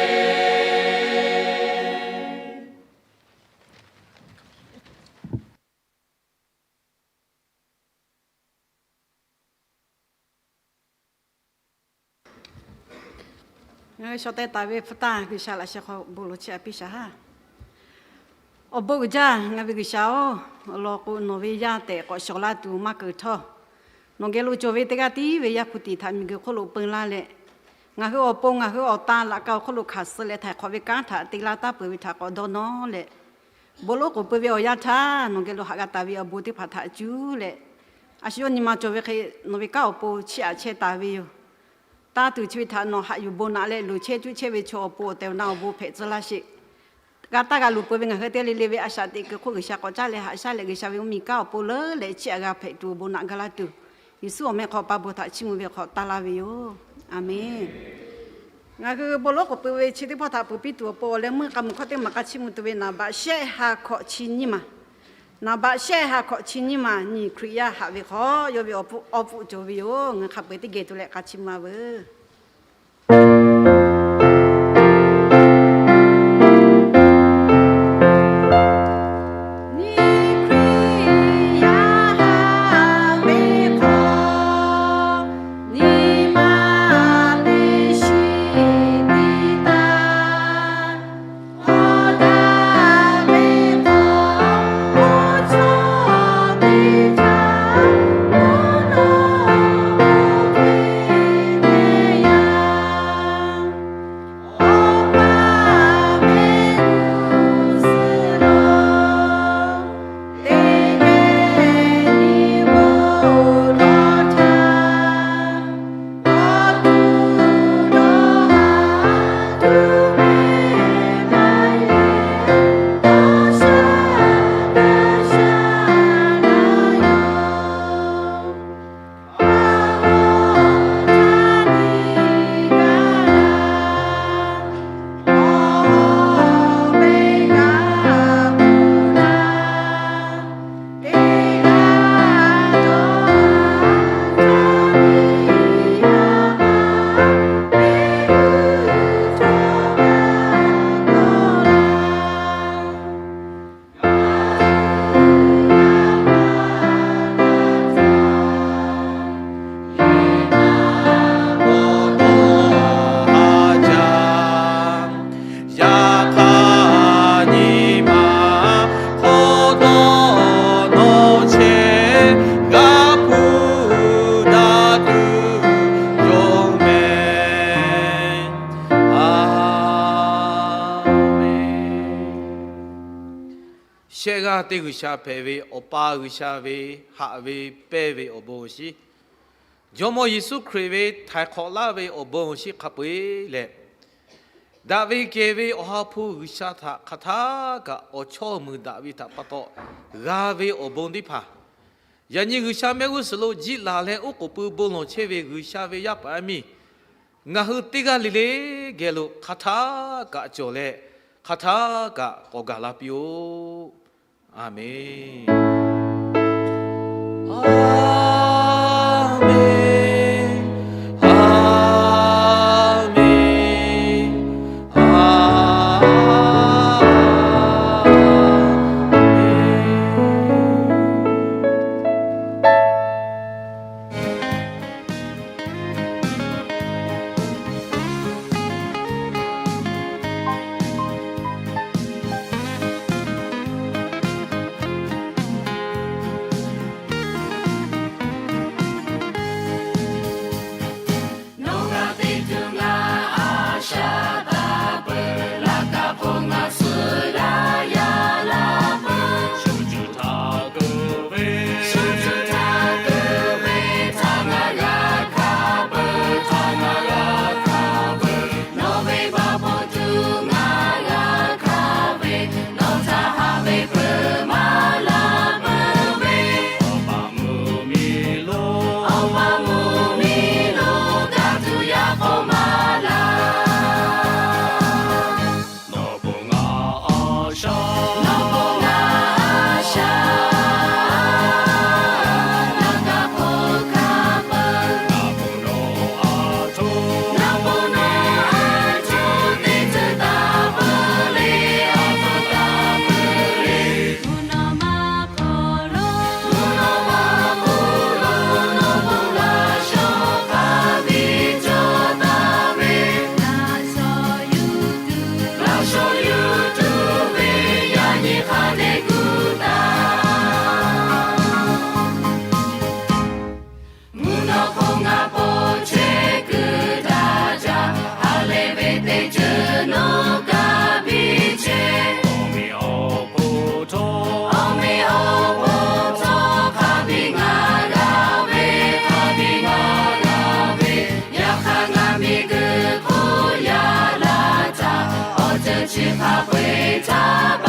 Ngaˬ hui shaw teh taˍ ve hpu tanˇ G'uiˬsha laꞈ sheh hk'aw bon lawˬ chiˇ aꞈ piˇ shaˍ haˉ. Awˬ bon uiˍ jaˇ ngaˬ ve G'uiˬsha-oˬ, awˬ lawn k'o nawˬ ve yaˇ tehꞈ k'awꞈ shawˍ laˇ tuˬ maˇ keunˍ htawˇ, nawˬ geh lo cawˬ ve teˇ g'aˇ tiˉ ve Yaˇ hpu tiꞈ htaꞈ miˬguiˬ hk'oˆ lo peu laˇ leh, ngaˬ hui awˬ pon ngaˬ hui awˬ tan laꞈ ka awˬ hk'oˆ lo hkanˍ suh leh htaiˍ hk'awꞈ ve kanˉ htaꞈ te laˇ taˍ peuˬ ve htaꞈ k'awꞈ dawˇ nawˇ leh, bon lonˉ k'oˍ pui ve awˬ yanˇ htaˇ nawˬ geh lo haꞈ g'a taˍ ve awˬ bon teˇ hpaˍ htaꞈ cuˇ leh, a shu yawˇ nyi ma cawˬ ve hk'e nawˬ ve kanˉ awˬ pon chiˇ aꞈ chehˇ taˍ ve yoˬ. Taˇ tuˬ chi ve htaꞈ nawˬ haꞈ yuˬ bon naꞈ leh luˬ chehˇ cuˇ chehˇ ve chaw awˬ pon awˬ tehˬ awˬ na awˬ bon hpehꞈ tcuh laˇ sheˍ. G'a taˇ g'a luˬ peuˬ ve ngaˬ hui teˇ g'aˇ le le ve a shaꞈ teꞈ kuiˬ hk'oˆ G'uiˬsha k'awꞈ caˉ leh haꞈ shaˉ leh G'uiˬsha ve mvuhˇmiˬ kanˉ awˬ pon leuˉ leh chiˇ aꞈ g'a hpehꞈ tuˬ awˬ bon naꞈ ga laˇ tuˬ, Yeˍsuˆ awˬ meh hk'aw pa bon htaꞈ chiˇ mvuh ve hk'aw taˇ laˇ ve yoˬ. Aˍmenˍ. Ngaˬ hui bon lonˉ k'oˍ pui ve chi teˇ pawˆ htaꞈ peuˬ piˇ tuˬ awˬ pon awˬ leh meuˇ k'a muiˬ hkawˇ teˇ maˬ k'a chiˇ mvuh tuˬ ve naˍ baꞈ shehˆ ha hkawꞈ chi nyiˇ maˬ, naˍ baꞈ shehˆ ha hkawꞈ chi nyiˇ maˬ nyi Hkriꞈ yaˇ haꞈ ve hk'aw yawˇ ve awˬ pfuhˆ cawˬ ve yoˬ. Ngaˬ hk'a peu-eˬ teˇ geh tuˬ leh k'a chiˇ mvuh-a veuˬ. Yaˇ teˇ G'uiˬsha hpehꞈ ve Awˬ pa G'uiˬsha ve haꞈ ve pehnˇ ve awˬ bon awˬ shinˉ, Jawˇmawˇ Yeˍsuˆ Hkriꞈ ve htaiˍ hk'awꞈ laˇ ve awˬ bon awˬ shinˉ hk'a peu-eˬ leh, daꞈ ve kehˬ ve Awˬ ha hpu G'uiˬsha htaꞈ hk'aˬ htaˇ kaꞈ awˬ chawˇ muiˬ daꞈ ve htaꞈ pa taw g'a ve awˬ bon teˇ hpaˍ, yaꞈ nyi G'uiˬsha mehˆ g'uˇ suhˍ lo jiˆ laˬ leh oˉ k'oˍ pui bon lawˬ chehˇ ve G'uiˬsha ve yaˇ paˍ yaˇ miˇ ngaˬ hui teˇ g'aˇ le le geh lo hk'aˬ htaˇ kaꞈ cawˬ leh, hk'aˬ htaˇ kaꞈ k'awꞈ gaˬ la piˇ-oˆ. A menˬ. A menˬ. A menˬ. A menˬ. Nawˬ g'a teꞈ tuˬ ngaˬ a shaꞈ taˍ peuˬ, laꞈ kaꞈ hpu ngaˬ suhˍ yaˇ yaˇ la peuˬ. Shu cuˇ htaꞈ kuˬ ve, shu cuˇ htaꞈ kuˬ ve htaꞈ ngaˬ g'a hkanˍ peuˬ, htaꞈ ngaˬ g'a hkanˍ peuˬ. Nawˬ ve baˆ hpawˇ tuˬ ngaˬ g'a hkanˍ ve, nawˬ htaꞈ haꞈ ve peuˬ maˇ la peuˬ ve. Awˬ pa mvuhˇ miˬ lo, awˬ pa mvuhˇ miˬ lo ga tuˬ yaˇ k'o maˇ la. Nawˬ k'o ngaˬ a shaꞈ, nawˬ k'o ngaˬ a shaꞈ, laꞈ kaꞈ hpu hkanˍ peuˬ. Ngaˬ k'o nawˬ a htoꞈ, ngaˬ k'o nawˬ a htoꞈ teˇ ceuˬ taˍ peuˬ le, a htoꞈ taˍ peuˬ le. Mvuhˇ naw ma hk'aw lo, mvuhˇ naw ma hk'aw lo, nawˬ k'o laꞈ shawˍ hk'a biˇ cawˬ taˍ ve, laꞈ shawˍ yuˬ tuˬ, laꞈ shawˍ yuˬ tuˬ ve yaꞈ nyi hk'a dehꞈ gu taˍ. Mvuhˇ naw hk'oˆ ngaˬ po chehˇ kuiˬ daꞈ jaˇ, ha lehˬ ve teˇ ceuˬ nawˬ kaꞈ piˇ chehˇ. Awˬ meꞈ awˬ hponˇ htawˇ, awˬ meꞈ awˬ hponˇ htawˇ hk'a biˇ ngaˬ g'a ve, hk'a biˇ ngaˬ g'a ve, yaꞈ hk'aˇ ngaˬ miˬguiˬ hk'oˆ yaꞈ la htaˇ, awˬ ceuˬ chi hk'a peu-eˬ htaꞈ